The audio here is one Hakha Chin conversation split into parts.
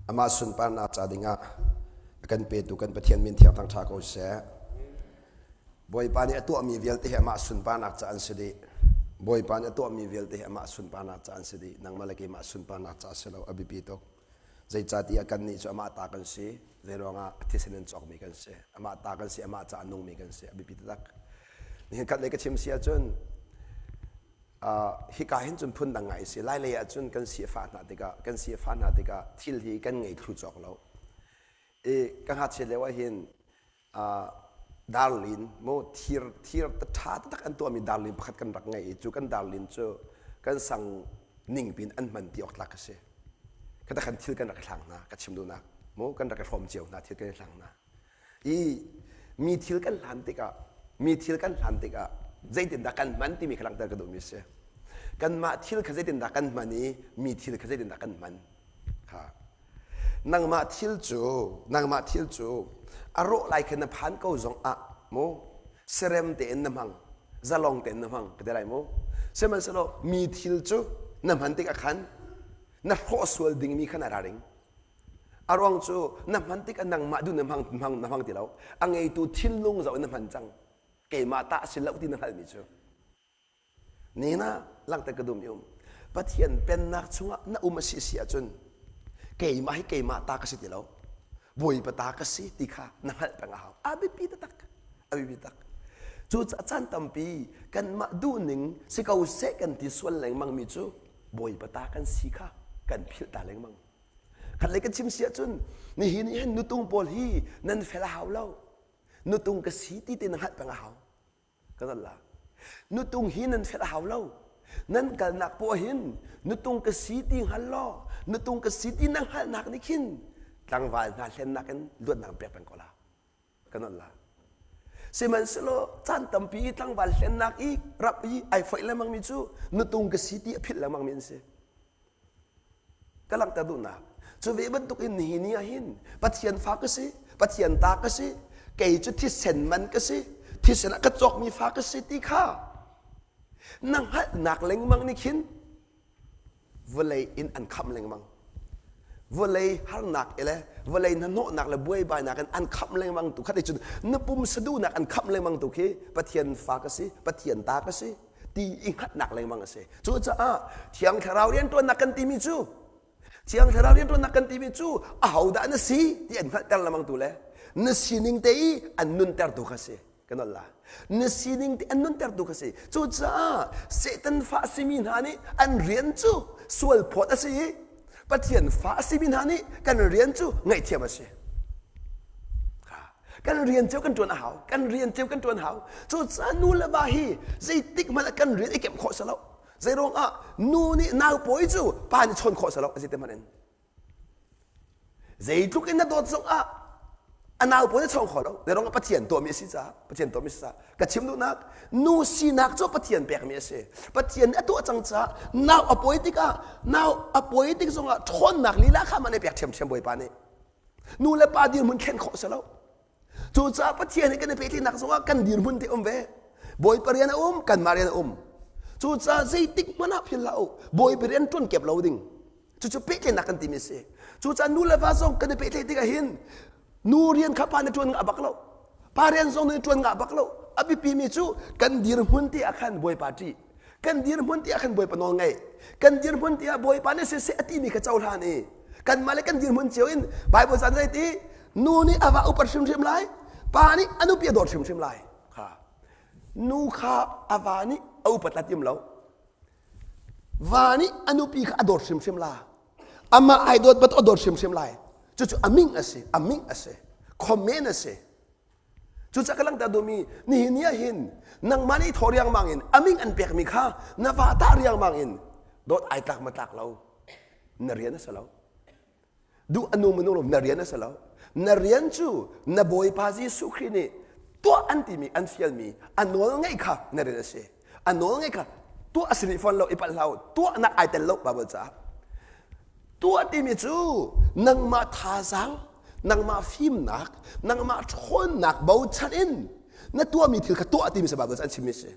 Amah sunparnak ca dingah a kan petu kan Pathian min thiang thangṭha ko seh. Bawipa nih a tuahmi vialte hi amah sunparnak ca an si dih. Bawipa nih a tuahmi vialte hi amah sunparnak ca an si dih. Nangmah le keimah sunparnak ca a si lo, a biapi tuk. Zeicahtiah kannih cu amah ta kan si. Zeiruangah a thisen in cawkmi kan si. Amah ta kan si, amah ca a nungmi kan si. A biapi taktak. Nihin khat lei ka chim si ahcun uh, hika hin cun phundang ngai si. Lai lei ahcun kan si a fah hna tikah kan si a fah hna tikah thil hi kan ngei thlu cawk lo. I ka ngakchiat lio ah hin darlin mu thir thir ṭha taktak an tuahmi darlin pakhat kan rak ngei i cu kan darlin cu kan sang ningpin an hman ti awk tlak a si. Khata khan thil kan rak i hlang hna ka chim duhnak mu kan rak i hrawm cio hna thil kan i hlang hna. I mi thil kan hlan tikah mi thil kan hlan tikah zeitindah kan hman timi kha langhter ka duhmi a si. Kanmah thil kha zeitindah kan hman i mi thil kha zeitindah kan hman. Kha Nangmah thil cu nangmah thil cu a rawh lai kha na phan ko zong ah mu serem tein na hmang zalong tein na hmang ka ti lai mu sihmanhsehlaw mi thil cu na hman tikah khan na hrawh sual dingmi kha na ra ring a ruang cu na hman tikah nangmah duh na hmang hmang na hmang ti lo a ngeitu thinlung zoh in na hman cang keimah ta a si lo ti na hngalhmi cu Nihin ah langhter ka duhmi um. Pathian pennak chungah na um a si si ahcun keimah hi keimah ta ka si ti lo. Bawipa ta ka si ti kha na hngalh peng a hau. A biapi taktak. A biapi tak. Cucaah caan tampi kanmah duhning si ko seh kan ti sual lengmang mi cu Bawipa ta kan si kha kan philh ta lengmang. Khat lei kan chim si ahcun nihin ni hin nutung pawl hi nan fel a hau lo. Nutung ka si ti te na hngalh peng a hau. Ka zalh la. Nutung hi nan fel a hau lo. Nan kalnak poah hin nutung ka si ti hngal law nutung ka si ti na hngalhnak nih khin tlangval hna hlennak in luatnak pek peng ko la. Ka nolh la. Sihmanhsehlaw caan tampi i tlangval hlennak i rap i ai foih lengmang mi cu nutung ka si ti a philh lengmang mi an si. Ka langhter duhnak. Cu ve bantuk in nihin ni ah hin Pathian fa ka si, Pathian ta ka si, kei cu thisen man ka si, thisen ah ka cawkmi fa ka si ti kha na hngalhnak lengmang nih khin vawlei in an khamh lengmang. Vawlei harnak le vawlei hnahnawhnak le buaibainak in an khamh lengmang tu kha cun na pumsa duhnak an khamh lengmang tu khi Pathian fa ka si, Pathian ta ka si, ti i hngatnak lengmang a si. Cucaah Thiang Thlarau rianṭuannak kan timi cu Thiang Thlarau rianṭuannak kan timi cu ahodah na si ti an hngalhter lengmang tu le na sining te i an nuntertu kha si. Kan nolh la. Na sining te an nuntertu kha si. Cucaah Satan fa a simi hna nih an rian cu sual phawt a si i Pathian fa a simi hna nih kan rian cu ngaihthiam a si. Kan rian cio kan ṭuan a hau. Kan rian cio kan ṭuan hau. Cucaah nu le va hi zeitik hmanh ah kan rian i kemh khawh si lo. Zeiruang ah nu nih nau pawi cu pa nih chawn khawh si lo a si te hmanh in. Zeitluk in na dawt zong ah a nau pawi na chawng kho lo. Zeiruang ah Pathian tuahmi a si caah Pathian tuahmi a si caah ka chim duhnak nu sinak cu Pathian pekmi a si. Pathian nih a tuah cang caah nau a pawi tikah nau a pawi tik zongah ṭhawnnak lila kha mah nih pek ṭhiamṭhiam Bawipa nih. Nu le pa dirhmun thlen khawh si lo. Cucaah Pathian he kan i pehtlaihnak zongah kan dirhmun te um ve. Bawipa rian a um, kanmah rian a um. Cucaah zeitik hmanh ah phil hlah u. Bawipa rian ṭuan kep lo ding. Cucu pehtlaihnak kan timi a si. Cucaah nu le va zong kan i pehtlaih tikah hin nu rian kha pa nih ṭuan ngah bak lo. Pa rian zong nih ṭuan ngah bak lo. A biapimi cu kan dirhmun te ah khan Bawipa ṭih. Kan dirhmun ti ah khan Bawipa nawl ngaih. Kan dirhmun ti ah Bawipa nih siseh a timi kha cohlan i kanmah le kan dirhmun cio in Bible caan zei ti nu nih a va upat hrimhrim lai, pa nih a nupi a dawt hrimhrim lai. Kha nu kha a va nih a upat la tim lo. Va nih a nupi kha a dawt hrimhrim la. Amah ai dawt bat a dawt hrimhrim lai. Cucu a ming a si, a ming a si. Comment a si. Cucaah ka langhter duhmi nihin ni ah hin nangmah nih thaw riangmang in a min an pekmi kha na va tah riangmang in dawt ai tlak ma tlak lo na rian a si lo. Duh a nu minung lo na rian a si lo. Na rian cu na Bawipa Jesuh Khrih nih tuah an timi an fialmi a nawl ngeih kha na rian a si. A nawl ngeih kha tuah a si rih fawn lo i palh hlah u. Tuahnak ai tel lo Bible caah. Tuah timi cu nangmah thazaang, nangmah fimnak, nangmah ṭhawnnak bochan in na tuahmi thil kha tuah timi si Bible an chimmi si.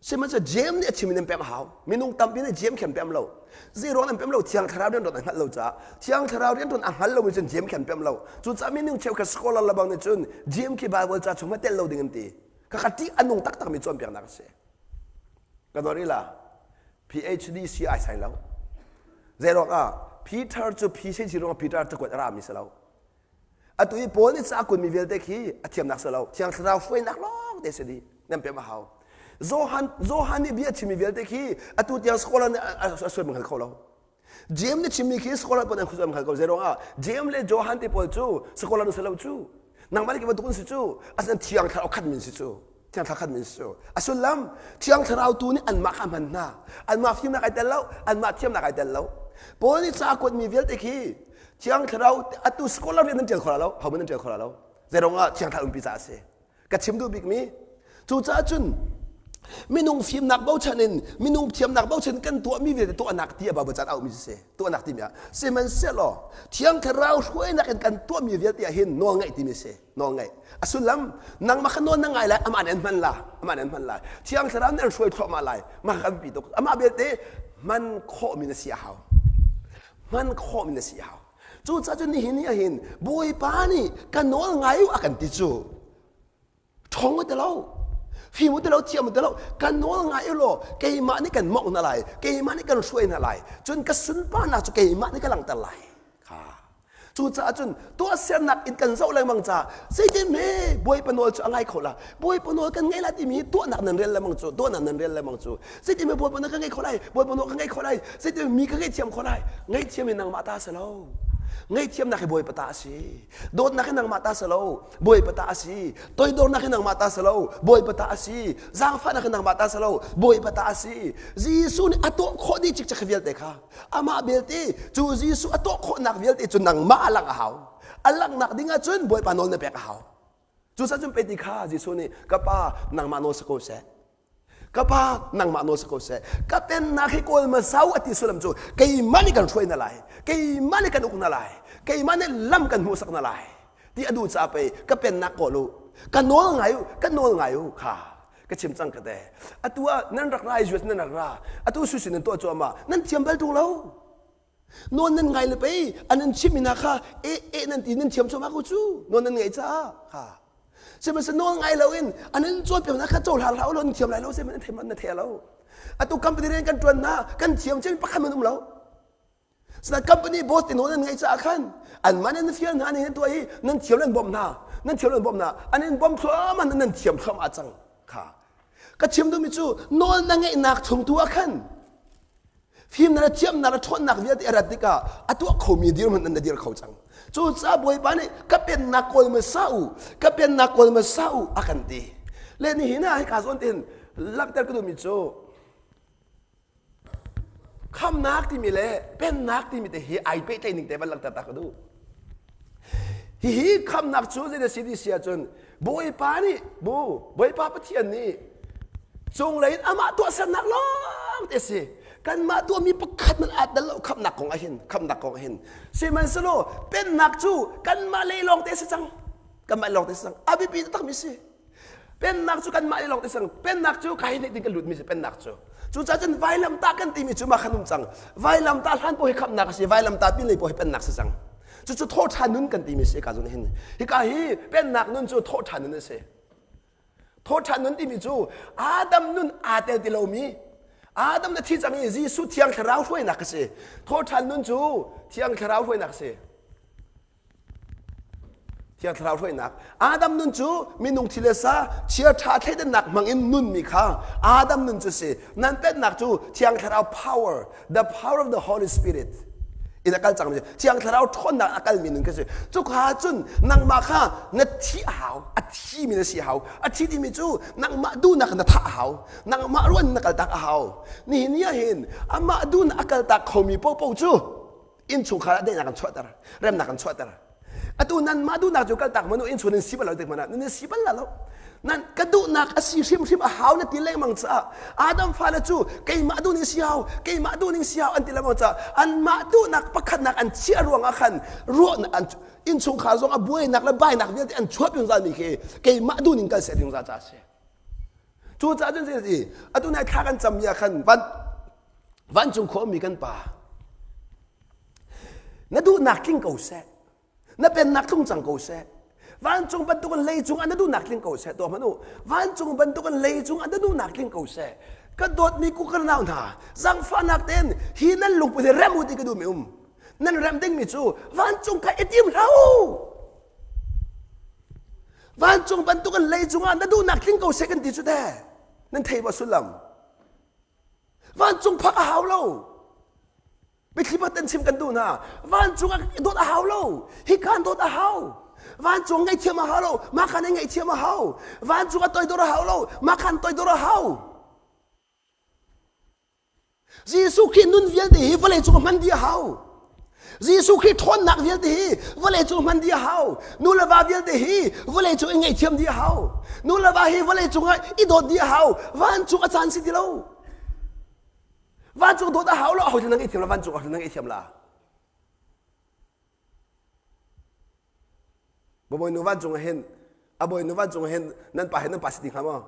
Sihmanhsehlaw Jeim nih a chim in an pem a hau. Minung tampi nih Jeim khi an pem lo. Zeiruang an pem lo? Thiang Thlarau rianṭuan an hngalh lo caah. Thiang Thlarau rianṭuan a hngal lomi cun Jeim khi an pem lo. Cucaah minung cheukhat scholar lebang nih cun Jeim khi Baibal ca chung ah tel lo ding an ti. Khakha ṭih a nung taktakmi cawnpiaknak a si. Ka dawt ila PhD si ai sai lo. Zeiruang ah Peter cu PhD ruangah Peter cakuat a rami si lo. Atu i Paul nih ca a kunmi vialte khi a thiamnak si lo. Thiang Thlarau hruainak lawng te si dih. Nan pem a hau. Johan, Johan nih bia a chimmi vialte khi atu tiang scholar nih a sual hngal kho lo. James nih chimmi khi scholar pawl an khusuam hngal ko. Zeiruang ah James le Johan te pawl cu scholar an si lo cu. Nangmah nih bantuk an si cu. Asinain Thiang Thlarau khat min si cu. Thiang Thlarau khat min si cu. A sullam Thiang Thlarau tu nih anmah kha hman hna. Anmah fimnak ai tel lo, anmah thiamnak ai tel lo. Paul nih ca a kuatmi vialte khi Thiang Thlarau atu scholar rian nan ṭial kho lo, hohmanh nan ṭial kho lo. Zeiruang ah Thiang Thlarau umpi caah a si. Ka chim duh bikmi cucaah cun minung fimnak bochan in minung thiamnak bochan kan tuahmi vialte tuahnak ti a Bible caan auhmi si tuahnak timi ah sihmanhsehlaw Thiang Thlarau hruainak in kan tuahmi vialte ah hin nawl ngaih timi si nawl ngaih a sullam nangmah kha nawl na ngai lai amah nih an hman la amah nih an hman lai Thiang Thlarau nih an hruai thluahmah lai mah kha biapi tuk amah belte hman khawhmi na si a hau hman khawhmi na si a hau cucaah cun nihin ni ahhin Bawipa nih ka nawl ngai u a kan ti cu ṭhawng u ti lo fim u ti lo thiam u ti lo ka nawl ngai u law keimah nih kan mawngh hna lai keimah nih kan hruai hna lai cun ka sunparnak cu keimah nih ka langhter lai kha Cucaah cun tuahsernak in kan zoh lengmang caah zeitin hme Bawipa nawl cu a ngai kho la Bawipa nawl kan ngei la timi tuahnak nan rel lengmang cu tuahnak nan rel lengmang cu zeitin hme Bawipa nawl kan ngei kho lai Bawipa nawl kan ngei kho lai zeitin mi ka ngaihthiam kho lai ngaihthiam hi nangmah ta si lo ngaihthiamnak hi Bawipa ta a si dawtnak hi nangmah ta si lo Bawipa ta a si toidornak hi nangmah ta si lo Bawipa ta a si zaangfahnak hi nangmah ta si lo Bawipa ta a si Jesuh nih a tuah khawh dih cikcek vialte kha Amah belte cu Jesuh a tuah khawhnak vialte cu nangmah a langh a hau. A langhnak ding ahcun Bawipa nawl na pek a hau. Cucaah cun pei ti kha Jesuh nih ka pa nangmah nawl si ko seh. Ka pa nangmah nawl si ko seh. Ka pennak hi kawl hmasa u a ti sullam cu keimah nih kan hruai na lai. Keimah nih kan uk na lai. Keimah nih lam kan hmuhsak na lai. Ti a duh caah pei ka pennak kawl u. Ka nawl ngai u, ka nawl ngai u kha ka chim cang ka te atu ah nan rak ra i US nan rak ra atu susi nan tuah cuahmah nan thiam bal tung lo nawn nan ngai le pei an in chimh hna kha e e nan ti nan thiam cuahmah ko cu nawn nan ngaih caah kha sihmanhsehlaw nawl ngai lo in an in cawnpiak hna kha cohlang hlah u law nan thiam lai lo sihmanhsehlaw nan thei na thei lo atu company rian kan tuan hna kan thiam chin pakhat man um lo Sinain company boss ti nawl nan ngeih caah khan anmah nih nan fial hna nih nan tuah i nan thiam nan bawmh hna nan thiam nan bawmh hna an in bawmh thluahmah nan thiam thluahmah cang kha ka chim duhmi cu nawl na ngeihnak chung tu ah khan fimnak le thiamnak le ṭhawnnak vialte a rat tikah a tuah khomi dirhmun nan na dir kho cang cucaah bawipa nih ka pennak kawl hmasa u ka pennak kawl hmasa u a kan ti le nihin ah hika zawn tein langhter ka duhmi cu Khamnak timi le pennak timi te hi ai pehtlaih ning te van langhter ta ka duh. Hihi khamnak cu zei si ti si ahcun Bawipa nih bu Bawipa Pathian nih cunglei in amah tuahsernak lawng te si. Kanmah tuahmi pakhat man aa tel lo khamnak kong ahhin khamnak kong ahhin sihmanhsehlaw pennak cu kanmah lei lawng te si cang. Kanmah lawng te si cang. A biapi takmi si. Pennak cu kanmah lawng te sang pennak cu kai nih ding kan lutmi si pennak cu. Cucaah cun vailamtah kan timi cu mah khan um cang. Vailamtah hlan paoh hi khamnak a si, vailamtah pinlei paoh hi pennak si cang. Cucu thawhṭhan nun kan timi si ka zun hin. Hika hi pennak nun cu thawhṭhan nun a si. Thawhṭhan nun timi cu Adam nun aa tel ti lomi Adam na thi cang i Jesuh Thiang Thlarau hruainak a si. Thawhṭhan nun cu Thiang Thlarau hruainak a si. Thiang Thlarau hruainak. Adam nun cu minung thi le sa chia ṭha thleidannak hmangin nunmi kha Adam nun cu si. Nan pennak cu Thiang Thlarau power, the power of the Holy Spirit in a kal cangmi Thiang Thlarau ṭhawnnak a kalmi nun khi si. Cuka cun nangmah kha na thi a hau, a thimi na si a hau. A thi timi cu nangmah duhnak na thah a hau. Nangmah ruan na kaltak a hau. Nihin ni ah hin amah duhnak a kaltak khomi paohpaoh cu innchungkhar ah daihnak an chuahter remnak an chuahter atu nanmah duhnak cu kaltak manu innchung nan si bal lo tik hmanh ah nan si bal la lo nan ka duhnak a si hrimhrim a hau na ti lengmang caah Adam fale cu keimah duhning si hau keimah duhning si hau an ti lengmang caah anmah duhnak pakhatnak an chiah ruangah khan ruahnak an innchungkhar zong a buainak le bainak vialte an chuah zungzal mi khi keimah duhning kal seh zungzal ca a si. Cucaah cun zei si atu nai thla kan cammi ah khan van vancung khua ummi kan pa na duhnak tling ko seh na pennak tlung cang ko seh vancung bantukin leicung ah na duhnak tling ko seh tuah hmanh u vancung bantukin leicung ah na duhnak tling ko seh ka dawtmi ku ka nau hna zangfahnak tein hi nan lungput hi rem u ti ka duhmi um nan rem dingmi cu vancung kha i tim hlah u vancung bantukin leicung ah na duhnak tling ko seh kan ti cu te nan thei maw sullam vancung phak a hau lo Biathli pakhat an chim kan duh hna. Vancung ah dawt a hau lo. Hika dawt a hau. Vancung ngaihthiam a hau lo. Mah khan in ngaihthiam a hau. Vancung ah toidor a hau lo. Mah khan toidor a hau. Jesuh Khrih nun vialte hi vawlei cung hman dih a hau. Jesuh Khrih ṭhawnnak vialte hi vawlei cung hman dih a hau. Nu le va vialte hi vawlei cung i ngaihthiam dih a hau. Nu le va hi vawlei cung ah i dawt dih a hau. Vancung a caan si ti lo. Vancung dawt a hau lo, aho na ngaihthiam la, vancung aho na ngaihthiam la. Bawinu vancung ah hin, a bawinu vancung ah hin nan pa he nan pa si ti hnga maw?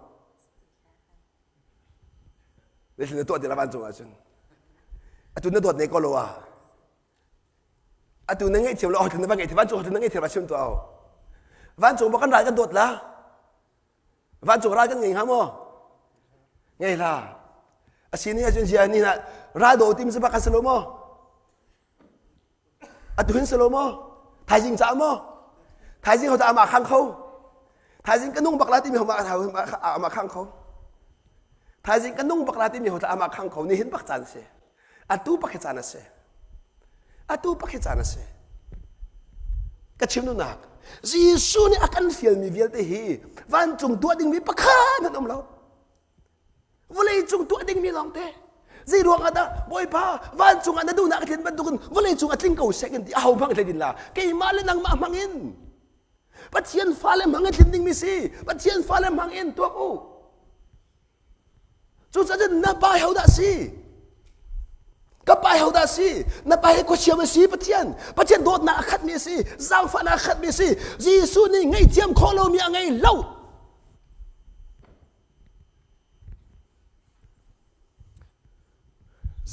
Zeitin na tuah ti la vancung ah cun. Atu na dawt ne ko lo ah. Atu na ngaihthiam lo, aho na va ngaihthiam, vancung aho na ngaihthiam la chim tuah au. Vancung ba kan ral kan dawt la. Vancung ral kan ngei hnga maw? Ngei hlah. A si ni ahcun zia ni hna ral do tim si bak kan si lo maw? Atu hin si lo maw? Thaizing caah maw? Thaizing ho amah khang kho. Thaizing ka nung bak la timi ho amah khang kho. Thaizing ka nung bak la timi ho amah khang kho. Nihin bak caan si. Atu bak hi caan a si. Atu bak hi caan a si. Ka chim duhnak Jesuh nih a kan fialmi vialte hi vancung tuah dingmi pakhat hmanh um lo. Vawlei cung tuah dingmi lawngte. Zei ruang ah dah Bawipa vancung ah na duhnak a tlin bantukin vawlei cung a tling ko seh kan ti aho hmang tlin la keimah le nangmah hmang in Pathian fale hmang in tlin dingmi si Pathian fale hmang in tuak u Cucaah na pa hodah si? Ka pa hodah si? Na pa hi khuachiam a si Pathian. Pathian dawtnak a khatmi a si. Zaangfahnak a khatmi a si. Jesuh nih ngaihthiam khawh lomi a ngei lo.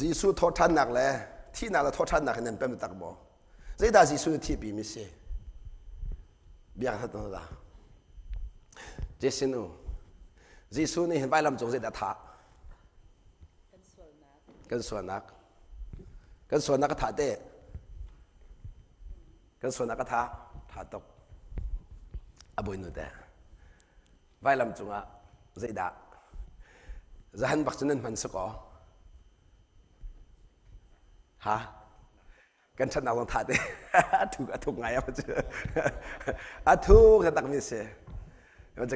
Jesuh thawhṭhannak le thihnak le thawhṭhannak in nan pem tak maw? Zeidah Jesuh nih thihpimi si? Biak that na Jesin u. Jesuh nih hin vailam cung zeidah thah? Kan sualnak. Kan sualnak a thah te. Kan sualnak a thah. Tha tuk. A bawinu te. Vailam cungah zeidah? Zahan bak cu nan hman si kaw. Ha? Kan ṭhatnak zong tha te a thuk a thuk ngai cu a thuk taktak mi si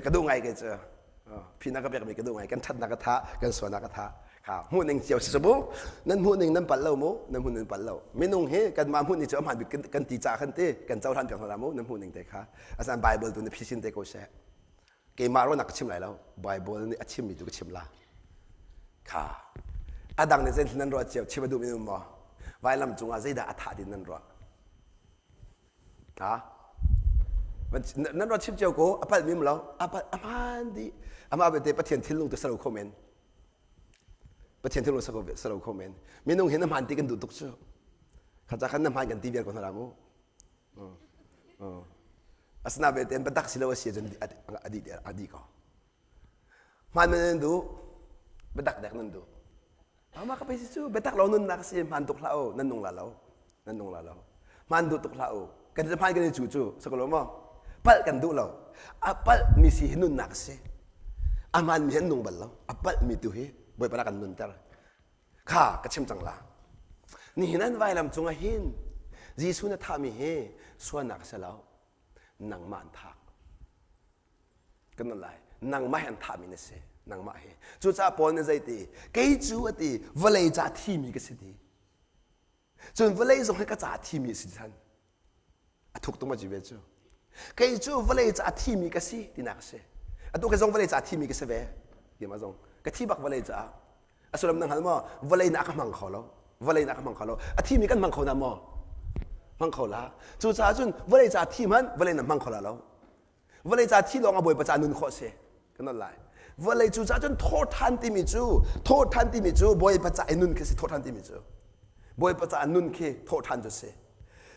ka duh ngai kei cu phina ka pekmi ka duh ngai kan ṭhatnak a tha kan sualnak a tha kha hmuh ning cio si mu nan hmuh ning nan palh lo mu nan hmuh ning palh lo minung hi kanmah hmuh ning cu a hmaan bik kan ti caah kan ti kan cohlan piak hna mu nan hmuh ning te kha asinain Bible tu na phisin te ko seh keimah ruahnak ka chim lai lo Bible nih a chimmi tu ka chim la kha a dang nih zeitin nan ruah cio chim a duhmi um maw vailam cungah zeidah a thah tin nan ruah ha nan ruah chim cio ko a palh mi um lo a palh a hmaan dih amah belte Pathian thinlung tu salo kho men Pathian thinlung salo kho men minung hi na hmaan ti kan duh tuk cu kha ca khan na hmaan kan ti vial ko hna la mu Asina belte biatak si lo a si ahcun a dih a dih ko. Hmaan nan duh, biatak dek nan duh. Amah ka pei si cu biatak lo nunnak si hmaan tuk hlah u, nan nung la lo. Nan nung la lo. Hmaan duh tuk hlah u. Kan hmaan kan i cu cu, sa ko lo maw? Palh kan duh lo. A palh mi si hi nunnak a si. A hmaan mi hi an nung bal lo. A palh mi tu hi Bawipa rak kan nunter. Kha ka chim cang la. Nihin an vailam cungah hin Jesuh na thahmi hi sualnak a si lo. Nangmah an thah. Kan non lai. Nangmah hi an thahmi na si. Nangmah hi. Cucaah Paul nih zeiti? Kei cu a ti vawlei ca thimi ka si ti. Cun vawlei zong hi ka ca thimi a si than. A thuk tuk ma ci ve cu. Kei cu vawlei ca thimi ka si tinak a si. Atu ka zong vawlei ca thimi ka si ve. Keimah zong ka thi bak vawlei caah. A sullam na hngal maw? Vawlei na ka hmang kho lo. Vawlei na ka hmang kho lo. A thimi kan hmang kho na maw? Hmang kho la. Cucaah cun vawlei ca thi hmanh vawlei na hmang kho la lo. Vawlei ca thi lawng a bawipa ca nun khawh si. Kan non lai. Vawlei cu cah cun thawhṭhan timi cu thawhṭhan timi cu Bawipa ca i nun khi si thawhṭhan timi cu. Bawipa ca nun khi thawhṭhan cu si.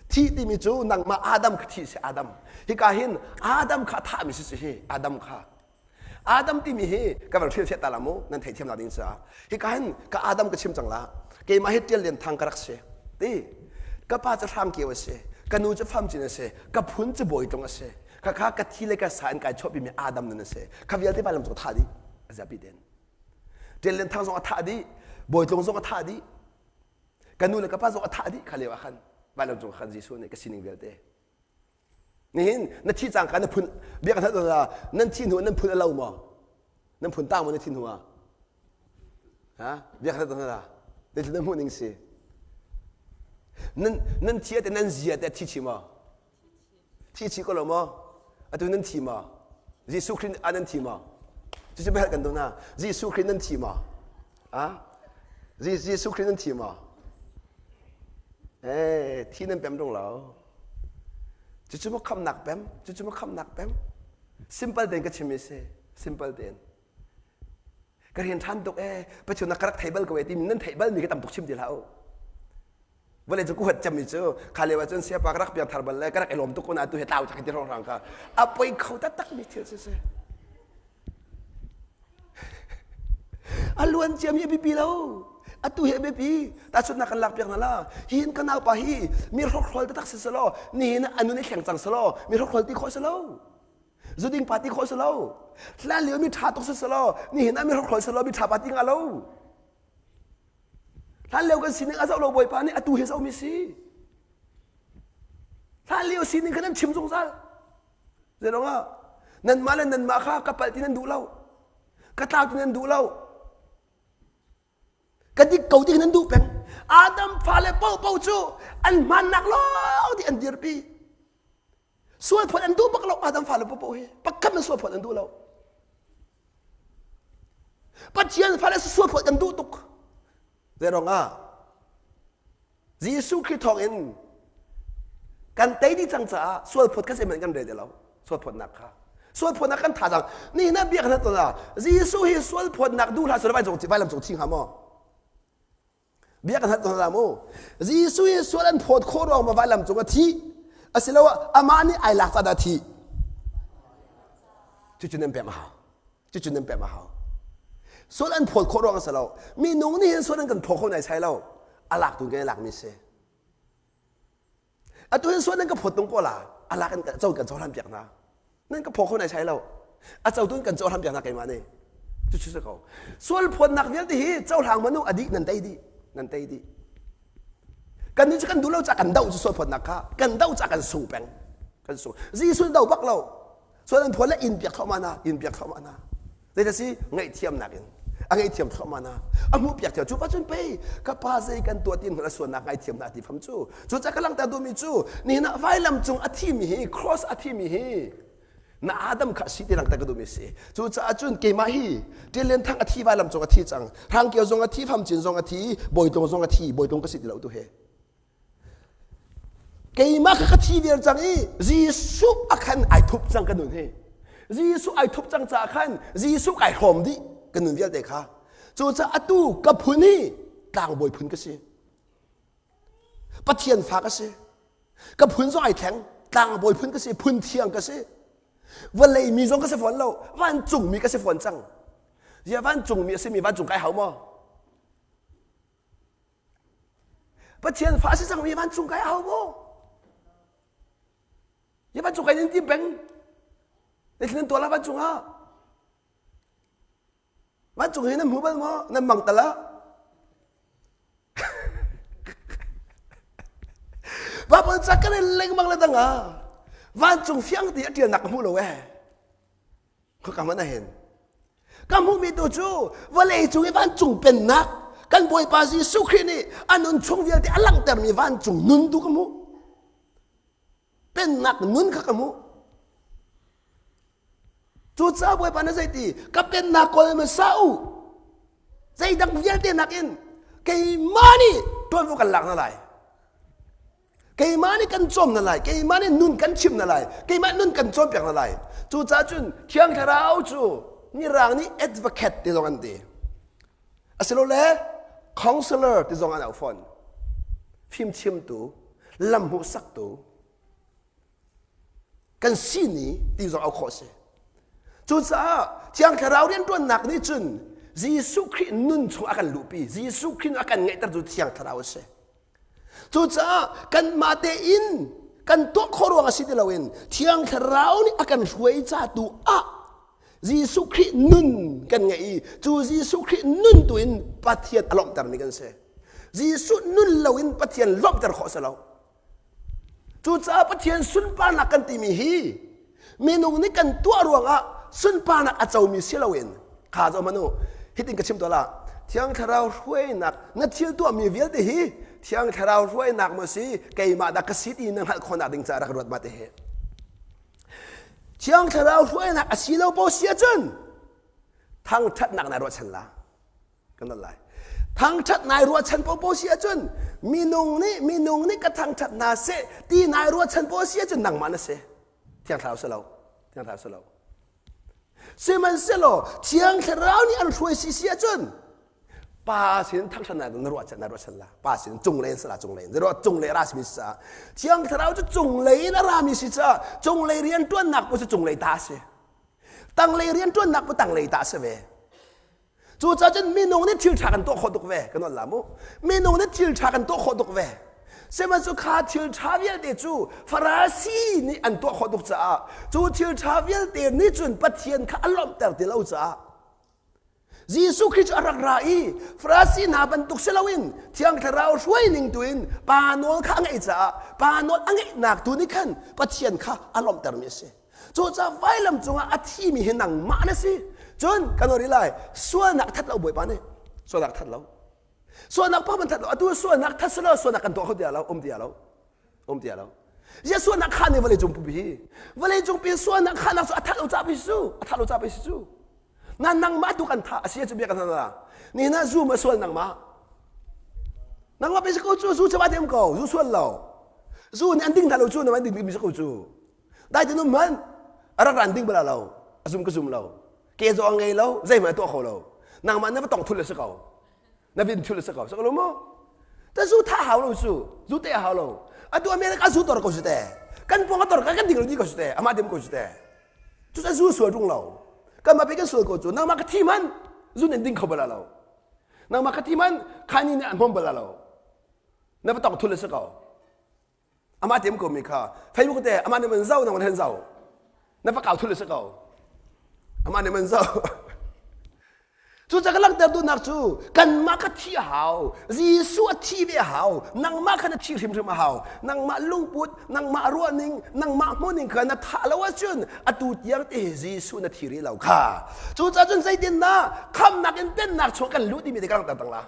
Thih timi cu nangmah Adam kha thih si Adam. Hika hin Adam kha thahmi si si hi Adam kha. Adam timi hi ka van hrilhfiah ta la mu nan theihthiam nak ding caah. Hika hin ka Adam ka chim cang la. Keimah hi Tial Lian Thang ka rak si. Ti ka pa cu Hrang Kio a si. Ka nu cu Fam Cin a si. Ka phun cu Bawitlung a si. Khakha ka thi le ka sa in kai chuahpimi Adam nun a si. Kha vialte vailam cung thah dih. A zapi ten. Tial Lian Thang zong a thah dih. Bawitlung zong a thah dih. Ka nu le ka pa zong a thah dih kha lio ah khan vailam cung khan Jesuh nih ka sining vialte. Nihin na thi cangka na phun bia ka hngalh nan thi hnu nan phun a lo maw? Nan phun tang maw na thi hnu ah? Ha? Bia ka hngalh hna. Zeitin na hmuh ning si? Nan nan thi te nan zia te thi chi maw? Thi chi ko lo maw? Atu nan thi maw? Jesuh Khrih ah nan thi maw? Cucu biahal kan duh hna. Jesuh Khrih nan thi maw? Ah? Jesuh Khrih nan thi maw? Eh, thi nan pem tung lo. Cucu maw khamnak pem? Cucu maw khamnak pem? Simple tein ka chim i si. Simple tein. Ka rian ṭhan tuk ee. Pathian na ka rak thei bal ko ee timi nan theih bal mi ka tam tuk chim ti hlah u. Vawlei cu ku huat cemmi cu kha lio ahcun siapa ka rak piangthar bal le ka rak i lawm tuk ko na atu he tlau cak ti hrawnghrang kha a poi kho taktak mi thil si si. A luan ciami a biapi lo. Atu hi a biapi. Tahchunhnak kan lak piak hna la. Hi hin ka naupa hi mi hrokhrawl taktak si selaw nihin a nun i thleng cang selaw mi hrokhrawl ti khawh si lo. Zuding pa ti khawh si lo. Hlan lio mi ṭha tuk si selaw nihin ah mi hrokhrawl selaw mi ṭha pa ti nga lo. Hlan lio kan sining a zoh lo Bawipa nih atu hi zohmi si. Hlan lio sining kha nan chim zungzal. Zeiruangah nanmah le nanmah kha ka palh ti nan duh lo. Ka tlau ti nan duh lo. Ka dik ko ti nan duh peng. Adam fale paohpaoh cu an hmannak lawng ti an dirpi. Sual phawt an duh bak lo Adam fale paohpaoh hi. Pakhat na sual phawt an duh lo. Pathian fale sual phawt kan duh tuk. Zeiruangah Jesuh Khrih thawngin kan tei dih cang caah sual phawt kha zeihmanh kan rel ti lo. Sual phawtnak kha. Sual phawtnak kan thazaang. Nihin ah bia kan ton ah Jesuh hi sual phawtnak duh hlah sual vailam cung thi hnga maw? Bia kan hal ton hna mu. Jesuh hi sual an phawt khawh ruang ma vailam cung a thi. Asiloah amah nih ai lak caah dah thi. Cucu nan pem a hau. Cucu nan pem a hau. Sual an phawt khawh ruang a si lo. Minung nih hin sual an kan phaw kho nai sai lo. A lak tu kan i lakmi si. Atu hin sual nan ka phawt tung ko la. A lak in co kan cohlan piak hna. Nan ka phaw kho nai sai lo. A co tu in kan cohlan piak hna keimah nih. Cucu si ko. Sual phawtnak vialte hi cohlang manu a dih nan tei dih. Nan tei dih. Kan nih cu kan duh lo ca kan doh cu sual phawtnak kha. Kan doh ca kan sung peng. Kan sung. Jesuh do bak lo. Sual an phuan le inn piak thluahmah na inn piak thluahmah na zei si ngaihthiamnak in a ngaihthiam thluahmah na a hmuh piak thiam cu pa cun pei ka pa zei kan tuah ti hmanh a sualnak ngaithiam na ti fam cu cu ca ka langhter duhmi cu nihin ah vailam cung a thimi hi cross a thimi hi na Adam kha si ti langhter ka duhmi si cu caah cun keimah hi Ṭial Lian Thang a thi vailam cung a thi cang Hrang Kio zong a thi Fam Cin zong a thi Bawitlung zong a thi Bawitlung ka si ti lo tu he Keimah kha ka thi viar cang i Jesuh a khan ai thup cang ka nun hi. Jesuh ai thup cang caah khan Jesuh kai hrawm dih ka nun vialte kha. Cucaah atu ka phun hi tlangbawi phun ka si. Pathian fa ka si. Ka phun zong ai thleng. Tlangbawi phun ka si. Phun thiang ka si. Vawlei mi zong ka si fawn lo. Vancungmi ka si fawn cang. Zia vancungmi a simi vancung kai hau maw? Pathian fa si cangmi vancung kai a hau maw? Hi vancung kai nan ti peng. Zeitin nan tuah la vancung ah? Vancung hi nan hmu bal maw? Nan mang tal ah? Baibal ca kan rel lengmang le dang ah vancung fiang ti a ṭialnak ka hmu lo eh. Khaka hmanh ah hin ka hmuhmi tu cu vawlei cung i vancung pennak kan Bawipa Jesuh Khrih nih a nun chung vialte a langhtermi vancung nun tu ka hmuh. Pennak nun kha ka hmuh. Cucaah Bawipa na zeiti ka pennak kawl hmasa u. Zeidang vialte nakin keimah nih ṭuanvo kan lak hna lai. Keimah nih kan cawm na lai, keimah nih nun kan chim na lai, keimah nun kan cawnpiak na lai. Cucaah cun Thiang Thlarau cu Mirang nih advocate ti zong an ti. Asilole counselor ti zong an auh fawn. Fimchimtu, lam hmuhsaktu, kan sini ti zong auh khawh a si. Cucaah Thiang Thlarau rianṭuannak nih cun Jesuh Khrih nun chung a kan luhpi. Jesuh Khrih a kan ngeihter cu Thiang Thlarau a si. Cucaah kanmah tein kan tuah khawh ruang a si ti loin Thiang Thlarau nih a kan hruai ca tu ah Jesuh Khrih nun kan ngeih i cu Jesuh Khrih nun tu in Pathian a lawmhtermi kan si. Jesuh nun loin Pathian lawmhter khawh a si lo. Cucaah Pathian sunparnak kan timi hi minung nih kan tuah ruangah sunparnak a comi si loin kha zoh hmanh u hitin ka chim tuah la Thiang Thlarau hruainak na thil tuahmi vialte hi Thiang Thlarau hruainak maw si keimah dah ka si ti na hngalh khawhnak ding caah rak ruat ma te hi Thiang Thlarau hruainak a si lo po si ahcun thangṭhatnak na ruahchan la kan dat lai thangṭhat nai ruahchan popo si ahcun minung nih minung nih ka thangṭhat hna seh ti nai ruahchan popo si ahcun nangmah na si thiang thlarau si lo thiang thlarau si lo sihmanhsehlaw thiang thlarau nih an hruai si si ahcun pa sin thangṭhat na na ruahchan na ruahchan la pa sin cunglei in sala cunglei in zeruah cunglei ra simi si caah thiang thlarau cu cunglei in a rami si caah cunglei rianṭuannak pu cu cunglei ta a si tanglei rianṭuannak pu tanglei ta a si ve Cucaah cun minung nih thil ṭha kan tuah khawh tuk ve kan nawl la mu. Minung nih thil ṭha kan tuah khawh tuk ve. Sihmanhsehlaw kha thil ṭha vialte cu Farasi nih an tuah khawh tuk caah cu thil ṭha vialte nih cun Pathian kha a lawmhter ti lo caah Jesuh Khrih cu a rak ra i Farasi hna bantuk si loin Thiang Thlarau hruai ning tu in Pa nawl kha a ngeih caah Pa nawl a ngeihnak tu nih khan Pathian kha a lawmhtermi a si. Cucaah vailam cungah a thimi hi nangmah na si. Cun kan ori lai sualnak that lo Bawipa nih sualnak that lo. Sualnak pa man that lo. Atu sualnak that selo sualnak kan tuah kho ti lo um ti lo. Um ti lo. Zia sualnak kha nih vawlei cung pi hi. Vawlei cung pi sualnak kha nak cu a that lo ca pi su. A that lo ca pi si cu. Na nangmah tu kan tha a si cu bia kan hna. Ni na zu ma sual nangmah. Nangmah pe si ko cu zu chaba te um ko zu sual lo. Zu nih an ding hna lo cu na man ding mi si ko cu. Dai te num man a rak ran ding bala lo a zum ka zum lo ke zo ngei lo zeihmanh a tuah kho lo nangmah na va tong thul le si ko na vin thul le si ko si ko lo mu ta zu tha hau lo su zu te hau lo atu America zu tor ko su te kan pong a tor ka kan ding lo di ko su te ama dem ko su te cu zu sual rung lo kan ma pe kan sual ko cu nangmah ka thi man zu nen ding kho bala lo nangmah ka thi man khani nih an hmom bala lo na va tong thul le si ko Amah tem ko mi kha Facebook te amah nih man zau nang hen zau. Na va kau thul si ko. Amah nih man zau. Cu ca ka langhter duhnak cu kanmah ka thi a hau. Jesuh a thi ve a hau. Nangmah kha na thi hrimhrim a hau. Nangmah lungput, nangmah ruahning, nangmah hmuhning kha na thah lo ahcun atu tiang te Jesuh na thi rih lo kha. Cucaah cun zeitindah khamnak in pennak chung kan luh timi te ka langhter tang la.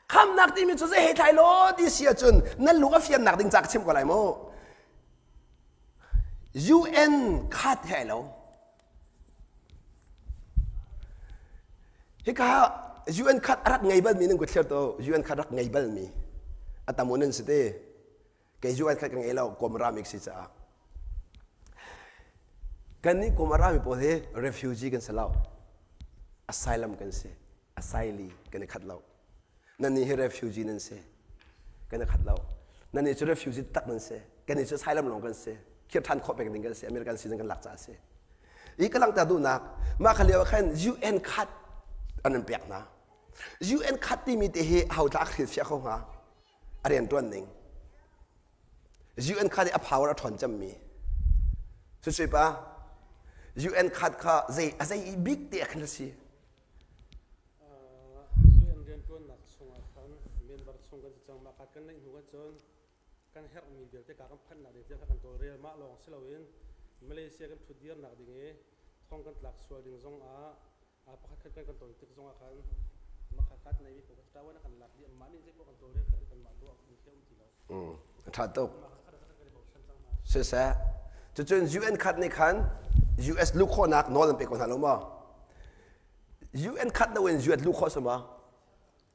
Khamnak timi cu zei hei thlai law ti si ahcun nan lung a fiannak ding ca ka chim ko lai mu. UN khat he ai lo. Hika UN khat a rak ngei balmi nan kut thlir to UN khat rak ngei balmi a tam nan si te. Kei UN khat ka ngei lo kom ramik si caah. Kan nih kom rami pawl hi refugee kan si lo. Asylum kan si. Asylee kan i khat lo. Nannih hi refugee nan si. Kan i khat lo. Nannih cu refugee tak nan si. Kannih cu asylum lawng kan si. Khir ṭhan khawh pek ding kan si. American citizen kan lak caah a si. I ka langhter duhnak, mah kha lio ah khan UN khat an in pek hna. UN khat timi te hi ho dah a hrilhfiah kho hnga? A rianṭuan ning. UN khat i a power a ṭhawn cemmi. Cucu pa, UN khat kha zei a zei bik te ah khan a si. UN rianṭuannak chungah khan member chung kan si cang. Mah kha kan neih hnu ahcun kan herhmi vialte ka kan phanhnak ding tiang kha kan tawlrel. Mah lawng si loin Malaysia kan ṭhutdirnak ding i thong kan tlak sual ding zongah pakhat khat kan kan tawl tik zongah khan mah kha kat neimi paoh kha ṭawan a kan lak dih. Mah nih zei paoh kan tawlrel kanmah tuah ding khi a um ti lo. A ṭha tuk. Siseh, cucun UN khat nih khan US luh khawhnak nawl an pe ko hna lo maw? UN khat loin UN luh khawh si maw?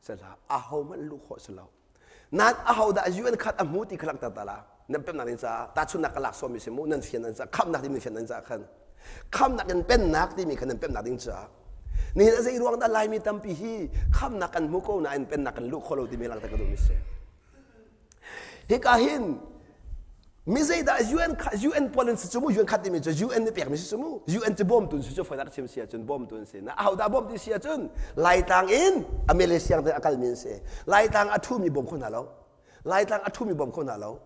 Si hlah. Ahohmanh luh khawh si lo. Nan ahodah UN khat a hmu ti kha langhter ta la. Nan pemnak ding caah tahchunhnak ka lak sawmmi si mu nan fian nan caah khamnak ding nan fian nan caah khan. Khamnak in pennak timi kha nan pemnak ding caah nihin a zei ruang dah Laimi tampi hi khamnak kan hmu ko nain pennak kan luh kho lo timi langhter ka duhmi si. Hika hin mi zeidah UN UN pawl an si cu mu UN khat timi cu UN nih pekmi si cu mu UN cu bawmtu si cu fawinak chim si ahcun bawmtu an si na ahodah bawmtu si ahcun Laitlang in a Malaysia te a kalmi an si Laitlang a ṭhumi bawm kho hna lo Laitlang a ṭhumi bawm kho hna lo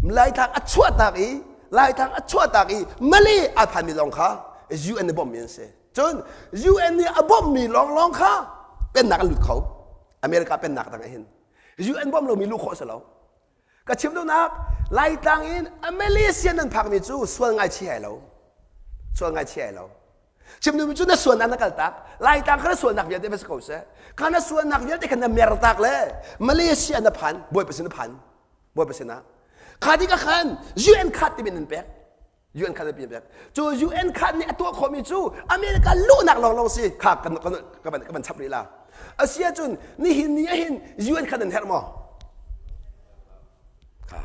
Laitlang a chuahtak i Laitlang a chuahtak i Malay a phanmi lawng kha UN nih bawmmi an si cun UN nih a bawmhmi lawnglawng kha pennak an lut kho America pennak tang ah hin UN bawm lomi luh khawh si lo. Ka chim duhnak Laitlang in a Malaysia nan phakmi cu sual ngaichih ai lo. Sual ngaichih ai lo. Chim duhmi cu na sualnak na kaltak. Laitlang kha na sualnak vialte va si ko seh. Kha na sualnak vialte kha na mertak le Malaysia na phan, Bawipa sin na phan. Bawipa sinah. Kha tikah khan UN khat timi nan pek. UN khat a pek. Cu UN khat nih a tuah khawhmi cu America luhnak lawnglawng si kha kan kan ka van ka van chap rih la. A si ahcun nihin ni ahhin UN khat an herh maw? Kha.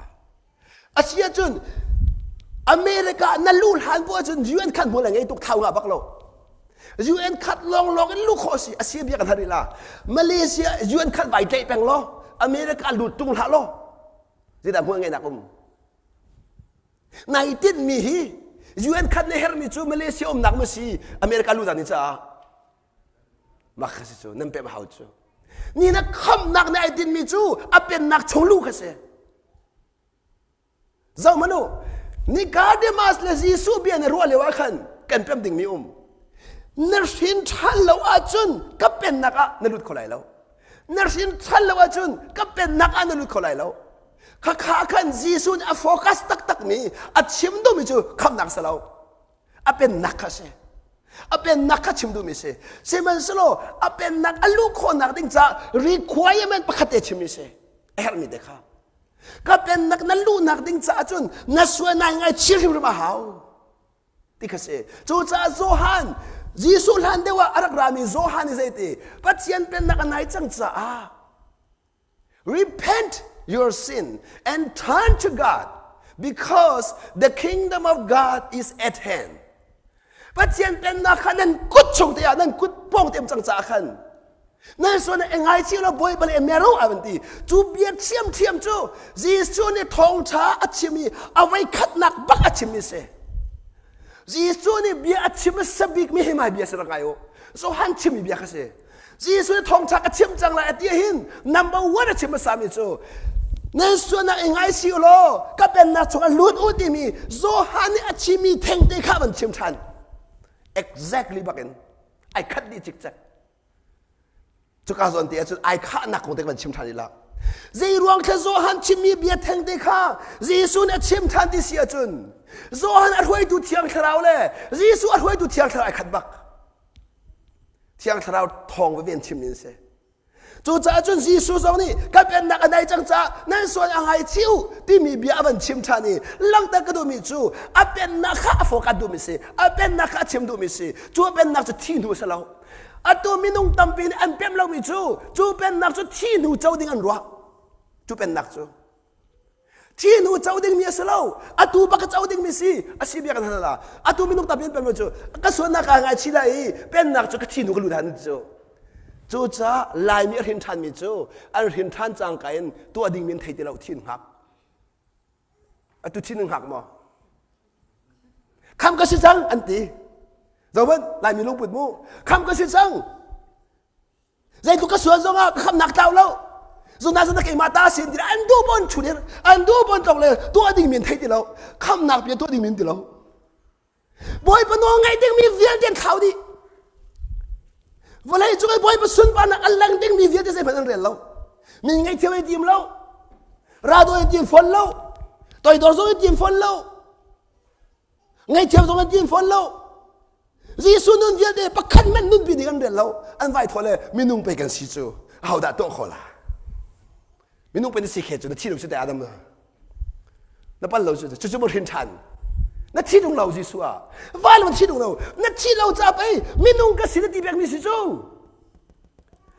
A si ahcun America na luh hlan bu ahcun UN khat hmual a ngei tuk thau nga bak lo. UN khat lawnglawng in luh khawh si a si bia kan har rih la. Malaysia UN khat vai tlaih peng law America lut tung hlah law. Zeidah hmual ngeihnak um? Nai tinhmi hi UN khat nih herhmi cu Malaysia umnak mu si America ludan ni caah mah kha si cu nan pem hau cu ni na khamnak nih ai tinhmi cu a pennak chung lu kha si zoh manu Nicodemus le Jesuh bia na ruah lio ah khan kan pem dingmi um na hrin ṭhan lo ahcun ka pennak ah na lut kho lai lo na hrin ṭhan lo ahcun ka pennak ah na lut kho lai lo Khakha khan Jesuh nih a focus taktakmi a chim duhmi cu khamnak si lo. A pennak kha si. A pennak kha chim duhmi si. Sihmanhsehlaw a pennak a luh khawhnak ding caah requirement pakhat te chimmi si. A herhmi te kha. Ka pennak na luhnak ding caah cun na sual nai ngai chir hrimhrim a hau. Ti kha si. Cucaah Johan, Jesuh hlan deuh ah a rak rami Johan i zeiti Pathian pennak a nai cang caah Repent your sin and turn to God because the kingdom of God is at hand. Pathian pennak kha nan kut chung te ah nan kut pawng te um cang caah khan nan sual na ngai chi lo bawi bale mero a van ti cu bia thiam thiam cu Jesuh nih thawngtha a chim i a voi khatnak bak a chim mi si Jesuh nih bia a chim hmasa bik mi hi mai bia si rak ngai u Johan chim mi bia kha si Jesuh nih thawngṭha ka chim cang lai a ti hin number one a chim hmasami cu nan sualnak i ngaisi u law ka pennak chungah lut u timi Johan nih a chimmi thengte kha van chim ṭhan. Exactly bakin ai khat dih cikcek. Cuka zawn te ahcun ai khahnak kong te van chim ṭhan i la. Zei ruang thla Johan chimmi bia thengte kha Jesuh nih a chim ṭhan ti si ahcun Johan a hruaitu Thiang Thlarau le Jesuh a hruaitu Thiang Thlarau ai khat bak. Thiang Thlarau thawng veve an chimmi an si. Cucaah cun Jesuh zong nih ka pennak a nai cang caah nan sual a ngaichih u timi bia a van chim ṭhan i langhter ka duhmi cu a pennak kha a focus duhmi si a pennak kha a chim duhmi si cu a pennak cu thi hnu a si lo atu minung tampi nih an pemh lomi cu cu pennak cu thi hnu co ding an ruah cu pennak cu Thi hnu co dingmi a si lo. Atu bak ka co dingmi si. A si bia kan hal la. Atu minung tampi an pen cu ka sualnak kaa ngaichih lai i pennak cu ka thi hnu ka lut han cu. Cucaah Laimi a hrin ṭhanmi cu an hrin ṭhan cangka in tuah dingmi an thei ti lo thi in hngak. Atu thi in hngak maw? Kham ka si cang an ti. Zohmanh Laimi lungput mu. Kham ka si cang. Zeitluk ka sual zongah ka khamnak tlau lo. Zuna zuna keimah ta sin ti an duh bon chulir an duh bon tlok le tuah ding min thei ti lo khamnak bia tuah ding min ti lo Bawipa nawl ngaih ding mi vialte an thlau dih vawlei cung i Bawipa sunparnak a lang ding mi vialte zeihmanh an rel lo mi ngaihthiam ai tim lo rado ai tim fawn lo toidor zong ai tim fawn lo ngaihthiam zong an tim fawn lo Jesuh nun vialte pakhat hmanh nunpi ding an rel lo an vai thaw le minung pei kan si cu ahodah tuah kho la minung pei na si khe cu na thi lo si te Adam na pal lo cu cucu mo hrin ṭhan na thi dung lo Jesuh ah vai lo thi dung lo na thi lo ca pei minung ka si na ti pek mi si cu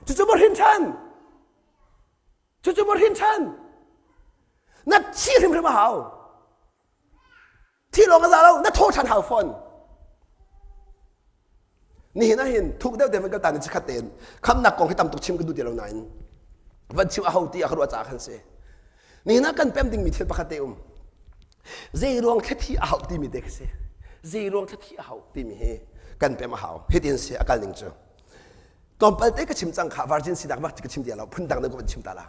cucu mo hrin ṭhan cucu mo hrin ṭhan na thi hrimhrim a hau Thi lawng a za lo, na thaw ṭhan hau fawn. Nihin ah hin thuk deuh te van kal ta ni chikhat tein khamnak kong hi tam tuk chim ka duh ti lo nain van chim a ho ti a ka ruah caah khan si. Nihin ah kan pem dingmi thil pakhat te um. Zei ruang thlathi a hauh timi te khi si. Zei ruang thlathi a hauh timi hi kan pem a hau. Hitin si a kal ning cu. Tlawmpal te ka chim cang kha virgin sinak bak ka chim ti lo phundang deuh ka van chim ta la.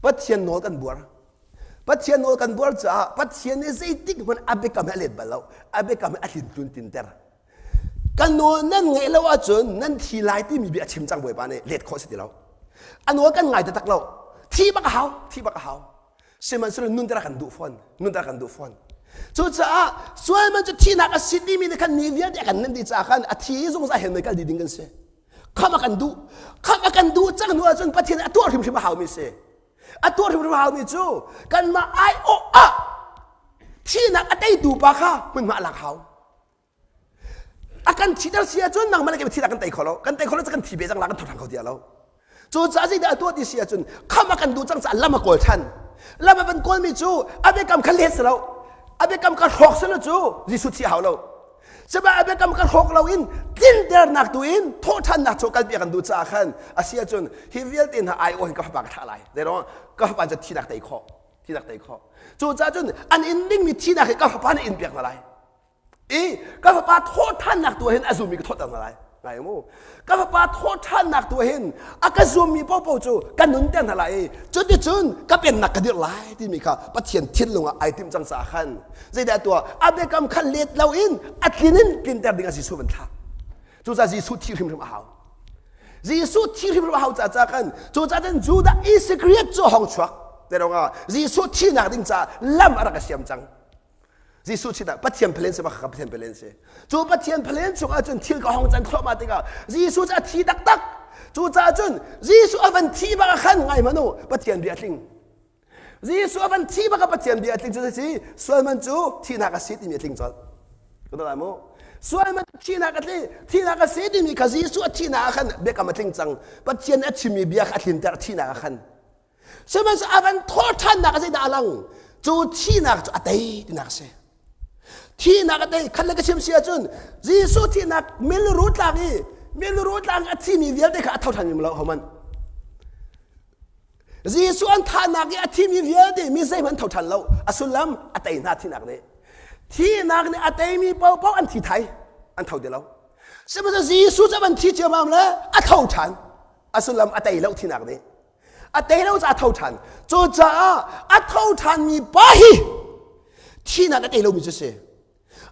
Pathian nawl kan buar. Pathian nawl kan buar caah Pathian nih zeitik hmanh a biakam hi a let bal lo. A biakam hi a tlin tlun tinter. Kan nawl nan ngaih lo ahcun nan thi lai timi bia a chim cang Bawipa nih let khawh si ti lo. A nawl kan ngai taktak lo. Thi bak a hau, thi bak a hau. Sihmanhsehlaw nun tara kan duh fawn, nun tara kan duh fawn. Cucaah sual man cu thihnak a si timi nih khan mi vialte a kan nan dih caah khan a thi zungzal he mei kal dih ding kan si. Khamh a kan duh. Khamh a kan duh cang hnu ahcun Pathian a tuah hrimhrim a haumi si. A tuah hrimhrim a haumi cu kanmah aiawh ah thihnak a teitu pa kha hmunhma a lak hau. A kan thiter si ahcun nangmah le keimah thihnak kan tei kho lo. Kan tei kho lo cu kan thi ve cang la kan tho ṭhan kho ti lo. Cucaah zeidah a tuah ti si ahcun khamh a kan duh cang caah lam a kawl ṭhan. Lam a van kawlmi cu a biakam kha let si lo. A biakam kha hrawk si lo cu Jesuh thi a hau lo. Sihmanhsehlaw a biakam kha hrawk lo in tlinternak tu in thawhṭhannak cu kalpi a kan duh caah khan a si ahcun hi vialte hna aiawh hin ka fapa ka thlah lai. Zeiruangah ka fapa cu thinak tei khawh. Thinak tei khawh. Cucaah cun an in dingmi thinak hi ka fapa nih in piak hna lai. I ka fapa thawhṭhannak tu hin a zummi ka thawhter hna lai. Ngai mu. Ka fapa thawhṭhannak tu hin a ka zummi paohpaoh cu ka nunter hna lai i cuticun ka pennak ka dirh lai timi kha Pathian thinlung ah ai timh cang caah khan zeidah tuah a biakam kha let loin a tlin in tlinter ding ah Jesuh van thlah. Cucaah Jesuh thi hrimhrim a hau. Jesuh thi hrimhrim a hau caah caah khan cucaah cun Judah Iskariot cu a hong chuak. Te Jesuh thihnak ding caah lam a rak i siam cang. Jesuh sinah Pathian palen si bak Pathian palen si. Cu Pathian palen chung ahcun thil ka hong can thluahmah tikah Jesuh cu a thi taktak. Cucaah cun Jesuh a van thi bak ah khan ngai hmanh u Pathian bia a tling. Jesuh a van thi bak ah Pathian bia a tling cu si sual man cu thihnak a si timi a tling colh. Ka lai mu. Sual man thihnak a tling thihnak a si timi kha Jesuh a thihnak ah khan biakam a tling cang. Pathian a chimmi bia kha a tlinter thihnak ah khan. Sihmanhsehlaw a van thawh ṭhannak ah zeidah a lang? Cu thihnak cu a tei tinak a si. Thihnak a tei. Khat le ka chim si ahcun Jesuh thihnak miluru tlang i miluru tlang a thimi vialte kha a tho ṭhan mi lo hohmanh. Jesuh an thahnak i a thimi vialte mi zeihmanh tho ṭhan lo. A sullam a tei hna thihnak nih. Thihnak nih a teimi paohpaoh an thi thai. An tho ti lo. Sihmanhsehlaw Jesuh cu an thi ciammam le a tho ṭhan. A sullam a tei lo thihnak nih. A tei lo caah a tho ṭhan. Cucaah a tho ṭhanmi pa hi thihnak a tei lomi cu si.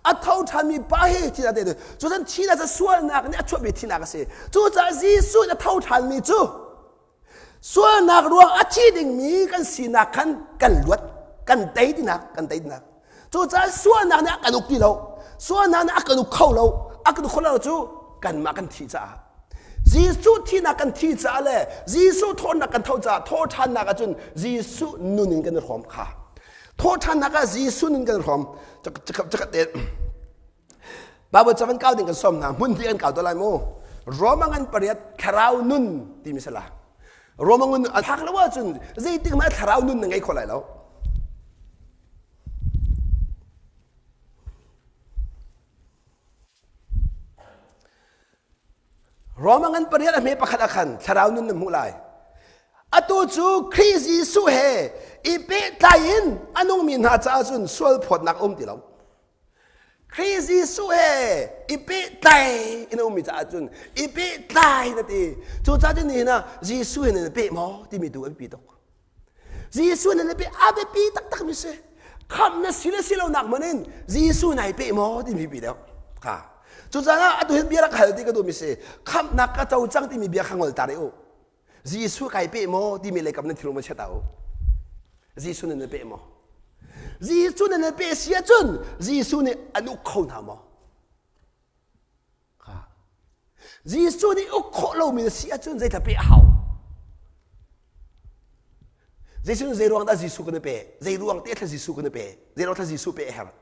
A tho ṭhanmi pa hi thihnak a tei lo. Cucun thihnak cu sualnak nih a chuahmi thihnak a si. Cucaah Jesuh in a tho ṭhanmi cu sualnak ruang a thi dingmi kan sinak khan kan luat, kan tei tinak, kan tei tinak. Cucaah sualnak nih a kan uk ti lo. Sualnak nih a kan uk kho lo. A kan uk kho lo cu kanmah kan thih caah. Jesuh thihnak kan thi caah le Jesuh thawhnak kan tho caah thawhṭhannak ahcun Jesuh nun in kan i hrawm kha. Thawhṭhannak ah Jesuh nun kan i hrawm. Cakhat te Bible ca van kau ding kan sawm hna. Hmun hnih kan kau to lai mu. Roma ngan pariat thlarau nun timi sala. Roma ngun a phak lo ahcun zeitik hmanh thlarau nun na ngei kho lai lo. Roma ngan pariat a hme pakhat ah khan thlarau nun na hmuh lai. Atu cu Khrih Jesuh he i pehtlai in a nungmi hna caah cun sual phawtnak a um ti lo. Khrih Jesuh he i pehtlai in a ummi caah cun i pehtlai na ti. Cucaah cun nihin ah Jesuh he nan i peh maw timi tu a biapi tuk. Jesuh nan i peh a biapi taktakmi si. Khamh na si le si lo nak hmanh in Jesuh nai peh maw timi biapi deuh. Kha. Cucaah atu hin bia rak hal ti ka duhmi si. Khamhnak ka co cang timi bia kha ngol ta rih u. Jesuh kai peh maw timi lei kam nan thinlung va chia ta u. Jesuh nan i peh maw? Jesuh nan i peh si ahcun Jesuh nih an uk kho hna maw? Jesuh nih uk khawh lomi na si ahcun zeithla peh a hau? Jesuh nih zei ruang dah Jesuh kan i pe? Zei ruang te thla Jesuh kan i pe? Zei ruang thla Jesuh pe a herh?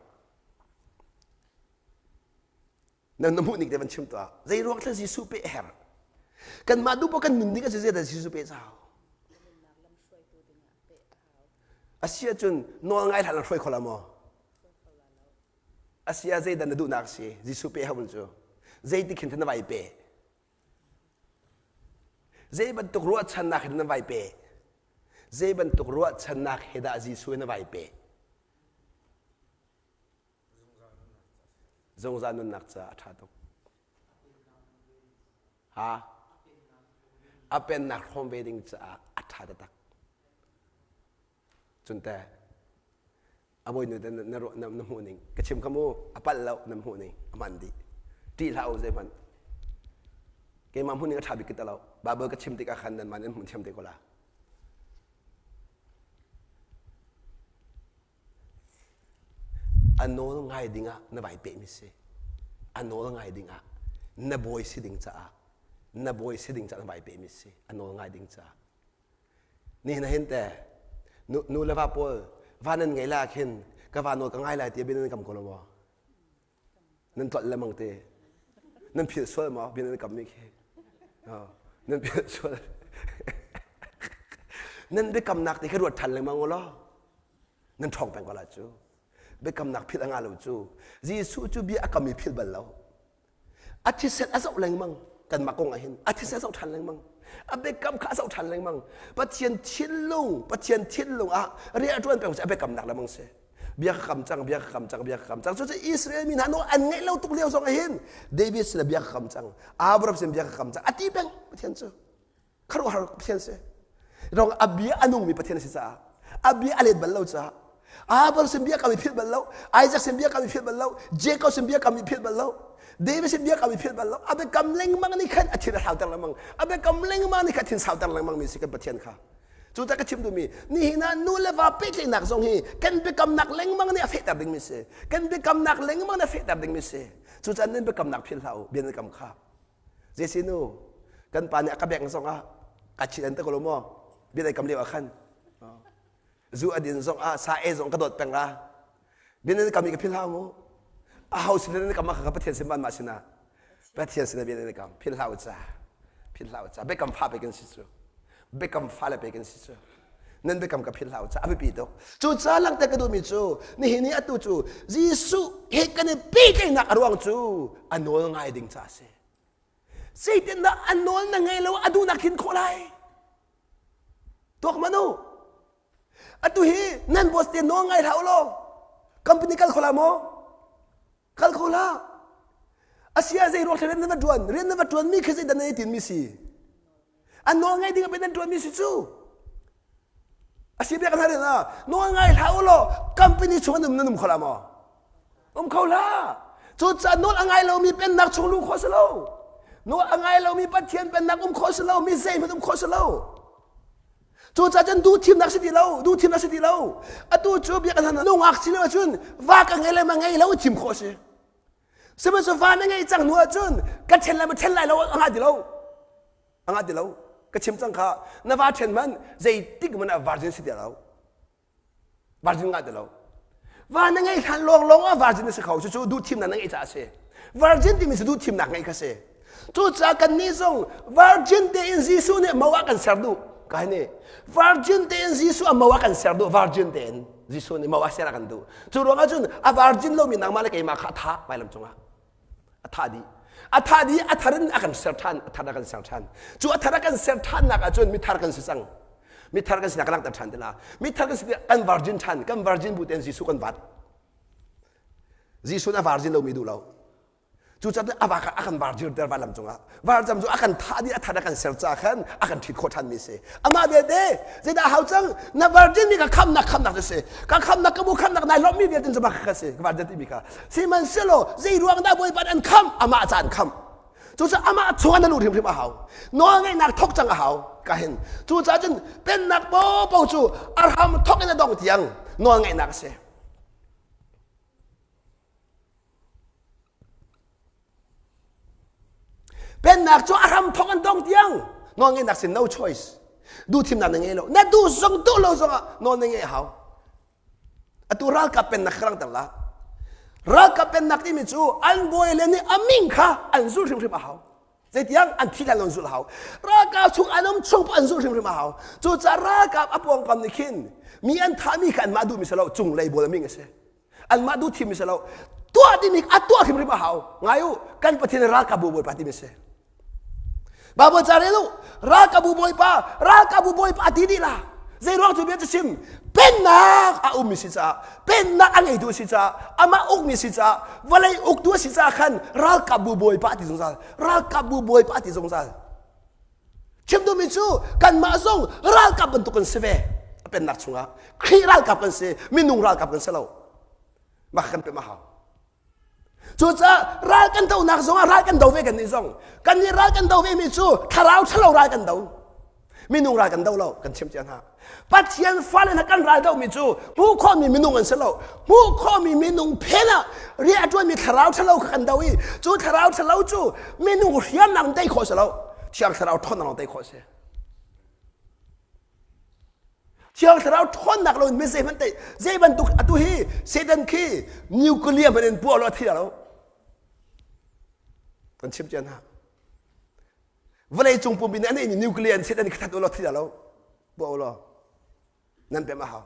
Na na hmuh ning te van chim tuah. Zei ruang thla Jesuh pe a herh? Kanmah duh kan nun ding a si zei dah Jesuh pe chau? A si ahcun nawl ngai hlah na hruai kho la maw? A si ah zeidah na duhnak si? Jesuh pe hau cu. Zeitik hin na vai pe? Zei bantuk ruahchannak hin na vai pe? Zei bantuk ruahchannak he dah Jesuh na vai pe? Zungzal nunnak caah a ṭha tuk. Ha? A pennak hrawm ve ding caah a ṭha taktak. Cun teh a bawinu te na ruah na hmuh ning ka chim kha mu a palh lo na hmuh ning a hman dih. Ṭih hlah u zeihmanh. Keimah hmuh ning a ṭha bik ka ti lo. Bible ka chim tikah khan nanmah nan hmuh thiam te ko la. A nawl ngai dingah na vai pehmi si. A nawl ngai dingah na bawi si ding caah na bawi si ding caah na vai pehmi si. A nawl ngai ding caah. Nihin ah hin teh nu, nu le va pawl va nan ngei la khin ka va nawl ka ngai lai ti bia nan kam ko lo maw? Nan tlolh lengmang te. Nan philh sual maw bia nan kam mi khi? Nan philh sual. nan biakamnak te khi ruat ṭhan lengmang u law nan ṭhawng peng ko la cu. Biakamnak philh a ngah lo cu. Jesuh cu bia a kam i philh bal lo. A thisen a zoh lengmang kanmah kong ah hin a thisen a zoh ṭhan lengmang. A biakam kha a zoh ṭhan lengmang. Pathian thinlung, Pathian thinlung ah rian a ṭuan peng cu a biakamnak lengmang si. Bia ka kam cang, bia ka kam cang, bia ka kam cang. Cucu Israel mi hna nawl an ngaih lo tuk lio zong ah hin David sin ah bia ka kam cang, Abraham sin bia ka kam cang. A ti peng Pathian cu. Khuaruahhar Pathian si. Rong a bia a nungmi Pathian a si caah a bia a let bal lo caah Abraham sin bia kam i philh bal lo, Isaac sin bia kam i philh bal lo, Jacob sin bia kam i philh bal lo, David sin bia kam i philh bal lo. A biakam lengmang nih khan a thin a hlauter lengmang. A biakam lengmang nih khan a thin sauter lengmang mi si kan Pathian kha. Cucaah ka chim duhmi nihin ah nu le va pehtlaihnak zong hi kan biakamnak lengmang nih a fehter dingmi si. Kan biakamnak lengmang nih a fehter dingmi si. Cucaah nan biakamnak philh hlah u, bia nan kam kha. Zeisi nu, kan pa nih a ka bek zong ah ka chit an te ko lo maw? Bia nan kam lio ah khan. Zu a din zong ah sa e zong ka dawt peng la. Bia nan kam i ka philh hlah mu. Aho sin nan kam ah kha Pathian sin ban mah sinah. Pathian sin bia nan kam. Philh hlah u ca. Philh hlah u ca. Biakam fa pe kan si cu. Biakam fale pe kan si cu. Nan biakam ka philh hlah u ca. A biapi tuk. Cu ca langhter ka duhmi cu nihin ni atu cu Jesuh he kan i pehtlaihnak a ruang cu a nawl ngai ding ca a si. Zeitindah a nawl na ngei lo a duhnak tlin khawh lai? Tuak man u. Atu hi nan boss te nawl ngai hlah u law company kal kho la maw? Kal kho hlah. Asia zei ruang rian na va ṭuan? Rian na va ṭuan mi khi zeidah nan i tinmi si? An nawl ngai ding ah nan ṭuan mi si cu. Asi biak hna rian ah nawl ngai hlah u law company chung an um nan um kho la maw? Um kho hlah. Cucaah nawl a ngai lomi pennak chung luh khawh si lo. Nawl a ngai lomi Pathian pennak um khawh si lo. Mi zeihmanh um khawh si lo. Cucaah cun duh thimnak si ti lo, duh thimnak si ti lo. Atu cu biakinn hna nungak si lo ahcun va ka ngei le ma ngei lo thim khawh si. Sihmanhsehlaw va na ngei cang hnu ahcun ka ṭhen lai ma ṭhen lai lo a ngah ti lo. A ngah ti lo. Ka chim cang kha na va ṭhen man zeitik man ah virgin si ti lo. Virgin ngah ti lo. Va na ngeih hlan lawnglawng ah virgin na si kho. Cucu duh thimnak na ngeih caah a si. Virgin timi cu duh thimnak ngeih kha si. Cucaah kannih zong virgin tein Jesuh nih mo ah kan ser duh. Ka nih virgin tein Jesuh a mo ah kan ser duh. Virgin tein Jesuh nih mo ah ser a kan duh. Cu ruangah cun a virgin lomi nangmah le keimah kha a thah vailam cungah. A thah dih. A thah dih a thar in a kan ser ṭhan. A thar a kan ser ṭhan. Cu a thar a kan ser ṭhannak ah cun mithar kan si cang. Mithar kan sinak ka langhter ṭhan te la. Mithar kan si kan virgin ṭhan. Kan virgin bu tein Jesuh kan vat. Jesuh a virgin lomi duh lo. Cucaah a va a kan varjirter vanlam cungah varjam cu a kan thah dih a that a kan ser ca khan a kan ṭhit khawh ṭhanmi si amah belte zeidah hau cang na virgin mi ka khamnak khamnak cu si ka khamnak ka bu khamnak nai lawmhmi vialte cu ka si ka virgin timi kha sihmanhsehlaw zei ruang dah bawipa an khamh amah ca an khamh cucaah amah chungah na luh hrimhrim a hau nawlngeihnak thok cang a hau ka hin cucaah cun pennak popo cu a hram thok in a dong tiang nawlngeihnak a si Pennak cu a hram thawk an dong tiang nawlngeihnak sin no choice. Duh thimnak na ngei lo. Na duh zong duh lo zongah nawl na ngeih hau. Atu ralkap pennak ka langter la. Ralkap pennak timi cu an bawi le nih a min kha an zulh hrimhrim a hau. Zeitiang an thi hlan lo zulh a hau. Ralkap chung an um chung an zulh hrimhrim a hau. Cucaah ralkap a pawngkam nih khin mi an thahmi kha anmah duhmi si lo cunglei bawl a ming a si. Anmah duh thimmi si lo. Tuah timi a tuah hrimhrim a hau. Ngai u, kan Pathian ralkapbu Bawipa timi si. Baibal ca rel u, ralkapbu Bawipa, ralkapbu Bawipa a ti dih la. Zei ruang cu bia cu chim? Pennak a ummi si caah, pennak a ngeitu a si caah, amah ukmi si caah, vawlei uktu a si caah khan ralkapbu Bawipa a ti zungzal. Ralkapbu Bawipa a ti zungzal. Chim duhmi cu kanmah zong ralkap bantuk kan si ve. A pennak chungah Khrih ralkap kan si, minung ralkap kan si lo. Mah kan pem a hau. Cucaah ral kan donak zongah ral kan do ve kan nih zong. Kan nih ral kan do ve mi cu thlarau ṭhalo ral kan do. Minung ral kan do lo, kan chim cia hna. Pathian fale hna kan ral domi cu hmuh khawhmi minung an si lo. Hmuh khawhmi minung phen ah rian a ṭuanmi thlarau ṭhalo kha kan do i cu thlarau ṭhalo cu minung hriamnam tei khawh si lo. Thiang thlarau ṭhawnnak lawng tei khawh si. Thiang Thlarau ṭhawnnak lo in mi zeihmanh tei zei bantuk atu hi Satan khi nuclear hmanh in puah lo a thi lo. Kan chim cia hna. Vawlei cung pumpi nih a neihmi nuclear in Satan khi that u law thi lo. Puah u law. Nan pem a hau.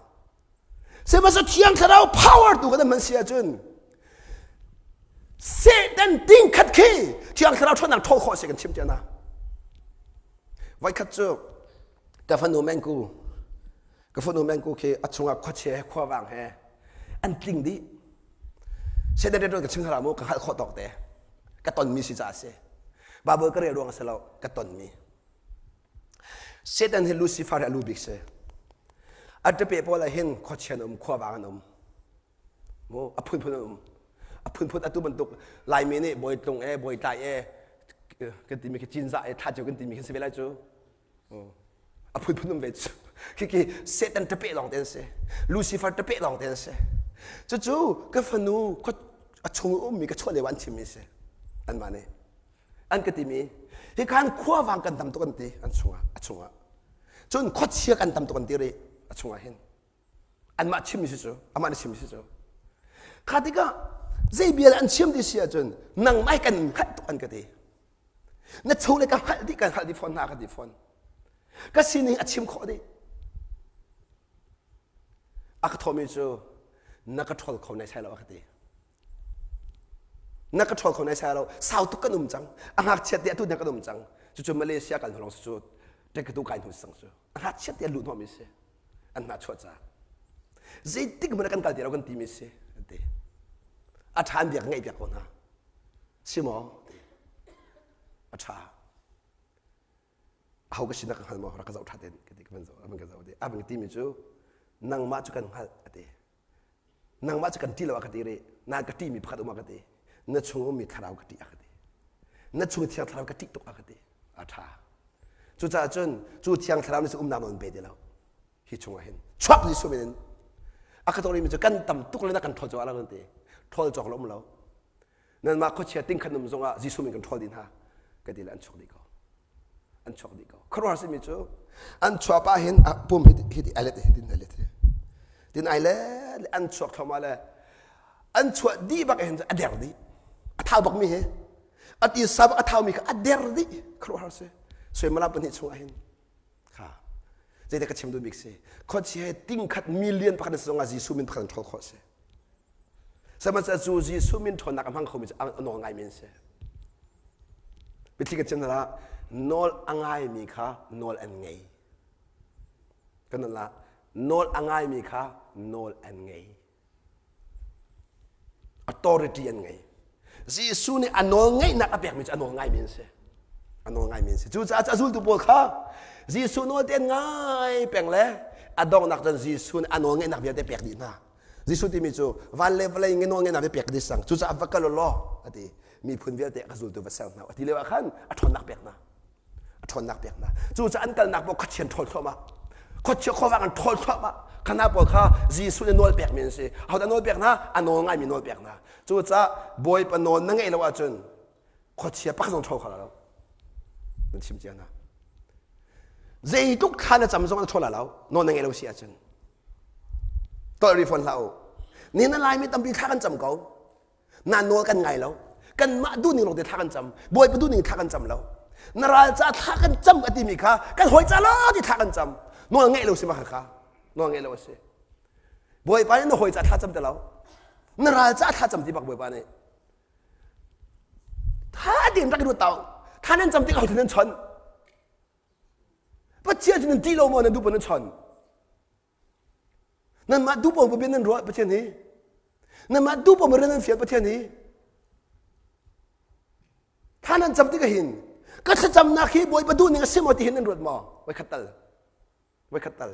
Sihmanhsehlaw Thiang Thlarau power tu kan hman si ahcun Satan ting khat khi Thiang Thlarau ṭhawnnak ṭhawl khawh si kan chim cia hna. Voikhat cu ka fanu mengku ka fanu mengku khi a chungah khuachia he khuavang he an tling dih Satan rian ka chim hna mu ka hngalh khawh tawk te ka tonmi si caah si Bible ka rel ruang a si lo ka tonmi Satan hi Lucifer hi a lu bik si a ṭape pawl ah hin khuachia an um khuavang an um mu a phunphun an um a phunphun atu bantuk laimi nih bawitlung e bawitlai e kan timi khi cinzah e thla kan timi khi si ve lai cu a phunphun um ve cu khiki satan ṭape lawng te an si lucifer ṭape lawng te an si cucu ka fanu a chung ummi ka chuah lio an chimmi si anmah nih an ka timi hi khan khuavang kan tam tuk an ti an chungah a chungah cun khuachia kan tam tuk an ti rih a chungah hin anmah chimmi si cu amah nih chimmi si cu kha tikah zei bia an chim ti si ahcun nangmah kan hngalh tuk an ka ti na chung le ka hngalh dih kan hngalh dih fawn hna ka ti fawn ka sining a chim khawh dih a ka thawmi cu na ka ṭhawl kho nai sai lo a ka ti na ka ṭhawl kho nai sai lo sau tuk kan um cang a ngakchiat te atu kan um cang cucu Malaysia kal hnu lawng cu ṭekatu kai hnu sang cu a ngakchiat te luh hnawhmi si an hna chuah caah zeitik hmanh kan kal ti lo kan timi si an ti a ṭha an biak ngaih piak ko hna si maw a ṭha aho ka sinak ka hngal maw rak ka zoh ṭha ten ka ti ka van zoh a van ka zoh ti a van timi cu nangmah cu kan hngalh a ti nangmah cu kan ṭih lo a ka ti rih na ka ṭihmi pakhat um a ka ti na chung ummi thlarau ka ṭih a ka ti na chung thiang thlarau ka ṭih tuk a ka ti a ṭha cucaah cun cu thiang thlarau nih umnak nawl pe ti lo hi chungah hin chuak Jesuh min in a ka mi cu kan tam tuk le na kan ṭhawl cawk ala kan ti ṭhawl cawk lo um lo nanmah khuachia ting khat um zongah Jesuh min kan ṭhawl dih hna ka ti le an chuak dih ko an chuak dih ko khuaruahhar simi cu an chuah pah hin pum hi hi ai let hi tin ai let tin ai let an chuak thluahmah le an chuah dih bak hin a der dih a thau bak mi hi a ti sa bak a thau mi kha a der dih khuaruahhar si suimilam pahnih chungah hin kha zeidah ka chim duh bik si khuachia he ting khat million pakhat zongah Jesuh min pakhat an ṭhawl khawh si sihmanhsehlaw cu Jesuh min ṭhawnnak a hmang khomi cu a nawl ngaimi an si Biathli kan chim hna nawl a ngaimi kha nawl an ngei. Kan la nawl a ngaimi kha nawl an ngei. Authority an ngei. Jesuh nih a nawl ngeihnak a pekmi cu a nawl ngaimi an si. A nawl ngaimi an si. Cucaah a zultu pawl kha Jesuh nawl te an ngai peng le a donghnak cun Jesuh nih a nawl ngeihnak vialte pek dih hna. Jesuh timi cu van le vawlei nawl ngeihnak vialte pek dih sang. Cucaah va kal u law a ti. Miphun vialte ka zultu va ser hna a ti lio ah khan a ṭhawnnak pek hna. A ṭhawnnak pek hna. Cucaah an kalnak paoh khuachia an ṭhawl thluahmah. Khuachia khuavang an ṭhawl thluahmah. Kha hna pawl kha Jesuh nih nawl pekmi an si. Ahodah nawl pek hna? A nawl ngaimi nawl pek hna. Cucaah Bawipa nawl na ngeih lo ahcun khuachia pakhat zong ṭhawl kho lo. Nan chim cia hna. Zeitluk thla na cam zong na ṭhawl lo. Nawl na ngeih lo si ahcun. Tolh ri fawn hlah u. Ni na Laimi tampi thla kan cam ko. Na nawl kan ngai lo. Kanmah duhning lawng te thla kan cam. Bawipa duhning thla kan cam lo. Na ral ca thla kan cam a timi kha kan hawi ca lo ti thla kan cam. Nawl ngeih lo si ma kha kha. Nawl ngeih lo a si. Bawipa nih na hawi ca thla cam ti lo. Na ral caah thlacam ti bak Bawipa nih. Tha tein rak i ruat tau. Tha nan cam tik ah nan chon. Pathian cu nan ti lo maw nan duh nan chon. Nanmah duh paoh bia nan ruah Pathian hi. Nanmah duh paoh rian nan fial Pathian hi. Tha nan cam tik ah hin ka thlacamnak hi Bawipa duh ning a si maw ti hin nan ruat maw? Voi khat tal. Voi khat tal.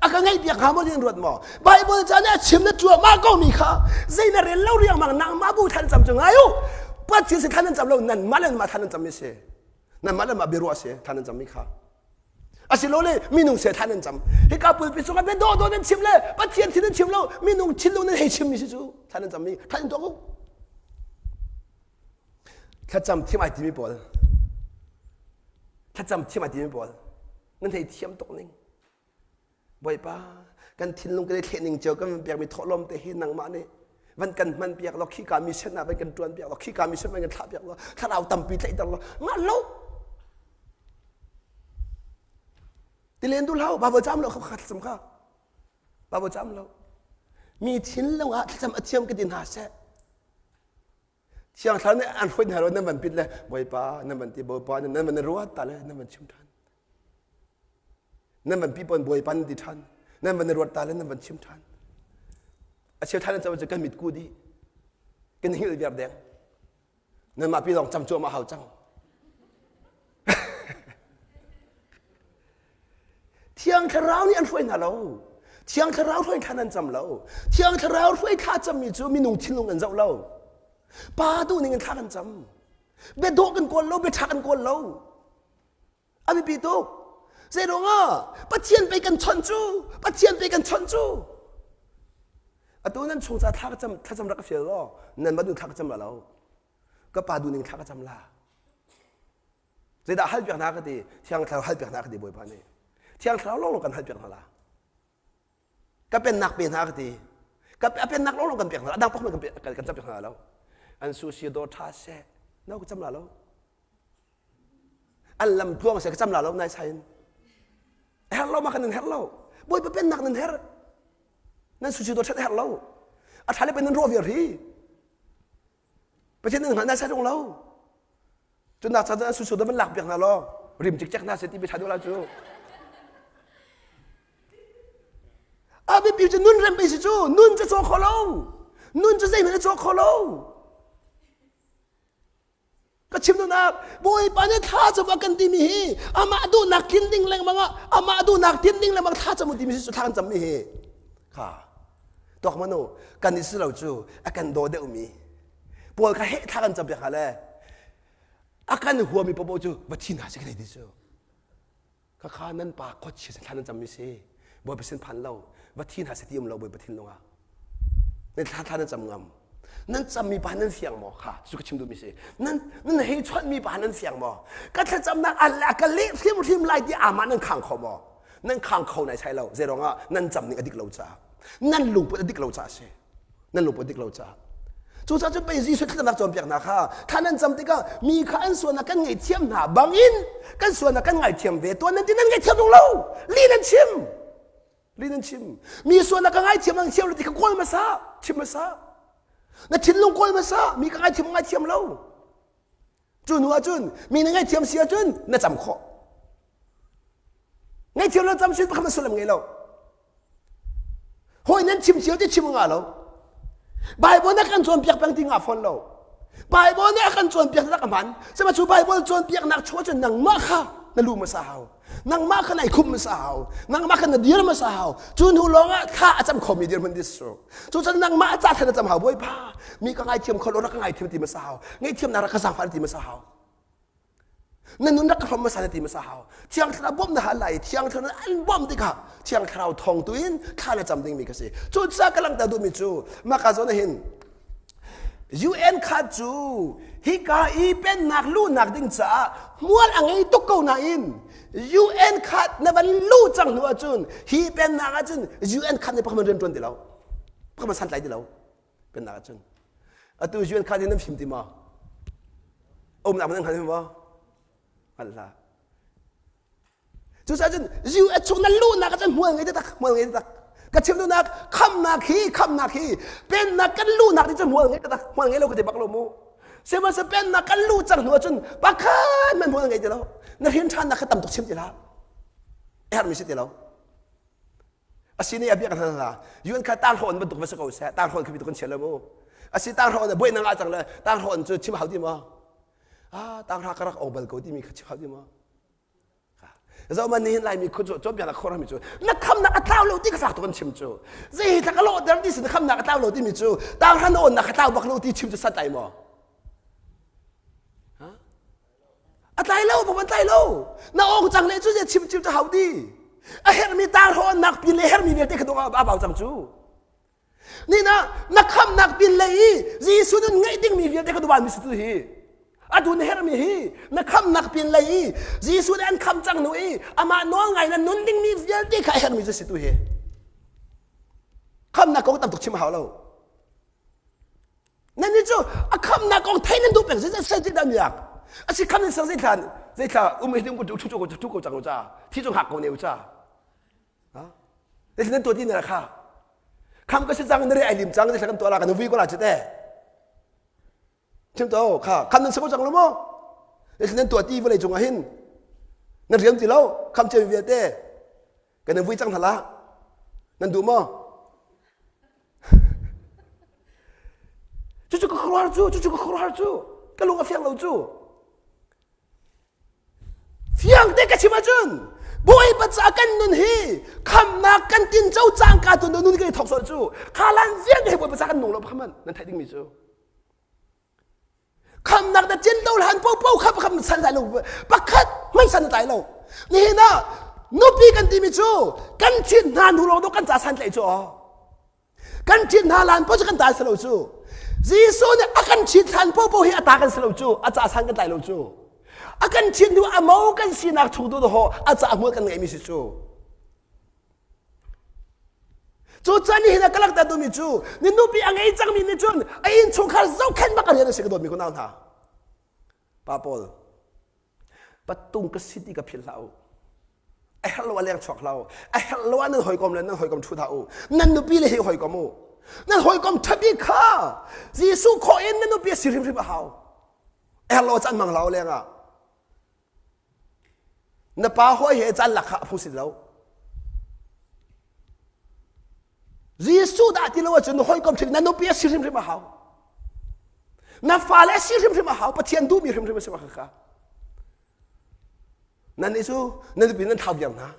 A ka ngaih piak hnga maw ti nan ruat maw? Bible ca nih a chim na cuahmah ko mi kha zei na rel lo riangmang nangmah bu than cam cu ngai u. Pathian si than nan cam lo nanmah le nanmah than nan cam mi si. Nanmah le nanmah biaruah si than nan cam mi kha. Asilole minung se than nan cam. Hika pulpit cungah bia dawh dawh nan chim le Pathian thin nan chim lo minung thinlung nan hei chim mi si cu than nan cam mi than in tuak u. Thlacam thiam ai timi pawl thlacam thiam ai timi pawl nan hei thiam tuk ning Bawipa kan thinlung kan i thleh ning cio kan van pekmi thawhlawm te hi nangmah nih van kan hman piak law khika mission ah van kan tuan piak law khika mission van kan thlah piak law thlarau tampi tlaihter law ngah lo tilen du hlau Bible cam lo kha thlacam kha Bible cam lo mi thinlung ah thlacam a thiam ka ti hna seh Thiang Thlarau nih an hruai hna lo nan van pit le Bawipa nan van ti Bawipa nan van ruat ta le nan van chim ṭhan. Nan van pi pon Bawipa nan ti ṭhan. Nan van ruat ta le nan van chim ṭhan. A cheu ṭhan cu kan mit ku dih. Kan hngilh viar deng. Nan mah pi lawng cam cuahmah hau cang. Thiang Thlarau nih an hruai hna lo. Thiang Thlarau hruai thla nan cam lo. Thiang Thlarau hruai thla cammi cu minung thinlung an zoh lo. Pa duhning in thla kan cam. Bia dawh kan kawl lo, bia ṭha kan kawl lo. A biapi tuk. Zeiruangah Pathian pei kan chawnh cu, Pathian pei kan chawnh cu. Atu nan chung ca thla ka cam, thlacam rak ka fial law, nan va duh thla ka cam la lo. Ka pa duhning thla ka cam la. Zeidah hal piak hna ka ti? Thiang Thlarau hal piak hna ka ti Bawipa nih. Thiang Thlarau lawnglawng kan hal piak hna la. Ka pennak pe hna ka ti. Ka a pennak lawnglawng kan pek hna. A dang pakhat kan kan cam piak hna lo. An su si dawr tha seh. No ka cam la lo. An lam tluang seh ka cam la lo nai sain. Herh lo ma kan nan herh lo. Bawipa pennak nan herh. Nan su si dawr that herh lo. A tha le pen nan rawh viar hi. Pathian nan hngalh nai sai tung lo. Cunak caan an susu van lak piak hna law rim cikcek hna seh ti ṭha deuh la cu. A biapi cu nun rem si cu nun cu caw kho lo. Nun cu zeihmanh a caw kho lo. Ka chim duhnak Bawipa nih thla cam a kan timi hi amah duhnak tlin ding lengmang ah amah duhnak tlin ding lengmang thla cam u timi si cu thla kan cammi hi. Kha tuak manu kan i si lo cu a kan daw deuhmi Paul kha heh thla kan cam piak hna le a kan huami popo cu va thi hna seh kan hei ti cu khakha nan pa khuachia thla nan cammi si Bawipa sin phan lo va thi hna seh ti um lo Bawipa thinlung ah nan thla thla nan cam ngam nan cammi pa nan fiang maw kha cu ka chim duhmi si nan nan hei chawnhmi pa nan fiang maw ka thlacamnak a ka leh hrimhrim lai ti amah nan khang kho maw nan khang kho nai sai lo zeiruang ah nan cam ning a dik lo caah nan lungput a dik lo caah a si nan lungput dik lo caah cucaah cun pei Jesuh thlacamnak cawnpiaknak kha thla nan cam tikah mi kha an sualnak kan ngaihthiam hna bangin kan sualnak kan ngaithiam ve tuan nan ti nan ngaithiam tung lo li nan chim li nan chim mi sualnak ka ngaithiam ang thiam lo ti kha kawl hmasa chim hmasa na thinlung kawl hmasa mi ka ngaithiam ngaithiam lo Cu hnu ahcun mi na ngaihthiam si ahcun na cam khawh. Ngaihthiam lo cam si pakhat na sullam ngei lo. Hawi nan chim cio ti chim nga lo. Bible na kan cawnpiak peng ti nga fawn lo. Bible nih a kan cawnpiak tak a hman. Sihmanhsehlaw cu Bible cawnpiaknak chung ahcun nangmah kha na lu hmasa hau. Nangmah kha na i khumh hmasa hau. Nangmah kha na dir hmasa hau. Cu hnu lawngah thla a cam khomi dirhmun this cu. Cucun nangmah ca than na cam hau Bawipa. Mi ka ngaithiam kho lo rak ka ngaithiam ti hmasa hau. Ngaihthiamnak rak ka zaangfah ti hmasa hau. Na nun rak ka hrawm hmasa na ti hmasa hau. Thiang Thlarau bawmh na hal lai. Thiang Thlarau an bawmh tikah Thiang Thlarau thawng tu in thla na cam dingmi ka si. Cucaah ka langhter duhmi cu maka zawn ah hin UN kha cu hika i pennak luhnak ding caah hmual a ngei tuk ko nain UN kha na van luh cang hnu ahcun hi pennak ahcun UN kha nih pakhat rian ṭuan ti lo pakhat santlai ti lo pennak ahcun atu UN kha nih nan fim ti maw umnak nan hngal maw hngal hlah Cucaah cun US chung na luhnak ah cun hmual ngei taktak, hmual ngei taktak. Ka chim duhnak khamnak hi khamnak hi pennak kan luhnak ni cu hmual ngei tak hmual ngei lo ka ti bak lo mu. Sihmanhsehlaw pennak kan luh cang hnu ahcun pakhat hmanh hmual ngei ti lo. Na hrin ṭhannak kha tam tuk chim ti hlah. A herhmi si ti lo. Asi nih a biak hna hna. UN kha tanghlawn bantuk va si ko seh. Tanghlawn khi kan chia lo mu. Asi tanghlawn buai na ngah cang le tanghlawn cu chim hau ti maw? Ah tanghra ka rak ong bal ko timi kha chim hau ti maw? Zoh man nihin Laimi khut cu cawnpiaknak khor mi cu na khamnak a tlau lo ti ka fak tuk an chim cu. Zei hi thla ka lawhter ti si na khamnak a tlau lo timi cu tanghra na onnak a tlau bak lo ti chim cu sat lai maw? A tlai lo bak an tlai lo. Na ong cang le cu chim chim cu hau di. A herhmi tanghra pin le herhmi vialte kha a bau cang cu. Ni na na khamnak pin le i Jesuh nun ngeih dingmi vialte kha duvan mi si tu hi. Atu na herhmi hi na khamnak pin lei i Jesuh nih an kham cang hnu i amah nawl ngai na nun dingmi vialte kha a herhmi cu si tu hi. Khamnak kong tam tuk chim a hau lo. Nan nih cu a khamnak kong thei nan duh peng zei zei dah miak. A si kham nan ser zei thla zei thla um hi um thu ko thu ko cang ko ca thi cu hngak ko ne u ca. Zeitin nan tuah ti na kha. Kham ka si cang na re ai lim cang zei kan tuah la kan vui ko la chu te. Chim to kha kham nan si ko cang lo mu. Zeitin nan tuah ti vawlei cungah hin nan riam ti lo kham cem vialte kan in vui cang hna la. Nan duh maw? Cucu ka khuaruahhar cu, cucu ka khuaruahhar cu, ka lung a fiang lo cu. Fiang te ka chim ahcun Bawipa ca kan nun hi khamnak kan tinco cangka tu nun kan i thawk sual cu khalan vialte hi Bawipa ca kan nung lo khaman nan theih dingmi cu khamnak na cin lo hlan popo kha pakhat san lai lo pakhat hmanh san tlai lo nihin ah nupi kan timi cu kan ṭhit hna hnu lawng kan ca san tlaih cu Kan ṭhit hna lan poh cu kan ta si lo cu. Jesuh nih a kan ṭhit hlan popo hi a ta kan si lo cu. A ca san kan tlai lo cu. A kan ṭhit hnu a mo kan sinak chung tu ho a ca hmual kan ngeihmi si cu. Cu can hi na ka lakter duhmi cu ni nupi a ngei cangmi nih cun a innchungkhar zohkhenh bak a rian a si ka dawtmi kunau hna. Pa Paul Patung ka si ti ka philh hlah u. A herh lo ah leng chuak hlah u. A herh lo ah nan hawikom le nan hawikom ṭhu hlah u. Nan nupi le hi hawikom u. Nan hawikom ṭhabi kha Jesuh khawh in nan nupi a si hrimhrim a hau. A herh lo ah caan hmang hlah u leng ah. Na pa hawi he caan lak kha a phu si lo. Jesuh dah ti lo ahcun na hawikom ṭhing na nupi a si hrimhrim a hau. Na fale a si hrimhrim a hau. Pathian duhmi hrimhrim a si kha. Nan nih cu nan nupi nan thau viar hna.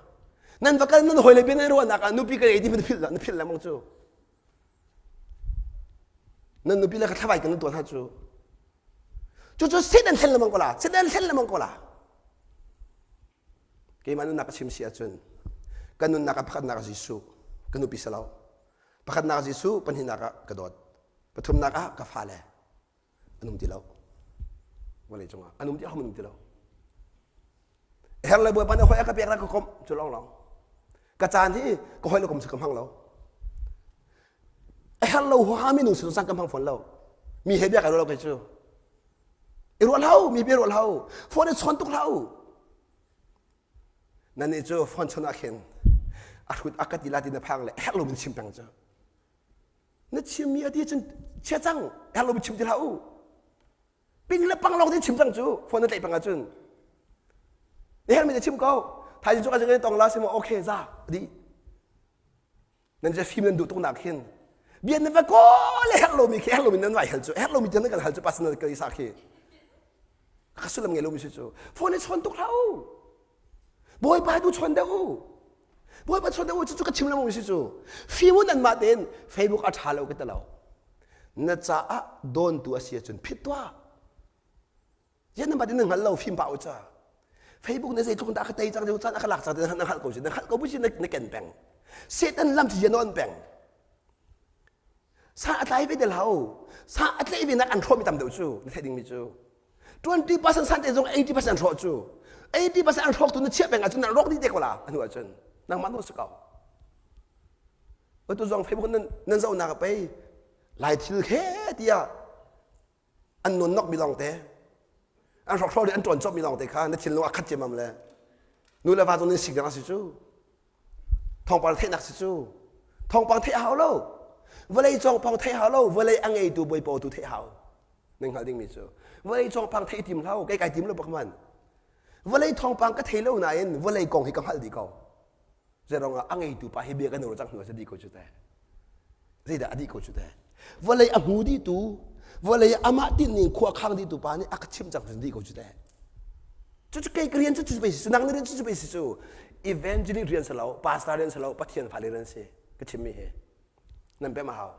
Nan va kal nan hawile bia nan ruahnak ah nupi ka ngei ti na philh na philh lengmang cu. Nan nupi le ka thlavai kan nan tuah hna cu. Cucu Satan thlen lengmang ko la. Satan thlen lengmang ko la. Keimah nunnak ka chim si ahcun kan nunnak ah pakhatnak ah Jesuh ka nupi si lo. Pakhatnak ah Jesuh, pahnihnak ah ka dawt. Pathumnak ah ka fale an um ti lo. Vawlei cungah an um ti lo, an um ti lo. Her le Bawipa nih hoi a ka pek ka komh cu lawng lawng. Ka caan hi ka hoi le kom si ka hmang lo. A herh lo huaha minung sin sang ka hmang fawn lo. Mi he bia ka ruah lo kei cu. I ruah hlah u, mi bia ruah hlah u. Phone i chawn tuk hlah u. Nannih cu phone chawn ah khin a hrut a ka ti la ti na phang le herh lo min chim peng cu. Na chimmi a ti cun chia cang, herh lo min chim ti hlah u. Ping le pang lawng tin chim cang cu, phone na tlaih peng ahcun. Na herhmi na chim ko. Thaizing cu ka cun tong la si maw okay za di. Nan cu fim nan duh tuk nak hin bia nan va kawl le herh lomi khi herh lomi nan vai hal cu herh lomi tiang nan kan hal cu pastor nan ka isa khi ka sullam ngei lomi si cu phone i chawn tuk hlah u bawipa tu chawn deuh u bawipa chawn deuh u cucu ka chim lengmang si cu fim u nanmah tein facebook a ṭha lo ka ti lo na caah dawntu a si ahcun phit tuah Ziah nan in na hngal lo fim pah u ca. Facebook na zeitluk dah ka tei cang caan a ka lak cang na hngalh ko si na hngalh ko bu si na ken peng. Satan lam ci na on peng. Sa a tlai ve del hau. Sa a tlai ve nak an hrawh mi tam deuh cu na theih ding mi cu. 20% san te zong 80% an hrawh cu. 80% an hrawk tu na chiah peng ahcun na rawk dih te ko la anu ahcun nangmah nawl si ko. Atu zong Facebook nan nan zohnak a pei lai thil khe tiah an nonnok mi lawng te an hrokhrawl i an ṭawn cawp mi lawng te kha na thinlung a khat ciammam le nu le va zong nan sik ding a si cu thawngpang theihnak si cu. Thawngpang theih hau lo. Vawlei cawngpang theih hau lo. Vawlei a ngeitu bawipa tu theih hau. Nan hngalh dingmi cu. Vawlei cawngpang theih tim hlau. Kei kai tim lo bak man. Vawlei thawngpang ka thei lo nain vawlei kong hi ka hngalh dih ko. Zeirong ah a ngeitu pa hi bia kan ro cang hnu a dih ko cu teh. Zeidah a dih ko cu teh. Vawlei a hmu dihtu, vawlei amah tinhning khua khang dihtu pa nih a ka chimh cang cu dih ko cu teh. Cucu kei ka rian cu cu pei si cu nang na rian cu cu pei si cu evangelist rian si lo, pastor rian si lo, Pathian fale rian si ka chimmi hi. Nan pem a hau.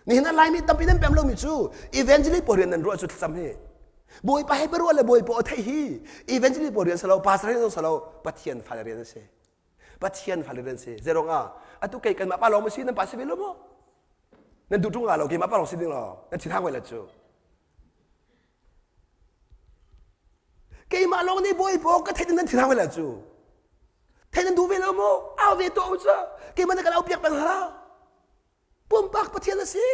Nihin ah Laimi tampi nan pem lomi cu evangelist pawl rian nan ruah cu thlacam hi. Bawipa he biaruah le Bawipa aw theih hi evangelist pawl rian si lo, pastor rian si lo, Pathian fale rian a si. Pathian fale rian si. Zeirong ah atu kei kanmah pa lawng ma si nan pa si ve lo maw? Nan duh ṭung lo keimah pa lawng si ding lo. Nan thin hang ve la cu. Keimah lawng nih Bawipa ka theih nan thin hang ve la cu. Theih nan duh ve lo maw? Au ve tuah u cu. Keimah na kan au piak peng hlah. Pumpak Pathian a si.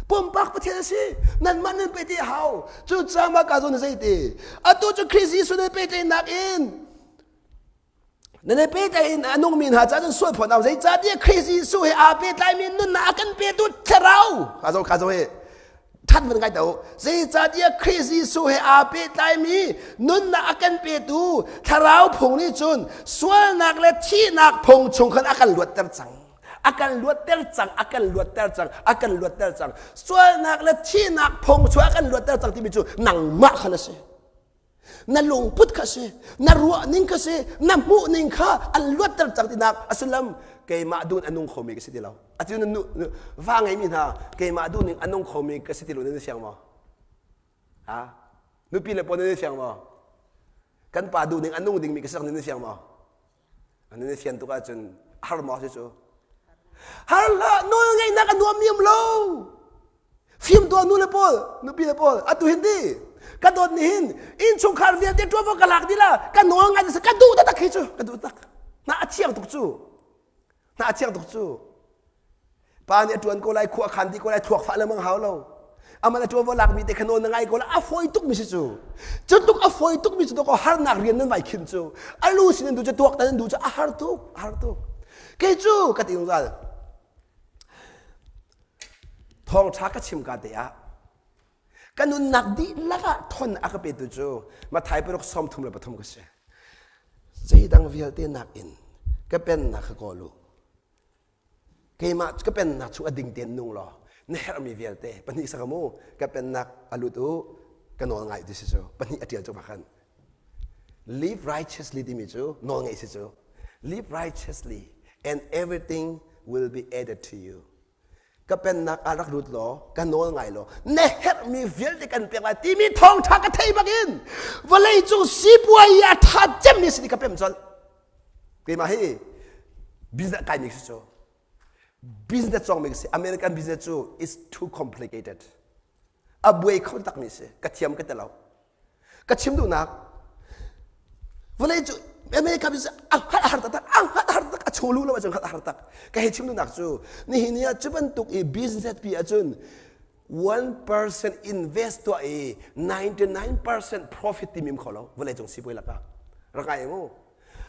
Pumpak Pathian a si. Nanmah nan pe ti hau. Cucaah mah ka zawn zei ti. Atu cu Khrist Jesuh nan pehtlaihnak in nan i pehtlaih in a nungmi hna caah cun sual phawt au zeicahtiah Khrist Jesuh he aa pehtlaimi nunnak a kan petu thlarau ka zo ka zo he that van ngai to zeicahtiah Khrist Jesuh he aa pehtlaimi nunnak a kan petu thlarau phung nih cun sualnak le thihnak phung chung khan a kan luatter cang a kan luatter cang a kan luatter cang a kan luatter cang sualnak le thihnak phung chung a kan luatter cang timi cu nangmah khan a si na lungput kha si na ruah ning kha si na hmuh ning kha an luatter cang tinak a sullam keimah dun a nung khomi ka si ti lo atu nu va ngeimi hna keimah duh ning a nung khomi ka si ti lo nan siang maw ha nupi le pawl nan siang maw kan pa duh ning a nung dingmi ka si nan siang maw Nan i fian tuk ahcun har maw si cu? Har hlah, nawl ngeihnak a nuam mi um lo. Fim tuah nu le pawl, nupi le pawl, atu hin ti. Ka dawt ni hin innchungkhar vialte ṭuanvo ka lak dih la, ka nawl ngai ka duh taktak hi cu, ka duh tak. Na a thiang tuk cu. Na a thiang tuk cu. Pa nih a ṭuan ko lai, khua a khan dih ko lai, thluak fah lengmang hau lo. Aman a ṭuanvo lakmi te kha nawl na ngai ko lai, a fawi tukmi si cu. Cu tluk a fawi tukmi cu dawkaw harnak rian nan vai khin cu. A lu sin nan duh cu tuak nan duh cu a har tuk, a har tuk. Kei cu ka ti zungzal. Thawngṭha ka chim ka te ah ka nunnak dihlak ah thon a ka petu cu Mathai paruk 33 ka si. Zeidang vialte nakin ka pennak kha kawl u. Keimah ka pennak chung a ding tein nung law na herhmi vialte pahnih saka mu ka pennak a lut u ka nawl ngai ti si cu pahnih a ṭial cu khan live righteously timi cu nawl ngeih si cu live righteously and everything will be added to you ka pennak ah rak lut law ka nawl ngai law na herhmi vialte kan pek lai timi thawngṭha ka thei bakin vawlei cung sipuai a ṭha cemmi si ti ka pem colh Keimah hi business kaimi si cu business cawngmi ka si American business cu is too complicated a buai kho takmi si ka thiam ka ti lo ka chim duhnak vawlei cu America business a hngalh har taktak a hngalh har taktak a chung lu lo ahcun hngalh har tak ka hei chim duhnak cu nihin ni ah cu bantuk i business pi ahcun 1% invest tuah i 99% profit ti mim kho lo vawlei cung sipuai lakah rak ngai mu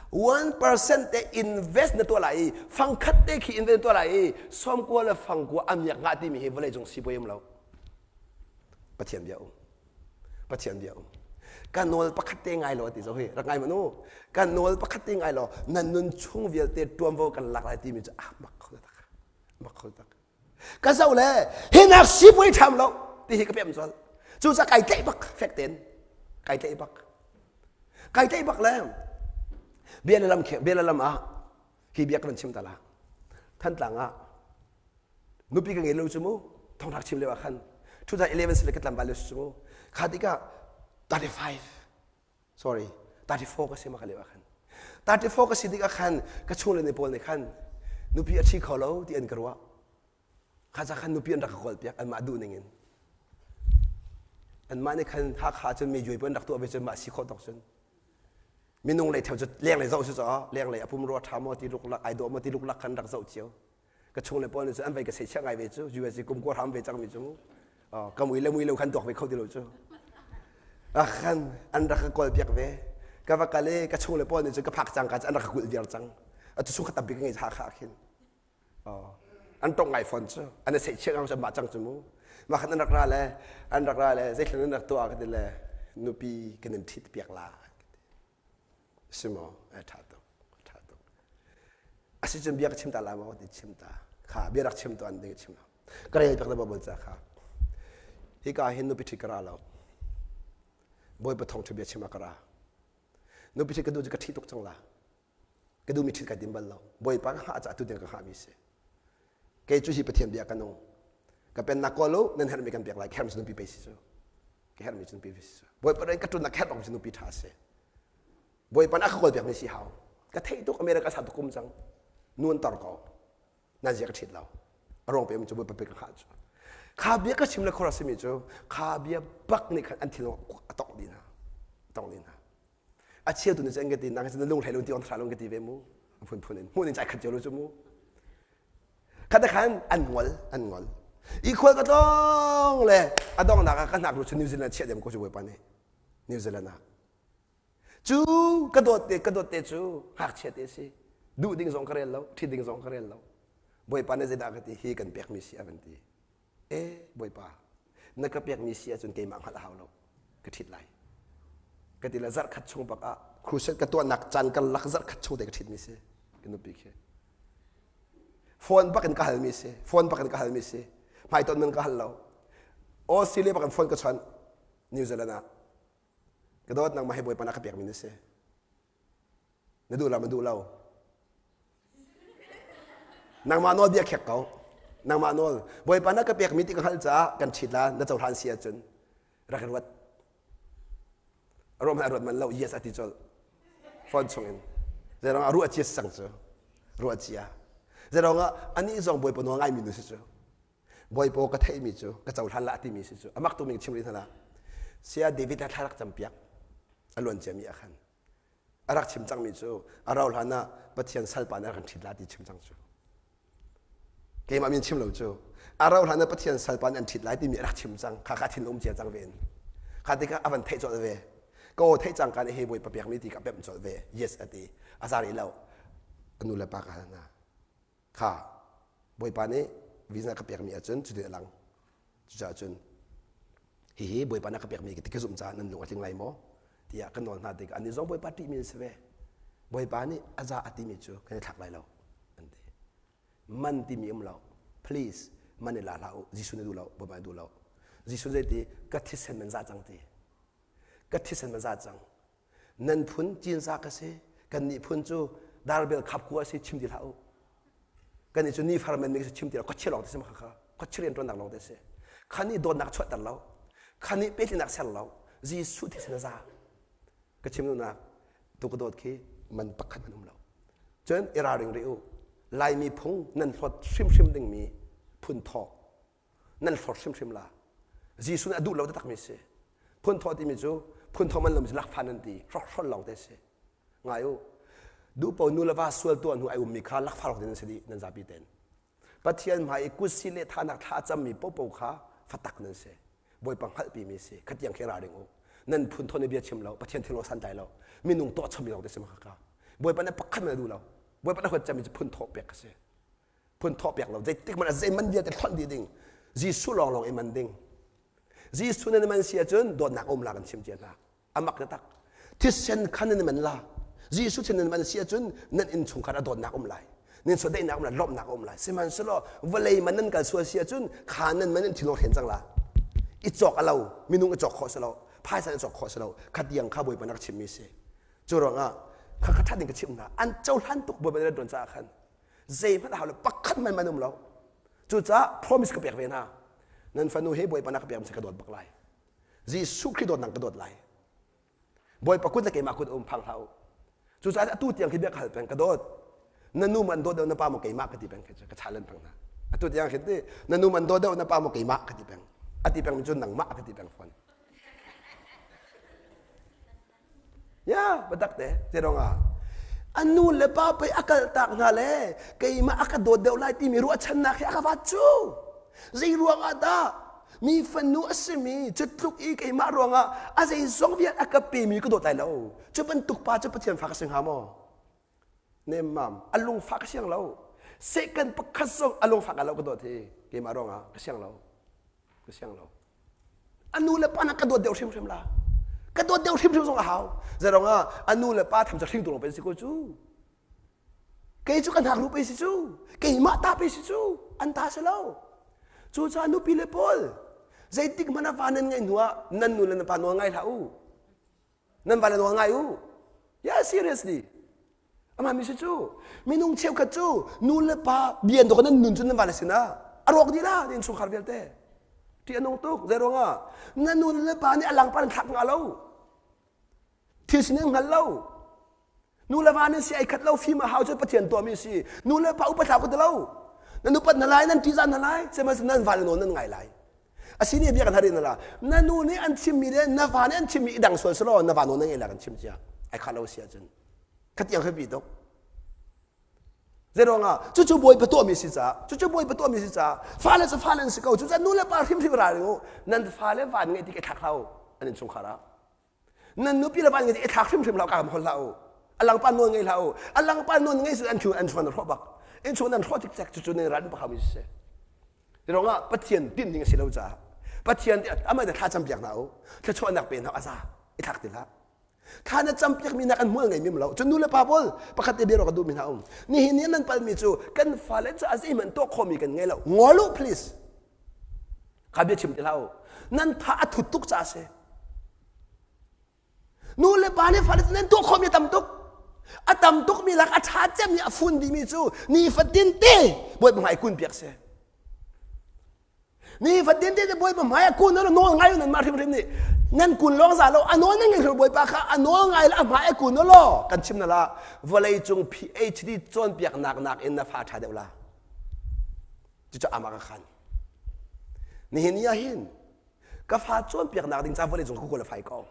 1% te invest na tuah lai i fangkhat te khi invest na tuah lai i sawmkua le fangkua a miak ngah timi hi vawlei cung sipuai um lo Pathian bia um Pathian bia um ka nawl pakhat te ngai lo ti zo hi rak ngai manu ka nawl pakhat te ngai lo nan nun chung vialte tuanvo kan lak lai timi cu ah mak kho tak mak kho tak ka zoh le hinak sipuai ṭham lo ti hi ka pem col cucaah kai tlaih bak fek tein kai tlaih bak kai tlaih bak le bia le lam bia le lam ah hi bia ka van chim ta la Thantlang ah nupi ka ngei lo cu mu thongthak chim lio ah khan 2011 sile ka tlangval cu mu kha tikah 35 sorry 34 ka si ma ka lio ah khan 34 ka si tikah khan ka chungle ne pawl nih khan nupi a ṭhi kho lo ti an ka ruah kha ca khan nupi an rak ka kawl piak anmah duh ning in anmah nih khan Hakha cun mi juai an rak tuah ve cun mah si khawh tawk cun minung lei theo cu leng lei zoh si caw leng lei a pumrua ṭha maw ti luklak ai dawh maw ti luklak khan rak zoh cio ka chung le pawl nih cun an vei ka seichiah ngai ve cu US kum kua hram ve cangmi cu ka mui le mui lo khan tuak ve kho ti lo cu ah khan an rak ka kawl piak ve ka va kal i ka chung le pawl nih cun ka phak cang ka an rak ka kulh viar cang atu chung kha tampi ka ngei ha kha khin. An tong ngai fawn cu. An i seihchiah ngang cu mah cang cu mu. Mah khan an rak ra le an rak ra le zeitluk an rak tuah ka ti le nupi kan in ṭhit piak la. Si maw? Ai ṭha tuk. Ṭha tuk. Asicun bia ka chim ta la maw ti chim ta. Kha bia rak chim tu an ding chim lo. Ka rel piak na Bible ca kha. Hika hin nupi ṭhit ka ra lo. Bawipa thawngṭha bia chim ah ka ra. Nupi ṭhit ka duh cu ka ṭhi tuk cang la. Ka duhmi ṭhit kai tim bal lo. Bawipa ka hngah caah tu tiang ka hngahmi si. Kei cu hi Pathian bia ka nung. Ka pennak kawl u, nan herhmi kan pek lai. Ka herhmi cu nupi pei si cu. Ka herhmi cu nupi si cu. Bawipa rin ka ṭunnak herh bak cu nupi ṭha si. Bawipa nih a ka kawl piakmi si hau. Ka theih tuk America sa tuk kum cang. Nu an tor ko. Nan zia ka ṭhit lo. A ruang pe cu Bawipa pe ka hngah cu. Kha bia ka chim le khor a simi cu kha bia bak nih khan an thinlung a tongh dih hna. A tongh dih hna. A cheu tu nih cun an ka ti nang na lung hlei lo ti on thra lo ka ti ve mu. A phunphun in hmuh ning cai khat cio lo cu mu. Khat khan an ngol an ngol. I khual ka tlong le a donghnak ah ka hnak lu cu New Zealand chiah diam ko cu Bawipa nih. New Zealand ah. Cu ka dawt te ka dawt te cu ngakchia te si. Duh ding zong ka rel lo, ṭhit ding zong ka rel lo. Bawipa nih zeidah ka ti hi kan pekmi si a van ti. E Bawipa, na ka pekmi si ahcun keimah hngalh a hau lo. Ka ṭhit lai. Ka ti le zarh khat chung bak ah crusade ka tuahnak caan karlak zarh khat chung te ka ṭhitmi si. Ka nupi khi. Phone bak in ka halmi si. Phone bak in ka halmi si. Hmaiton man ka hal lo. Australia bak in phone ka chawnh New Zealand ah. Ka dawt nangmah hi Bawipa na ka pekmi na si. Na duh lo, na duh lo. Nangmah nawl bia khek ko. Nangmah nawl. Bawipa na ka pekmi ti ka hngalh caah kan ṭhit la, na cohlan si ahcun rak i ruat. A ruah hmanh a ruat manh lo, yes a ti colh. Phone chungin. Zeiruang ah ruah cia si cang cu. Ruah cia. Zeiruang ah anih zong Bawipa nawl ngaimi nu si cu. Bawipa ka theihmi cu ka cohlan la a timi si cu. A mak tukmi chim rih hna la. Saya David ha thla rak campiak. A luan ciami ah khan. A rak chim cangmi cu a rau hlan ah Pathian salpa nih a kan ṭhit la ti chim cang cu. Keimah min chim lo cu. A rau hlan ah Pathian salpa nih an ṭhit lai timi a rak chim cang. Kha kha thin um cia cang ve in. Kha tikah a van theih colh ve. Ka aw theih cang ka nih he Bawipa pekmi ti ka pemh colh ve. Yes a ti. A za rih lo. A nu le pa ka hal hna. Kha Bawipa nih visa ka pekmi ahcun cutin a lang. Cucaah cun hihi Bawipa nih a ka pekmi ti ka zumh caah nan lung a tling lai maw tiah ka nawl hna tikah annih zong Bawipa ṭihmi an si ve. Bawipa nih a za a timi cu kan i thlak lai lo an ti. Man timi um lo. Please man i la hlah u. Jesuh nih duh lo, Bawipa nih duh lo. Jesuh zeiti ka thisen man za cang ti. Ka thisen man za cang. Nan phun cinsa ka si. Kannih phun cu darbel khap kua si chim ti hlah u. Kannih cu nifar men mi si chim ti lo. Khuachia lawng te si ma kha. Khuachia rian ṭuannak lawng te si. Kha nih dawtnak chuahter lo. Kha nih pehtlinak ser lo. Jesuh thisen a za. Ka chim duhnak tu ka dawt khi man pakhat hmanh um lo. Cun i ralring rih u. Laimi phung nan hlawt hrimhrim dingmi phun thawh nan hlawt hrimhrim la. Jesuh nih a duh lo taktakmi si. Phunthawh timi cu phunthawh man lomi cu lakfa nan ti hrokhrol lawng te si. Ngai u. Duhpo nu le va sual tuah hnu ai ummi kha lakfa lawng te nan si dih nan zapi ten. Pathian hmai i kutsi le thanak thla a cammi popo kha fatak nan si. Bawipa hngalhpimi si. Khatiang khi ralring u. Nan phunthawh nih bia chim lo. Pathian thil santlai lo. Minung tuah chommi lawng te si ma kha. Bawipa nih pakhat man a duh lo. Bawipa nih huat cemmi cu phunthawh pek a si. Phun thawh piak lo zeitik hmanh ah zei man vialte hlonh dih ding Jesuh lawnglawng i man ding Jesuh nan i man si ahcun dawtnak a um la kan chim cia hna a mak taktak thisen khan nan i man la Jesuh thin nan man si ahcun nan innchungkhar a dawtnak um lai nan suadaihnak um lai lawmhnak um lai sihmanhsehlaw vawlei man nan kal sual si ahcun kha nan man in thinlung hren cang la i cawk a lo minung i cawk khawh si lo phaisa i cawk khawh si lo khatiang kha Bawipa nak chimmi si cu ruangah kha kha ṭhat ding ka chimh hna an cohlan tuk Bawipa nih ṭuan caah khan zeihmanh a hau lo pakhat hmanh man um lo cucaah promise ka pek ve hna nan fanu hi bawipa na ka pek ka dawt bak lai Jesuh Khrih dawtnak ka dawt lai bawipa kut le keimah kut um phang hlah u cucaah atu tiang khi bia ka hal peng ka dawt na nu man dawt deuh na pa maw keimah ka ti peng khi ka challenge peng hna atu tiang khi ti na nu man dawt deuh na pa maw keimah ka ti peng a ti peng mi cu nangmah ka ti peng fawn Ya, biatak te, te ah. A nu le pa pei a kaltak hna le keimah a ka dawt deuh lai timi ruahchannak hi a ka vat cu. Zei ruangah dah mi fanu a simi cu tluk i keimah ruangah a zeizong vial a ka pemi ka dawt lai lo. Cu bantuk pa cu Pathian fa ka si hnga maw? Nemmam, a lungfah ka siang lo. Second pakhat zong a lungfak lo ka dawt hi keimah ruangah ka siang lo. Ka siang lo. A nu le pa na ka dawt deuh hrimhrim la. Ka dawt deuh hrimhrim zong a hau. Zeirong ah a nu le pa tham cu hringtu lawng pen si ko cu. Kei cu ka hnak pe si cu. Keimah ta pe si cu. An ta si lo. Cucaah nupi le pawl zeitik hmanh ah va nan ngeih hnu ah nan nu le nan pa nawl ngai hlah u. Nan va le nawl ngai u. Yeah, seriously. Amah mi si cu minung cheukhat cu nu le pa bian dawk nan nun cu nan va le sinah a rawk dih la innchungkhar vialte. Ṭih a nung tuk. Zei ruangah na nu le pa nih a langpar in thlak nga lo. Thil sining hngal lo. Nu le va nan si ai khat lo fim a hau cu Pathian tuahmi si. Nu le pa upat hlah ku ti lo. Nan upat hna lai, nan ṭihzah hna lai, sihmanhsehlaw nan va le nawl nan ngai lai. A si nih bia kan har in la. Na nu nih an chimmi le na va nih an chimmi i dang sual selaw na va nawl na ngai la kan chim cia. Ai khah lo si ahcun. Khatiang khi pi tuk. Zeiruangah cucu Bawipa tuahmi si caah cucu Bawipa tuahmi si caah fale cu fale an si ko cucaah nu le pa hrimhrim ralring u nan fale van ngeih tik i thlak hlah u an innchungkhar ah nan nupi le van ngei i thlak hrimhrim hlah ka hol hlah u a langpa nawl ngei hlah u a langpa nawl ngei su an chung an chuan hrawh bak in chung nan hrawh cikcek cucu nan ran pakha mi si ruangah Pathian tinh ding a si lo caah Pathian amah te thla cam piak hna u thluachuahnak pe hna aza i thlak ti hlah thla na cam piak mi nak an hmual ngei mim lo cun nu le pa pawl pakhat te bia ka duh mi hna um nihin ni nan palmi cu kan fale cu a zeihmanh tuah khawhmi kan ngei lo ngol u please Kha bia chim ti hlah u. Nan tha a thut tuk caah a si. Nu le pa nih fale nan tuah khawhmi a tam tuk. A tam tukmi lak a ṭha cemmi a fun dihmi cu nifatin te Bawipa hmai kun piak si. Nifatin te Bawipa hmai a kun nawl ngai nan mah hrimhrim nih nan kun lawng za lo a nawl nan ngei Bawipa kha a nawl ngai le a hmai a kun law kan chim na la vawlei cung PhD cawnpiaknak nakin na fa ṭha deuh la. Cucu amah ka khan. Nihin ni ah hin ka fa cawnpiaknak ding ca vawlei cung ka qualify ko.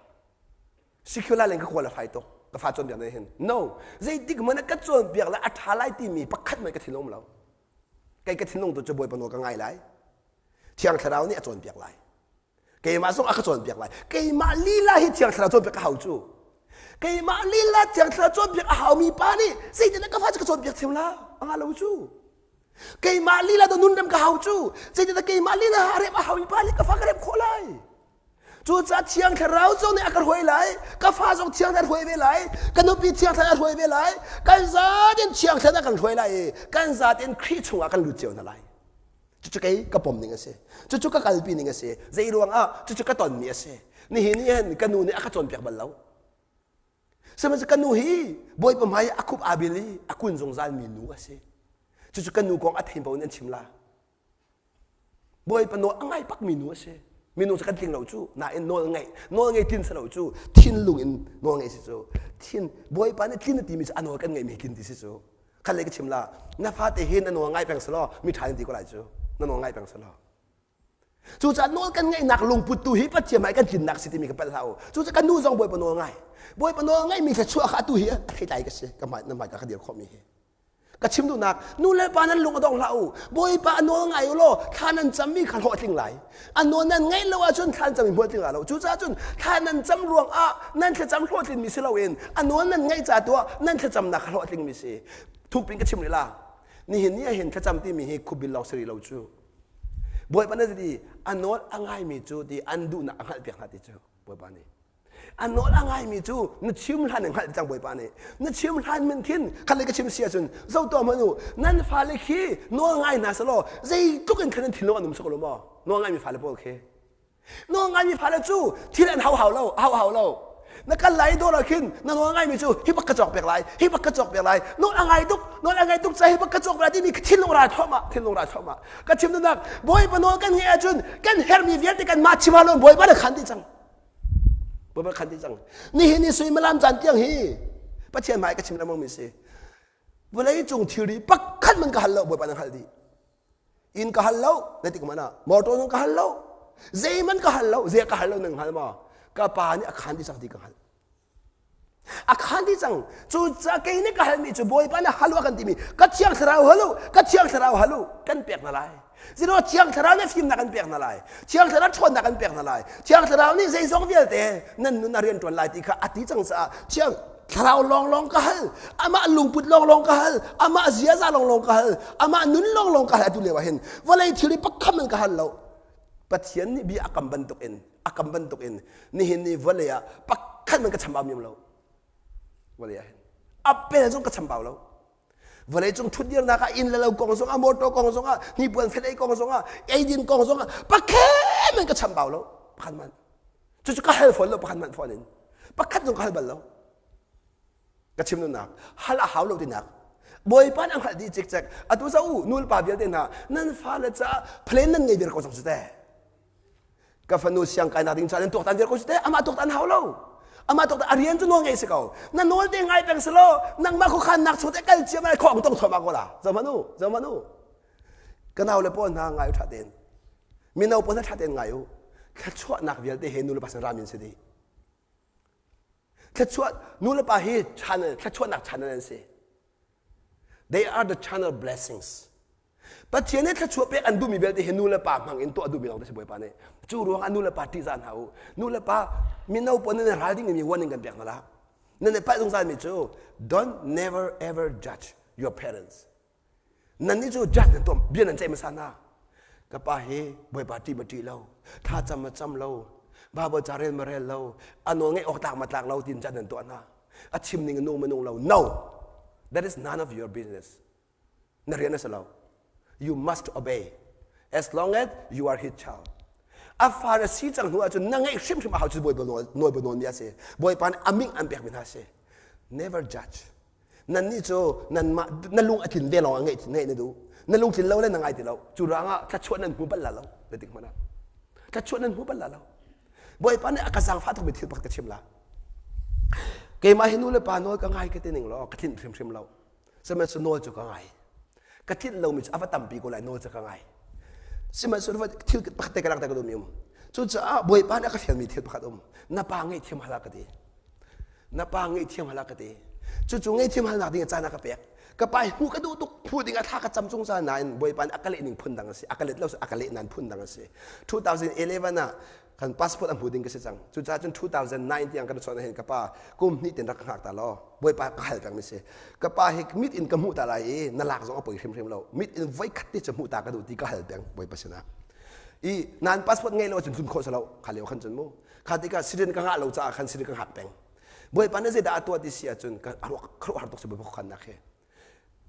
Secular len ka qualify tuk. Ka fa cawnpiak na hin. No. Zeitik hmanh ah ka cawnpiak le a ṭha lai timi pakhat hmanh ka thinlung um lo. Kei ka thinlung tu cu Bawipa nawl ka ngai lai. Thiang Thlarau nih a cawnpiak lai. Keimah zong a ka cawnpiak lai. Keimah lila hi Thiang Thlarau cawnpiak ka hau cu. Keimah lila Thiang Thlarau cawnpiak a haumi pa nih zeitindah ka fa cu ka cawnpiak thiam la? A ngah lo cu. Keimah lila do nunrem ka hau cu. Zeitindah keimah lila a rem a haumi pa nih ka fa ka rem khawh lai? Cucaah Thiang Thlarau zong nih a ka hruai lai, ka fa zong Thiang Thlarau hruai ve lai, ka nupi Thiang Thlarau a hruai ve lai, kan zaten Thiang Thlarau kan hruai lai i kan zaten Khrih chungah kan lut cio hna lai. Cucu kei ka pom ning a si. Cucu ka kalpi ning a si. Zei ruangah cucu ka tonmi a si. Nihin ni hin ka nu nih a ka cawnpiak bal lo. Sihmanhsehlaw ka nu hi Bawipa hmai a khup aa bil i a kun zungzal mi nu a si. Cucu ka nu kong a thei in an chim la. Bawipa nawl a ngai bak mi nu a si. Minung cu kan tling lo cu nain nawl ngeih nawl ngei tlin si lo cu thinlung in nawl ngeih si cu thin Bawipa nih tlin a timi cu a nawl kan ngeih mi tlin ti si cu khat lei ka chim la na fate hin na nawl ngai peng selaw mi ṭha in ti ko lai cu na nawl ngai peng selaw cucaah nawl kan ngeihnak lungput tu hi Pathian hmai kan tlinnak si timi ka palh hlah u cucaah kan nu zong Bawipa nawl ngai Bawipa nawl ngaihmi thluachuah kha atu hi a theitlai ka si ka hmai na hmai ka ka dir khawhmi hi ka chim duhnak nu le pa nan lung a dong hlah u Bawipa a nawl ngai u law thla nan cammi kha hlawh a tling lai a nawl nan ngaih lo ahcun thla nan cammi hmual tling lai lo cucaah cun thla nan cam ruang ah nan thlacam hlawhtlinmi si loin a nawl nan ngaih ca tu ah nan thlacamnak kha hlawhtling mi si thukpin ka chim rih la nihin ni ah hin thlacam timi hi khubil lawng si rih lo cu Bawipa nih ti a nawl a ngaimi cu ti an duhnak a hngalhpiak hna ti cu Bawipa nih A nawl a ngaimi cu na chim hlan in hngalh cang Bawipa nih. Na chim hlan min khin khat le ka chim si ahcun zo tuah hmanh u nan fale khi nawl ngai hna selaw zeitluk in khan nan thinlung an um suk lo maw nawl ngaimi fale pawl khi nawl ngaimi fale cu thil an hau hau lo hau hau lo na kal lai dawr ah khin na nawl ngaimi cu hi bak ka cawk pek lai hi bak ka cawk pek lai nawl a ngai tuk nawl a ngai tuk ca hi bak ka cawk lai timi thinlung ra thluahmah thinlung ra thluahmah ka chim duhnak Bawipa nawl kan ngeih ahcun kan herhmi vialte kan mah chim lo Bawipa na khan dih cang Bawipa khan dih cang. Nihin ni suimilam caan tiang hi Pathian hmai ka chim lengmang mi si. Vawlei cung thilri pakhat man ka hal lo Bawipa nan hal dih. Inn ka hal lo na tik man ah motor zong ka hal lo. Zeiman ka hal lo, zei ka hal lo nan hngal maw? Ka pa nih a khan dih cang ti ka hngalh. A khan dih cang. Cu ca kei nih ka halmi cu Bawipa nih hal u a kan timi ka thiang thlarau hal u, ka thiang thlarau hal u kan pek hna lai. Zero Thiang Thlarau nih fimnak an pek hna lai. Thiang Thlarau ṭhawnnak an pek hna lai. Thiang Thlarau nih zeizong vialte nan nun a rian ṭuan lai ti kha a ti cang caah Thiang. Thlarau lawnglawng ka hal. Amah lungput lawnglawng ka hal. Amah ziaza lawnglawng ka hal. Amah nun lawnglawng ka hal atu lio ah hin. Vawlei thil hi pakham in ka hal lo. Pathian nih bia a kam bantuk in a kam bantuk in nihin ni vawlei ah pakhat man ka chambau miam lo. Vawlei ah hin. A pel zong ka chambau lo. Vawleicung ṭhutdirnak ah inn le lo kong zongah motor kong zongah hnipuan fedei kong zongah eidin kong zongah pakhat man ka chambau lo pakhat man cucu ka hal fawn lo pakhat man fawn in pakhat zong ka hal bal lo ka chim nunak hal a hau lo tinak bawipa nih a hngalh dih cikcek atu za u nu le pa vialte hna nan fale caah plan nan ngei viar ko cang cu teh ka fanu siang kainak ding ca nan tuaktan viar ko si te amah tuaktan hau lo amah tuaktan a rian cu nawl ngei si ko na nawl te ngai peng si lo nangmah khuakhannak chung te kal ciam lai khong tong thoma ko la zohman u zohman u ka nau le pawl hna ngai u tha ten mino pawl hna tha ten ngai u thluachuahnak vialte he nu le pa sin ramin si dih thluachuah nu le pa hi channel thluachuahnak channel an si They are the channel blessings. Pathian nih thluachuah pek an duhmi vialte hi nu le pa hmang in tuah duhmi lawng te si Bawipa nih. Cu ruang ah nu le pa ṭihzah hna u. Nu le pa mino pawl nan i ral ding mi warning kan pek hna la. Nan i palh zungzal mi cu don't never ever judge your parents. Nan nih cu judge nan tuah bia nan ceih hmasa hna. Ka pa hi Bawipa ṭih ma ṭih lo, thla cam ma cam lo, Bible ca rel ma rel lo, a nawl ngeih awk tlak ma tlak lo tin judge nan tuah hna. A chim ning nung ma nung lo. No. That is none of your business. Na rian a si lo. You must obey as long as you are his child. A fa na si cang hnu ahcun na ngeih hrimhrim a hau cu Bawipa nawl nawlmi a si. Bawipa nih a ming an pekmi hna a si. Never judge. Nannih cu nanmah na lung a tlin ve lawng ah ngeih ngeih na duh. Na lung tlin lo le na ngai ti lo. Cu ruangah thluachuah nan hmu bal la lo. Zeitik hmanh ah. Thluachuah nan hmu bal la lo. Bawipa nih a ka zaangfah tukmi thil pakhat ka chim la. Keimah hi nu le pa nawl ka ngai ka ti ning law ka tlinh hrimhrim lo. Sihmanhsehlaw nawl cu ka ngai. Ka tlinh lomi cu a va tampi ko lai nawl cu ka ngai. Sihmanhsehlaw thil pakhat te ka langhter ka duhmi um. Cucaah Bawipa nih a ka fialmi thil pakhat um. Na pa ngaihthiam hal ah ka ti. Na pa ngaihthiam hal ah ka ti. Cucu ngaihthiam halnak ding caan a ka pek. Ka pa hi hmuh ka duh tuk. Hmuh ding ah thla ka cam zungzal nain Bawipa nih a ka leh ning phun dang a si. A ka let lo a ka leh nain phun dang a si. 2011 ah kan passport a hmu ding ka si cang. Cucaah cun 2009 tiang kan chawnh hin ka pa kum hnih tin rak ka hngak ta law Bawipa ka hal peng mi si. Ka pa hi mit in ka hmuh ta lai i na lak zong a poi hrimhrim lo. Mit in voi khat te cu hmuh ta ka duh ti ka hal peng Bawipa sinah. I nan passport ngei lo cun tlun khawh si lo. Kha lio khan cun mu. Kha tikah sirin ka ngah lo caah khan sirin ka hngak peng. Bawipa nih zeidah a tuah ti si ahcun ka khuaruahhar tuk si Bawipa khuakhannak hi.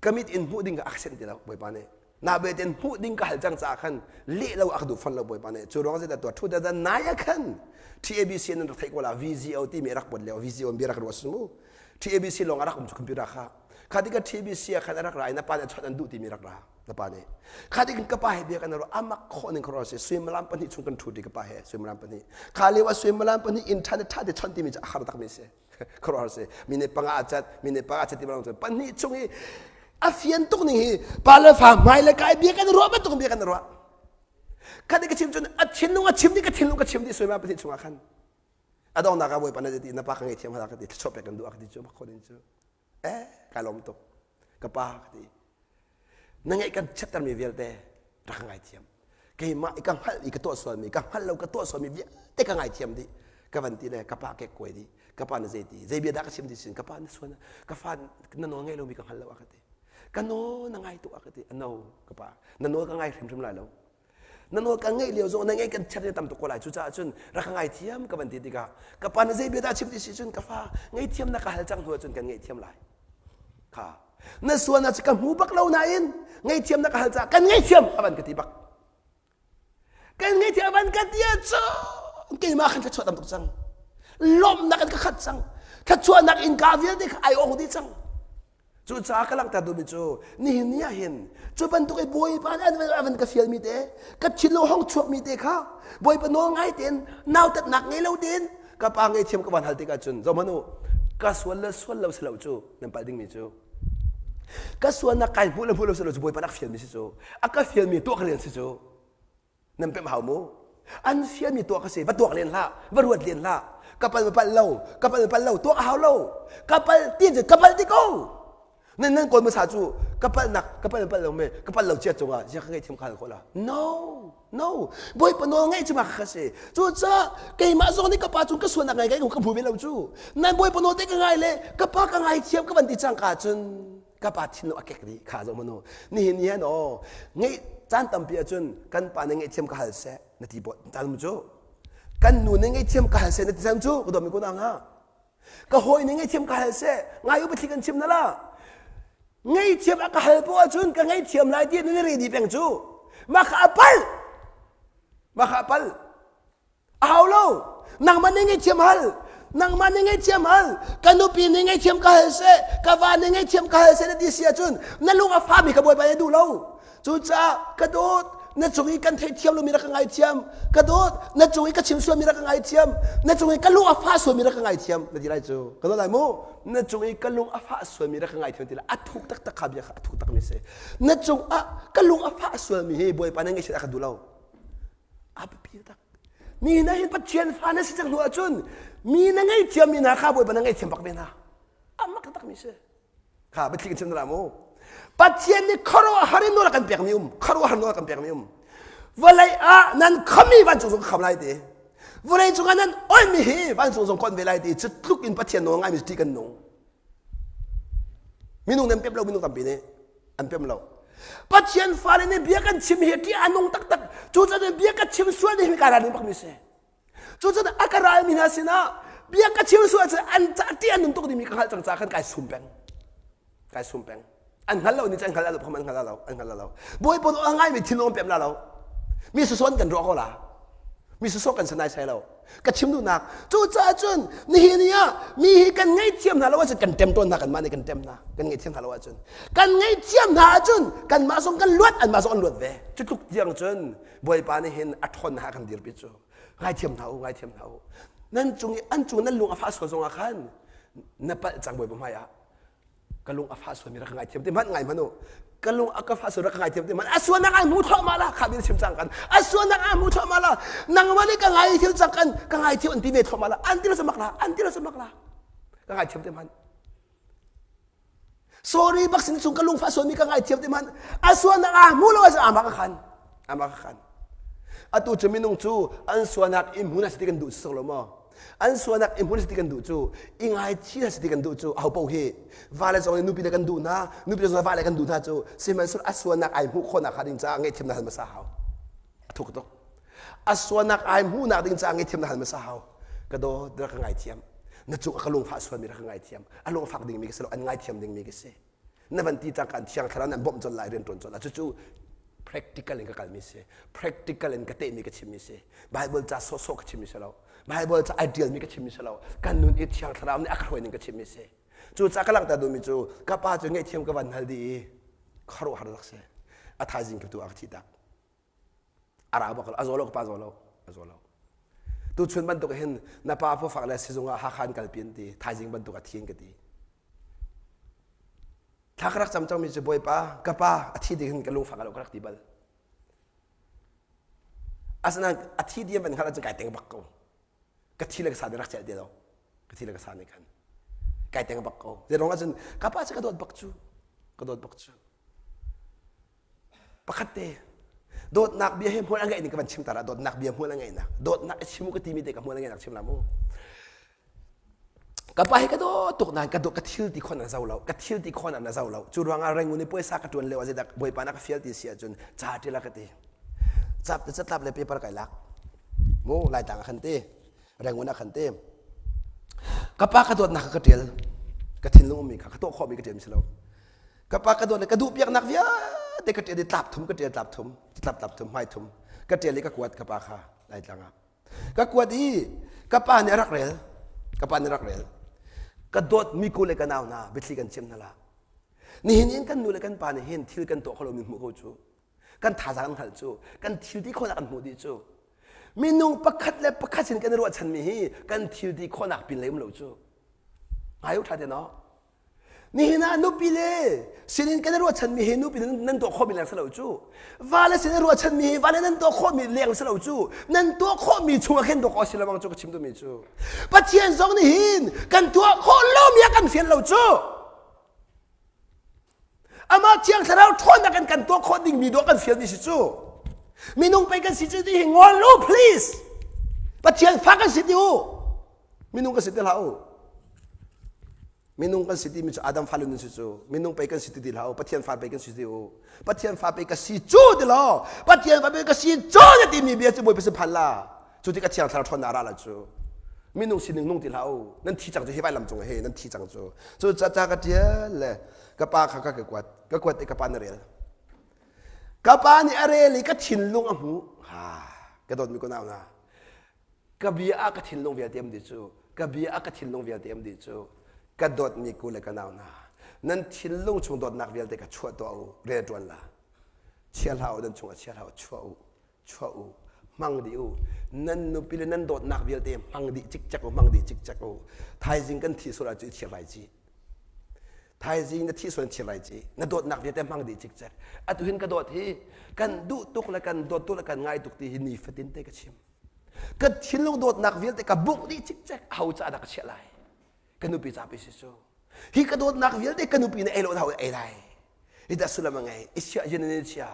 Ka mit in hmuh ding ka a ka senh ti lo Bawipa nih. Na belte in hmuh ding ka hal cang caah khan leh lo a ka duh fawn lo Bawipa nih. Cu ruang zeidah tuah thu da nai ah khan TABC nan rak theih ko la VGO timi rak put lio VGO in bia rak ruah sun mu. TABC lawng a rak um cu computer kha. Kha tikah TABC ah khan a rak ra i na pa nih a chawnh an duh timi rak ra. Na pa nih. Kha tik ka pa he bia kan ruah amak khawh ning khuaruah si suimilam pahnih chung kan ṭhu ti ka pa he suimilam pahnih. Kha lio ah suimilam pahnih inn ṭha ṭha te chawnh timi cu a har tak mi si. Khuaruahhar si. Mi nih panga a cat, mi nih panga a cat ti bang cun pahnih chung i a fian tuk ning hi pa le fa hmai le kai bia kan ruah bantuk bia kan ruah. Khat ka chim cun a thinlung a chim dih ka thinlung ka chim dih suimilam pahnih chungah khan. A donghnak ah Bawipa na ti na pa ka ngei thiam hala ka ti thluachuah pek kan duh a ka ti cu khawh ding cu. Eh kai lawm tuk. Ka pa ka ti. Na ngaih kan chiattermi vialte rak ka ngaithiam. Keimah i ka hngalh i ka tuah sualmi, ka hngalh lo ka tuah sualmi vialte ka ngaithiam dih. Ka van ti le ka pa kek kuai dih. Ka pa na zei ti? Zei bia dah ka chim ti sin? Ka pa na sual ka fa na nawl ngaih lomi ka hngal lo a ka ti. Ka nawl na ngai tuk a ka ti. No ka pa na nawl ka ngai hrimhrim lai lo. Na nawl ka ngaih lio zong na ngaih kan chiat tam tuk ko lai cucaah cun rak ka ngaithiam ka van ti tikah ka pa na zei bia dah chim ti si cun ka fa ngaihthiam na ka hal cang hnu ahcun kan ngaihthiam lai kha na sualnak cu ka hmu bak lo nain ngaihthiam na ka hal caah kan ngaihthiam a van ka ti bak kan ngaihthiam a van ka ti ahcun keimah khan thluachuah tam tuk cang lawmhnak in ka khat cang thluachuahnak innka vialte kha ai ong dih cang Cucaah ka langhter duhmi cu nihin ni ah hin cu bantuk i Bawipa nih a van ka fialmi te ka thinlung hong chuakmi te kha Bawipa nawl ngai tein nautatnak ngei lo tein ka pa ngaihthiam ka van hal tikah cun zohhmanh u ka sual le sual lo si lo cu nan palh dingmi cu ka sualnak kai hmuh le hmuh lo si lo cu Bawipa rak fialmi si cu a ka fialmi tuah ka rian si cu nan pemh hau mu an fialmi tuah ka si va tuak len hlah va ruat len hlah ka pal ma pal lo ka pal ma pal lo tuak a hau lo ka pal ti ka pal ti ko. Nan nan kawl hmasa cu ka palhnak ka palh palh lo me ka palh lo cia cungah zia ka ngaihthiam khal khawh la. No, no. Bawipa nawl ngaih cu mah kha si. Cucaah keimah zong nih ka pa cung ka sualnak ngai ka hmu ve lo cu. Nan Bawipa nawl te ka ngai le ka pa ka ngaithiam ka van ti cangka cun ka pa thinlung a kek dih kha zoh manu. Nihin ni han aw ngeih caan tampi ahcun kan pa nih ngaihthiam ka hal seh na ti bawt caan cu. Kan nu nih ngaihthiam ka hal seh na ti caan cu ka dawmi ko na nga. Ka hawi nih ngaihthiam ka hal seh ngai u pathli kan chim na la ngaihthiam a ka hal poah ahcun ka ngaihthiam lai ti nan ready peng cu mah kha a pal mah kha a pal a hau lo nangmah nih ngaihthiam hal nangmah nih ngaihthiam hal ka nupi nih ngaihthiam ka hal seh ka va nih ngaihthiam ka hal seh na ti si ahcun na lung a fami kha bawipa nih duh lo Cucaah ka dawt, na cung i kan theihthiam lomi rak ka ngaithiam. Ka dawt, na cung i ka chim sualmi rak ka ngaithiam. Na cung i ka lung a fah sualmi rak ka ngaithiam. Na ti lai cu. Ka dawt lai mu. Na cung i ka lung a fah sualmi rak ka ngaithiam ti lai. A thuk taktak kha bia kha a thuk takmi si. Na cung ah ka lung a fah sualmi hi Bawipa na ngaihchiat a ka duh lo. A biapi tak. Mi na hin Pathian fa na si cang hnu ahcun mi na ngaihthiammi hna kha Bawipa na ngaihthiam bak ve hna. A mak takmi si. Kha biathli kan chim na mu. Pathian nih khuaruahhar in nawl a kan pekmi um. Khuaruahhar nawl a kan pekmi um. Vawlei ah nan khami vancung zong ka kham lai ti. Vawlei cungah nan oimi hi vancung zong kon ve lai ti. Cu tluk in Pathian nawl ngaimi ti kan nung. Minung nan pem lo minung tampi nih an pem lo. Pathian fale nih bia kan chim hi ṭih a nung taktak. Cucaah bia ka chim sual ni hi ka ral bakmi si. Cucaah a ka ralmi hna sinah bia ka chim sual ahcun an ca ṭih an nun tuk dingmi ka hngalh cang caah khan kai sum peng. Kai sum peng. An hngal lo ni cu an hngal lo phom an hngal lo an hngal lo. Bawipa nawl a ngaimi thinlung an pem la lo. Mi sawsawh an kan ruah ko la. Mi sawsawh kan si naisai lo. Ka chim duhnak. Cucaah cun nihin ni ah mi hi kan ngaihthiam hna lo ahcun kan ṭem tawn hna kanmah nih kan ṭem hna. Kan ngaihthiam hna lo ahcun. Kan ngaihthiam hna ahcun kanmah zong kan luat anmah zong an luat ve. Cu tluk tiang cun Bawipa nih hin a ṭhawn ha kan dirpi cu ngaithiam hna u ngaithiam hna u nan cung i an cung nan lung a fah sual zongah khan na palh cang Bawipa hmai ah ka lung a fah sual mi rak ka ngaithiam ti hmanh ngai hmanh u ka lung a ka fah sual rak ka ngaithiam ti hmanh a sualnak ai hmu thluahmah la kha bia chim cang kan a sualnak ai hmu thluahmah la nangmah nih ka ngaithiam cang kan ka ngaithiam an ti ve thluahmah la an ti lo mak la an ti lo mak la ka ngaithiam ti hmanh Sorry bak sin chung ka lungfah sualmi ka ngaithiam ti hmanh a sualnak ah hmu lo ahcun amah ka khan amah ka khan atu cu minung cu an sualnak i hmun a si ti kan duh si lo maw an sualnak i hmun a si ti kan duh cu i ngaithi a si ti kan duh cu aho paoh hi vale zong nih nupi le kan duh hna nupi le zong vale kan duh hna cu sihmanhsehlaw a sualnak ai hmuh khawhnak hnga ding caah ngaihthiamnak hal hmasa hau a thuk tuk a sualnak ai hmuhnak ding caah ngaihthiamnak hal hmasa hau ka dawt rak ka ngaithiam na cung a ka lungfah sualmi rak ka ngaithiam a lungfak dingmi ka si lo an ngaithiam dingmi ka si na van ti cang kan thiang thlarau nan bawmh colh lai rian ṭuan colh lai cucu practical in ka kalmi si practical in ka tehmi ka chimmi si bible ca sawhsawh ka chimmi si lo bible ca ai ṭialmi ka chimmi si lo kan nun i thiang thlarau nih a ka hruai ning ka chimmi si cucaah ka langhter duhmi cu ka pa cu ngaihthiam ka van hal dih i khuaruahhar rak si a thaizing ka tu a ka thih tak a ra bak lo a zaw lo ka pa zaw lo a zaw lo tuchun bantuk hin na pa pawfak le sizung ah Hakha an kalpi an ti thaizing bantuk a thi an ka ti thla ka rak cam cangmi cu bawipa ka pa a thi ding hin ka lungfak lo ka rak ti bal asinain a thi diam an hngalh ahcun kai teng bak ko ka thi le ka sa nih rak celh ti lo ka thi le ka sa nih khan kai teng bak ko zei ruang ahcun ka pa cu ka dawt bak cu ka dawt bak cu Pakhat te dawtnak bia hi hmual a ngeih ning ka van chim tar ah dawtnak bia hmual a ngeihnak dawtnak i chim u ka timi te ka hmual a ngeihnak chim la mu ka pa hi ka dawt tuk nain ka dawt ka thil ti khon an zo lo ka thil ti khon an zo lo cu ruangah Rangoon i puaisa ka tuan lio ah zeidah bawipa na ka fial ti si ahcun ca ṭial ka ti cap te catlap le paper kai lak mu laitlang ah khan ti Rangoon ah khan ti ka pa ka dawtnak ka ṭial ka thinlung ummi kha ka tuah khawhmi ka ṭial mi si lo Ka pa ka dawt le ka duh piaknak vialte ka ṭial i tlap thum ka ṭial tlap thum tlap tlap thum hmai thum ka ṭial i ka kuat ka pa kha Laitlang ah ka kuat i ka pa nih a rak rel ka pa nih a rak rel ka dawt mi ku le ka nau hna biathli kan chim hna la nihin in kan nu le kan pa nih hin thil kan tuah kho lomi hmuh ko cu kan thazaang an hngalh cu kan thil ti khawhnak an hmuh dih cu minung pakhat le pakhat sin kan i ruahchanmi hi kan thil ti khawhnak pin lei um lo cu ngai u ṭha te no Nihin ah nupi le sinin kan i ruahchanmi hi nupi nan tuah khawhmi leng si lo cu. Vale sin i ruahchanmi hi vale nan tuah khawhmi leng si lo cu. Nan tuah khawhmi chungah khin tuah khawh si lo bang cu ka chim duhmi cu. Pathian zong nih hin kan tuah khawh lomi a kan fial lo cu. Amah Thiang Thlarau ṭhawnnak in kan tuah khawh dingmi dawh kan fialmi si cu. Minung pei kan si cu ti hi ngol u please. Pathian fa kan si ti u. Minung kan si ti hlah u. Minung kan si timi cu Adam fale nun si cu. Minung pei kan si ti ti hlah u. Pathian fa pei kan si ti u. Pathian fa pei ka si cu ti law. Pathian fa pei ka si cu na timi bia cu Bawipa sin phan la. Cu tik a Thiang Thlarau ṭhawnnak ra la cu. Minung sining nung ti hlah u. Nan thi cang cu hi vailam cung he nan thi cang cu. Cu ca ca ka ṭial le ka pa kha ka kuat ka kuat i ka pa na rel ka pa nih a rel i ka thinlung a hmuh ha ka dawtmi ko nau na ka bia ah ka thinlung vialte am dih cu ka bia ah ka thinlung vialte am dih cu ka dawtmi ku le ka nau na nan thinlung chung dawtnak vialte ka chuah tuah u rel ṭuan la chia hlah u nan chungah chia hlah u chuah u chuah u hmang dih u nan nupi le nan dawtnak vialte hmang dih cikcek u hmang dih cikcek u thaizing kan thih sual ahcun i chir lai ci thaizing na thih sual chir lai ci na dawtnak vialte hmang dih cikcek atu hin ka dawt hi kan duh tuk le kan dawt tuk le kan ngai tuk ti hi nifatin te ka chim ka thinlung dawtnak vialte ka bungh dih cikcek aho caah dah ka chiah lai ka nupi ca pi si cu hi ka dawtnak vialte ka nupi nih ei lo hau ei lai hi dah sullam a ngei i chia yin in chia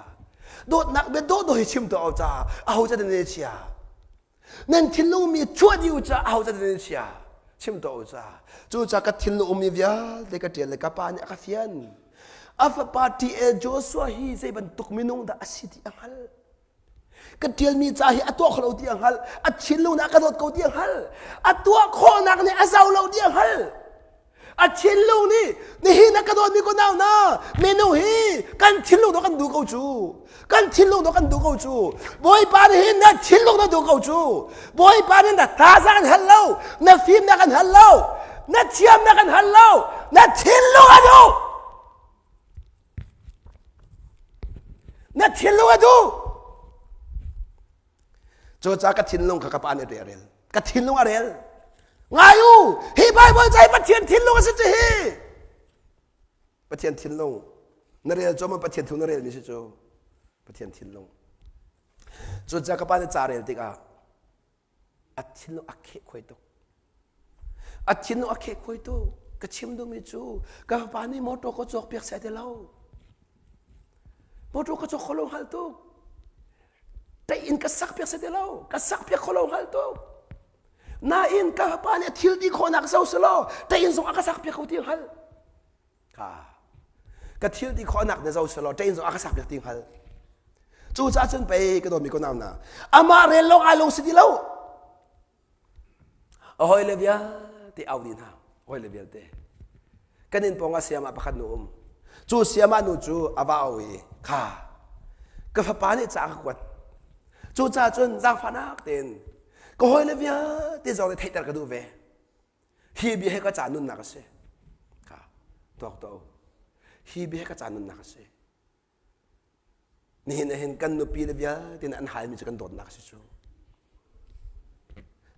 dawtnak bia dawh dawh hi chim to au ca aho ca nan chia nan thinlung mi chuah dih u ca aho ca nan chia chim to u ca cu ca ka thinlung ummi vialte ka ṭial le ka pa nih a ka fian a fapa T.L. Joshua hi zei bantuk minung dah a si ti a hngalh Ka ṭialmi ca hi a tuah kho lo ti a hngalh. A thinlung nih a ka dawt ko ti a hngalh. A tuah khawhnak nih a zau lo ti a hngalh. A thinlung nih nihin a ka dawtmi ko nau na minung hi kan thinlung dawh kan duh ko cu. Kan thinlung dawh kan duh ko cu. Bawipa nih hin na thinlung na duh ko cu. Bawipa nih na thazaang an hal lo, na fimnak an hal lo, na thiamnak an hal lo, na thinlung a duh. Na thinlung a duh. Cucaah ka thinlung kha ka pa nih a rel. Ka thinlung a rel. Ngai u, hi Bible ca hi Pathian thinlung a si cu hi. Pathian thinlung. Na rel cu ma Pathian thinlung na relmi si cu. Pathian thinlung. Cucaah ka pa nih ca rel tikah a thinlung a khehkhuai tuk. A thinlung a khehkhuai tuk. Ka chim duhmi cu ka fapa nih motor ka cawk piak seh ti lo. Motor ka cawk kho lo hngal tuk. Ṭaih in ka sak piak seh ti lo. Ka sak piak kho lo hngal tuk. Nain ka fapa nih a thil ti khawhnak zo selaw ṭaih in zong a ka sak piak kho ti hngal. Ka ka thil ti khawhnak na zo selaw ṭain zong a ka sak piak ti hngal. Cucaah cun pei ka dawmi ko nau na amah rel lawng ai lung si ti lo. A hawile vialte au dih hna. Hawile vialte. Kan inn pawng ah sayama pakhat nu um. Cu sayama nu cu a va au i kha ka fapa nih ca a ka kuat. Cucaah cun zaangfahnak tein ka hawile vialte zong nih theihter ka duh ve. Hi bia hi ka ca nunnak a si. Kha tuak tuah u. Hi bia hi ka ca nunnak a si. Nihin ah hin kan nupi le vialte nih an halmi cu kan dawtnak a si cu.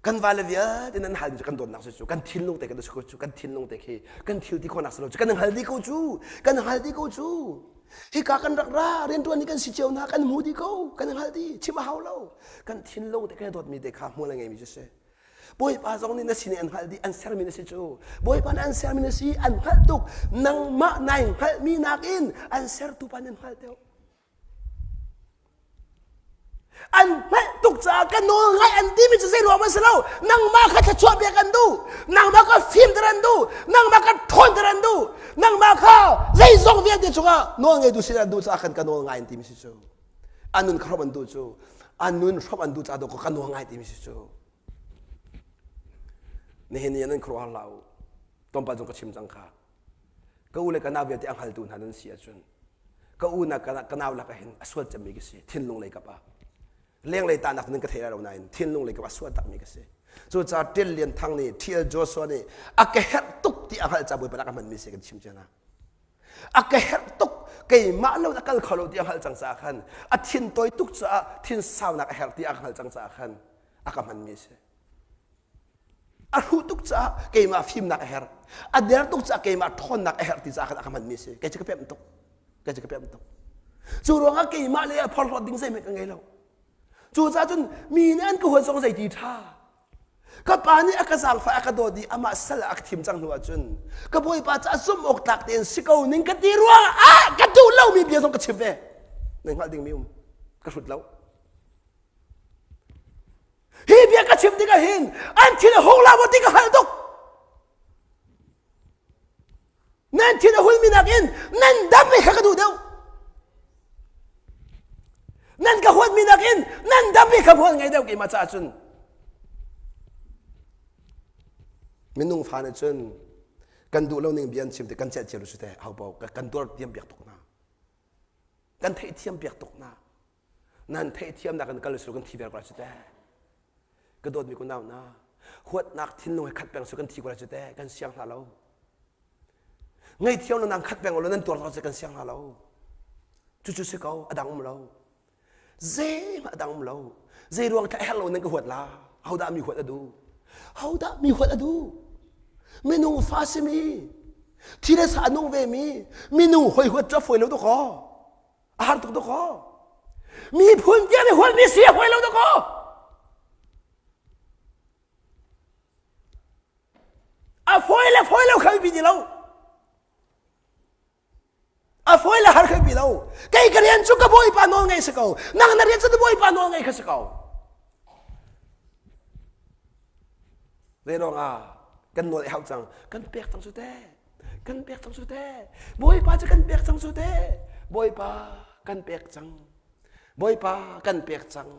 Kan vale vialte nih an halmi cu kan dawtnak a si cu. Kan thinlung te kan si ko cu. Kan thinlung te khi kan thil ti khawhnak si lo cu. Kan hngal dih ko cu. Kan hngal dih ko cu. Hika kan rak ra rianṭuan ni kan si cio hna kan hmu dih ko. Kan hngal dih. Chim a hau lo. Kan thinlung te kan dawtmi te kha hmual a ngeimi cu si. Bawipa zong nih na sin an hngalh dih an sermi na si cu Bawipa nih an sermi na si an hngalh tuk nangmah nai hngalhmi nakin an sertu pa nih an hngalh deuh an hngalh tuk caah ka nawl ngai an timi cu zei ruang a si lo nangmah kha thluachuah pek an duh nangmah kha fimter an duh nangmah kha ṭhawnter an duh nangmah kha zeizong vialte cungah nawl ngeitu sin an duh caah kan ka nawl ngai an timi si cu an nun kha hrawm an duh cu an nun hrawm an duh caah dawh ka nawl ngai timi si cu Nihin ni ah nan khuaruahhar hlah u. Tlawmpal zong ka chim cang kha. Ka u le ka nau vialte a hngaltu hna nan si ahcun ka u na ka nau lakah hin a sual cemmi ka si thinlung lei kap ah. Lenglei tahnak nan ka thei lai lo nain thinlung lei kap ah sual takmi ka si. Cucaah Ṭil Lian Thang nih T.L. Joshua nih a ka herh tuk ti a hngalh ca Bawipa rak a hmanmi si kan chim cia hna. A ka herh tuk keimah lo a kal kho lo ti a hngalh cang caah khan a thin tawi tuk caah thin saunak a herh ti a hngalh cang caah khan a ka hmanmi a si. A hruh tuk caah keimah fimnak a herh. A der tuk caah keimah ṭhawnnak a herh ti caah khan a ka hmanmi a si. Kei cu ka pemh tuk. Kei cu ka pemh tuk. Cu ruangah keimah le a phorhlawt ding zeihmanh ka ngei lo. Cucaah cun mi nih an ka huat zong zeiti ṭha. Ka pa nih a ka zaangfah a ka dawt i amah sal ah a ka thim cang hnu ahcun ka bawipa caah zumh awk tlak tein si ko ning ka ti ruang ah ka duh lomi bia zong ka chim ve. Nan hngalh dingmi um. Ka hrut lo. Hi bia ka chim tikah hin an thin a hung la maw ti ka hngalh tuk. Nan thin a hulmi nakin nan dam i kha ka duh deuh. Nan ka huatmi nakin nan dam i kha huat ngei deuh keimah caah cun. Minung fa nih cun kan duh lo ning bia an chim ti kan celh cio su te ho paoh kan tuar tiam piak tuk hna. Kan theihthiam piak tuk hna. Nan theihthiamnak in kal su kan thi ver ko lai su te. Ka dawtmi kunau hna, huatnak thinlung he khat peng su kan thi ko lai cu teh kan siang hna lo. Ngaihthiam lo nang khat peng lo nan tuar cu kan siang hna lo. Cucu si ko, a dang um lo. Zeihmah a dang um lo. Zei ruang thla herh lo nan ka huat la? Hodah mi huat a duh? Hodah mi huat a duh? Minung fa simi, thi le sa a nung ve mi, minung hoi huat cu a fawi lo dawkaw. A har tuk dawkaw. Miphun tiang nih huatmi si a fawi lo dawkaw. A fawi le fawi lo kha biapi ti lo. A fawi le har kha biapi lo. Kei ka rian cu ka bawipa nawl ngei si ko. Nang na rian cu na bawipa nawl ngei kha si ko. Zei ruang ah kan nawl i hauh cang. Kan pek cang su teh. Kan pek cang su teh. Bawipa cu kan pek cang su teh. Bawipa kan pek cang. Bawipa kan pek cang.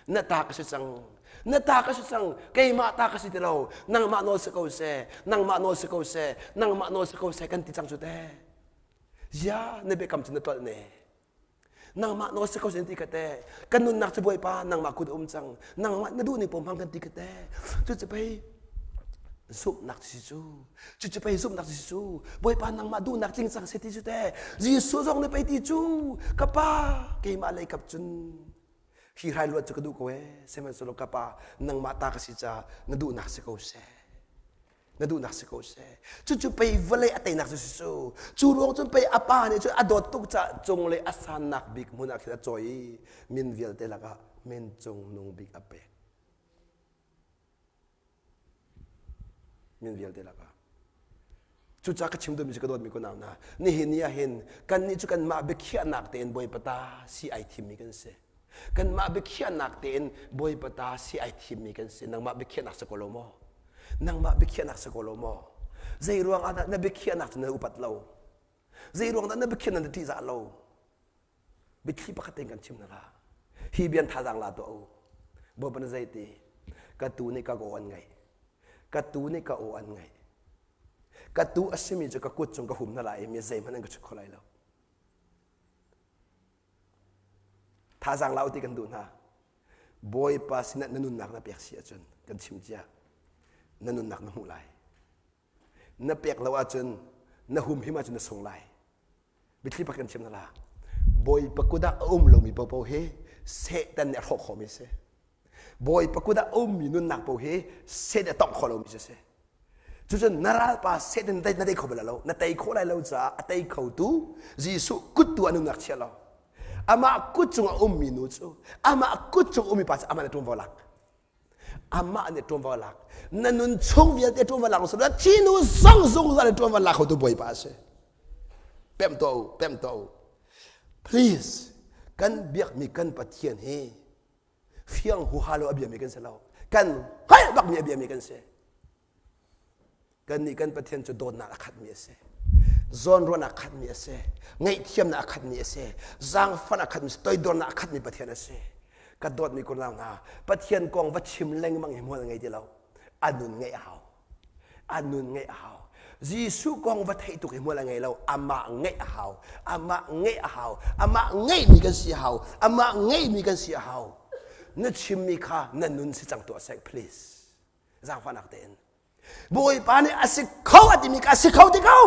Na ta ka si cang. Na ta ka si cang. Keimah ta ka si ti lo. Nangmah nawl si ko seh. Nangmah nawl si ko seh. Nangmah nawl si ko seh kan ti cang cu teh. Zia na biakam cu na tlolh ne. Nangmah nawl si ko seh ti ka te. Kan nunnak cu Bawipa nangmah kut um cang. Nangmah na duh ning paoh hmang kan ti ka te. Cucu pei zumhnak si cu cucu pei zumhnak si cu Bawipa nangmah duhnak tling cang seh ti cu teh Jesuh zong nih pei ti cu ka pa keimah lei kap cun hi hrai luat cu ka duh ko ee sihmanhsehlaw ka pa nangmah ta ka si caah na duhnak si ko seh na duhnak si ko seh cucu pei vawlei a teinak cu si cu cu ruang cun pei a pa nih cun a dawt tuk caah cunglei a sannak bik hmun ah khin a cawi i min vialte lakah min cung nung bik a pek Min vialte lakah. Cucaah ka chim duhmi cu ka dawtmi kunau hna, nihin ni ah hin kannih cu kanmah biakhiahnak tein Bawipa ta si ai thimmi kan si. Kanmah biakhiahnak tein Bawipa ta si ai thimmi kan si. Nangmah biakhiahnak si ko lo maw? Nangmah biakhiahnak si ko lo maw? Zei ruang ah dah na biakhiahnak cu na upat lo? Zei ruang dah na biakhiahnak na ṭihzah lo? Biathli pakhat tein kan chim hna la. Hi bian thazaang la tuah u. Bawipa na zei ti? Ka tu nih ka aw an ngaih. Ka tu nih ka aw an ngaih. Ka tu a simi cu ka kut cung ka hum hna lai i mi zeihmanh an ka chut kho lai lo. Thazaang la u ti kan duh hna. Bawipa sinah na nunnak na pek si ahcun kan chim cia. Na nunnak na hmuh lai. Na pek lo ahcun na humhim ahcun na sung lai. Biathli pak kan chim hna la. Bawipa kut ah a um lomi paohpaoh hi Satan nih a hrawh khawhmi a si. Bawipa kut ah a ummi nunnak paoh hi Satan a tongh khawh lomi cu a si. Cucun na ralpa Satan na tei kho bal lo. Na tei khawh lai lo caah a tei khotu Jesuh kut tu ah nunnak chia lo. Amah kut cung a ummi nu cu amah kut cung ummi pa cu amah nih ṭuanvo lak. Amah nih ṭuanvo a lak. Na nun chung vialte ṭuanvo lak na thi nu zong zungzal in ṭuanvo lak khotu Bawipa a si. Pemh tuah u, pemh tuah u. Please, kan biakmi kan Pathian hi fiang huha lo a biami kan si lo. Kan hngalh bakmi a biami kan si. Kannih kan Pathian cu dawtnak a khatmi a si. Zawnruahnak a khatmi a si. Ngaihthiamnak a khatmi a si. Zaangfahnak a khatmi a si. Toidornak a khatmi Pathian a si. Ka dawtmi kunau hna, Pathian kong va chim lengmang hi hmual ngei ti lo. A nun ngeih a hau. A nun ngeih a hau. Jesuh kong va theih tuk hi hmual a ngei lo. Amah ngeih a hau. Amah ngeih a hau. Amah ngeihmi kan si a hau. Amah ngeihmi kan si a hau. Na chimmi kha na nun si cang tuah seh, please. Zaangfahnak tein. Bawipa nih a si kho a timi ka si kho ti ko.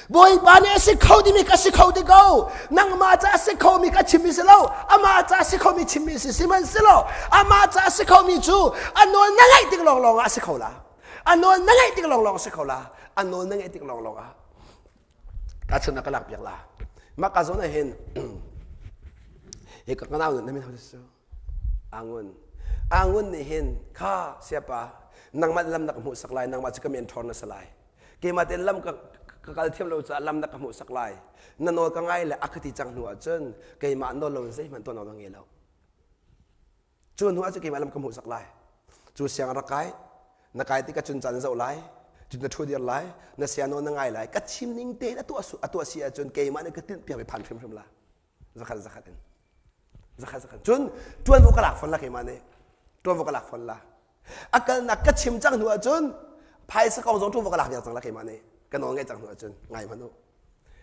Bawipa nih a si kho timi ka si kho ti ko. Nangmah ca a si khomi ka chimmi si lo. Amah ca a si khomi chimmi si sihmanhsehlaw amah ca a si khomi cu a nawl na ngaih tik lawnglawng ah a si kho la. A nawl na ngaih tik lawnglawng a si kho la. A nawl na ngaih tik lawnglawng ah ka chun ka lak piak la. Mah ka zawn ah hin hi ka nau na min ho su. Angun. Angun nih hin kha siapa nangmah lam na ka hmuhsak lai nangmah cu ka mentor na si lai. Keimah tein lam ka ka kal thiam lo caah lam na ka hmuhsak lai. Na nawl ka ngai le a ka ti cang hnu ahcun keimah nawl lo in zeihmanh tuah nawl na ngei lo. Cu hnu ah cun keimah lam ka hmuhsak lai. Cu siang rak kai, na kai tikah cun caan zoh lai, cun na ṭhu dir lai, na siano na ngai lai. Ka chim ning tein a tuah a tuah si ahcun keimah nih ka tinh piak mi phan hrimhrim la. Zakhat zakhat in. Zakhat zakhat. Cun ṭuanvo ka lak fawn la keimah nih. Ṭuanvo ka lak fawn la. A kalnak ka chim cang hnu ahcun phaisa kong zong ṭuanvo ka lak viar cang la keimah nih. Ka nawl ngaih cang hnu ahcun ngai hmanh u.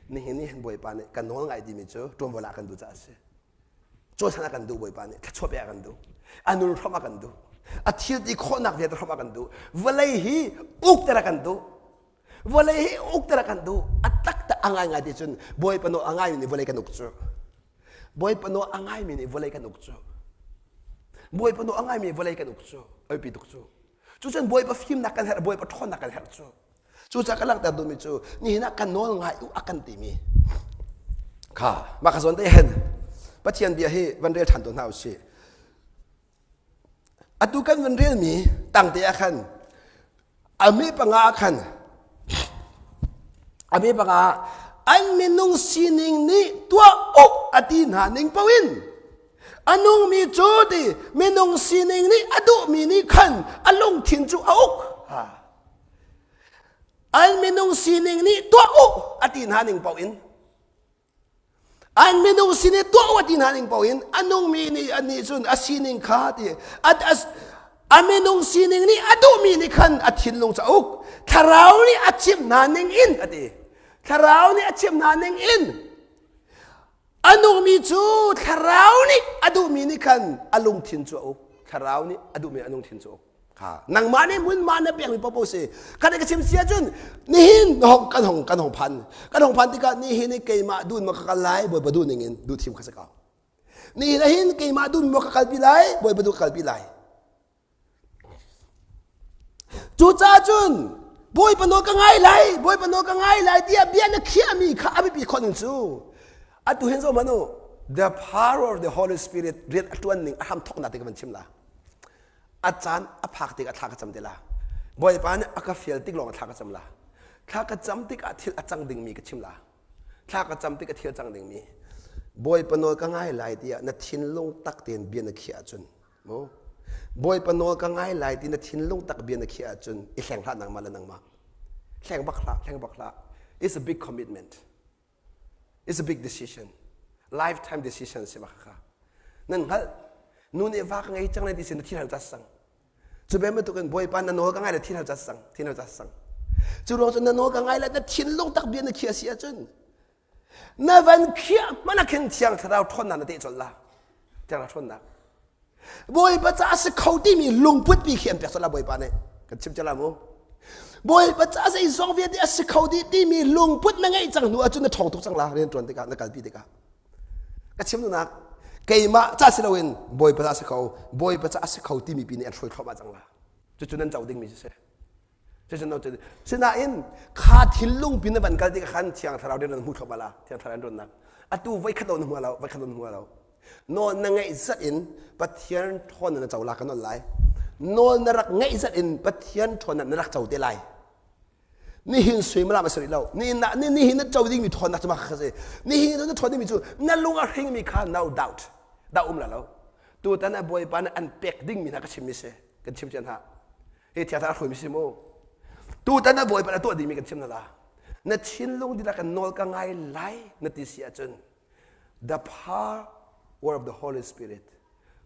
Nihin ni hin Bawipa nih ka nawl ngai timi cu ṭuanvo lak kan duh caah a si. Cawisan a kan duh Bawipa nih thluachuah pek a kan duh. A nun hrawmh a kan duh. A thil ti khawhnak vialte hrawmh a kan duh. Vawlei hi ukter a kan duh. Vawlei hi ukter a kan duh. A taktak a ngaingai ti cun Bawipa nawl a ngaimi nih vawlei kan uk cu. Bawipa nawl a ngaimi nih vawlei kan uk cu. Bawipa nawl a ngaimi nih vawlei kan uk cu. Oi tuk cu. Cucun Bawipa fimnak kan herh, Bawipa ṭhawnnak kan herh cu. Cucaah ka langhter duhmi cu nihin ah kan nawl ngai u a kan timi kha mah ka zawn te hin Pathian bia hi van rel ṭhan tu hna usih. Atu kan van relmi tangte ah khan a mi panga ah khan a mi panga an minung sining nih tuah uk a ti hna ning paoh in a nungmi cu ti minung sining nih a duhmi nih khan a lungthin cu a uk. An minung sining nih tuah u a ti hna ning paoh in an minung sining tuah u a ti hna ning paoh in a nungmi nih anih cun a sining kha ti a, a, a minung sining nih a duhmi nih khan a thinlung cu a uk thlarau nih a chimh hna ning in a ti thlarau nih a chimh hna ning in a nungmi cu thlarau nih a duhmi nih khan a lungthin cu a uk thlarau nih a duhmi a lungthin cu a uk Ha, nangmah nih hmunhma na pekmi paohpaoh si. Kan ka chim si ahcun nihin hong kan hong kan hong phan. Kan hong phan tikah nihin i keimah dun ma ka kal lai Bawipa duh ning in duh thim kha si ko. Nihin ahhin keimah dun ma ka kalpi lai Bawipa duh ka kalpi lai. Cucaah cun Bawipa nawl ka ngai lai, Bawipa nawl ka ngai lai tiah bia na khiahmi kha a biapi khawh ning cu atu hin zoh hmanh u the power of the Holy Spirit rian a ṭuan ning a hram thawknak te ka van chim la. A caan a phak tikah thla ka cam te la. Bawipa nih a ka fial tik lawng thla ka cam la. Thla ka cam tikah thil a cang dingmi ka chim la. Thla ka cam tikah thil a cang dingmi. Bawipa nawl ka ngai lai tiah na thinlung tak tein bia na khiah ahcun mu Bawipa nawl ka ngai lai ti na thinlung tak bia na khiah ahcun i hleng hlah nangmah le nangmah. Hleng bak hlah, hleng bak hlah. It's a big commitment. It's a big decision. Lifetime decision si bak kha. Nan hngalh nu nih va ka ngei cang lai ti sin na thi hal cas sang. Cu be bantuk in Bawipa na nawl ka ngai le thi hal cas sang, thi hal cas sang. Cu ruang cun na nawl ka ngai le na thinlung tak bia na khiah si ahcun na van khiah hmanh ah khin thiang thlarau ṭhawnnak na teh colh la. Thiang thlarau ṭhawnnak. Bawipa ca a si kho timi lungput pi khi an pek colh Bawipa nih kan chim chala mu Bawipa ca zeizong vialte a si kho dih timi lungput na ngeih cang hnu ahcun na ṭhawng tuk cang la rian ṭuan tikah na kalpi tikah ka chim duhnak keimah ca si loin Bawipa ca a si kho Bawipa ca a si kho timi pi nih an hruai thluahmah cang la cucu nan co dingmi si Sinain kha thinlung pin na van kal tikah khan Thiang Thlarau rian nan hmu thluahmah la Thiang Thlarau rianṭuannak atu voikhat lo na hmu lo voikhat lo na hmu lo nawl na ngeih zat in Pathian ṭhawnnak na co la kan nawl lai nawl na rak ngeih zat in Pathian ṭhawnnak na rak co te lai nihin suimilam a si rih lo nihin na nihin na co dingmi ṭhawnnak cu mah kha si nihin na ṭhawn dingmi cu na lung a hringmi kha no doubt dah um la lo tutan a bawipa nih an pek dingmi hna ka chimmi si kan chim cian hna hi thiang a hruaimi si mu tutan a bawipa na tuah dingmi kan chim na la na thinlung dihlak kan nawl ka ngai lai na ti si ahcun the power of the Holy Spirit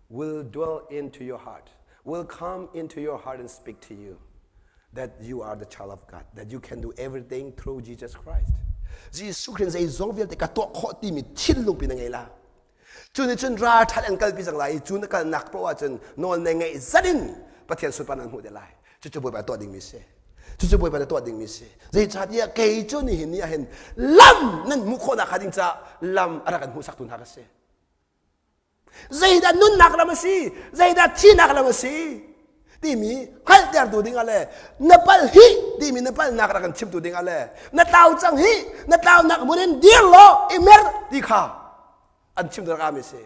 will dwell into your heart will come into your heart and speak to you that you are the child of God that you can do everything through Jesus Christ Jesuh Christ zeizong vialte ka tuah khawh timi thinlung pi na ngei la Cu nih cun ralṭhat an kalpi cang lai i cu na kalnak paoh ahcun nawl na ngeih zat in Pathian sunparnak an hmuh te lai. Cucu Bawipa tuah dingmi si. Cucu Bawipa na tuah dingmi si. Zeicahtiah kei cu nihin ni ah hin lam nan hmuh khawhnak hnga ding caah lam a rak kan hmuhsaktu hna ka si. Zeidah nunnak lam a si? Zeidah thihnak lam a si? Timi hngalhtertu dingah le na palh hi timi na palhnak rak kan chimtu dingah le na tlau cang hi na tlaunak hmun in dir law i mer ti kha an chim rak ami si.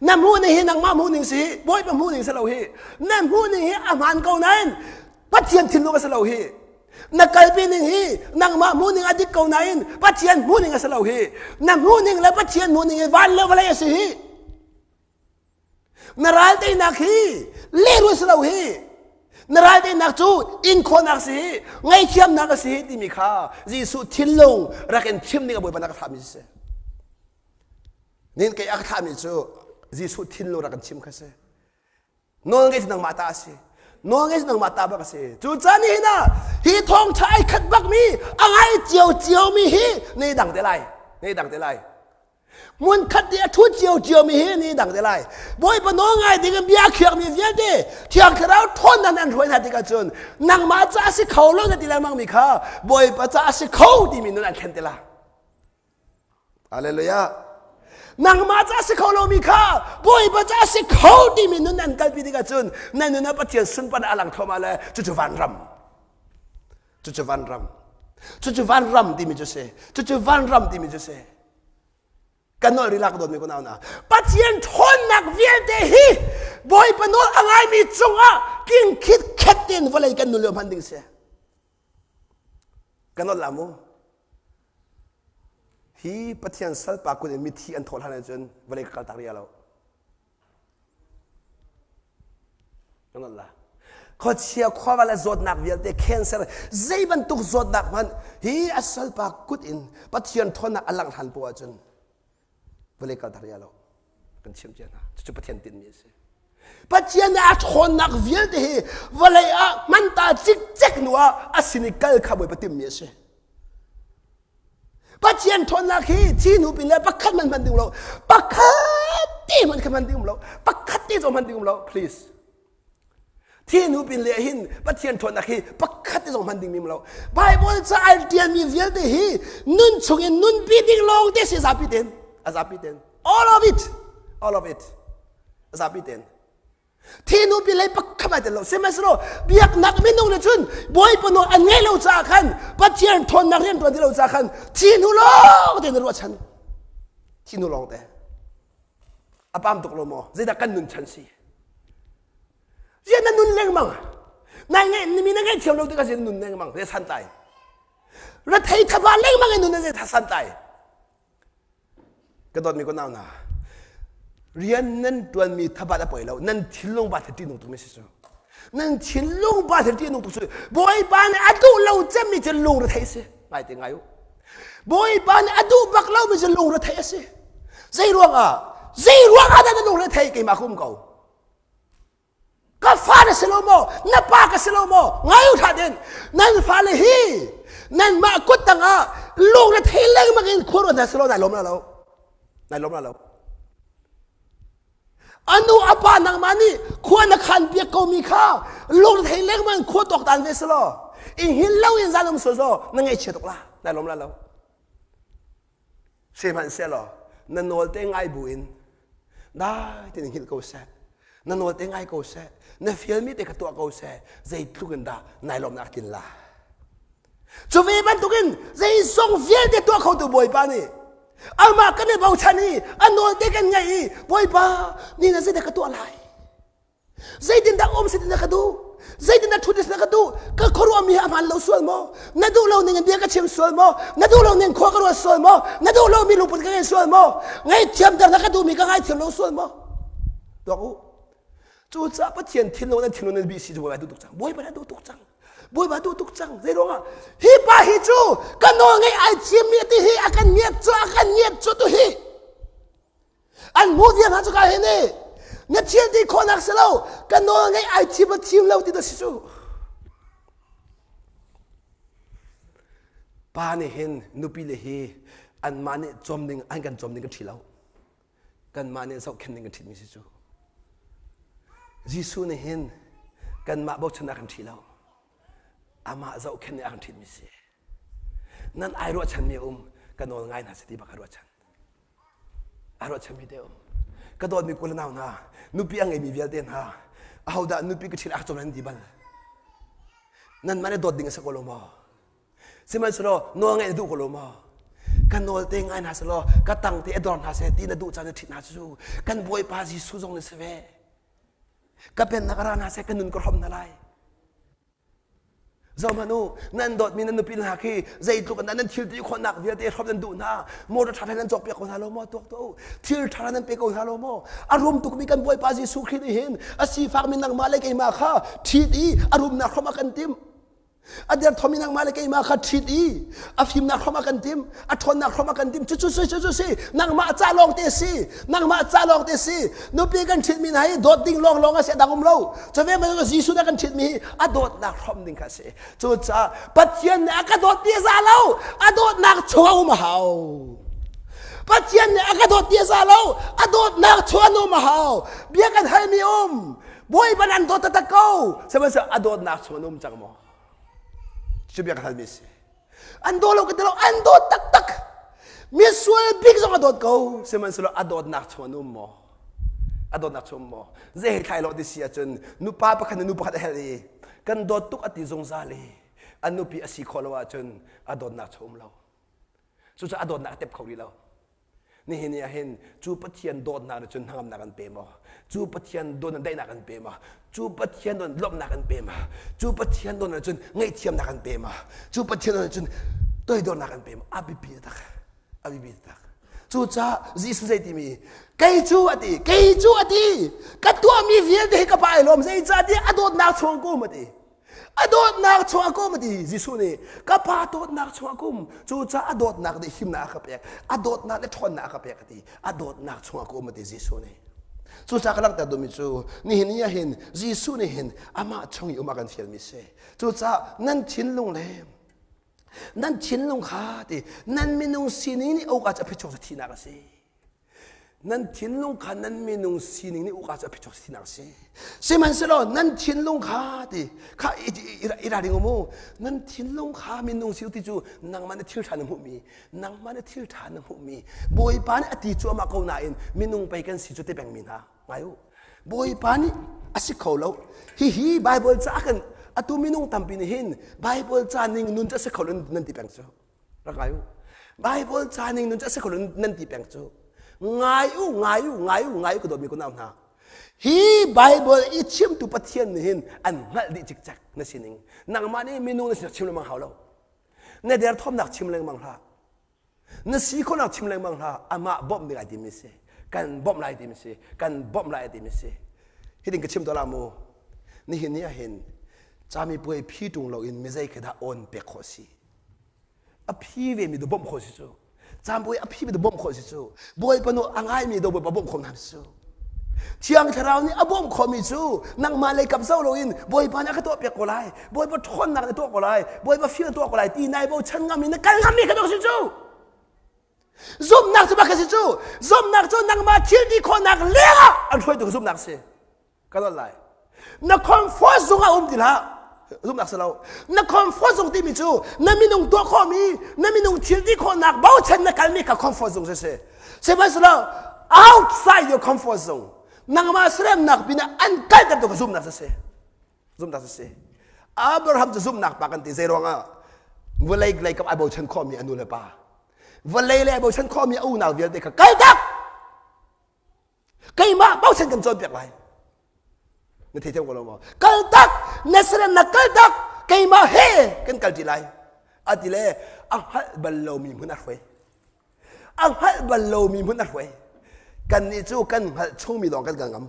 Na hmuh ning hi nangmah hmuh ning si hi, Bawipa hmuh ning si lo hi. Na hmuh ning hi a hmaan ko nain Pathian thinlung a si lo hi. Na kalpi ning hi nangmah hmuh ning a dik ko nain Pathian hmuh ning a si lo hi. Na hmuh ning le Pathian hmuh ning hi van le vawlei a si hi. Na ral teinak hi lehrul si lo hi. Na ral teinak cu inkhawhnak si hi, ngaihthiamnak a si hi timi kha Jesuh thinlung rak in chim ding a Bawipa na ka thlahmi si. Nin kei a ka thlahmi cu Jesuh thinlung rak kan chim kha si. Nawl ngei cu nangmah ta a si. Nawl ngei cu nangmah ta bak a si. Cucaah nihin ah hi thawngṭha ai khat bakmi a ngai cio ciomi hi nei dang te lai. Nei dang te lai. Hmun khat i a ṭhu cio ciomi hi ni dang te lai. Bawipa nawl ngai ding in bia khiakmi vialte Thiang Thlarau ṭhawnnak an hruai hna tikah cun nangmah ca a si kho lo na ti lengmangmi kha Bawipa ca a si kho timi nun an thlen te lai. Hallelujah. Nangmah ca si kho lomi kha Bawipa ca si kho timi nun an kalpi tikah cun na nun ah Pathian sunparnak a lang thluahmah le cucu vanram. Cucu vanram. Cucu vanram timi cu si. Cucu vanram timi cu si. Kan nawl rilak dawtmi kunau hna. Pathian ṭhawnnak vialte hi Bawipa nawl a ngaimi cungah king khit khet tein vawlei kan nun lio hman ding si. Kan nawl la mu. Hi Pathian salpa kut in mithi an thawh hlan ahcun vawlei ka kaltak rih lo. Kan la. Khuachia khuava le zawtnak vialte cancer zei bantuk zawtnak hmanh hi a salpa kut in Pathian ṭhawnnak a langh hlan poah ahcun vawlei kaltak rih lo. Kan chim cia hna. Cucu Pathian tinhmi a si. Pathian nih a ṭhawnnak vialte hi vawlei ah hmanta cikcek hnu ah a sin i kal kha Bawipa timhmi a si. Pathian ṭhawnnak hi thi hnu pin le pakhat hmanh hman ding lo pakhat te hmanh kha hman ding um lo pakhat te zong hman ding um lo please thi hnu pin le hin Pathian ṭhawnnak hi pakhat te zong hman ding mi um lo Bible ca ai ṭialmi vialte hi nun chung in nunpi ding lawng te si zapi ten a zapi ten all of it all of it a zapi ten Thinu pi lei pakhat ai tel lo. Sihmanhsehlaw biaknak minung nih cun Bawipa nawl an ngeih lo caah khan Pathian ṭhawnnak rian ṭuan ti lo caah khan thinu lawng te na ruahchan. Thinu lawng te. A pam tuk lo maw? Zeidah kan nun chan si? Rian na nun lengmang. Nai ngeih mi na ngeih thiam lo tikah sin nun lengmang. Zei santlai. Rethei thaba lengmang in nun na zei santlai. Ka dawtmi ka nau hna, rian nan ṭuanmi thabat a poi lo, nan thinlung ba ṭih nung tukmi si cu. Nan thinlung ba ṭih nung tuk cu Bawipa nih a duh lo cemmi cu lungretheih a si. Ngai te ngai u. Bawipa nih a duh bak lomi cu lungretheih a si. Zei ruangah? Zei ruangah dah na lungretheih keimah ka um ko. Ka fa na si lo maw? Na pa ka si lo maw? Ngai u ṭha din. Nan fale hi nanmah kut tangah lung na thei lengmang in khua ruat hna si lo nai lawm la lo. Nai lawm la lo. Anu a pa nangmah nih khua na khan piak ko mi kha lung na thei lengmang khua tuak tan ve si law. I hin lo in zan um sual zaw na ngaihchia tuk la. Nai lawm la lo. Sihmanhsehlaw na nawl te ngai buin dai tein hngilh ko seh. Na nawl te ngai ko seh. Na fialmi te kha tuah ko seh. Zeitluk in dah nai lawmnak tlin la. Cu ve bantukin zeizong vialte tuah khotu Bawipa nih amah kan i bochan i a nawl te kan ngaih i Bawipa ni na zeidah ka tuah lai? Zeitindah um si na ka duh? Zeitindah ṭhut na ka duh? Ka khuaruahmi hi a hmaan lo sual maw? Na duh lo ning in bia ka chim sual maw? Na duh lo ning khua ka ruat sual maw? Na duh lomi lungput ka ngei sual maw? Ngaihthiamter na ka duhmi ka ngaithiam lo sual maw? Tuak u. Cucaah Pathian thinlung nan thinlung nan bih si cu Bawipa duh tuk cang. Bawipa na duh tuk cang. Bawipa duh tuk cang. Zei ruangah? Hi pa hi cu ka nawl ngeih ai thiammi ti hi a kan ngiat cu a kan ngiat cu tu hi. An hmuh viar hna cu ka hin i na thil ti khawhnak si lo ka nawl ngeih ai thim a thim lo ti dah si cu. Pa nih hin nupi le hi anmah nih cawm ding an kan cawm ding kan ṭhi lo. Kanmah nih zohkhenh ding kan ṭhitmi si cu. Jesuh nih hin kanmah bochan a kan ṭhi lo. Amah zohkhenh nih a kan ṭhitmi si. Nan ai ruahchanmi a um ka nawl ngai hna si ti bak a ruahchan. A ruahchanmi te um. Ka dawtmi kul nau hna, nupi a ngeimi vialte hna, ahodah nupi ka ṭhit a ka cawm nan ti bal? Nanmah nih dawt ding a si ko lo maw? Sihmanhsehlaw nawl ngeih na duh ko lo maw? Ka nawl te ngai hna selaw ka tang te a dor hna seh ti na duh caan na ṭhit hna cu kan Bawipa Jesuh zong na si ve. Ka pennak ra hna seh ka nun ka hrawm hna lai. Zohhmanh u, nan dawtmi nan nupi hna khi zeitluk in dah nan thil ti khawhnak vialte hrawm nan duh hna. Motor ṭha nan cawkpiak ko hna lo maw? Tuak tuah u. Thil ṭha nan pe ko hna lo maw? A rum tukmi kan Bawipa Jesuh Khrih nih hin a sifakmi nangmah le keimah kha ṭhit i a rumnak hrawm a kan timh. A derthawmmi nangmah le keimah kha ṭhit i a fimnak hrawm a kan timh, a ṭhawnnak hrawm a kan timh. Cucu si, cucu si, nangmah ca lawng te si, nangmah ca lawng te si. Nupi kan ṭhitmi hna hi dawt ding lawnglawng a si, a dang um lo. Cu ve bantuk Jesuh nih a kan ṭhitmi hi a dawtnak hrawm ding kha a si. Cucaah Pathian nih a ka dawt ti a za lo, a dawtnak chung a um a hau. Pathian nih a ka dawt ti a za lo, a dawtnak chung an um a hau. Bia kan halmi um, Bawipa nan dawt taktak ko. Sihmanhsehlaw a dawtnak chung an um cang maw? Cu bia ka halmi a si. An daw lo ka ti lo, an dawt taktak. Misual bik zong a dawt ko. Sihmanhsehlaw a dawtnak chung an um maw? A dawtnak chung um maw? Zei he thlai lo ti si ahcun nupa pakhat nih nu pakhat a helh i kan dawt tuk a ti zungzal i an nupi a si khawh lo ahcun a dawtnak chung um lo. Cucaah a dawtnak a tep kho rih lo. Nihin ni ah hin cu Pathian dawtnak nih cun hnangamnak an pe maw? Cu Pathian dawtnak daihnak an pe maw? Cu Pathian dawtnak lawmhnak an pe maw? Cu Pathian dawtnak cun ngaihthiamnak an pe maw? Cu Pathian dawtnak cun toidornak an pe maw? A biapi taktak. A biapi taktak. Cucaah Jesuh zei timi kei cu a ti, kei cu a ti, ka tuahmi vialte hi ka pa ai lawm zeicahtiah a dawtnak chung ka um a ti. A dawtnak chungah ka um a ti Jesuh nih ka pa dawtnak chungah ka um cucaah a dawtnak nih himnak a ka pek a dawtnak nih ṭhawnnak a ka pek a ti a dawtnak chungah ka um a ti Jesuh nih cucaah ka langhter duhmi cu nihin ni ah hin Jesuh nih hin amah chung i um a kan fialmi si cucaah nan thinlung le nan thinlung kha ti nan minung sining nih uk ah cu a phichuak cu thihnak a si Nan thinlung kha nan minung sining nih uk ah cu a phichuak sinak a si. Sihmanhsehlaw nan thinlung kha ti kha i ralring u mu. Nan thinlung kha minung si ti cu nangmah na thil ṭha na hmuhmi, nangmah na thil ṭha na hmuhmi, Bawipa nih a ti cuahmah ko nain minung pei kan si cu ti pengmi hna ngai u. Bawipa nih a si kho lo. Hihi Baibal ca kan atu minung tampi nih hin Baibal ca ning nun cu a si kho lo nan ti peng cu. Rak ngai u. Bible ca ning nun cu a si kho lo nan ti peng cu. Ngai u, ngai u, ngai u, ngai u ka dawtmi kunau hna. Hi Bible i chimtu Pathian nih hin an hngalh dih cikcek na sining. Nangmah nih minung na sinak chim lengmang hau lo. Na derthawmnak chim lengmang hlah. Na si khawhnak chim lengmang hlah. Amah bawmh ding ai timi si. Kan bawmh lai timi si. Kan bawmh lai timi si. Hitin ka chim tuah la mu. Nihin ni ah hin camipuai phi ṭung loin mizei khi dah awn pek khawh si. A phi vemi tu bawmh khawh si cu. Camipuai a phi mi tu bawmh khawh si cu. Bawipa nu a ngaimi do Bawipa bawmh khawh hna si cu. Thiang Thlarau nih a bawmh khawhmi cu nangmah lei kap zo loin Bawipa nih a ka tuahpiak ko lai. Bawipa ṭhawnnak nih a tuah ko lai. Bawipa fir a tuah ko lai ti nai bochan ngam in na kal ngammi kha si cu. Zumhnak cu bak si cu. Zumhnak cu nangmah thil ti khawhnak lengah an hruaitu zumhnak si. Ka lawt lai. Na comfort zone ah um ti hlah. Zumhnak si lo. Na comfort zone timi cu na minung tuah khawhmi, na minung thil ti khawhnak bochan na kalmi kha comfort zone si si. Sihmanhsehlaw outside your comfort zone, nangmah seremnak pinah an kalter tu kha zumhnak si si. Zumhnak si si. Abraham cu zumhnak pa kan ti zei ruangah vawlei lei kap ai bochan khawhmi a nu le pa vawlei lei ai bochan khawhmi a unau vialte kha kaltak keimah bochan kan cawnpiak lai na thei thiam ko lo maw kal tak na serem na kal tak keimah he kan kal ti lai a ti le a hngalh bal lomi hmun a hruai a hngalh bal lomi hmun a hruai kannih cu kan hngalh chungmi lawng kan kal ngam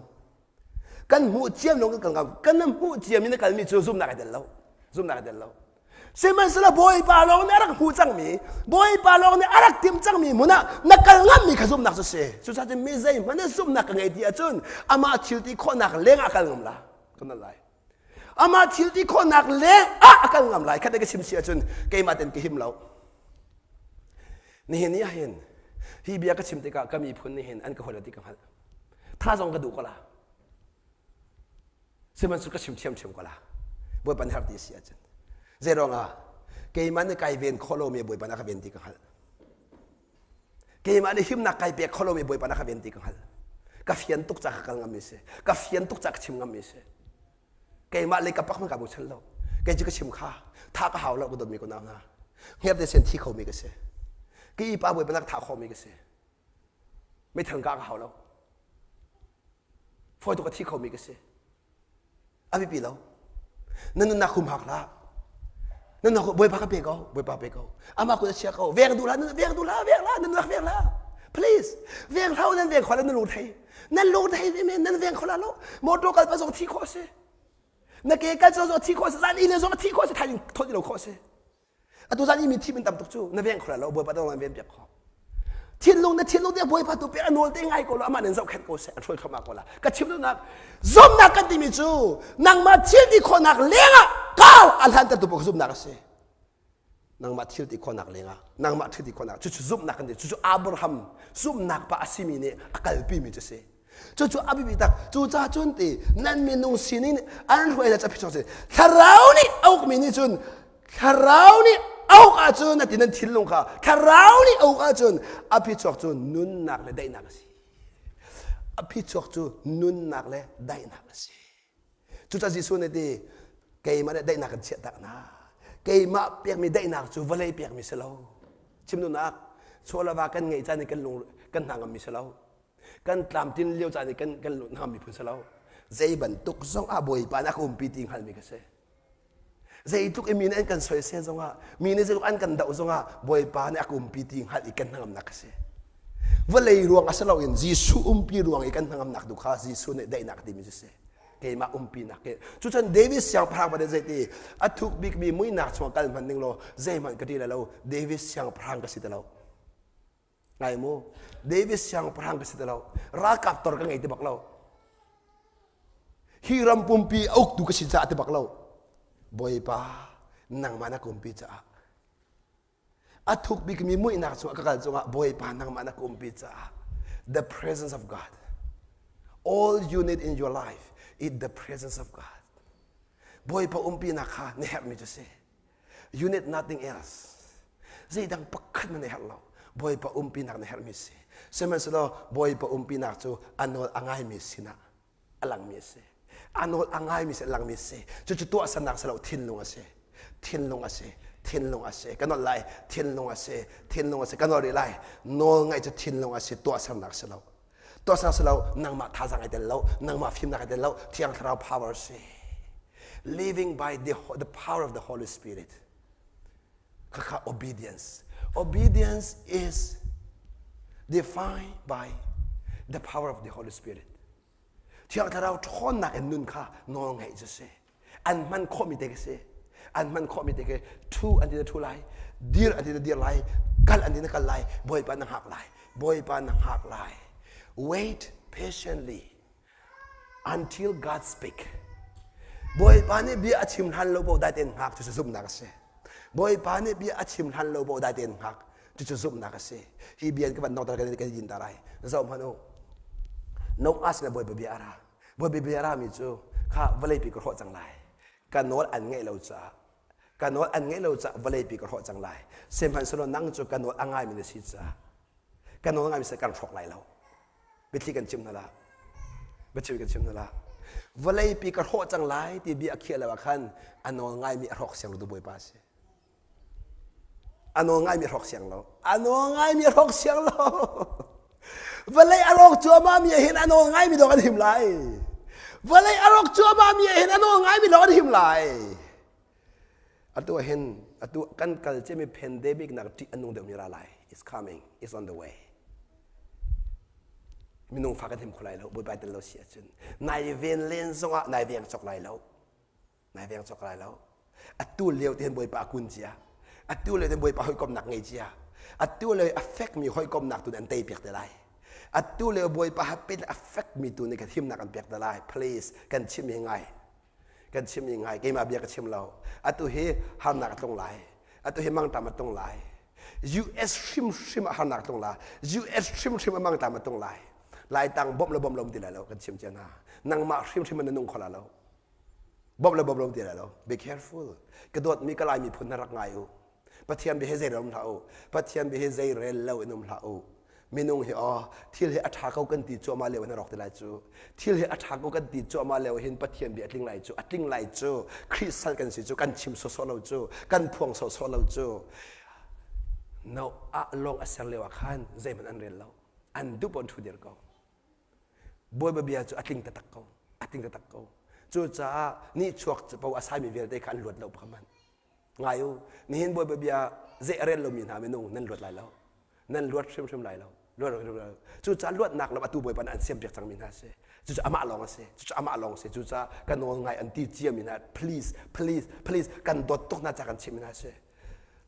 kan hmuh ciam lawng kan kal ngam kan hmuh ciam in na kalmi cu zumhnak ai tel lo zumhnak ai tel lo Sihmanhsehlaw Bawipa lawng nih a rak hmuh cangmi, Bawipa lawng nih a rak timh cangmi hmun ah na kal ngammi kha zumhnak cu si. Cucaah cun mi zeihmanh nih zumhnak ka ngei ti ahcun amah thil ti khawhnak leng ah kal ngam la. Kan lai. Amah thil ti khawhnak leng ah a kal ngam lai. Khat ka chim si ahcun keimah ten ka him lo. Nihin ni ah hin hi bia ka chim tikah ka miphun nih hin an ka huat ti ka hngalh. Tha zong ka duh ko la. Sihmanhsehlaw ka chim ṭhiamṭhiam ko la. Bawipa nih har ti a si ahcun. Zei ruangah keimah nih kai ven khawh lomi Bawipa nih a ka ven ti ka hngalh. Keimah nih himnak kai pek khawh lomi Bawipa nih a ka ven ti ka hngalh. Ka fian tuk ca ka kal ngammi si. Ka fian tuk ca ka chim ngammi si. Keimah lei ka pak hmanh ka bochan lo. Kei cu ka chim kha tha ka hau lo ka dawtmi ko nau hna. Hngerhte sen thi khomi ka si. Ka i pa bawipa nak thah khawhmi ka si. Meithal ka ka hau lo. Fawi tuk a thi khomi ka si. A biapi lo. Na nunnak humhak hlah. Na nunnak Bawipa ka pe ko, Bawipa pe ko. Amah kut a chia ko. Veng duh hlah, veng duh hlah, veng hlah, nan nunnak veng hlah. Please, veng hlah nan veng kho lo, nan lung thei. Nan lung thei ve men, nan veng kho la lo. Motor kal pa zong thi khawh a si. Na ke kal zong thi khawh a si. Zan inn zong thi khawh a si. Thaizing thawt lo khawh a si. Atu zan i mi thi min tam tuk cu na veng kho lo Bawipa dong nan ven piak kho. Thinlung na thinlung te Bawipa tu pe a nawl te ngai ko lo amah nan zohkhenh ko seh an hruai thluahmah ko la. Ka chim duhnak zumnak kan timi cu nangmah thil ti khawhnak lengah kau a hlan tertu paoh zumnak a si. Nangmah thil ti khawhnak lengah nangmah thil ti khawhnak cucu zumhnak kan ti cucu Abraham zumhnak pa a simi nih a kalpi mi cu si. Cucu a biapi tak. Cucaah cun ti nan minung sining an hruai na capi si. Thlarau nih a ukmi nih cun thlarau nih a uk ahcun a ti nan thinlung kha thlarau nih a uk ahcun a phichuak cu nunnak le daihnak a si. A phichuak cu nunnak le daihnak a si. Cucaah Jesuh nih ti keimah nih daihnak kan chiah tak hna. Keimah pekmi daihnak cu vawlei pekmi si lo. Chim duhnak chaw le va kan ngeih caan i kan lung kan hna ngammi si lo. Kan tlamtlin lio caan i kan kan hna miphun si lo. Zei bantuk zong ah Bawipa nih a ka umpi ti hngalmi ka si. Zeitluk i mi nih an kan soisel zongah, mi nih zeitluk an kan doh zongah Bawipa nih a ka umpi ti hngalh i kan hnangamnak a si. Vawlei ruang a si loin Jesuh umpi ruang i kan hnangamnak tu kha Jesuh nih daihnak timi cu si. Keimah umpinak ke. Cucun David siangpahrang pa nih zeiti a thuk bikmi muihnak chungah kal hmanh ning law zeihmanh ka ṭih lai lo. David siangpahrang ka si ti lo. Ngai mu. David siangpahrang ka si ti lo. Ralkap tor ka ngei ti bak lo. Hi ram pumpi a uktu ka si caah ti bak lo. Bawipa, nangmah na ka umpi caah a thuk bikmi muihnak chungah ka kal cungah Bawipa nangmah na ka umpi caah the presence of God all you need in your life is the presence of God Bawipa umpinak kha na herhmi cu si You need nothing else. Zeidang pakhat na herh lo. Bawipa umpinak na herhmi si. Sihmanhsehlaw Bawipa umpinak cu a nawl a ngaimi sinah a langmi a si. A nawl a ngaimi sin a langmi a si. Cucu tuahsernak si lo thinlung a si. Thinlung a si. Thinlung a si. Ka nawl lai. Thinlung a si. Thinlung a si. Ka nawl rih lai. Nawl ngaih cu thinlung a si. Tuahsernak si lo. Tuahsernak si lo. Nangmah thazaang ai tel lo. Nangmah fimnak ai tel lo. Thiang Thlarau power a si. Living by the, the power of the Holy Spirit. Khakha obedience. Obedience is defined by the power of the Holy Spirit. Thiang Thlarau ṭhawnnak in nun kha nawl ngaih cu si. An hman khawhmi te ka si. An hman khawhmi te ke ṭhu an ti na ṭhu lai, dir an ti na dir lai, kal an ti na kal lai, Bawipa na hngak lai, Bawipa na hngak lai. Wait patiently until God speak. Bawipa nih bia a chim hlan lo paoh dai tein hngak cu zumhnak a si. Bawipa nih bia a chim hlan lo paoh dai tein hngak cucu zumhnak a si. Hi bia ka van nong kan kan din ta lai. Zoh hmanh u. Noah sinah Bawipa bia a ra. Bawipa bia a rami cu kha vawleipi ka hrawh cang lai. Ka nawl an ngaih lo caah ka nawl an ngaih lo caah vawleipi ka hrawh cang lai. Sihmanhsehlaw nang cu ka nawl a ngaimi na si caah ka nawl ngaimi si kan hrawk lai lo. Biathli kan chim hna la. Biathli kan chim hna la. Vawleipi ka hrawh cang lai ti bia a khiah lo ah khan a nawl ngaimi a hrawk siang lo tu Bawipa a si. A nawl ngaimi a hrawk siang lo. A nawl ngaimi a hrawk siang lo. Vawlei a rawk cuahmah mi ah hin a nawl ngaimi dawh kan him lai. Vawlei a rawk cuahmah mi ah hin a nawl ngaimi dawh kan him lai. Atu ah hin atu kan kal ciami pandemic nak ṭih a nung deuhmi ra lai. It's coming. It's on the way. Minung fa kan him kho lai lo. Bawipa tel lo si ahcun nai ven len zongah nai veng cawk lai lo. Nai veng cawk lai lo. Atu lio te hin Bawipa a kun cia. Atu lio te Bawipa hawikomnak ngei cia. Atu lio a fekmi hawikomnak tu nih an tei piak te lai. Atu lio Bawipa hapin a fekmi tu nih kan himnak an pek te lai. Please kan chim hi ngai. Kan chim i ngai keimah bia ka chim lo. Atu hi harnak a tlung lai. Atu hi mangṭam a tlung lai. US hrimhrim ah harnak a tlung lai. US hrimhrim ah mangṭam a tlung lai. Laitang bawmh le bawmh lo ti lai lo kan chim cia hna. Nangmah hrimhrim na nung kho la lo. Bawmh le bawmh lo ti lai lo. Be careful. Ka dawtmi ka Lai miphun na rak ngai u. Pathian bia hi zei rel um hlah u. Pathian bia hi zei rel lo in um hlah u. Minung hi aw thil hi a ṭha ko kan ti cuahmah lio hin a rawk ti lai cu. Thil hi a ṭha ko kan ti cuahmah lio hin Pathian bia a tling lai cu. A tling lai cu. Khrih sal kan si cu. Kan chim sawsawh lo cu. Kan phuang sawsawh lo cu. Noah lawng a ser lio ah khan zeihmanh an rel lo. An duh paoh an ṭhu dir ko. Bawipa bia cu a tling taktak ko. A tling taktak ko. Cucaah nihchuak capo a saimi vialte kha an luat lo pakhat hmanh. Ngai u, nihin Bawipa bia zei a rel lomi hna minung nan luat lai lo. Nan luat hrimhrim lai lo. Luat hrimhrim lai lo. Cucaah luatnak lam atu Bawipa nih an siampiak cangmi hna a si. Cucu amah lawng a si. Cucu amah lawng a si. Cucaah ka nawl ngai an ti ciami hna please, please, please kan dawt tuk hna ca kan chimmi hna a si.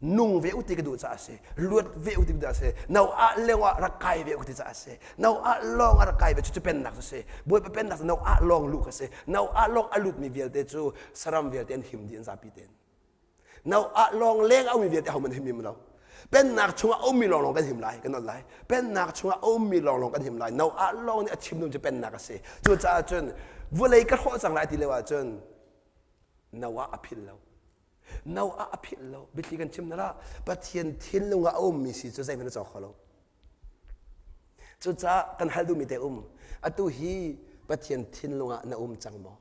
Nung ve u ti ka duh caah a si. Luat ve u ti ka duh caah a si. Noah leng ah rak kai ve u ti caah a si. Noah lawng ah rak kai ve cucu pennak cu si. Bawipa pennak cu Noah lawng luh kha si. Noah lawng a lutmi vialte cu saram vialte an him dih an zapi tein. Noah lawng leng a ummi vialte ahohmanh him him lo. Pennak chungah a ummi lawnglawng kan him lai, kan ol lai. Pennak chungah a ummi lawnglawng kan him lai. Noah lawng nih a chim ding cu pennak a si. Cucaah cun vawlei ka hrawh cang lai ti lio ahcun Noah a philh lo. Noah a philh lo. Biathli kan chim na Pathian thinlung ah a ummi si cu zeihmanh a cawk kho lo. Cucaah kan hal duhmi te um. Atu hi Pathian thinlung ah na um cang maw?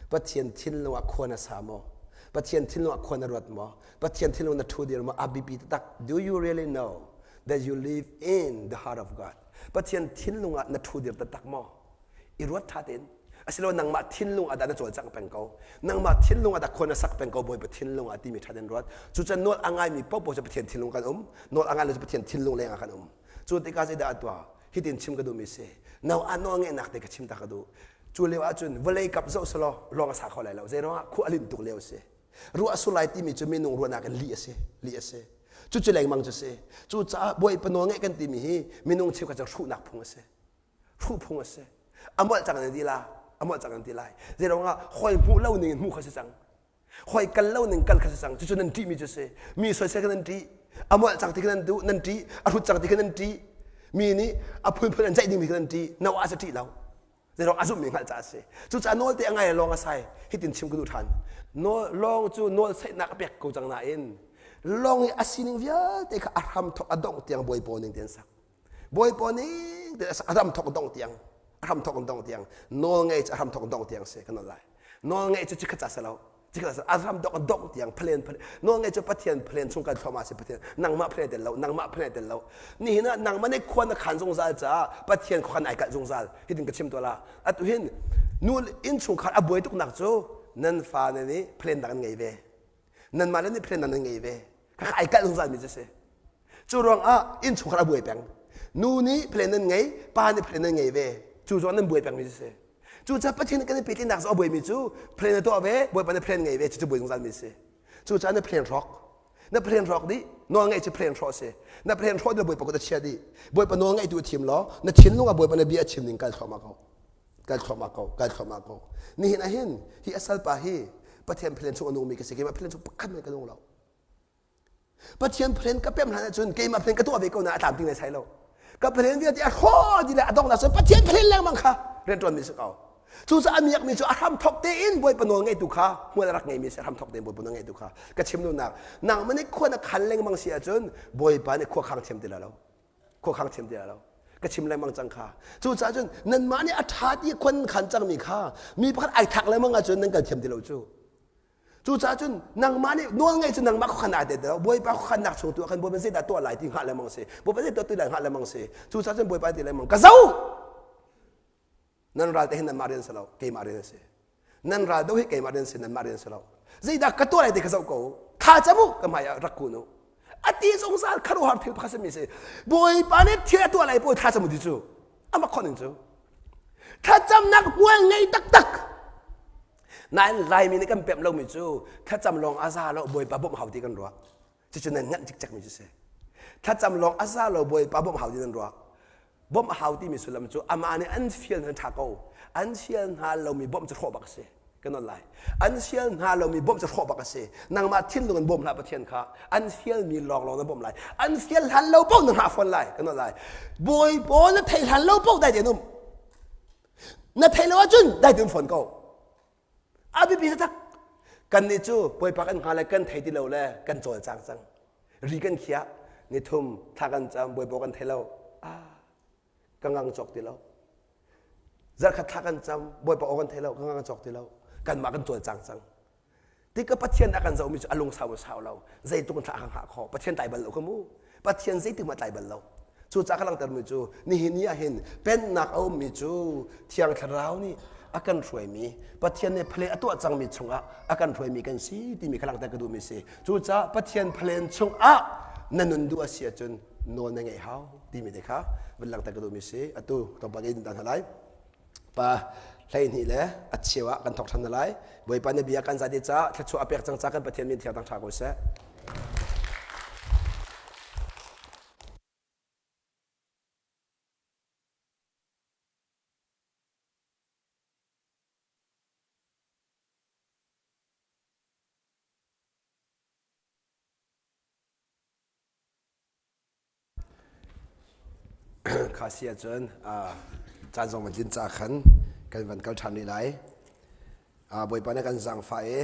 Pathian thinlung ah khua na sa maw? Pathian thinlung ah khua na ruat maw? Pathian thinlung na ṭhu dir maw? A biapi taktak. Do you really know that you live in the heart of God? Pathian thinlung ah na ṭhu dir taktak maw? I ruat ṭha tein. Asilo nangmah thinlung ah dah na cawlcangh peng ko. Nangmah thinlung ah dah khua na sak peng ko Bawipa thinlung ah timi ṭha tein ruat. Cucan nawl a ngaimi paohpaoh cu Pathian thinlung kan um. Nawl a ngai lo cu Pathian thinlung leng ah kan um. Cu tikah zeidah a tuah? Hitin chim ka duhmi si. No a nawl ngeihnak te ka chim ta ka duh. Cu lio ahcun vawlei kap zoh selaw lawng a sa kho lai lo. Zeiruangah khua a linh tuk lio a si. Ruah sur lai timi cu minung ruahnak in lih a si. Lih a si. Cucu lengmang cu si. Cucaah Bawipa nawl ngeih kan timi hi minung cheukhat cu hruhnak phung a si. Hruh phung a si. A molh cang an ti la. A molh cang an ti lai. Zeiruangah hawi hmuh lo ning in hmuh kha si cang. Hawi kal lo ning kal kha si cang. Cucu nan ṭihmi cu si. Mi soisel kha nan ṭih. A molh cang ti kha nan duh, nan ṭih. A hrut cang ti kha nan ṭih. Mi nih a phunphun an ceih dingmi kha nan ṭih. Noah cu ṭih lo. Zeiruang a zumhmi hngalh caah a si. Cucaah nawl te a ngai lawng a sai. Hitin chim ka duh ṭhan. Nawl lawng cu nawl saihnak a pek ko cang nain lawng i a sining vialte kha a hram thok a dongh tiang bawipaw ning tein sak. Bawipaw ning tein a sak. A hram thok a dongh tiang. A hram thok a dongh tiang. Nawl ngei cu a hram thok a dongh tiang si kan nawl lai. Nawl ngei cu cikhat ca si lo. A ram dok a dongh tiang phalen phalen nawl ngei cu Pathian phalen chung kan thluahmah si Pathian nangmah phalen tel lo nangmah phalen tel lo nihin ah nangmah nih khua na khan zungzal caah Pathian khuakhan ai kalh zungzal hitin ka chim tuah la atu hin nu innchungkhar a buai tuknak cu nan fa ne nih phalen dang an ngei ve nanmah le nih phalen dang nan ngei ve khakha ai kalh zungzal mi cu si Cu ruangah innchungkhar a buai peng. Nu nih plan nan ngei, pa nih plan nan ngei ve. Cu ruang nan buai pengmi cu si. Cucaah Pathian kan i pehtlaihnak cu a buaimi cu plan na tuah ve, Bawipa na plan ngei ve, cucu buai zungzalmi a si. Cucaah na plan hrawk. Na plan hrawk dih, nawl ngeih cu plan hrawh a si. Na plan hrawh dih Bawipa kut a chia dih. Bawipa nawl ngeihtu a thim law, na thinlung ah Bawipa na bia a chim ning kal thluahmah ko. Kal thluahmah ko, kal thluahmah ko. Nihin ah hin, hi a salpa hi Pathian plan chung a nungmi ka si. Keimah plan chung pakhat hmanh ka nung lo. Pathian plan ka pem hlan ahcun keimah plan ka tuah ve ko na a tlamtling lai sai lo. Ka plan vialte a hraw dih le a donghnak cun Pathian plan lengmang kha rianṭuanmi si ko. Cucaah a miakmi cu a hramthok tein Bawipa nawl ngeitu kha hmual a rak ngeimi si a hramthok tein Bawipa nawl ngeitu kha ka chim duhnak nangmah nih khua na khan lengmang si ahcun Bawipa nih khua khang thiam ti lai lo. Khua khang thiam ti lai lo. Ka chim lengmang cang kha. Cucaah cun nanmah nih a ṭha ti khuan khan cangmi kha mi pakhat ai thak lengmang ahcun nan kal thiam ti lo cu. Cucaah cun nangmah nih nawl ngei cu nangmah khuakhan ai te lo Bawipa khuakhannak chung tu ah khan Bawipa zeidah tuah lai ti hngah lengmang si Bawipa zei tuah ti lai hngah lengmang si cucaah cun Bawipa ti lengmang ka zo nan ral te hin nanmah rian si lo keimah rian a si nan ral do hi keimah rian si nanmah rian si lo zeidah ka tuah lai ti ka zoh ko tha cam u ka hmai ah rak kun u a ti zungzal khuaruahhar thil pakhat simi si Bawipa nih thil a tuah lai pawl tha cam u ti cu amah khawh ning cu thlacamnak hmual ngei taktak Nain Laimi nih kan pemh lomi cu thlacam lawng a za lo Bawipa bawmh hau ti kan ruah. Cucu nan nganh cikcekmi cu si. Thlacam lawng a za lo Bawipa bawmh hau ti nan ruah. Bawmh hau timi sullam cu amah nih an fial hna ṭha ko. An fial hna lomi bawmh cu hrawh bak a si. Kan on lai. An fial hna lomi bawmh cu hrawh bak a si. Nangmah thinlung in bawm hlah Pathian kha. An fialmi lawnglawng na bawmh lai. An fial hlan lo paoh na hngah fawn lai. Kan on lai. Bawipa na theih hlan lo paoh dai tein um. Na theih lo ahcun dai tein fawn ko. A biapi taktak. Kannih cu Bawipa kan hngal le kan thei ti lo le kan cawlcang cang. Ri kan khiah, nithum thla kan cam, Bawipa kan thei lo. Ah, ka ngang cawk ti lo. Zarkhat thla kan cam, Bawipa aw kan thei lo, ka ngang cawk ti lo. Kanmah kan cawlcang cang. Tikah Pathian a kan zohmi cu a lungsau a sau lo. Zeitluk in thla a kan hngah khawh. Pathian tlai bal lo kha mu. Pathian zeitik hmanh tlai bal lo. Cucaah ka langhtermi cu nihin ni ah hin pennak a ummi cu Thiang Thlarau nih a kan hruaimi Pathian nih phle a tuah cangmi chungah a kan hruaimi kan si timi kha langhter ka duhmi si. Cucaah Pathian phlen chungah na nun duh a si ahcun nawl na ngeih hau timi te kha van langhter ka duhmi si. Atu tlawmpal in dan hna lai. Pa 12 le a cheu ah kan thawk ṭhan hna lai. Bawipa na bia kan zati caah thluachuah a pek cang ca kan Pathian min thiang tang ṭha ko seh. Kha si ahcun caan zong van tlin ca khan kan van kal ṭhan rih lai. Bawipa nih kan zaangfah i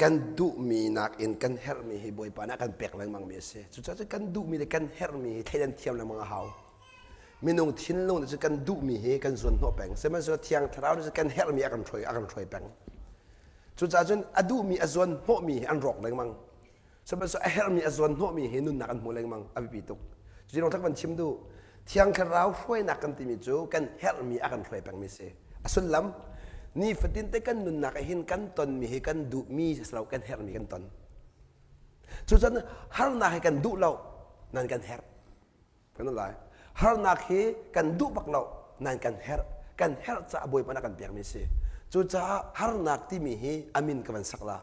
kan duhmi nakin kan herhmi hi Bawipa nih a kan pek lengmangmi a si. Cucaah cun kan duhmi le kan herhmi hi thleidan thiam lengmang a hau. Minung thinlung nih cun kan duhmi hi kan zuanhnawh peng. Sihmanhsehlaw Thiang Thlarau nih cun kan herhmi a kan hruai a kan hruai peng. Cucaah cun a duhmi a zuanhnawhmi hi an rawk lengmang. Sihmanhsehlaw a herhmi a zuanhnawhmi hi nunnak an hmu lengmang a biapi tuk. Cuti lawng van chim duh. Thiang Thlarau hruainak kan timi cu kan herhmi a kan hruai pengmi si. A sullam nifatin te kan nunnak ah hin kan tonmi hi kan duhmi si lo kan herhmi kan ton. Cucun harnak hi kan duh lo nan kan herh. Kan lai. Harnak hi kan duh bak lo nain kan herh. Kan herh caah Bawipa nih a kan pekmi si. Cucaah harnak timi hi a min ka van sak la.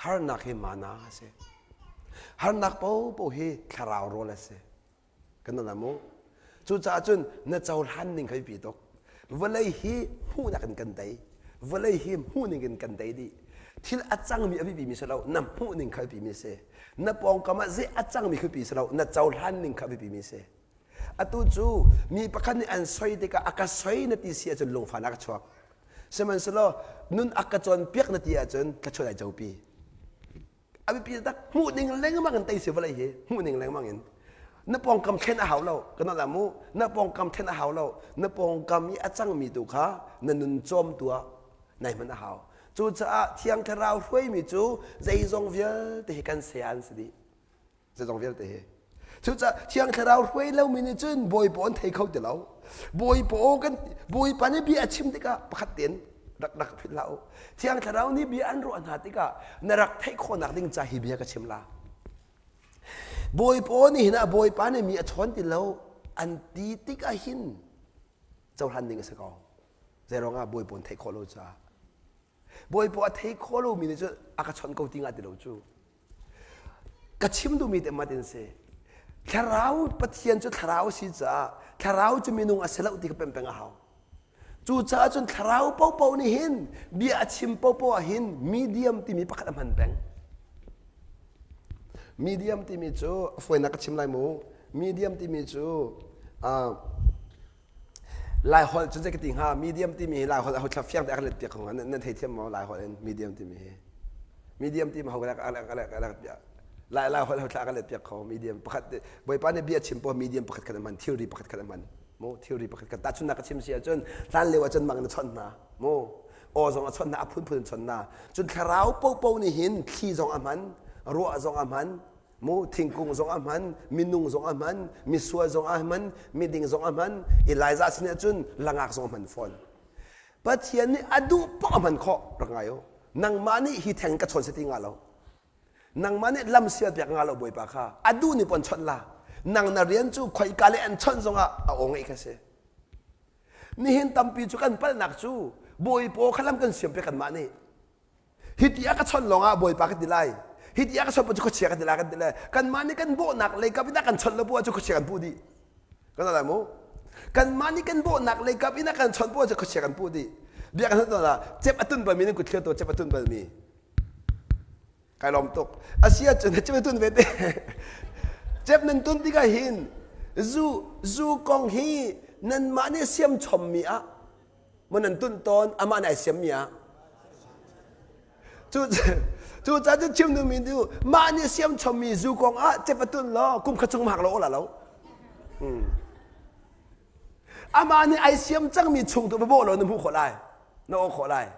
Harnak hi mana a si. Harnak paohpaoh hi thlarau rawl a si. Kan na mu. Cucaah cun na cohlan ning kha biapi tuk. Vawlei hi hmuhnak in kan tei. Vawlei hi hmuhning in kan tei dih. Thil a cangmi a biapimi si lo, na hmuhning kha a biapimi a si. Na pawngkam ah zei a cangmi kha biapi si lo, na cohlan ning kha a biapimi a si. Atu cu mi pakhat nih an soi tikah a ka soi na ti si ahcun lungfahnak a chuak. Sihmanhsehlaw nun a ka cawnpiak na ti ahcun thluachuah ai copi. A biapi tak hmuh ning lengmang in tei si vawlei hi hmuh ning lengmang in na pawngkam thlen a hau lo kan la mu na pawngkam thlen a hau lo na pawngkam i a cangmi tu kha na nun cawm tu ah nai hman a hau cucaah thiang thlarau hruaimi cu zeizong vialte hi kan saya an si dih zeizong vialte hi Cucaah Thiang Thlarau hruai lomi nih cun Bawipa an thei kho ti lo. Bawipa aw kan Bawipa nih bia a chim tikah pakhat tein rak rak philh hlah u. Thiang Thlarau nih bia an ruah hna tikah na rak theih khawhnak ding ca hi bia ka chim la. Bawipa nih hin a Bawipa nih mi a chawn ti lo an ti tikah hin cohlan ding a si ko. Zeiruangah Bawipa an theih khawh lo caah. Bawipa a thei kho lomi nih cun a ka chawnh ko ti nga ti lo cu. Ka chim duhmi te mat in si. Thlarau Pathian cu thlarau si caah thlarau cu minung a si lo ti ka pem peng a hau. Cucaah cun thlarau popo nih hin bia a chim popo ah hin medium timi pakhat a hman peng. Medium timi cu a fawinak ka chim lai mu. Medium timi cu uh, Laiholh cu zei ka ti hnga medium timi hi Laiholh aho thla fiang te a ka let piak hnga nan thei thiam maw Laiholh in medium timi hi medium timi ho ka ka Lai Laiholh ho thla ka let piak kho medium pakhat Bawipa nih bia chim po medium pakhat khat a hman thilri pakhat khat a hman mu thilri pakhat khat tahchunnak ka chim si ahcun hlan lio ahcun mang na chawnh hna mu aw zong a chawnh hna a phunphun in chawnh hna cun thlarau popo nih hin thli zong a hman ruah zong a hman mu thingkung zong a hman minung zong a hman misual zong a hman miding zong a hman Elijah sin ah cun langak zong a hman fawn Pathian nih a duh poh a hman khawh rak ngai u nangmah nih hi theng ka chawn se ti nga lo nangmah nih lam sial piak nga lo bawipa kha a duh ni pon chawnh la nang na rian cu khoika le an chawnh zongah a aw ngeih kha si nihin tampi cu kan palhnak cu bawipaw kha lam kan siam piak kanmah nih Hiti a ka chawnh lawngah Bawipa ka ti lai. Hiti a ka chawnh cu khuachia ka ti lai kan ti lai. Kanmah nih kan bawhnak lei kap in a kan chawnh lo bu cu khuachia kan puh dih. Kan lai mu. Kanmah nih kan bawhnak lei kap in a kan chawnh bu cu khuachia kan puh dih. Bia kan hal ah cep a tun balmi nan kut thlir to cep a tun balmi. Kai lawm tuk. Asi ahcun cep a tun ve te. Cep nan tun tikah hin zu zu kong hi nanmah nih siam chommi ah Maw nan tunh tawn amah nih ai siammi ah cu cu ca cu chim duhmi cu mah nih siam chommi zu kong ah cep a tun law kum khat chung hak lo la lo amah nih ai siam cangmi chung tu va bawh law na hmuh khawh lai na aw khawh lai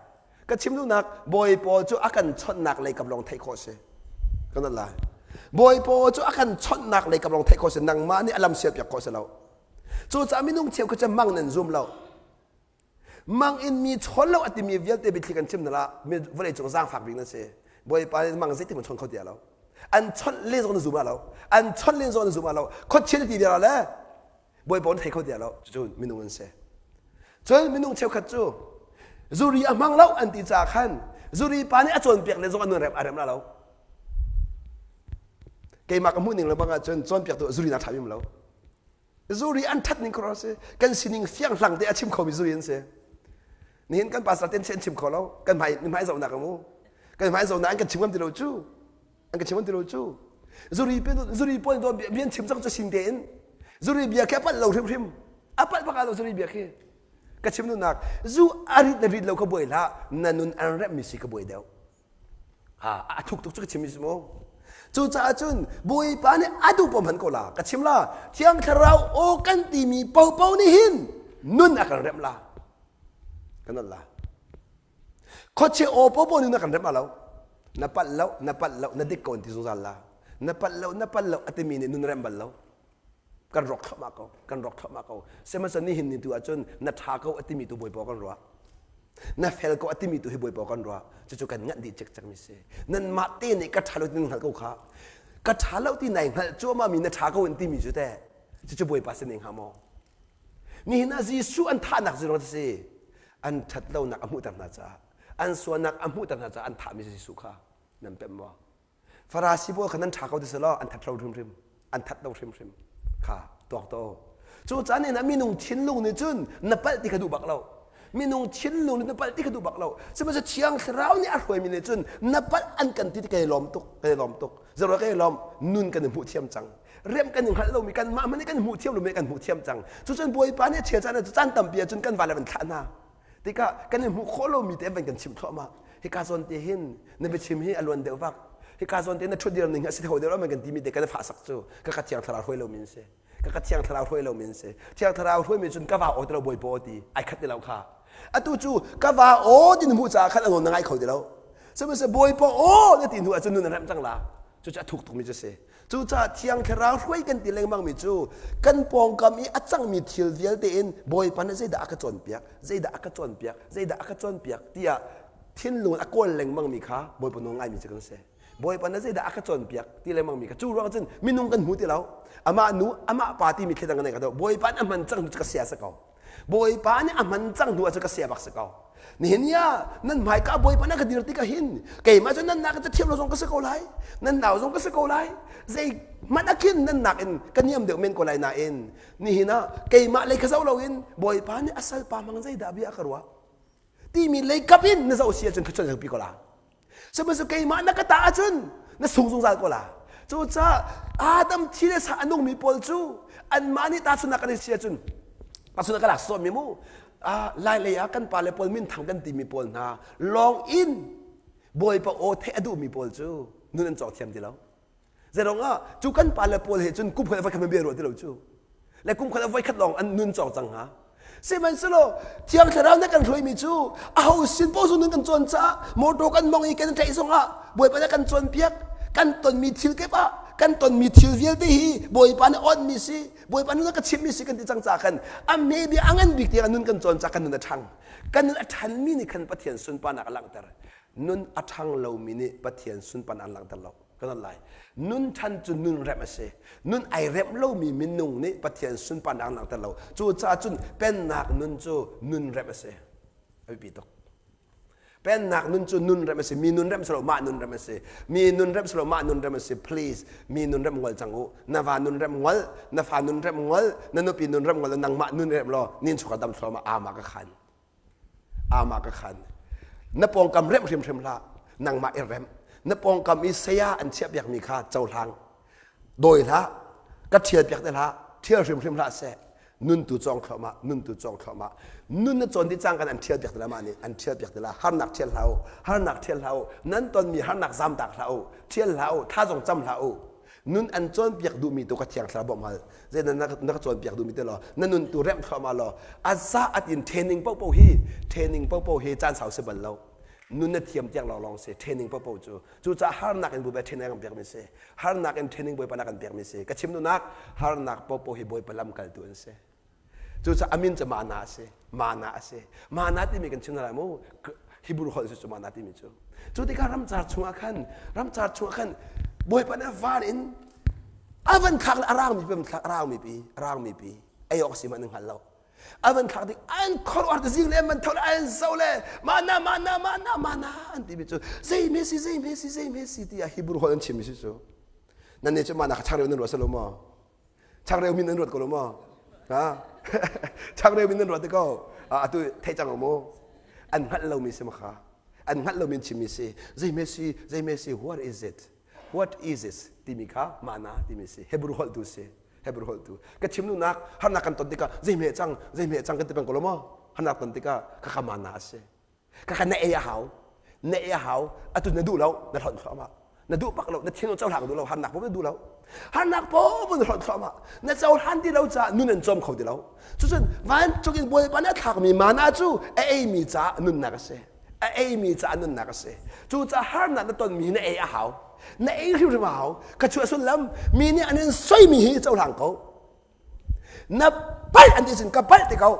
ka chim duhnak bawi pawl cu a kan chawnhnak lei kam lawng theih khawh si kan lai. Bawipa aw cu a kan chawnhnak lei kam lawng theih khawh si nangmah nih a lam sialpiak khawh si lo. Cucaah minung cheu kha cu mang nan zum lo. Mang in mi chawn lo a timi vialte biathli kan chim hna lah vawlei cung zaangfak bik nan si. Bawipa nih mang zeitin hmanh chawn kho ti lo. An chawnh len zong na zum lo. An chawnh len zong na zum lo. Khuachia na ti vial le Bawipa na thei kho ti lo. Cucu minung an si. Cun minung cheukhat cu zuri a hmang lo an ti caah khan zuri pa nih a cawnpiak le zong a nun rem a rem la lo. Keimah ka hmuh ning le bang ahcun cawnpiaktu zuri nak ṭha bim lo. Zuri an ṭhat ning khuaruah si. Kan sining fiang hlang te a chim khomi zuri an si. Nihin kan pastor ten an chim kho lo. Kan hmai hmai zohnak mu. Kan hmai zohnak an kan chim ngam ti lo cu. An kan chim ngam ti lo cu. Zuri zuri pawl do bia an chim cang cu sin tein. Zuri bia khi a palh lo hrimhrim. A palh bak lo zuri bia khi. Ka chim duhnak zu a rit na rit lo ka buai hlah. Na nun an remmi si ka buai deuh. A thuk tuk cu ka chim mi mu. Cucaah cun Bawipa nih a duh pom han ko la ka chim la Thiang Thlarau aw kan timi popo nih hin nun a kan remh la kan la khuachia aw popo nih na kan remh lo na palh lo na palh lo na dik ko an ti zungzal la na palh lo na palh lo a timi nih nun remh bal lo kan rawk thluahmah ko kan rawk thluahmah ko sihmanhsehlaw nihin ni tu ahcun na ṭha ko a timi tu Bawipa kan ruah na fel ko a timi tu hi Bawipa kan ruah cucu kan nganh dih cikcek mi si nanmah te nih ka ṭha lo ti nan hngalh ko kha ka ṭha lo ti nai hngalh cuahmah mi na ṭha ko in timi cu teh cucu Bawipa sin ning hnga maw nihin ah Jesuh an thahnak cu si an ṭhat lonak a hmuhter hna caah an sualnak a hmuhter hna caah an thahmi Jesuh kha nan pemh maw Farasi pawl kha nan ṭha ko ti selaw an that lo hrimhrim an that lo hrimhrim kha tuak to cu caan in ah minung thinlung nih cun na palh ti kha duh bak lo minung thinlung nih na palh ti kha duh bak lo sihmanhsehlaw thiang thlarau nih a hruaimi nih cun na palh an kan ti ti kai lawm tuk kai lawm tuk zero kai lawm nun kan i hmuh thiam cang rem kan i hngalh lomi kan mah hmanh nih kan hmuh thiam lomi kan hmuh thiam cang cucun bawipa nih a chia caan caan tampi ah cun kan vale van thlah hna tikah kan i hmuh khawh lomi te van kan chimh thluahmah hika zawn te hin na biachim hi a luan deuh vak hika zawn te na ṭhutdir ning hi a si tho deuh lo kan timi te kan fah sak cu ka ka thiang thlarau hruai lomi an si ka ka thiang thlarau hruai lomi an si thiang thlarau hruaimi cun ka va aw ti lo bawipa aw ti ai khat ti lo kha atu cu ka va aw ti na hmuh caah khan a nawn na ngai kho ti lo sihmanhsehlaw bawipa aw na ti hnu ahcun nun a remh cang la cucu a thuk tukmi cu si Cucaah Thiang Thlarau hruai kan ti lengmangmi cu kan pawngkam i a cangmi thil vialte in Bawipa nih zeidah a ka cawnpiak, zeidah a ka cawnpiak, zeidah a ka cawnpiak tiah thinlung in a kawl lengmangmi kha Bawipa nawl ngaimi cu kan si. Bawipa nih zeidah a ka cawnpiak ti lengmangmi kha cu ruang cun minung kan hmu ti lo. Amah nu, amah pa timi thil dang kan nei kha Bawipa nih a hman cang cu ka sia si ko. Bawipa nih a hman cang hnu ahcun ka sia bak si ko. Nihin ni ah nan hmaika Bawipa na ka dir tikah hin keimah cu nan nak in thiam lo zong ka si ko lai nan nau zong ka si ko lai zei hmanh ah khin nan nak in ka niam deuh men ko lai nain nihin ah keimah lei kha zoh loin Bawipa nih a salpa hmang zeidah bia a ka ruah timi lei kap in na zoh si ahcun thluachuah pi ko la Sihmanhsehlaw keimah na ka tah ahcun na sung zungzal ko la. Cucaah Adam thi le sa a nungmi pawl cu anmah nih tahchunhnak kan i si ahcun tahchunhnak ka lak sawmmi mu lai lei ah kan pale pawl minthang kan timi pawl hna lawng in Bawipa aw theih a duhmi pawl cu nun an cawk thiam ti lo. Zeirong ah cu kan pale pawl he cun kum khat voi khat bia ruah ti lo cu. Le kum khat voi khat lawng an nun cawng cang hnga. Sihmanhsehlaw Thiang Thlarau nih kan hruaimi cu aho sin paoh nun kan cawn caah motor kan mong i kan tlaih zongah Bawipa nih kan cawnpiak kan tonmi thil kip ah kan tonmi thil vialte hi Bawipa nih awnhmi si Bawipa nih ka chimhmi si kan ti cang caah khan a hme bia a ngan bik tiang nun kan cawn caah kan nun a ṭhang kan nun a ṭhanmi nih khan Pathian sunparnak a langhter nun a ṭhang lomi nih Pathian sunparnak an langhter lo kan lai nun ṭhan cu nun remh a si nun ai remh lomi minung nih Pathian sunparnak an langhter lo cucaah cun pennak nun cu nun remh a si a biapi tuk pennak nun cu nun remh a si mi nun remh si lo mah nun remh a si mi nun remh si lo mah nun remh a si please mi nun remh ngol cang u na va nun remh ngol na fa nun remh ngol na nupi nun remh ngol nangmah nun remh law nin chukar dam thluahmah ama ka khan Amah ka khan. Na pawngkam remh hrimhrim hlah. Nangmah i remh. Na pawngkam i saya an chiahpiakmi kha cohlang. Dawi hlah. Ka ṭhialpiak te hlah. Ṭhial hrimhrim hlah seh. Nun tu cawng thluahmah, nun tu cawng thluahmah. Nun na cawn dih cang kan an ṭhialpiak te la mah nih an ṭhialpiak te la. Harnak ṭhial hlah u. Harnak ṭhial hlah u. Nan tonmi harnak zamtak hlah u. Ṭhial hlah u. Tha zong cam hlah u. Nun an cawnpiak duhmi tu ka thiang thlarau bawmh hal. Zeidah na, na ka cawnpiak duhmi te law na nun tu remh thluahmah law a za at in training paohpaoh hi training paohpaoh hi caan sau si bal lo. Nun na thiam tiang lawnglawng si training popo cu. Cucaah harnak in Bawipa training a kan pekmi si. Harnak in training Bawipa na kan pekmi si. Ka chim duhnak harnak popo hi Bawipa lamkaltu an si. Cucaah a min cu mana a si. Mana a si. Mana timi kan chim hna lai mu. Hebrew holh cu mana timi cu. Cu tikah ramcar chungah khan ramcar chungah khan Bawipa nih van in a van thlak le a rangmi pi thlak a rangmi pi a rangmi pi ei awk si hmanh an hngal lo. A van thlak tik an khuaruahhar te zing le an van tho le an zo le mana mana mana mana an timi cu zei hme si zei hme si zei hme si tiah Hebrew holh an chimmi si cu. Nan nih cu mana kha changreu nan ruah si lo maw? Changreu min nan ruat ko lo maw? Ha? Changreu min nan ruat te ko. Atu thei cang mu. An hngalh lomi si ma kha. An hngalh lomi an chimmi si. Zei hme si, zei hme si, what is it? What is it? timi kha mana timi si. Hebrew holh tu si. Hebrew holh tu. Ka chim duhnak harnak kan ton tikah zei hme cang, zei hme cang kan ti peng ko lo maw? Harnak ton tikah khakha mana a si. Khakha na ei a hau na ei a hau atu na duh lo na hlonh thluahmah na duh bak lo na thinlung cohlang duh lo harnak paoh na duh lo harnak paoh na hlonh thluahmah na cohlan ti lo caah nun an cawm kho ti lo cucun vancung in Bawipa nih a thlakmi mana cu a eimi caah nunnak a si a eimi caah nunnak a si cucaah harnak na tonmi na ei a hau na ei hrimhrim a hau ka chuah sullam mi nih an in soimi hi cohlang ko Na palh an ti cun ka palh ti ko.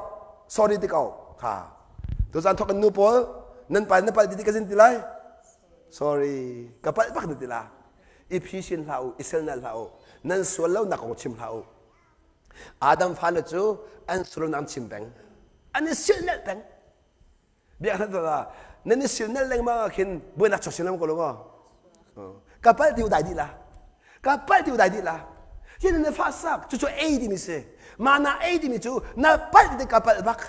Sorry ti ko. Kha. Tuzaan thok in nu pawl nan pal na palh ti ti ka zin ti lai. Sorry. Ka palh bak na ti la. I phi sin hlah u, i selnal hlah u. Nan sual lo nak kong chim hlah u. Adam fale cu an sual lo nak chim peng. An i silnalh peng. Biak hna nan i silnalh lengmang ah khin buainak chuak sin ko lo maw? Ka palh ti u dai dih la. Ka palh ti u dai dih la. Hi na fa sak cucu ei timi si. Mana ei timi cu na palh ti ka palh bak.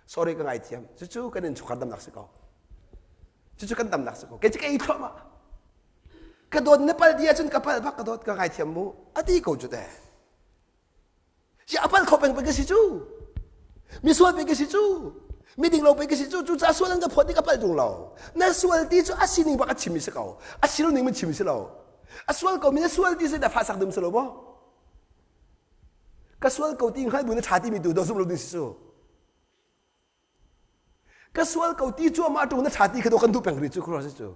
Sorry ka ngaithiam. Cucu kan innchungkhar damnak si ko. Cucu kan damnak si ko. Kei cu ka ei thluahmah. Ka dawt na palh ti ahcun ka palh bak ka dawt ka ngaithiam mu. A ti ko cu te. Si a palh kho peng pei ka si cu. Misual pei ka si cu. Miding lo pei ka si cu. Cucaah sual an ka phawt i ka palh ṭung lo. Na sual ti cu a sining bak a chimmi si ko. A si lo ning man chim si lo. A sual ko mi na sual ti si na fa sak dum si lo maw? Ka sual ko ti hngal bu na ṭha timi tu do zum lo ding si cu. Ka sual ko ti cuahmah ṭung na ṭha ti kha dawh kan duh peng rih cu khuaruah si cu.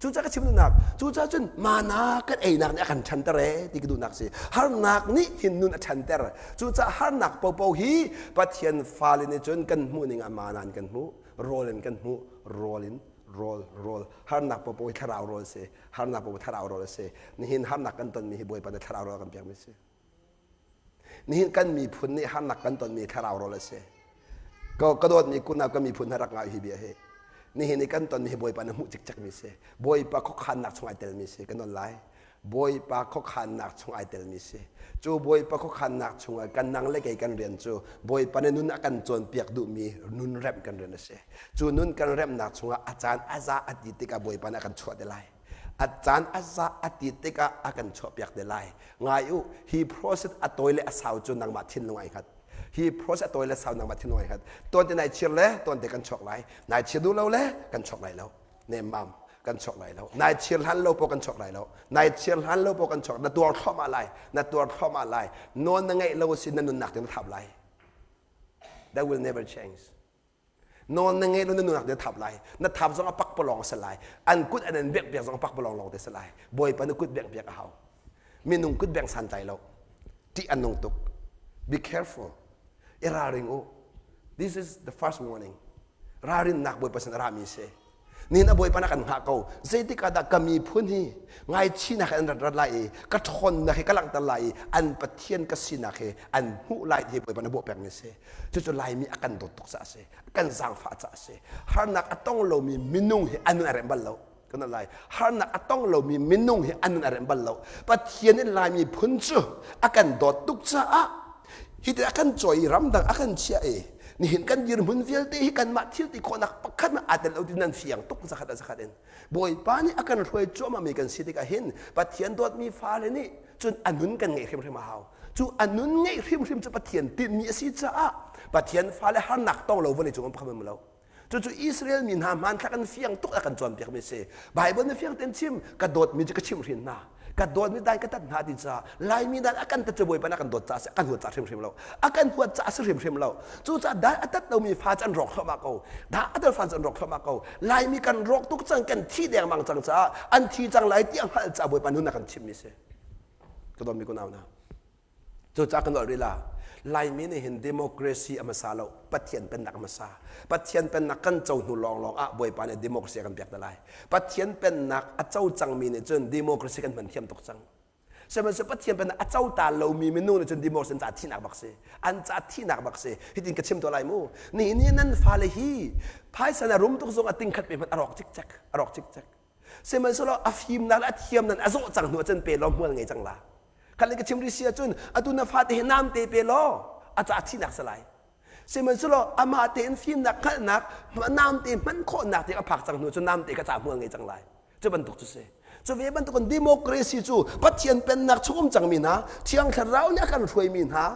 Cucaah ka chim duhnak, cucaah cun mana kan einak nih a kan ṭhanter ee ti ka duhnak si. Harnak nih hin nun a ṭhanter. Cucaah harnak popo hi Pathian fale nih cun kan hmuh ning ah mana in kan hmuh, rawl in kan hmuh, rawl in rawl rawl harnak popo hi thlarau rawl si. Harnak popo thlarau rawl a si. Nihin harnak kan tonmi hi Bawipa nih thlarau rawl a kan pekmi si. Nihin kan miphun nih harnak kan tonmi thlarau rawl a si. Ka, ka dawtmi kunau ka miphun hna rak ngai hi bia hi. Nihin i kan tonmi hi Bawipa na hmuh cikcekmi si. Bawipa khuakhannak chung ai telmi si. Kan on lai. Bawipa khuakhannak chung ai telmi si. Cu Bawipa khuakhannak chungah kan nang le kei kan rian cu Bawipa nih nun a kan cawnpiak duhmi nun remh kan rian a si. Cu nun kan remhnak chungah a caan a za a ti tikah Bawipa nih a kan chuah te lai. A caan a za a ti tikah a kan chuahpiak te lai. Ngai u, hi process a tawi le a sau cu nangmah thinlung ai hngat. Hi process a tawi le sau nangmah thinlung ai hngat. Tuan te nai chir le tuan te kan chuak lai. Nai chir duh lo le kan chuak lai lo. Nemmam kan chuak lai lo. Nai chir hlan lo po kan chuak lai lo. Nai chir hlan lo po kan chuak. Na tuar thluahmah lai. Na tuar thluahmah lai. Nawl na ngeih lo si na nunnak te na thap lai. That will never change. Nawl na ngei lo na nunak na thap lai. Na thap zong a pakpalawng a si lai. An kut an in bengh piak zong a pakpalawng lawng te si lai. Bawipa na kut bengh piak a hau. Minung kut bengh santlai lo. Ṭih an nung tuk. Be careful. I ralring u. This is the first warning. Ralrinnak Bawipa sin a rami si. Nihin a Bawipa na kan hngah ko. Zeitik ah dah ka miphun hi ngaichihnak an rat rat lai i ka ṭhawnnak hi ka langhter lai i an Pathian ka sinak hi an hmuh lai ti hi Bawipa na bawh pekmi si. Cucu Laimi a kan dawt tuk caah a si. A kan zaangfah caah a si. Harnak a tong lomi minung hi an nun a remh bal lo. Kan lai. Harnak a tong lomi minung hi an nun a remh bal lo. Pathian in Laimi phun cu a kan dawt tuk caah hi a kan cawi i ramdang a kan chiah i nihin kan dirhmun vialte hi kanmah thil ti khawhnak pakhat hmanh aa tel lo ti nan fiang tuk zakhat a zakhat in Bawipa nih a kan hruai cuahmah mi kan si tikah hin Pathian dawtmi fale nih cun a nun kan ngeih hrimhrim a hau cu a nun ngeih hrimhrim cu Pathian tinhmi a si caah Pathian fale harnak tong lo vawlei cung an pakhat lo Cucu Israel mi hna hmanthlak an fiang tuk a kan cawnpiakmi a si. Bible nih fiang tein chim, ka dawtmi cu ka chimhhrin hna. Ka dawtmi dan ka tat hna ti caah Laimi dan a kan tat cu Bawipa nih a kan dawt caah a si, a kan huat caah hrimhrim lo. A kan huat caah a si hrimhrim lo. Cucaah dan a tat lomi fa cu an rawk thluahmah ko. Dan a tat fa cu an rawk thluahmah ko. Laimi kan rawk tuk cang, kan thi dengmang cang caah an thi cang lai ti a hngalh caah Bawipa nun a kan chimmi si. Ka dawtmi kunau hna. Cucaah kan nolh rih la. Laimi nih hin democracy a hmasa lo, Pathian pennak a hmasa. Pathian pennak kan co hnu lawnglawng ah Bawipa nih democracy a kan pek te lai. Pathian pennak a co cangmi nih cun democracy kan hman thiam tuk cang. Sihmanhsehlaw Pathian pennak a co ta lomi minung nih cun democracy an ca thihnak bak si. An ca thihnak bak si. Hitin ka chim tuah lai mu. Nihin ni nan fale hi phaisa na rum tuk zong a tingkhat pe hmanh a rawk cikcek, a rawk cikcek. Sihmanhsehlaw a fimnak le a thiamnak a zawh cang hnu ah cun pe law hmual ngei cang la. Khat le ka chim rih si ahcun atu na fate hi namte pe law a ca thihnak si lai. Sihmanhsehlaw amah tein fimnak hngalhnak namte hman khawhnak tiang a phak cang hnu cu namte ka ca hmual ngei cang lai. Cu bantuk cu si. Cu ve bantukin democracy cu Pathian pennak chung um cangmi hna, Thiang Thlarau nih a kan hruaimi hna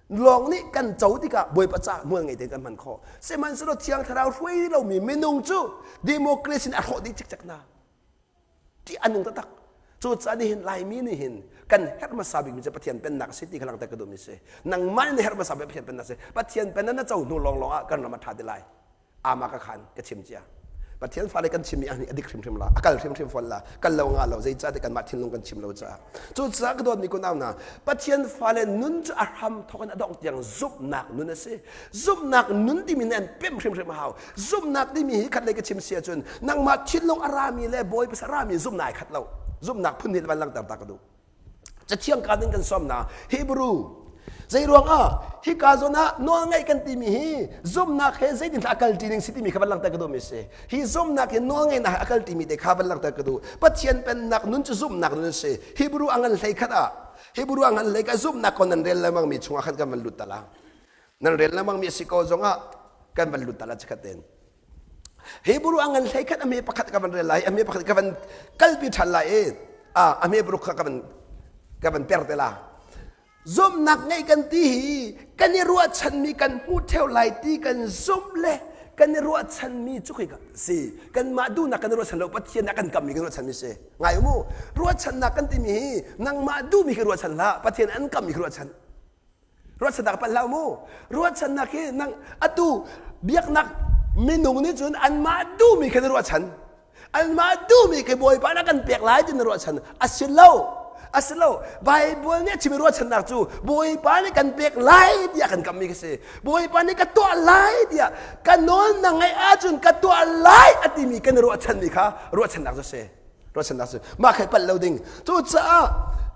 lawng nih kan co tikah Bawipa ca hmual ngei tein kan hman khawh. Sihmanhsehlaw Thiang Thlarau hruai lomi minung cu democracy nih a hrawh dih cikcek hna. Ṭih a nung taktak. Cucaah nihin Laimi nih hin kan herh hmasa bikmi cu Pathian pennak a si ti kha langhter ka duhmi si. Nangmah nih na herh hmasa bik Pathian pennak a si. Pathian pennak na co hnu lawnglawng ah kan ram a ṭha ti lai. Ama ka khan ka chim cia. Pathian fale kan chimmi a dik hrimhrim la, a kal hrimhrim fawn la, kal lo nga lo, zeicah ti kanmah thinlung kan chim lo caah. Cucaah ka dawtmi kunau hna, Pathian fale nun cu a hram thawk in a dongh tiang zumhnak nun a si. Zumhnak nun timi nih an pemh hrimhrim a hau. Zumhnak timi hi khat lei ka chim si ahcun nangmah thinlung a rami le Bawipa a rami zumhnak ai khat lo. Zumhnak phun hnih van langhter ta ka duh. Cathiang ka ding kan sawm na Hebrew zei ruangah hika zawn ah nawlngaih kan timi hi zumhnak he zeitin a kal ṭi ning si timi kha van langhter ka duhmi si. Hi zumhnak hi nawlngaihnak he a kal ṭimi te kha van langhter ka duh. Pathian pennak nun cu zumhnak nun a si. Hebrew a ngan hlei khat ah Hebrew a ngan hlei ka zumhnak kon nan rel lengmang mi chungah khan kan van lut ta la. Nan rel lengmang mi a si ko zongah kan van lut ta la chikhat ten. Hebrew a ngan hlei khat a me pakhat ka van rel lai, a me pakhat ka van kalpi ṭhan lai i a me paruk kha ka van ka van per te la. Zumhnak ngeih kan ti hi kan i ruahchanmi kan hmuh ṭheo lai ti kan zumh le kan i ruahchanmi cu khi si kanmah duhnak kan i ruahchan lo Pathian nih a kan kammi kan ruahchanmi si ngai mu ruahchannak kan timi hi nangmah duhmi khi ruahchan hlah Pathian an kammi khi ruahchan Ruahchannak palh hlah mu. Ruahchannak hi nang atu biaknak minung nih cun anmah duhmi kha na ruahchan. Anmah duhmi khi Bawipa na kan pek lai ti na ruahchan. A si lo. A si lo. Bible nih a chimmi ruahchannak cu Bawipa nih kan pek lai tiah kan kammi ka si. Bawipa nih ka tuah lai tiah ka nawl na ngaih ahcun ka tuah lai a timi kan ruahchanmi kha ruahchannak cu si. Ruahchannak cu mah khai palh lo ding. Cucaah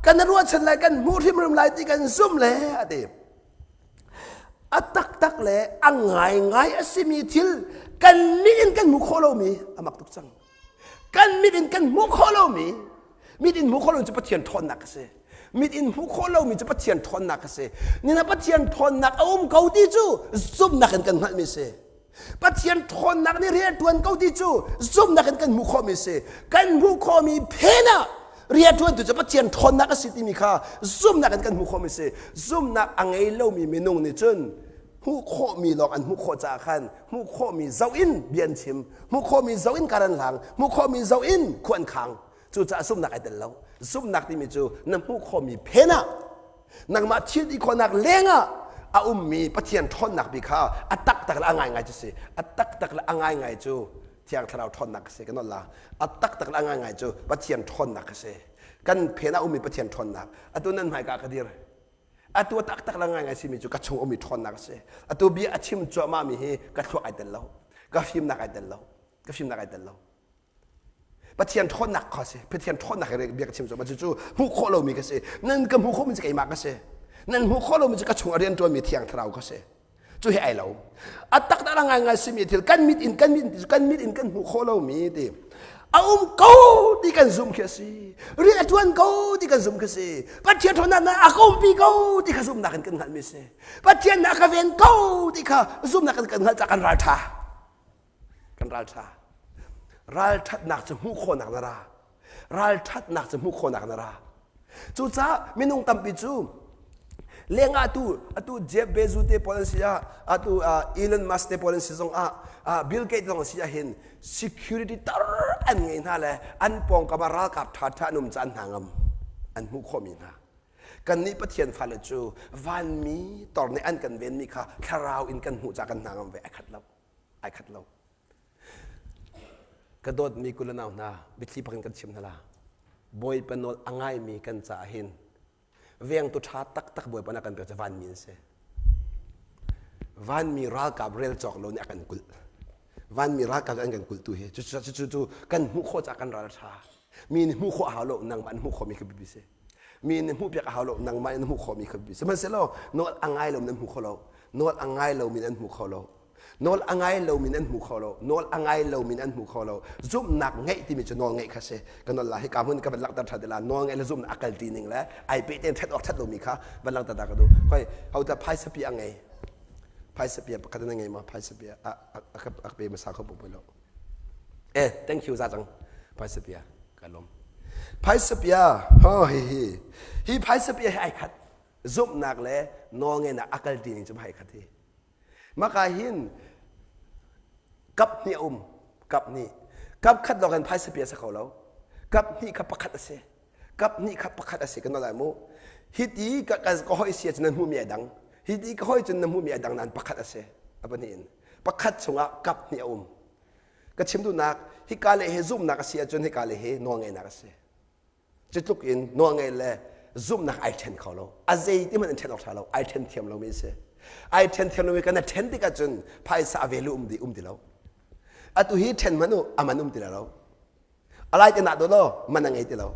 kan ruahchan lai kan hmuh hrimhrim lai ti kan zumh le a ti. A taktak le a ngaingai a simi thil kan mit in kan hmuh khawh lomi a mak tuk cang. Kan mit in kan hmuh khawh lomi mit in hmuh khawh lomi cu Pathian ṭhawnnak a si. Mit in hmuh khawh lomi cu Pathian ṭhawnnak a si. Nina Pathian ṭhawnnak a um ko ti cu zumhnak in kan hngalhmi a si. Pathian ṭhawnnak nih rian ṭuan ko ti cu zumhnak in kan hmuh khawhmi a si. Kan hmuh khawhmi phen ah rianṭuantu cu Pathian ṭhawnnak a si timi kha zumhnak in kan hmuh khawhmi a si. Zumhnak a ngei lomi minung nih cun hmuh khawhmi lawng an hmuh khawh caah khan hmuh khawhmi zoh in bia an chim, hmuh khawhmi zoh in kar an hlang, hmuh khawhmi zoh in khua an khang. Cucaah zumhnak ai tel lo. Zumhnak timi cu na hmuh khawhmi phen ah nangmah thil ti khawhnak lengah a ummi Pathian ṭhawnnak bi kha a taktak le a ngaingai cu si. A taktak le a ngaingai cu Thiang Thlarau ṭhawnnak a si. Kan la. A taktak le a ngaingai cu Pathian ṭhawnnak a si. Kan phen ah ummi Pathian ṭhawnnak. Atu nan hmaika ka dir. Atu a taktak le ngaingai simi cu ka chung ummi ṭhawnnak a si. Atu bia a chim cuahmahmi hi ka thluak ai tel lo. Ka fimnak ai tel lo. Ka fimnak ai tel lo. Pathian ṭhawnnak kha si. Pathian ṭhawnnak he bia ka chim cu cucu hmuh khawh lomi ka si. Nan ka hmuh khawhmi cu keimah ka si. Nan hmuh khawh lomi cu ka chung a rian ṭuanmi Thiang Thlarau ka si. Cu hi ai lo. A taktak a ngaingai simi thil kan mit in kan mit kan mit in kan hmuh khawh lomi ti. A um ko ti kan zum khi a si. Rian a ṭuan ko ti kan zum khi a si. Pathian ṭhawnnak na a ka umpi ko ti kha zumhnak in kan hngalhmi a si. Pathian na ka ven ko ti kha zumhnak in kan hngalh caah kan ralṭha. Kan ralṭha. Ralṭhatnak cu hmuh khawhnak na ra. Ralṭhatnak cu hmuh khawhnak na ra. Cucaah minung tampi cu lengah atu atu Jeff Bezos te pawl an si ah atu Elon Musk te pawl an si zong ah Bill Gates zong an si ah hin security tar an ngei hna le an pawngkam ah ralkap ṭhaṭha an um caan hna ngam an hmuh khawhmi hna. Kannih Pathian fale cu vanmi tor nih an kan venmi kha thlarau in kan hmuh caah kan hna ngam ve ai khat lo. Ai khat lo. Ka dawtmi kul le nau hna, biathli pakin kan chim hna la. Bawipa nawl a ngaimi kan caah hin vengtu ṭha taktak Bawipa nih a kan pek cu vanmi an si. Vanmi ralkap rel cawk lo nih a kan kulh. Vanmi ralkap an kan kulhtu hi cu cu cu kan hmuh khawh caah kan ral a ṭha. Mi nih hmuh khawh a hau lo, nangmah nih hmuh khawhmi kha biapi si. Mi nih hmuh piak a hau lo, nangmah nih hmuh khawhmi kha biapi. Sihmanhsehlaw nawl a ngai lomi an hmu kho lo. Nawl a ngai lomi an hmu kho lo. Nawl a ngai lomi an hmu kho lo. Nawl a ngai lomi an hmu kho lo. Zumhnak ngeih timi cu nawl ngeih kha si. Ka nawl la hika hmun ka van langhter ṭhan ti la. Nawl ngeih le zumhnak a kalṭi ning le ai peh tein ṭhat awk ṭhat lomi kha van langhter ta ka duh. Hoi, ho ta phaisa pi a ngei. Phaisa pi pakhat na ngei ma? Phaisa pi a a ka pe hmasa kho pui lo. Eh, thank you za cang. Phaisa pia ka lawm. Phaisa pia, ho hi hi. Hi phaisa pia hi ai khat. Zumhnak le nawlngeihnak a kalṭi ning cu ai khat hi. Maka hin kap hnih a um. Kap hnih. Kap khat lawng in phaisa pi a si kho lo. Kap hnih kha pakhat a si. Kap hnih kha pakhat a si kan lai mu. Hiti ka ka hoi si ahcun nan hmuhmi ai dang. Hiti ka hoi cun na hmuhmi ai dang nain pakhat a si. A pahnih in. Pakhat chungah kap hnih a um. Ka chim duhnak hika le hi zumhnak a si ahcun hika le hi nawlngeihnak a si. Cutluk in nawlngeih le zumhnak ai ṭhen kho lo. A zei ti hmanh in ṭhen awk ṭha lo. Ai ṭhen thiam lomi a si. Ai ṭhen thiam lomi kan ṭhen tik ahcun phaisa a value um di um ti lo. Atu hi ṭhen hmanh u a man um ti lo. A lai te nah do law man a ngei ti lo.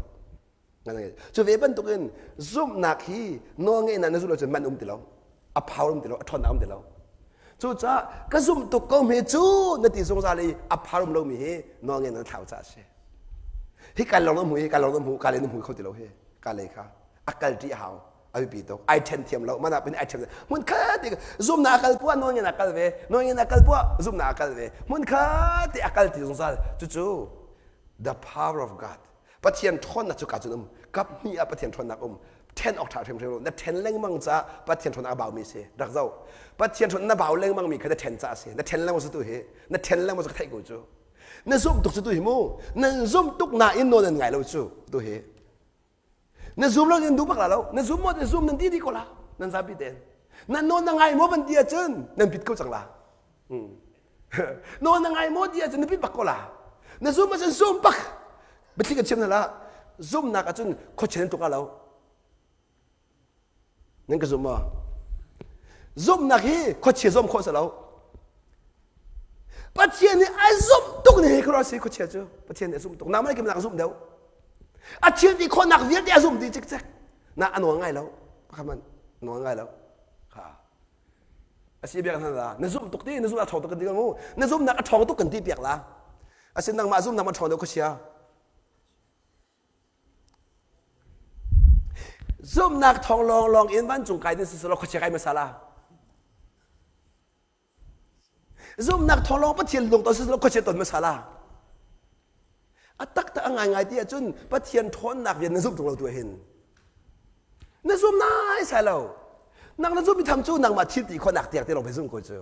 Man a ngei. Cu ve bantukin zumhnak hi nawlngeihnak na zulh ahcun man um ti lo. A power um ti lo. A ṭhawnnak um ti lo. Cucaah ka zumh tuk ko hme cu na ti zungzal i a power um lomi hi nawlngeihnak na thlau caah a si. Hi kan lawng na hmu hi kan lawng na hmu ka le na hmu kho ti lo hi ka lei kha a kal ṭi a hau a biapi tuk ai ṭhen thiam lo mana pin ai ṭhen hmun khat ti zumnak a kal puah nawl ngen a kal ve nawl ngen a kal puah zumnak a kal ve hmun khat ti a kal ti zungzal cucu the power of God Pathian ṭhawnnak cu ka cun um kap hnih ah Pathian ṭhawnnak um ṭhen awk ṭha hrimhrim lo na ṭhen lengmang caah Pathian ṭhawnnak a baumi si rak zoh Pathian ṭhawnnak na bau lengmang mi kha na ṭhen caah a si na ṭhen lengmang cu tu hi na ṭhen lengmang cu ka theih ko cu Na zumh tuk cu tu hi mu. Nan zumh tuk nain nawl nan ngai lo cu tu hi. Na zum lo nan duh bak la lo. Na zum maw na zum nan ti dih ko la. Nan zapi tein. Nan nawl na ngai maw van ti ahcun nan pit ko cang la. Nawl na ngai maw ti ahcun na pit bak ko la. Na zum ahcun zum bak. Biathli kan chim hna la. Zumnak ahcun khuachia nan tuk lo. Nan ka zum maw? Zumhnak hi khuachia zuam khawh si lo. Pathian nih a zumh tuk ni hi khuaruah si khuachia cu. Pathian nih a zumh tuk. Nangmah nih nak zumh deuh. A thil ti khawhnak vialte a zumh dih cikcek. Na a nawl ngai lo. Pakhat man nawl ngai lo. Kha. A si biak hna la. Na zumh tuk ti, na zumhnak ṭhawng tuk kan ti ko mu. Na zumhnak a ṭhawng tuk kan ti piak la. Asin nangmah zumhnak ma ṭhawng deuh khuachia. Zumhnak thawng lawnglawng in vancung kai ding si selaw khuachia kai hmasa la. Zumhnak thawng lawng Pathian lung ton si selaw khuachia ton hmasa la. A taktak a ngaingai ti ahcun Pathian ṭhawnnak rian na zumh tung lo tu hin. Na zum nai sai lo. Nang na zumh mi tham cu nangmah thil ti khawhnak tiang te lawng pei zum ko cu.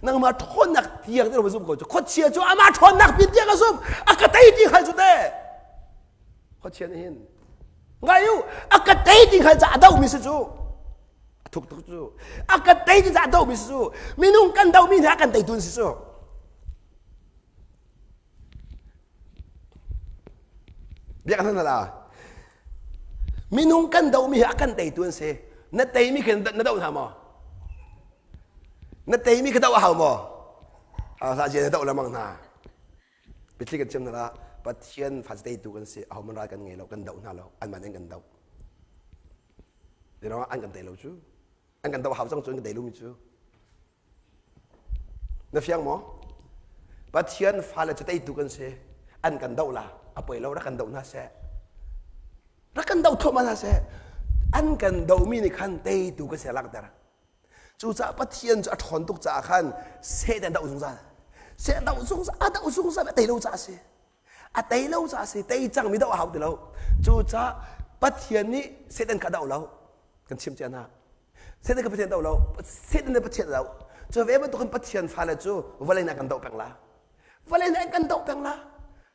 Nangmah ṭhawnnak tiang te lawng zum ko cu. Khuachia cu amah ṭhawnnak pin tiang a zumh. A ka tei ti hngal cu te. Khuachia nih hin ngai u a ka tei ti hngal caah a dohmi si cu. A thuk tuk cu. A ka tei ti caah a dohmi si cu. Minung kan dohmi hna a kan teitu an si cu. Biak hna la. Minung kan dohmi hi a kan teitu an si. Na teimi khi na doh hna maw? Na teimi kha doh a hau maw? Hlah na doh lengmang hna. Biathli kan chim hna la Pathian fa teitu kan si. Ahohmanh ral kan ngei lo, kan doh hna lo. Anmah nih an kan doh. Ti an kan tei lo cu. An kan doh hau cang cu an kan tei lomi cu. Na fiang maw? Pathian fale cu teitu kan si. An kan doh la. A poi lo rak kan doh hna seh. Rak kan doh thluahmah hna seh. An kan dohmi nih khan teitu kan si a langhter. Cucaah Pathian cu a ṭhawn tuk caah khan Satan doh zungzal. Satan doh zungzal, a doh zungzal, a tei lo caah a si. A tei lo caah a si. Tei cangmi doh a hau ti lo. Cucaah Pathian nih Satan kha a doh lo. Kan chim cia hna. Satan kha Pathian doh lo. Satan nih Pathian a doh. Cu ve bantukin Pathian fale cu vawlei nih a kan doh peng la. Vawlei nih an kan doh peng la.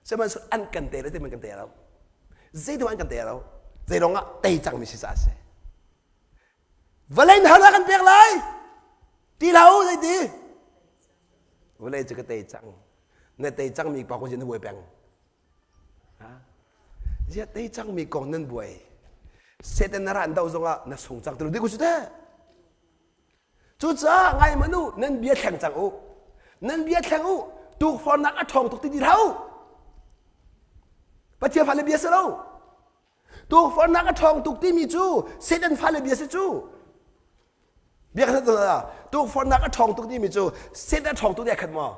Sihmanhsehlaw an kan tei lo ti man kan tei lo. Zeitu an kan tei lo. Zei ruangah tei cangmi si caah a si. Vawlei na harnak kan pek lai. Ti hlah u zeiti. Vawlei cu ka tei cang. Na tei cangmi pa kong na buai peng. Ziah tei cangmi kong nan buai. Satan na ra an doh zongah na sung cang ti lo dik u cu teh. Cucaah ngai hmanh u, nan bia thleng cang u. Nan bia thleng u, tukforhnak a ṭhawng tuk ti ti hlah u. Pathian fale bia si lo. Tukforhnak a ṭhawng tuk timi cu Satan fale bia si cu. Bia ka tukforhnak a ṭhawng tuk timi cu Satan a ṭhawng tuk ti a khat maw?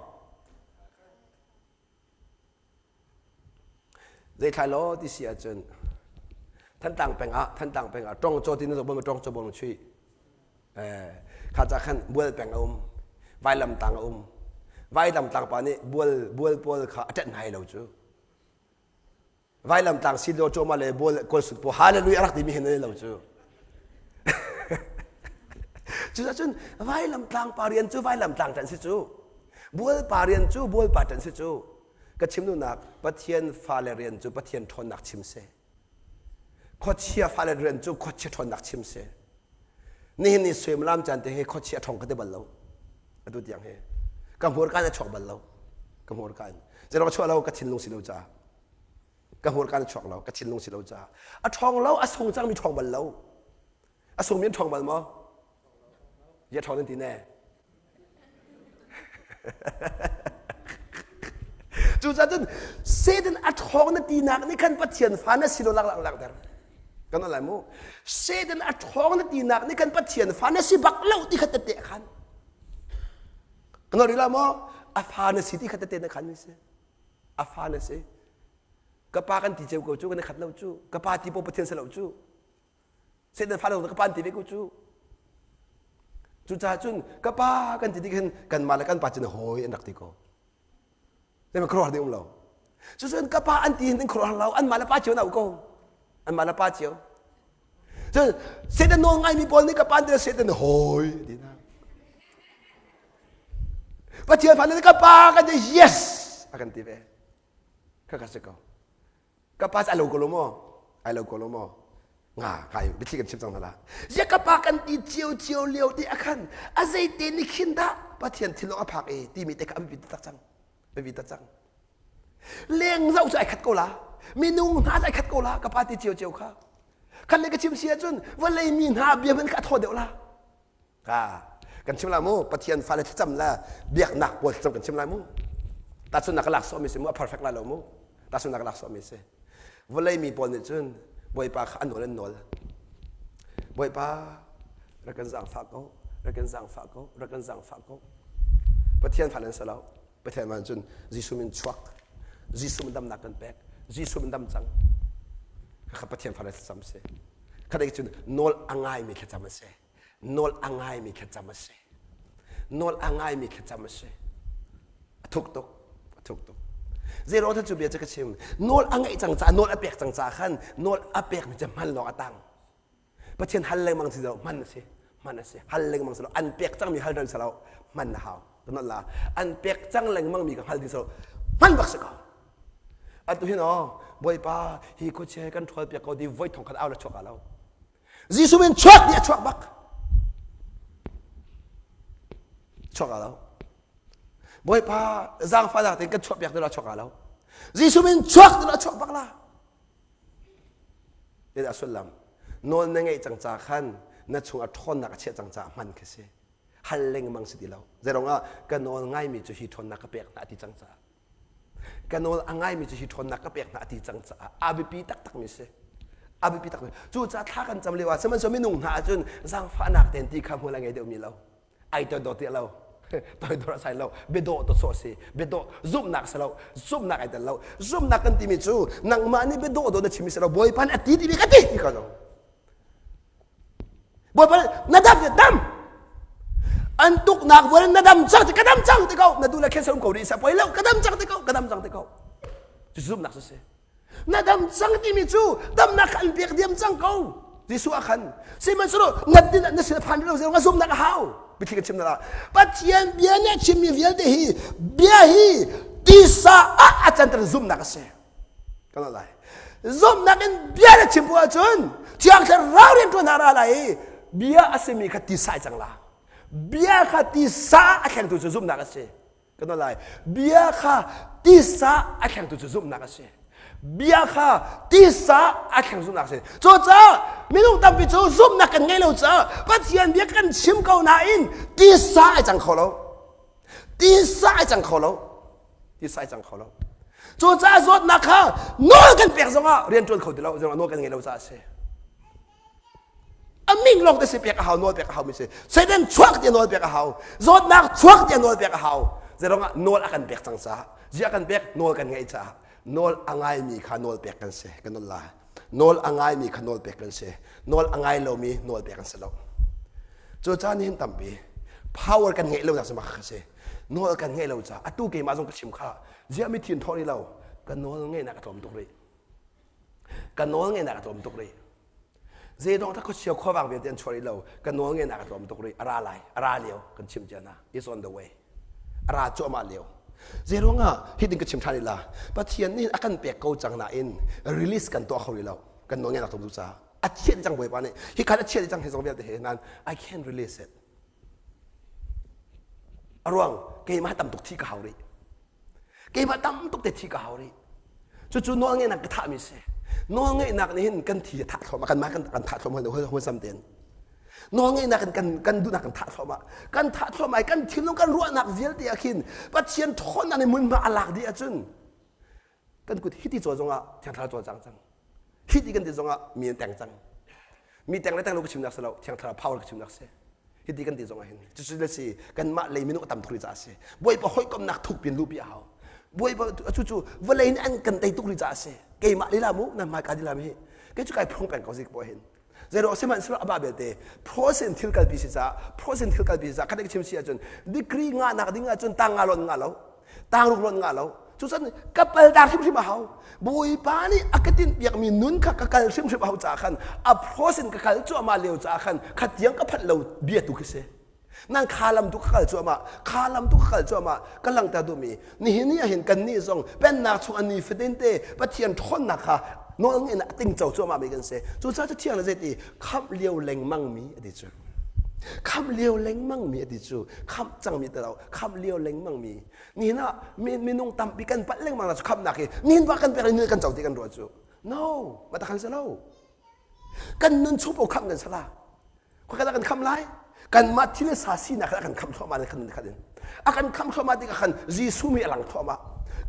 Zeithlai law ti si ahcun Thantlang peng ah Thantlang peng ah Tongcaw ti na zoh bal Tongcaw bawlung chuih eh kha ca khan bual peng a um vailamtang a um vailamtlang pa nih bual bual pawl kha a ṭanh hna lo cu vailamtlang si lo cawma le bual kawl sut pawl hallelujah a rak timi hin an lo cu Cucun vailamtlang pa rian cu vailamtlang ṭan si cu. Bualpa rian cu bualpa ṭan si cu. Ka chim duhnak Pathian fale rian cu Pathian ṭhawnnak chim si. Khuachia fale rian cu khuachia ṭhawnnak chim si. Nihin ni suimilam caan te hi khuachia ṭhawng ka ti bal lo. Atu tiang hi. Ka hmurka in a chuak bal lo. Ka hmurka in. Zeiruang a chuah lo ka thinlung si lo caah. Ka hmurka in a chuak lo ka thinlung si lo caah. A ṭhawng lo a sung cangmi ṭhawng bal lo. A sungmi an ṭhawng bal maw? Zia ṭhawng nan ti ne? Cucaah cun Satan a ṭhawng na tinak nih khan Pathian fa na si lo lak lak langhter. Kan lai mu. Satan a ṭhawng na tinak nih khan Pathian fa na si bak lo ti kha tette a khan. Kan rih la maw? A fa na si ti kha tette na khan mi si. A fa na si. Ka pa kan ti ceu ko cu kan i khat lo cu. Ka pa ti po Pathian si lo cu. Satan fa lo ka pa an ti ve ko cu. Cucaah cun ka pa kan ti tik hin kanmah le kan pa cun hawi an rak ti ko. Zeihmanh khuaruahhar ding um lo. Cucun ka pa an ti hin khuaruahhar lo anmah le pa cio na u ko. Anmah le pa cio. Cun Satan nawl ngaimi pawl nih ka pa an ti le Satan hawi ti na. Pathian fa nih ka pa kan ti yes a kan ti ve. Kha kha si ko. Ka pa cu ai lo ko lo maw? Ai lo ko lo maw? Nga kai biathli kan chim cang hna la. Zia ka pa kan ti cio cio lio ti akhan a zeite ni khin dah Pathian thinlung a phak i timi te kha a biapi tak cang. Biapi tak cang. Leng zoh cu ai khat ko la. Minung hna cu ai khat ko la ka pa ti cio cio kha. Khan le ka chim si ahcun vawlei mi hna bia hmanh kha a thaw deuh la. Ka kan chim la mu Pathian fale thlacam le biaknak pawl thlacam kan chim lai mu. Tahchunnak ka lak sawhmi si mu a perfect lai lo mu. Tahchunnak ka lak sawhmi si. Vawlei mi pawl nih cun Bawipa kha an nawl an nawl. Bawipa rak kan zaangfah ko, rak kan zaangfah ko, rak kan zaangfah ko. Pathian fale an si lo. Pathian man cun Jesuh min chuak. Jesuh min damnak kan pek. Jesuh min dam cang. Kha Pathian fale thlacam si. Kha cun nawl a ngaimi thlacam a si. Nawl a ngaimi thlacam a si. Nawl a ngaimi thlacam a si. A thuk tuk. A thuk tuk. Zei ruang cu bia cu ka chim. Nawl a ngeih cang caah, nawl a pek cang caah khan nawl a pekmi cu hman lawng a tang. Pathian hal lengmang si lo, hman a si. Hman a si. Hal lengmang si lo. An pek cangmi hal dang si lo. Hman na hau. Ka la. An pek cang lengmang mi ka hngal ding si lo. Hman bak si ko. Atu hin aw, Bawipa, hi khuachia kan ṭhawl piak ko ti voi thong khat au la chuak lo. Jesuh min chuak ti a chuak bak. Chuak lo. Bawipa zaangfahnak tein kan chuah piak ti la chuak lo. Jesuh min chuak ti la chuak bak la. Zeidah sullam? Nawl na ngeih cang ca khan na chung a ṭhawnnak a chiah cang caah hman khi si. Hal lengmang si ti lo. Zeiruangah ka nawl ngaimi cu hi ṭhawnnak ka pek hna a ti cang caah. Ka nawl a ngaimi cu hi ṭhawnnak ka pek hna a ti cang caah a biapi taktakmi si. A biapi takmi. Cucaah thla kan cam lio ah sihmanhsehlaw minung hna ahcun zaangfahnak tein ti kha hmual a ngei deuhmi lo. Ai toidor ti lo. Toidor a sai lo. Biadawh to sawh si. Biadawh zumhnak si lo. Zumhnak ai tel lo. Zumhnak kan timi cu nangmah nih biadawh dawh na chimmi si lo. Bawipa nih a ti timi ka ti ti ko lo. Bawipa nih na dam ti dam. An tuknak vuan na dam cang ti ka dam cang ti ko. Na duh le cancer um ko rih sa poi lo ka dam cang ti ko ka dam cang ti ko. Cu zumhnak cu si. Na dam cang timi cu damnak kha an pek diam cang ko. Jesuh ah khan sihmanhsehlaw na din na sin a phan rih lo zeirong a zumhnak a hau. Biathli kan chim na la. Pathian bia nih a chimmi vialte hi bia hi Tisa ah a canter zumhnak a si. Kan lai. Zumhnak in bia na chim bu ahcun Thiang Thlarau rian ṭuan a ra lai i bia a simi kha tisa ai cang la. Bia kha tisa a thlengtu cu zumhnak a si. Kan lai. Bia kha tisa a thlengtu cu zumhnak a si. Bia kha tisa a thleng zumhnak a si. Cucaah minung tampi cu zumhnak kan ngei lo caah Pathian bia kan chim ko nain tisa ai cang kho lo. Tisa ai cang kho lo. Tisa ai cang kho lo. Cucaah zawtnak kha nawl kan pek zongah rian ṭuan kho ti lo, nawl kan ngei lo caah a si. A ming lawng te si pek a hau, nawl pek a hau mi si. Satan chuak tiah nawl pek a hau. Zawtnak chuak tiah nawl pek a hau. Zeiruangah nawl a kan pek cang caah. Ziah kan pek nawl kan ngeih caah. Nawl a ngaimi kha nawl pek kan si. Kan nawl lai. Nawl a ngaimi kha nawl pek kan si. Nawl a ngai lomi nawl pek kan si lo. Cucaah nihin tampi power kan ngeih lo nak cu mak si. Nawl kan ngeih lo caah atu keimah zong ka chim kha ziah mi thin thawh rih lo ka nawl ngeihnak a tlawm tuk rih. Ka nawl ngeihnak a tlawm tuk rih. Zeidong tak khuachia khuavang vialte an chuah rih lo. Ka nawl ngeihnak a tlawm tuk rih. A ra lai. A ra lio. Kan chim cia hna. It's on the way. A ra cuahmah lio. Zeiruangah hitin ka chim ṭhan la. Pathian nih a kan pek ko cang nain release kan tuah kho rih lo. Kan nawl ngeihnak tlawm tuk caah. A thianh cang Bawipa nih. Hi khan a chiah cang hi zong vialte he nain I can't release it. A ruang keimah tam tuk thi ka hau rih. Keimah tam tuk te thi ka hau rih. Cucu nawlngeihnak ka thahmi si. Nawlngeihnak nih hin kan thi a thah thluahmah kanmah kan kan thah thluahmah hawi sam tein. Nawlngeihnak in kan kan duhnak kan thah thluahmah. Kan thah thluahmah i kan thinlung kan ruahnak vialte ah khin Pathian ṭhawnnak nih hmunhma a lak dih ahcun kan kut hiti cawl zongah Thiang Thlarau cawlcang cang. Hiti kan ti zongah mi an teng cang. Mi teng le teng lo ka chimnak si lo, Thiang Thlarau power ka chimnak si. Hiti kan ti zongah hin cucu le si kanmah lei minung a tam tuk rih caah si. Bawipa hawikomnak thuk piin luhpi a hau. Bawipa cucu vawlei nih an kan tei tuk rih caah si. Keimah lila mu nan hmai ka di lam hi. Kei cu kai phuang peng ko zik po hin. Zeiruang sihmanhsehlaw amah belte process in thil kalpi si caah process in thil kalpi si caah khat chim si ahcun degree ngahnak ding ahcun tang nga lon ngah lo tang ruk lon ngah lo cucun ka pal dar hrimhrim a hau bawipa nih a ka tinh piakmi nun kha ka kal hrimhrim a hau caah khan a process in ka kal cuahmah lio caah khan khatiang ka phanh lo bia tu khi si Nan kha lam tu ka kal cuahmah, kha lam tu ka kal cuahmah, ka langhter duhmi nihin ni ahhin kannih zong pennak chung an ni fatin te Pathian ṭhawnnak kha nawl ngeihnak a tingco cuahmah mi kan si. Cucaah cu thiang le zeiti khamh lio lengmang mi a ti cu. Khamh lio lengmang mi a ti cu. Khamh cangmi ti lo, khamh lio lengmang mi. Nihin ah minung tampi kan palh lengmang cu khamhnak hi nihin pa kan pek ni kan co ti kan ruah cu. No, mah tak kan si lo. Kan nun chung paoh khamh kan si la. Khoika kan khamh lai? Kanmah thil le sa sinak a kan khamh thluahmah kan nun khat in. A kan khamh thluahmah tikah khan Jesuh mi a lang thluahmah.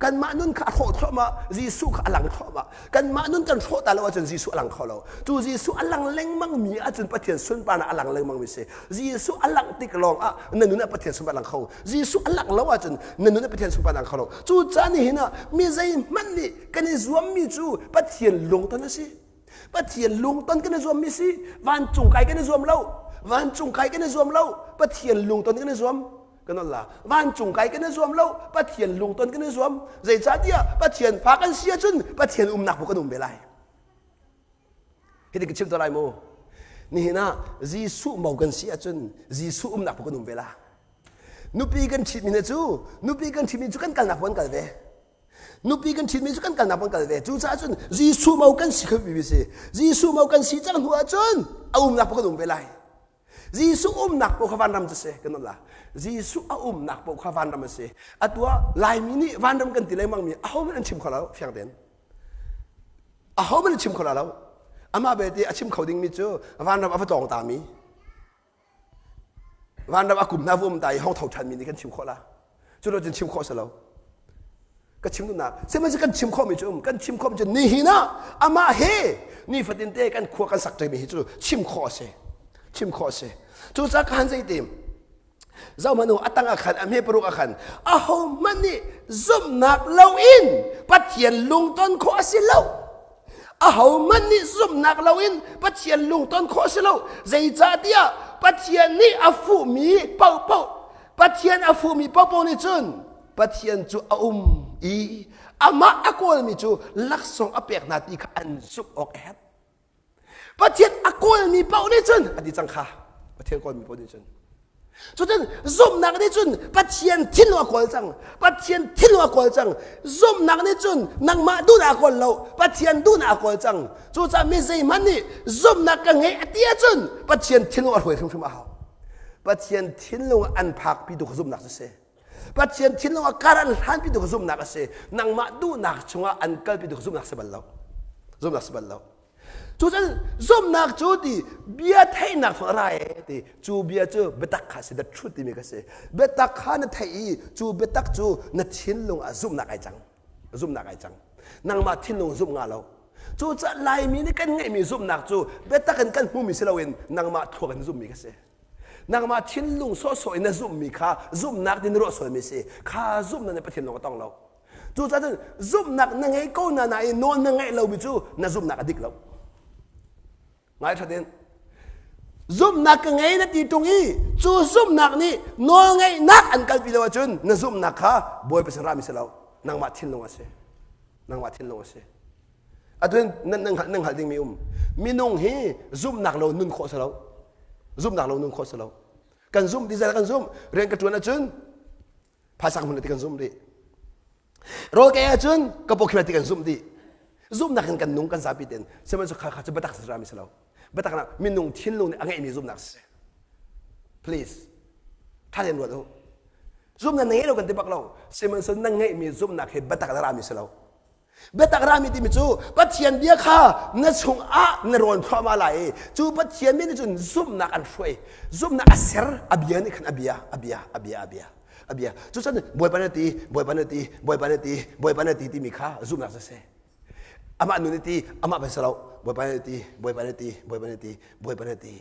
Kanmah nun kha a hrawh thluahmah, Jesuh kha a lang thluahmah. Kanmah nun kan hrawh ta lo ahcun Jesuh a lang kho lo. Cu Jesuh a lang lengmang mi ahcun Pathian sunparnak a lang lengmang mi si. Jesuh a langh tik lawng ah na nun ah Pathian sunparnak lang kho. Jesuh a langh lo ahcun na nun ah Pathian sunparnak lang kho lo. Cu caan hin ah mi zeihmanh nih kan i zuammi cu Pathian lungton a si. Pathian lungton kan i zuammi si vancung kai kan i zuam lo vancung kai kan i zuam lo Pathian lungton kan i zuam kan la vancung kai kan i zuam lo Pathian lungton kan i zuam zeicahtiah Pathian fa kan si ahcun Pathian umnak bu kan um ve lai hitin ka chim to lai mu nihin ah Jesuh mo kan si ahcun Jesuh umnak bu kan um ve la nupi kan ṭhitmi hna cu nupi kan ṭhitmi cu kan kalnak bu an kal ve Nupi kan ṭhitmi cu kan kalnak kan kal ve. Cucaah cun Jesuh mo kan si kho mi si. Jesuh mo kan si cang hnu ahcun a umnak paoh kan um ve lai. Jesuh umnak paoh kha vanram cu si kan la. Jesuh a umnak paoh kha vanram a si. Atu ah Laimi nih vanram kan ti lengmang mi ahohmanh an chim kho lo fiang tein. Ahohmanh an chim kho lo. Amah belte a chim kho dingmi cu vanram a va tlawng ta mi Vanram a kum hna va um ta i hong tho ṭhanmi nih kan chim khawh la. Cu lo cun chim khawh si lo. Ka chim duhnak. Sihmanhsehlaw kan chim khawhmi cu um. Kan chim khawhmi cu nihin ah amah he nifatin te kan khua kan sak ṭimi hi cu chim khawh a si. Chim khawh a si. Cucaah ka han zei tim. Zohhmanh u, a tang ah khan, a hme paruk ah khan, ahohmanh nih zumhnak loin Pathian lungton khawh a si lo. Ahohmanh nih zumhnak loin Pathian lungton khawh a si lo. Zeicahtiah Pathian nih a fuhmi paohpaoh Pathian a fuhmi paohpaoh nih cun Pathian cu a um i amah a kawlmi cu laksawng a pek hna ti kha an zumh awk a herh. Pathian a kawlmi paoh nih cun a ti cang kha. Pathian kawlmi paoh nih cun. Cucun zumhnak nih cun Pathian thinlung a kawl cang. Pathian thinlung a kawl cang. Zumhnak nih cun nangmah duhnak a kawl lo, Pathian duhnak a kawl cang. Cucaah mi zeihmanh nih zumhnak ka ngei a ti ahcun Pathian thinlung a hruai hrimhrim a hau. Pathian thinlung an phakpi tu kha zumhnak cu si. Pathian thinlung a kar an hlanpi tu kha zumhnak a si. Nangmah duhnak chungah an kalpi tu kha zumhnak si bal lo. Zumhnak si bal lo. Cucun zumhnak cu ti bia theihnak thawng a ra e ti cu bia cu biatak kha si the truth timi kha si biatak kha na theih i cu biatak cu na thinlung ah zumhnak ai cang zumhnak ai cang nangmah thinlung zumh nga lo cucaah Laimi nih kan ngeihmi zumhnak cu biatak in kan hmumi si loin nangmah thluak in zumhmi kha si nangmah thinlung sawhsawh in na zumhmi kha zumhnak ti na ruah sualmi si kha zumhnak nih Pathian lawng a tong lo Cucaah cun zumhnak na ngei ko na nain nawl na ngaih lomi cu na zumhnak a dik lo. Ngai ṭhat in. Zumhnak ka ngei na ti ṭung i cu zumhnak nih nawlngeihnak an kalpi lo ahcun na zumhnak kha Bawipa sin rami si lo. Nangmah thinlung a si. Nangmah thinlung a si. Atu hin nan nan hngalh nan hngalh dingmi um. Minung hi zumhnak lo nun khawh si lo. Zumhnak lo nun khawh si lo. Kan zumh ti zei kan zumh. Rian ka ṭuan ahcun phaisa hmun ti kan zumh dih rawl ka ei ahcun ka pawkhim ti kan zumh dih zumhnak in kan nung kan zapi ten sihmanhsehlaw kha kha cu biatak si rami si lo biatak na minung thinlung nih a ngeihmi zumhnak si please tha tein ruat u zumhnak na ngei lo kan ti bak lo sihmanhsehlaw na ngeihmi zumhnak hi biatak na rami si lo Biatak rami timi cu Pathian bia kha na chungah na rawn thluahmah lai i cu Pathian bia nih cun zumhnak an hruai. Zumhnak a ser, a bia nih khan a bia, a bia, a bia, a bia, a bia. Cucun Bawipa na ti, Bawipa na ti, Bawipa na ti, Bawipa na ti timi kha zumhnak cu a si. Amah nun i ti, amah ban si lo, Bawipa na ti, Bawipa na ti, Bawipa na ti, Bawipa na ti.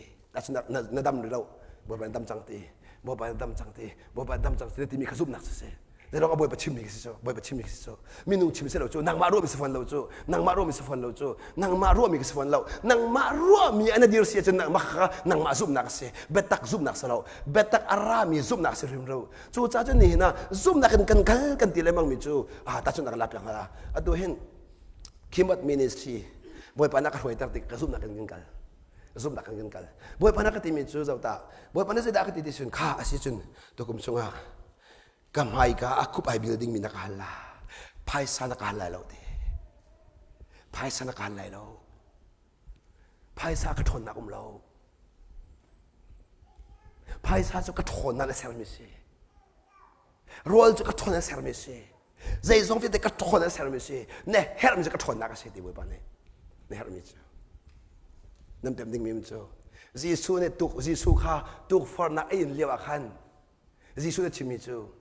Na, na dam rih lo, Bawipa na dam cang ti, Bawipa na dam cang ti, Bawipa na dam cang ti timi kha zumhnak cu a si. Zeirong a Bawipa chimmi khi si cu Bawipa chimmi khi si cu minung chim si lo cu nangmah ruahmi si fawn lo cu nangmah ruahmi si fawn lo cu nangmah ruahmi si fawn lo nangmah ruahmi an dir si ahcun nangmah kha nangmah zumhnak a si biatak zumhnak si lo biatak a rami zumhnak si hrim lo cu ca cun nihin ah zumhnak in kan kal kan ti lengmang mi cu ah tahchunhnak la piak hna atu hin Kimot ministry Bawipa na ka hruaiter tik ka zumhnak in kan kal zumhnak in kan kal Bawipa na ka timi cu zota Bawipa na zeidah ka ti ti cun kha a si cun tukum chungah ka hmaika a khup ai bil dingmi na ka hal la phaisa na ka hal lai lo ti phaisa na ka hal lai lo phaisa ka ṭhawnnak um lo phaisa cu ka ṭhawnnak na sermi si rawl cu ka ṭhawn na sermi si zeizong vialte ka ṭhawn na sermi si na herhmi cu ka ṭhawnnak a si ti Bawipa nih na herhmi cu nan pem dingmi cu Jesuh nih tuk Jesuh kha tukforhnak a in lio ah khan Jesuh nih a chimmi cu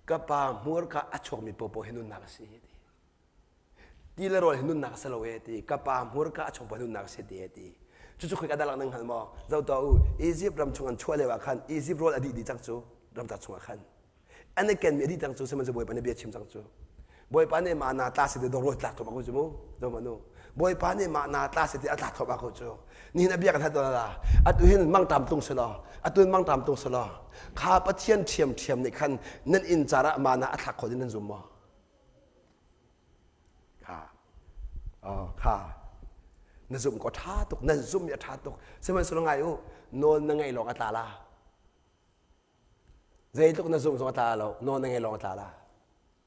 ka pa hmurka a chuakmi paohpaoh hi nunnak a si ti. Ti le rawl hi nunnak a si lo e ti. Ka pa hmurka a chuak nunnak a si ti e ti. Cucu khoika dah lak nan hngal maw? Zoh tuah u, Egypt ram chung an chuah lio ah khan Egypt rawl a dih dih cang cu ramcar chungah khan. An i kenmi a dih cang cu sihmanhsehlaw Bawipa nih bia chim cang cu. Bawipa nih mah na tla si ti dawr tlak thawm ko cu mu zo ma nu Bawipa nih mah na tla si ti a tlak thawm ko cu nihin a bia kan hat la atu hin mangtam tung si law atu hin mangtam tung si law kha Pathian ṭhiam ṭhiam nih khan nan inn car ah mana a thlak kho ding nan zum maw kha oh kha na zum ko ṭha tuk nan zum mi a ṭha tuk sihmanhsehlaw ngai u nawl na ngaih lawng a tla la Zeitluk na zumh zong a tla lo, nawl na ngei lawng a tla la.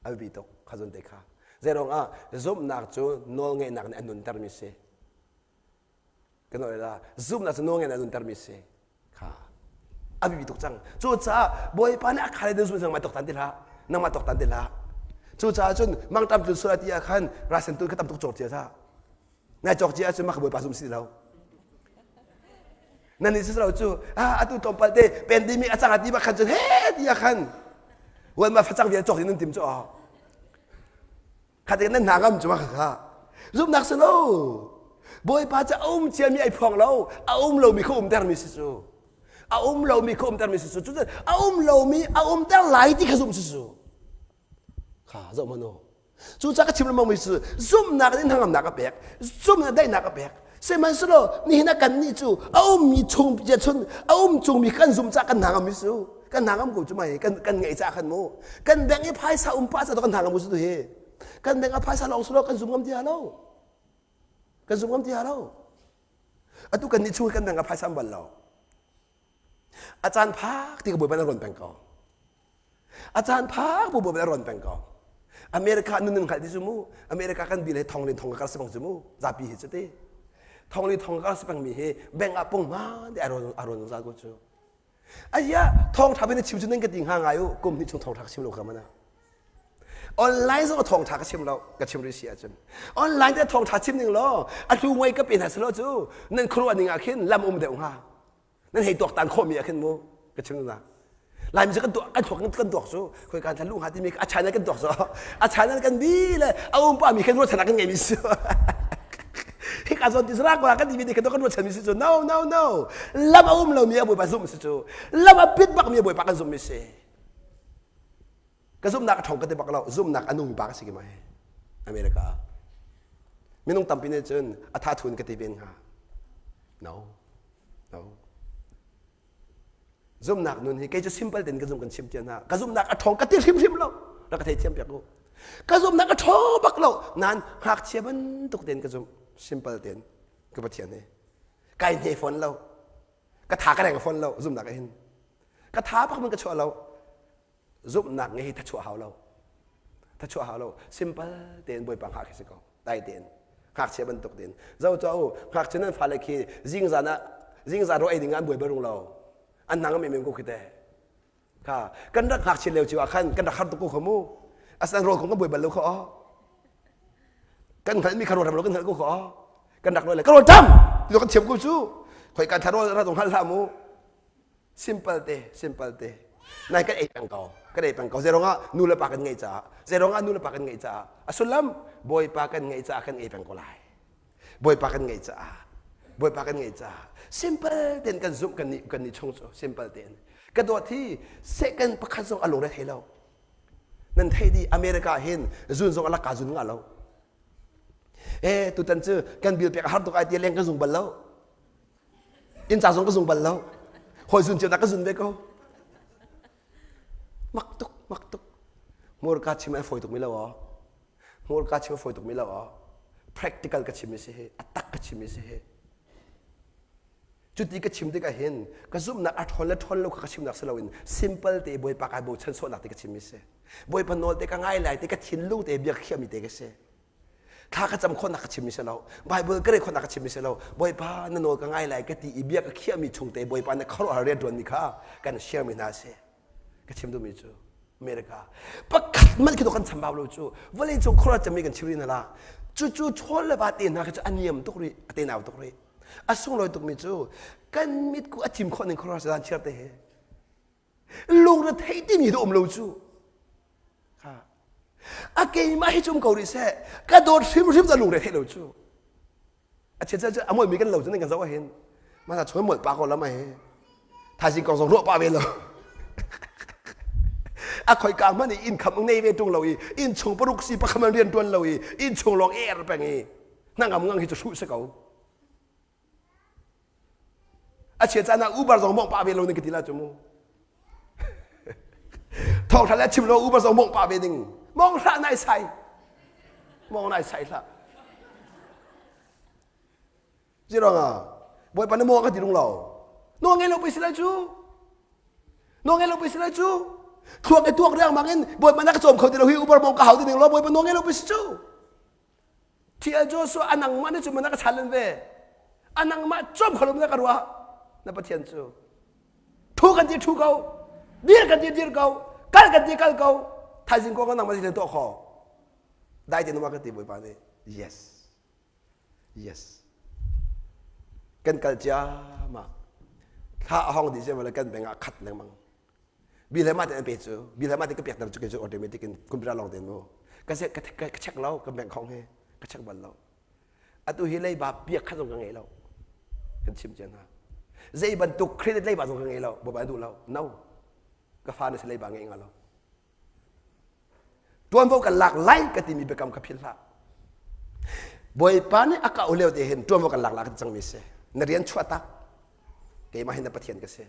A biapi tuk kha zun te kha. Zeiruang ah zumhnak cu nawlngeihnak nih a nuntermi si. Kan la zumhnak cu nawlngeihnak a nuntermi si. Kha a biapi tuk cang. Cucaah Bawipa nih a khale na zumh nangmah tawktan ti hlah. Nangmah tawktan ti hlah. Cucaah cun mangṭam tlun sual ti ah khan rasen tu kha tam tuk cawk cia hlah. Nai cawk cia ahcun mah kha Bawipa zum si lo. Nan nih lo cu ah atu tlawmpal te pandemic a cang ti bak khan cun he ti ah khan wan ma facang vial cawk in nan tim cu oh kha te nan hna ngam cu ma kha zumnak si lo bawipa cu a um cia mi ai phuang lo a um lo mi kha umter mi si cu a um lo mi kha umter mi si cu cu a um lo mi a umter lai ti kha zum si cu kha zoh mano Cucaah ka chim lengmang mi cu zumhnak nih hnangamnak a pek, zumhnak daihnak a pek. Sihmanhsehlaw nihin ah kannih cu a ummi chung bia chun a um cungmi kan zumh caah kan hna ngam mi cu kan hna ngam ko cu mai kan kan ngeih caah khan mu kan bank i phaisa um pah ca kan hna ngam ko cu hi kan bank ah phaisa lawng selaw kan zum ngam ti lo kan zum ngam ti lo atu kan nih chung kan bank ah phaisa um bal lo. A caan phak ti ka bawipa na rawn peng ko. A caan phak bu bawipa na rawn peng ko. America nun nan hngalh ti cu mu. America kan bil he thong le thong ka kar si bang cu mu. Zapi hi cu ti. Thong le thong ka kar si peng mi hi bank ah pung hmaan te a rawn a rawn zungzal ko cu. Aya thawngtha bin chim cu nan ka ti hnga ngai u kum hnih chung thawngtha ka chim lo kha mana. Online zong thawngtha ka chim lo ka chim rih si ahcun. Online te thawngtha chim ning law a hlu ngoi ka pe hna selo cu nan khuaruah ning ah khin lam um deuh hnga. Nan hei tuaktan khawhmi ah khin mu ka chim na. Laimi cu kan tuak kan tuak kan tuak cu khoi kan thla lu hnga timi a China kan tuak cu a China kan bi le a um pa mi khin ruahchan kan ngeimi si. Hika zawn ti sarak kan timi kan kan ruahchan mi si cu no no no lam a um lomi a bawipa zumh si cu lam a pit bak mi a bawipa kan zumh mi si. Ka zumhnak a ṭhawng ka ti bak lo zumhnak a nung pa ka si ki mai America ah minung tampi nih cun a tha thun ka ti ven hnga no no zumhnak nun hi kei cu simple tein ka zumh kan chim tian hna ka zumhnak a ṭhawng ka ti hrimhrim lo rak ka theithiam piak u ka zumhnak a ṭhawng bak lo nain ngakchia bantuk tein ka zumh simple tein ka Pathian hi kai hne fawn lo ka tha ka reng fawn lo zumhnak ah hin ka tha bak man ka chuah lo zumhnak nge hi thachuah hau lo thachuah hau lo simple tein bawipa hngak khi si ko dai tein ngakchia bantuk tein zo cho u ngakchia nan fale khi zingzan ah zingzan ro ei ding ah an buai barung lo an nang am em ko khi te kha kan rak ngakchia leo cio ah khan kan rak har tuk ko kha mu asan rawl kong kan buai bal lo kha o kan hngalh mi kha rawlram lo kan hngalh ko kha o kan rak lo le ka rawl tam ti kan thiam ko cu khoi kan thar rawl ra dong hngal hlah mu Simple te, simple te. Nai kan ei peng ko. Kan ei peng ko. Zeirong ah nu le pa kan ngeih caah. Zeirong ah nu le pa kan ngeih caah. A sullam Bawipa kan ngeih caah kan ei peng ko lai. Bawipa kan ngeih caah. Bawipa kan ngeih caah. Simple tein kan zumh kan nih kan nih chung cu simple tein. Ka dawt hi second pakhat zong a lungre thei lo. Nan thei di America hin zun zong a laka zun nga lo. Eh tutan cu kan bil pek a har tuk ai ti leng kan zung bal lo. Inn ca zong ka zung bal lo. Hawi zun cio ka zun ve ko. Mak tuk, mak tuk. Hmurka chim ai fawi tuk mi lo aw. Hmurka chim a fawi tuk mi lo aw. Practical ka chim mi si hi, a tak ka chim mi si hi. Cuti ka chim tikah hin ka zumhnak a ṭhawn le ṭhawn lo kha ka chimnak si loin simple te Bawipa kai bochan sawhnak te ka chim mi si. Bawipa nawl te ka ngai lai te ka thinlung te bia ka khiahmi te ka si. Thla ka cam khawhnak ka chimmi si lo. Bible ka rel khawhnak ka chimmi si lo. Bawipa na nawl ka ngai lai ka ti i bia ka khiahmi chung te Bawipa na khuaruahhar rian ṭuanmi kha kan share mi hna a si. Ka chim duhmi cu America pakhat man khi kan chambau lo cu vawlei cung khuaruah cemmi kan chim rih hna la. Cucu chawl le va te hna khi cu a niam tuk rih, a tenau tuk rih. A sunglawi tukmi cu kan mit ku a cim khawh ning khuaruahhar zan chiar te he. Lungre thei timi dah um lo cu. A keimah hi cu um ko rih seh. Ka dawt hrimhrim cu lungre theih lo cu. A chiat cu a molmi kan lo cu nan kan zoh ahhin. Mah chung molh pa ko lam he. Thaizing kong zong ruah pa ve lo. A khoi ka hmanh i inn kham nei ve tung lo i inn chung paruk si pakhat man rian tuan lo i inn chung lawng er peng i hnangam ngang hi cu hruh si ko. A chia caan ah Uber zong mawngh pah ve lo ning ka ti la cu mu. Thawngṭha le chim lo Uber zong mawngh pah ve ding. Mawng hlah nai sai. Mawng nai sai hlah. Zirong ah Bawipa na mawng ka ti rung lo. Nawl ngei lo pei si lai cu. Nawl ngei lo pei si lai cu. Thluak i tuak riangmang in Bawipa na ka cawm kho ti lo hi Uber mawng ka hau ti ning lo Bawipa nawl ngei lo pei si cu. TL Joshua a nangmah nih cun na ka challenge ve. A nangmah cawm kho lo na ka ruah. Na Pathian cu. Thu kan ti thu ko. Dir kan ti dir ko. Kal kan ti kal ko. Thaizing ko ka nangmah ti tuah kho. Dai te numa ka ti Bawipa nih. Yes. Yes. Kan kal ciama. Thla a hong dih ciama le kan beng ah khat lengmang. Bill he mah te an pe cu bill he mah te ka pek ter cu kei cu automatic in computer lawng tein mu ka ka ka check lo ka bank khong he ka check bal lo atu hi leiba piak khat zong ka ngei lo kan chim cia hna zei bantuk credit leiba zong ka ngei lo bawipa duh lo no ka fa na si leiba ngei nga lo Tuanvo kan lak lai ka timi biakam kha philh hlah. Bawipa nih a ka lio te hin tuanvo kan lak la ka ti cangmi si. Na rian chuah tak. Keimah hin na Pathian ka si.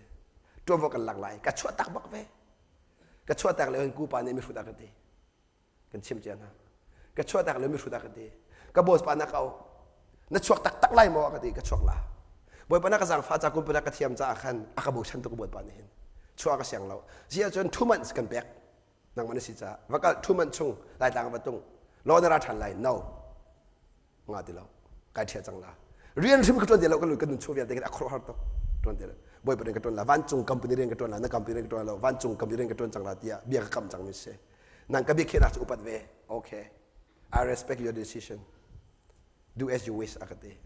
Tuanvo kan lak lai. Ka chuah tak bak ve. Ka chuah tak lio hin kupa nih mihrut a ka ti. Kan chim cia hna. Ka chuah tak lio mihrut a ka ti. Ka boss pa na ka au. Na chuak taktak lai maw a ka ti. Ka chuak la. Bawipa na ka zaangfah ca kum ka thiam caah khan a ka bochan tuk Bawipa nih hin. Chuah ka siang lo. Ziah cun two months kan pek. Nangmah na si caah. Va kal two months chung Laitlang va tung. Law na ra ṭhan lai. No. Nga ti lo. Kai ṭhia cang la. Rian hrim ka ṭuan ti lo ka lu ka nun chung vialte kan a khuaruahhar tuk. Ṭuan ti lo. Bawipa rian ka ṭuan la. Vancung company rian ka ṭuan la. Na company rian ka ṭuan lo. Vancung company rian ka ṭuan cang la tiah bia ka kam cang mi si. Nang ka biakhiahnak cu upat ve. Okay. I respect your decision. Do as you wish a ka ti.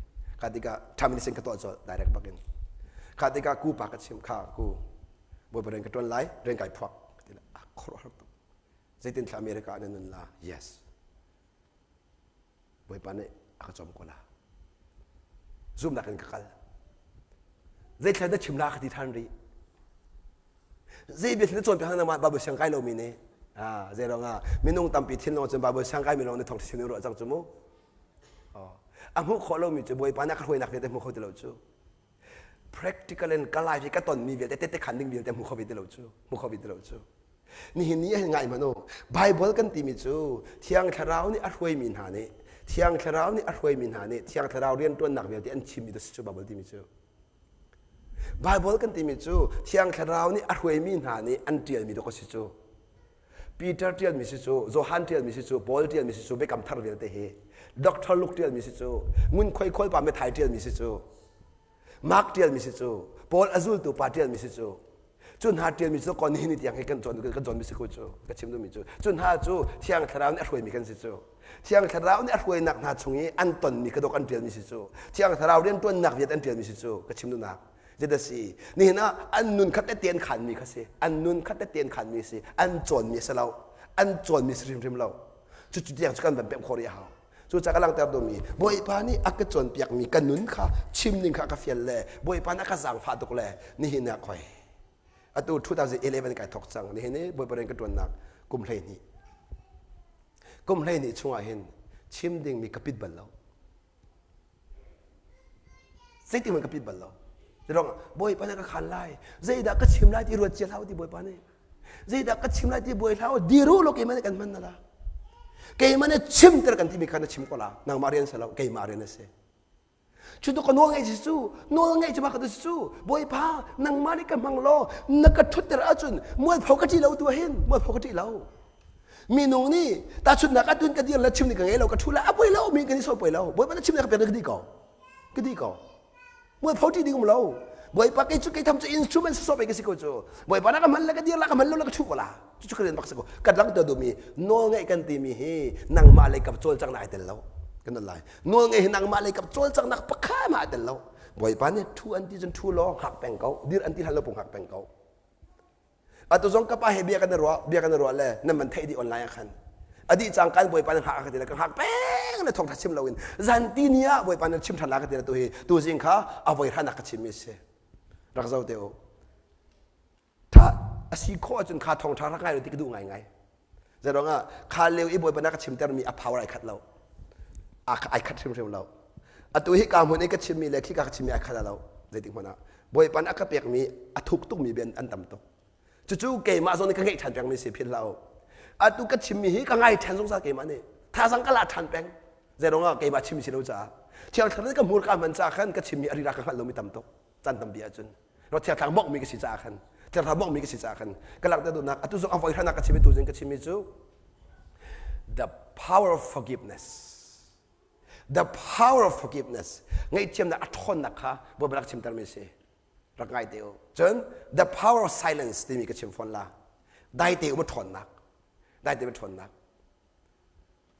Kha tikah termination ka tuah colh direct bakin. Kha tikah ku pa ka chim kha ku bawipa rian ka ṭuan lai rian kai phuak ka ti a khuaruahhar tuk. Zeitin thla America na nun la? Yes. Bawipa nih a ka cawm ko la. Zumnak in ka kal. Zeithla na chim la ka ti ṭhan rih. Zei bia na cawnpiak hna mah Bible siang kai lomi nih ah zei ruangah minung tampi thinlung cun Bible siang kaimi lawng nih thawngṭha chim in ruah cang cu mu. A hmuh khawh lomi cu Bawipa nih a ka hruainak vialte hmu kho ti lo cu. Practical in ka life i ka tonmi vialte tete khan ding vialte hmu kho ve ti lo cu. Hmu kho ve ti lo cu. Nihin ni ah hin ngai hmanh u. Bible kan timi cu Thiang Thlarau nih a hruaimi hna nih Thiang Thlarau nih a hruaimi hna nih Thiang Thlarau rianṭuannak vialte an chimmi tu si cu Bible timi cu. Baibal kan timi cu Thiang Thlarau nih a hruaimi hna nih an ṭialmi dawk a si cu. Peter ṭialmi si cu, Johan ṭialmi si cu, Paul ṭialmi si cu, Biakam Thar vialte hi. Dr. Luke ṭialmi si cu, Ngunkhuai khualpa Matthai ṭialmi si cu, Mark ṭialmi si cu, Paul a zultu pa ṭialmi si cu. Cu hna ṭialmi cu kon nihin ni tiang hi kan cawn kan cawnmi si ko cu, ka chim duhmi cu. Cu hna cu Thiang Thlarau nih a hruaimi kan si cu. Thiang Thlarau nih a hruainak hna chung i an tonmi ka dawk an ṭialmi si cu Thiang Thlarau rianṭuannak vialte an ṭialmi si cu ka chim duhnak zeidah si nihin ah an nun kha tette an khanmi kha si an nun kha tette an khanmi si an cawnmi a si lo an cawnmi si hrimhrim lo cucu tiang cu kan van pemh khawh rih a hau cucaah ka langhter duhmi Bawipa nih a ka cawnpiakmi ka nun kha chim ning kha ka fial le Bawipa nih a ka zaangfah tuk le nihin ah khoi atu 2011 kai thawk cang nihin i Bawipa rian ka ṭuannak kum 12 kum 12 chungah hin chim dingmi ka pit bal lo zeitin hmanh ka pit bal lo Zirong Bawipa nih ka khan lai zeidah ka chim lai ti ruat cia hlah ti Bawipa nih zeidah ka chim lai ti buai hlah diru lo keimah nih kan hman na la keimah nih chimter kan timi kha na chim ko la nangmah rian si lo keimah rian a si Cu ka nawl ngeih si cu nawl ngeih cu mah ka si cu Bawipa nangmah nih ka hmang law na ka ṭhutter ahcun mualpho ka ṭih lo tu hin mualpho ka ṭih lo minung nih tahchunhnak ah tun ka dir le chim nih ka ngei lo ka ṭhu le a poi lo mi kan i sawi poi lo Bawipa na chim nih ka pek ka dih ko ka dih ko mualpho ṭih ding um lo Bawipa kei cu kei tham cu instrument sawsawh pei ka si ko cu Bawipa na ka hman le ka dir la ka hman lo le ka ṭhu ko la cucu ka rian bak si ko ka langhter duhmi nawlngaih kan timi hi nangmah lei kap cawlcanghnak ai tel lo kan don lai nawlngaih hi nangmah lei kap cawlcanghnak pakhat mah ai tel lo bawipa nih thu an ti cun thu law hngak peng ko dir an ti hlan lo pung hngak peng ko atu zong ka pa he bia kan i ruah bia kan i ruah le nan man theih dih online ah khan a dih cang kan bawipa nan hngak ka ti le ka hngak peng le thawngtha chim loin zan ti ni ah bawipa nan chim than la ka ti le tu hi tu zing kha a voi hranak ka chim mi si rak zo te u Tha a si khawh ahcun kha thawngṭha rak ngai lo ti ka duh ngaingai. Zeiruang ah kha lio i Bawipa na ka chimtermi a power ai khat lo. Ai khat hrimhrim lo. Atu hi ka hmun i ka chimmi le khika ka chimmi ai khat lo. Zeitik hmanh ah Bawipa nih a ka pekmi a thuk tukmi bia an tam tuk. Cucu keimah zong nih ka ngeih ṭhan pengmi si philh hlah u. Atu ka chimmi hi ka ngai ṭhan zungzal keimah nih. Thazang ka la ṭhan peng. Zeiruang ah keimah chimmi si lo caah. Thiang Thlarau nih ka hmurka hman caah khan ka chimmi a rira ka hngalh lomi tam tuk. Caan tampi ahcun. Ro thiangthlang bawkmi ka si caah khan thiangthlang bawkmi ka si caah khan ka langhter duhnak atu zong a voi hranak ka chim i tu zing ka chimmi cu the power of forgiveness the power of forgiveness ngaihthiamnak a ṭhawnnak kha Bawipa rak chimtermi a si rak ngai te u cun the power of silence timi ka chim fawn la daite um a ṭhawnnak daite um a ṭhawnnak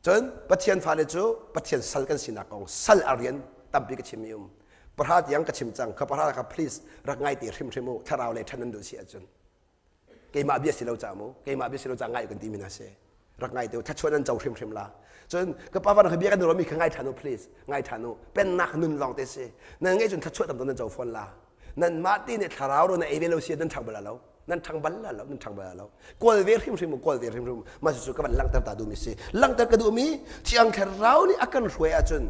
Cun Pathian fale cu Pathian sal kan sinak kong sal a rian tampi ka chim i um. Pahra tiang ka chim cang. Kha pahra kha please rak ngai te hrimhrim u. Thlarau lei ṭhan nan duh si ahcun. Keimah bia si lo ca mu. Keimah bia si lo ca ngai kan ti mi hna si. Rak ngai te u. Thlachuan nan co hrimhrim la. Cun ka pa van bia kan ruahmi kha ngai ṭhan u please. Ngai ṭhan u. Pennak nun lawng te si. Nan ngeih cun thlachuah tam nan co fawn la. Nanmah te nih thlarau ro na ei ve lo si nan ṭhang bal lo. Nan ṭhang bal la lo nan ṭhang bal la lo kawl ve hrimhrim u kawl ve hrimhrim mah cucu ka van langhter ta duhmi si langhter ka duhmi thiang thlarau nih a kan hruai ahcun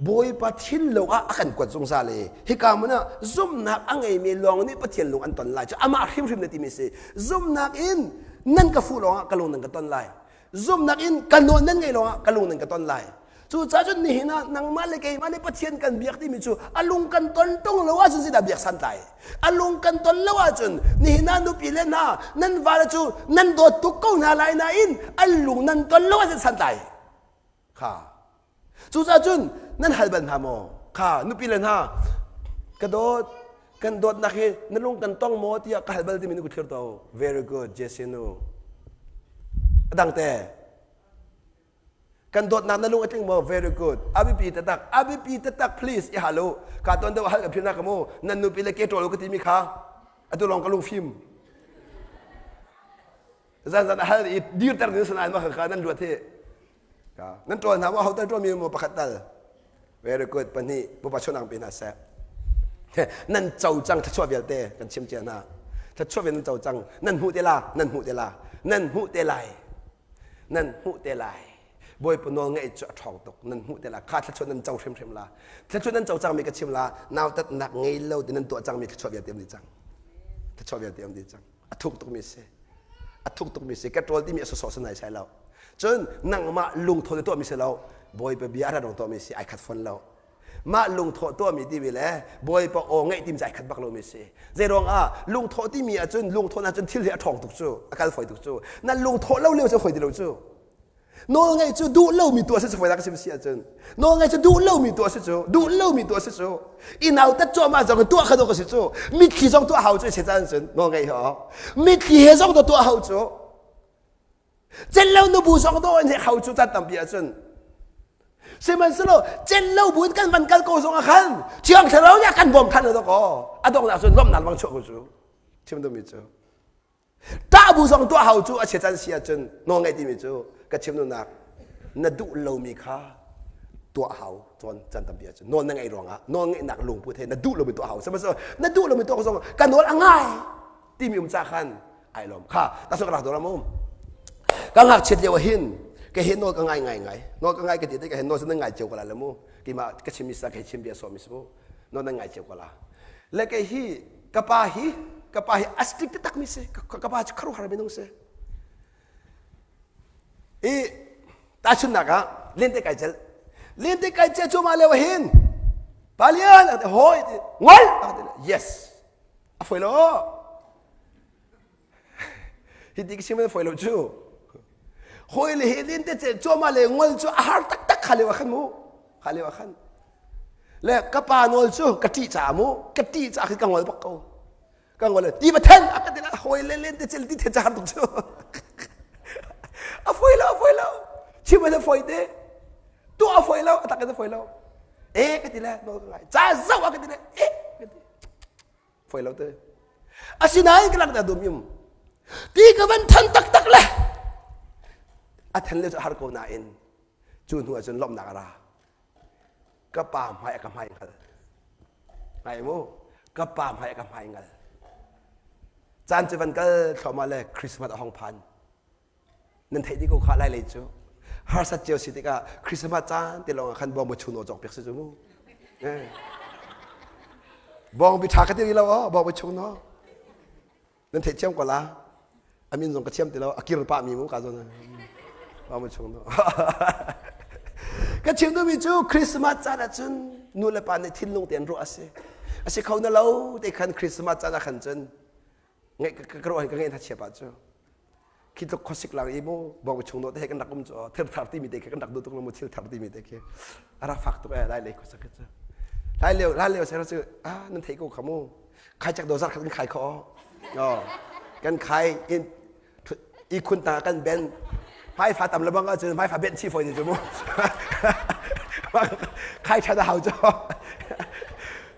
Bawipa thinlung ah a kan kuat zungzal i hika hmun ah zumhnak a ngeimi lawng nih Pathian lung an ton lai cu amah hrimhrim na timi si zumhnak in nan ka fuh lawngah ka lung nan ka ton lai zumhnak in ka nawl nan ngaih lawngah ka lung nan ka ton lai. Cucaah cun nihin ah nangmah le keimah nih Pathian kan biak timi cu a lung kan ton tung lo ahcun zeidah biak santlai? A lung kan ton lo ahcun nihin ah nupi le hna nan vale cu nan dawt tuk ko hna lai nain an lung nan ton lo ahcun santlai. Kha. Cucaah cun nan hal bal hna maw? Kha nupi le hna ka dawt kan dawtnak hi na lung kan tong maw tiah ka hal bal timi na ku thlir to. Very good, Jesse nu. A dang te. Kan dawtnak na lung a tling maw? Very good. A biapi taktak. A biapi taktak please i hal u. Ka ton deuh hal ka philh na ka mu. Nan nupi le ke ṭawl u ka timi kha. Atu lawng ka lung fim. Zan zan a hal i dirter ding sanain ma kha nan luat hi. Nan ṭawl hna maw? Ho tal ṭawlmi maw pakhat tal? Very good. Pahnih. Pupa chonang pe hna seh. Nan co cang thluachuah vialte kan chim cia hna. Thluachuah vialte nan co cang. Nan hmuh te la. Nan hmuh te la. Nan hmuh te lai. Nan hmuh te lai. Bawipa nawl ngaih cu a ṭhawng tuk. Nan hmuh te la. Kha thluachuah nan co hrimhrim la. Thluachuah nan co cangmi ka chim la. Nautatnak ngei lo ti nan tuah cangmi thluachuah vialte um dih cang. Thluachuah vialte um dih cang. A thuk tukmi si. A thuk tukmi si. Ka ṭawl timi a sawsawh sanai sai lo. Cun nangmah lungtho te tuahmi si lo. Bawipa bia a ra dong tuahmi si. Ai khat fawn lo. Mah lungthawh tuahmi timi le Bawipa aw ngaih timi cu ai khat bak lomi si. Zeiruang ah lungthawh timi ahcun lungthawh ahcun thil hi a ṭhawng tuk cu, a kal fawi tuk cu. Na lungthawh lo lio cu fawi ti lo cu. Nawl ngaih cu duh lomi tuah si cu fawi ka sim si ahcun. Nawl ngaih cu duh lomi tuah si cu, duh lomi tuah si cu. I nautat cuahmah zong tuah kha dawh ka si cu. Mitthli zong tuah hau cu si caan cun nawl ngaih hi Mitthli he zong tuah hau cu. Celh lo nubu zong dawh in hau cu caan tampi ahcun. Sihmanhsehlaw celh lo bu in kan van kal ko zong ah khan Thiang Thlarau nih a kan bawm than lo kaw a donghnak cun lawmhnak bang chuah ko cu. Chim duhmi cu. Ṭah bu zong tuah hau cu a chia can si ahcun nawl ngaih timi cu ka chim duhnak na duh lomi kha tuah hau cawn can tampi ahcun nawl na ngaih ruangah nawl ngeihnak lungput he na duh lomi tuah hau sihmanhsehlaw na duh lomi tuah zong ka nawl a ngai timi um ca khan ai lawm kha ta ka rak dawr mu ka ngakchiat lio hin ka he nawl ka ngai ngai ngai nawl ka ngai ka ti te ka he nawl nan ngai cio ko la le mu keimah ka chim mi sa ka chim bia sawm mi mu nawl nan ngai cio ko la le ke hi ka pa hi ka pa hi a strict tak mi si ka pa cu kharuhar minung si i tahchunhnak ah lente kai cel lente kai cel cu ma leo hin palian hoi ngol yes a foi lo hi ti ka chim in foi lo cu hawi le he len te ce cuahmah le ngol cu a har taktak kha lio ah khan mu kha lio ah khan le ka pa nawl cu ka ṭih caah mu ka ṭih caah khin ka ngol bak ko ka ngol le ti va then a ka ti la hawi le len te cel ti the ca har tuk cu a foi lo a foi lo chim a foi te tuah a foi lo a tak in a foi lo e ka ti le nawl ka ngai ca zoh a ka ti le e ka ti Foi lo te. Asinain ka lak dum im. Ti ka van than taktak le. A than le cu har ko nain cu hnu ahcun lawmhnak a ra. Ka pa hmai a ka hmai hngal. Ngai mu. Ka pa hmai a ka hmai ngal. Caan cu van kal thluahmah le Christmas a hong phan. Nan theih dih ko kha lai lei cu. Harsat cio si tikah Christmas caan te lawng ah khan bawng ba chun aw cawk piak si cu mu. Eh. Bawng bi tha ka ti lo aw, bawng ba chung no. Nan theih thiam ko la. Amin zong ka thiam ti lo, a kir pa mi mu ka zon. Bawng ba chung no. Ka chim duhmi cu Christmas caan ah cun nu le pa nih thinlung te an ruah a si. A si kho na lo te khan Christmas caan ah khan cun ngeih ka ruah ka ngeih hna chia pa cu khi tluk khuasik lang i mu bawng chung no te he kan rak um cu thil thar timi te khi kan rak duh tuk mu thil thar timi te khi a rak fak tuk e lai lei khuasak khi cu lai leo lai leo ser cu ah nan thei ko kha mu khai chak do zar khat kan khai kho oh kan khai in i khun ta kan ben hmai fa tam lebang ahcun hmai fa ben chi foi ni cu mu khai tha da hau cu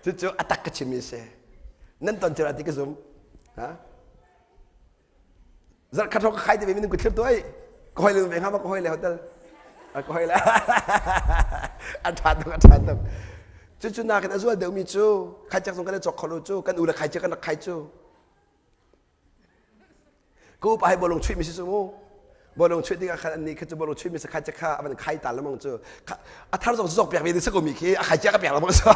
cu cu atak ka chim mi si nan ton cio ti ka zum ha zarh khat ka khai te ve min ku thlir tu ai ka hoi le ve nga ma ka hoi le hotel ka hoi le a tha tuk a tha tuk cu cu nakin a zual deuh mi cu khai chak zong kan i cawk kho lo cu kan u le khai chak kan rak khai cu Ka upa hi bawlung chuih mi si cu mu. Bawlung chuih tikah khan annih khi cu bawlung chuih mi si kha kha a van khai ta lemang cu. A thar zong zok piak ve ding si ko mi khi a khai cia ka piak lemang cu.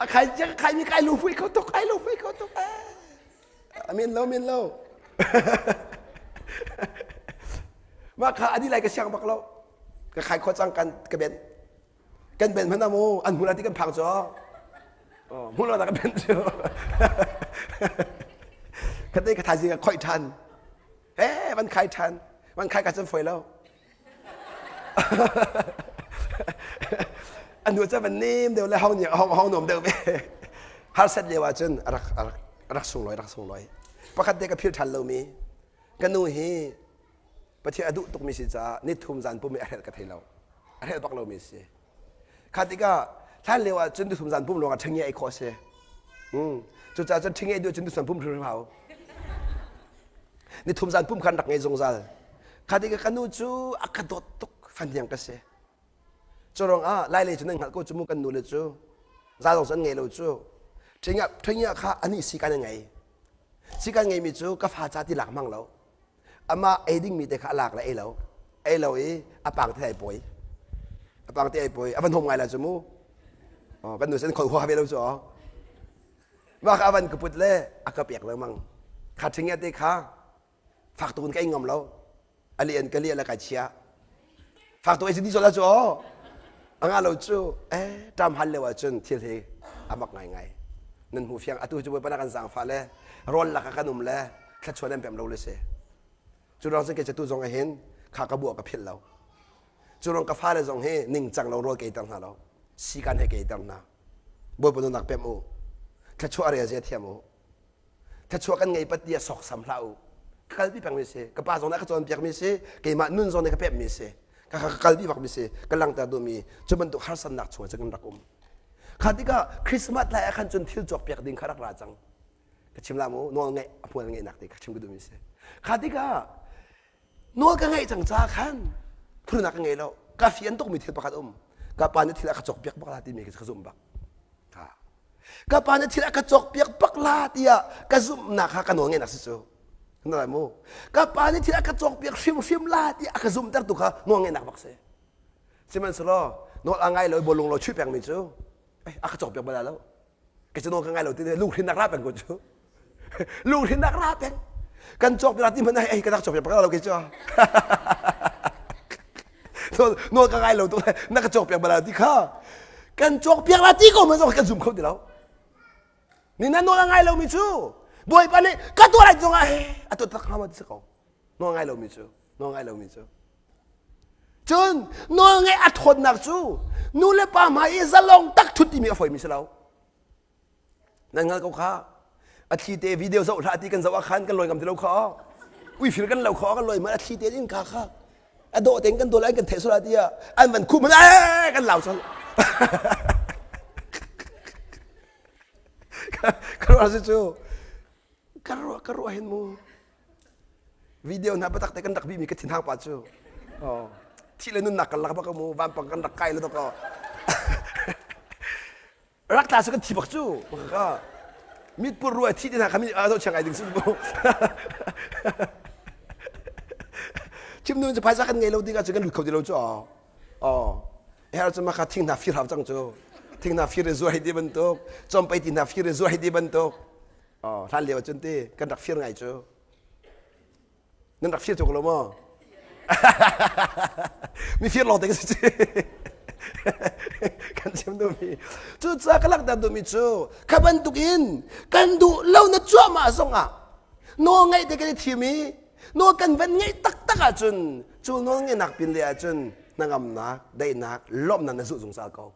A khai cia ka khai mi kai lu hui kho tuk kai lu hui kho tuk. Amin lo amin lo. Mah kha adi lai ka siang bak lo. Ka khai khawh cang kan ka ben. Kan ben hmanh mu an hmu lai ti kan phang cu. Oh, hmu lo na ka ben cu. Kate ka thaizing ah khoih ṭhan. Eh, van khai ṭhan. Van khai ka cun foi lo. An hnu cu van nem deuh le hong hong hong nuam deuh ve. Harsat lio ahcun a rak a rak a rak sunglawi rak sunglawi. Pakhat te ka philh ṭhan lomi ka nu hi Pathian a duh tukmi si caah nithum zan pum i a hrelh ka thei lo. A hrelh bak lomi si. Kha tikah hlan lio ahcun nithum zan pum lawngah ṭhengi ei khawh a si. Mm. Cucaah cun ṭhengi ei duh cun nithum pum hrimhrim hau. Nithum zan pum khan rak ngei zungzal. Kha tikah ka nu cu a ka dawt tuk fahniang ka si. Cu ruangah Lailei cu nan hngalh ko cu mu kan nu le cu za zong cu an ngei lo cu. Ṭhengi ṭhengi kha anih si kan ngei. Si kan ngeimi cu ka fa ca ti lak hmang lo. Amah ei dingmi te kha a lak le ei lo. Ei lo i a pang te ai pawi. A pang te ai pawi. A van hom ngai la cu mu. Oh, kan nu sen khoi hua ve lo cu. Mah kha a van ka put le a ka pek lengmang. Kha ṭhengi te kha fak tuk in ka ei ngam lo. A lian ka lian le kai chia. Fak tuk ei cu di cu aw. A nga lo cu eh ṭam hal lio ahcun thil hi a mak ngaingai. Nan hmu fiang atu cu Bawipa na kan zaangfah le rawl lak ah kan um le thluachuah nan pem lo le si. Cu ruang cun kei cu tu zong ah hin kha ka buah ka philh lo. Cu ruang ka fale zong hi ningcang lo rawl ka eiter hna lo. Sikan he ka eiter hna. Bawipa nunnak pem u. Thluachuah rel zia thiam u. Thluachuah kan ngei pat tiah sawksam hlah u. Ka kalpi pengmi si. Ka pa zong nih a ka cawnpiakmi si. Keimah nun zong nih ka pemmi si. Ka ka kalpi bakmi si. Ka langhter duhmi cu bantuk harsatnak chungah cun kan rak um. Kha tikah Christmas lai ah khan cun thil cawkpiak ding kha rak ra cang. Ka chim la mu nawl ngeih a hmual ngeihnak ti ka chim ka duhmi si. Kha tikah nawl ka ngeih cang caah khan phurnak ka ngei lo. Ka fian tukmi thil pakhat um. Ka pa nih thil a ka cawkpiak bak la timi ka zumh bak. Ka pa nih thil a ka cawkpiak bak la tiah ka zumhnak kha ka nawl ngeihnak si cu. Na lai mu. Ka pa nih thil a ka cawkpiak hrimhrim la tiah a ka zumhtertu kha nawl ngeihnak bak si. Sihmanhsehlaw nawl a ngai lo i bawlung lo chuih pengmi cu eh, a ka cawkpiak bal lo. Kei cu nawl ka ngai lo ti lunghrinnak ra peng ko cu. Lunghrinnak ra peng. Kan cawkpiak ti hmanh ai ka rak cawkpiak bak lo kei cu. Nawl ka ngai lo tuk na ka cawkpiak bal ti kha. Kan cawkpiak la ti ko man zong kan zum kho ti lo. Ni na nawl a ngai lomi cu Bawipa nih ka tuah lai zongah he a tuah tak hnga ma ti si ko. Nawl ngai lomi cu, nawl ngai lomi cu. Cun nawl ngeih a ṭhawnnak cu nu le pa hmai i zalong tak ṭhut timi a fawi mi si lo. Nan hngal ko kha. A thli te video zoh hlah ti kan zoh ah khan kan lawi ngam ti lo kha. Uifir kan lo kha kan lawi man a thli te in ka kha. A dawh tein kan dawl an kan theih sual tiah an van khuh man ee kan lau sual. Ka ruah si cu ka ruah ka ruah hin mu video hna biatak te kan rak bihmi ka thinhang pa cu oh thih le nunnak kan lak bak mu vampang kan rak kai le dok rak tla su kan thi bak cu ka mit pur ruai thi te hna kha mi a zoh chiang ai ding su bu chim nu cu phaisa kan ngei lo ding ah cu kan lut kho ti lo cu oh her cu ma kha thing hna fir hau cang cu thing hna fir i zuai ti bantuk compei ti hna fir i zuai ti bantuk oh hlan lio cun ti kan rak fir ngai cu Nan rak fir tuk lo maw? Mi fir lawng te ka si ci. Kan chim duhmi. Cucaah ka langhter duhmi cu kha bantuk in kan duh lo na cuahmah zongah nawl ngeih te kan i thim i nawl kan van ngeih taktak ahcun cu nawl ngeihnak pin le ahcun hnangamnak, daihnak, lawmhnak na zuh zungzal ko.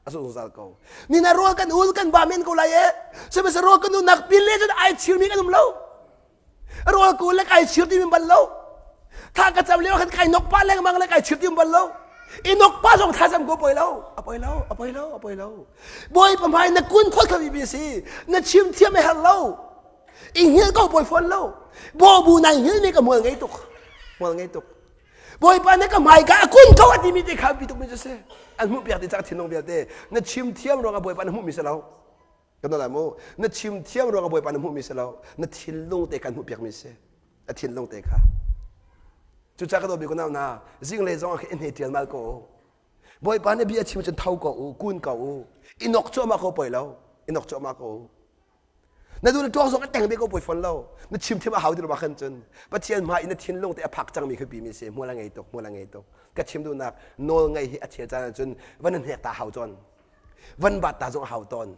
A zuh zungzal ko. Ni na rawl kan ul kan ba men ko lai e. Sihmanhsehlaw rawl kan ulnak pin le cun ai chirmi kan um lo. Rawl ka ul le kai chir ti bal lo. Tha ka cam lio khan kai nok pa lengmang le kai chir ti bal lo. I nok pa zong tha cam ko poi lo. A poi lo, a poi lo, a poi lo. Bawipa hmai na kun khol kha mi si. Na chim thiam a herh lo. I hngil ko poi fawn lo. Bo bu nai hngil mi ka mual ngei tuk. Mual ngei tuk. Bawipa nih ka hmai ka a kun ko a timi te kha bi tuk mi cu si. An hmuh piak ti cak thinlung vialte. Na chim thiam ruangah Bawipa na hmuh mi si lo. Kan lai mu. Na chim thiam ruangah Bawipa na hmuhmi si lo. Na thinlung te kan hmuhpiakmi si. A thinlung te kha. Cucaah ka dawtmi kunau hna, zinglei zong ah khin i hne ṭial mal ko u. Bawipa nih bia a chim cun tho ko u, kun ko u. I nok cuahmah ko poi lo. I nok cuahmah ko u. Na duh na tuak zong a teng ve ko poi fawn lo. Na chim thiam a hau ti lo khan cun Pathian hmai in na thinlung te a phak cangmi khi pi mi si hmual a ngei tuk hmual a ngei tuk. Ka chim duhnak nawl ngaih hi a chel caan ahcun van hnek ta hau cawn. Van bat ta zong a hau tawn.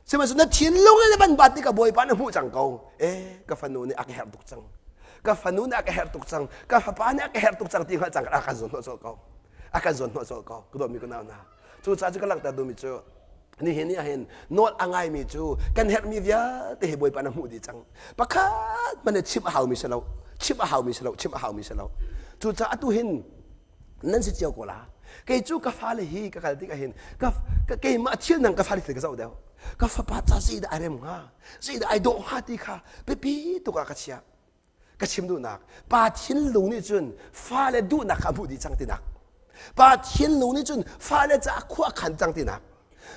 Sihmanhsehlaw na thinlung in van bat tikah Bawipa na hmuh cang ko. Eh, ka fanu nih a ka herh tuk cang. Ka fanu nih a ka herh tuk cang. Ka fapa nih a ka herh tuk cang ti hngalh cang a kan zawn hnawh colh ko. A kan zawn hnawh colh ko. Ka dawtmi ka nau hna. Cucaah cu ka langhter duhmi cu nihin ni ahhin nawl a ngaimi cu kan herhmi vialte hi Bawipa na hmuh dih cang. Pakhat hmanh chimh a haumi si lo. Chimh a haumi si lo. Chimh a haumi si lo. Cucaah atu hin nan si cio ko la kei cu ka fale hi ka kal tikah hin ka keimah thil nang ka fale thil ka zoh deuh ka fapa ca zeidah ai rem hnga zeidah ai dawh hnga ti kha biapi tuk ah ka chiah ka chim duhnak pa thinlung nih cun fale duhnak kha a hmuh dih cang tinak pa thinlung nih cun fale caah khua a khan cang tinak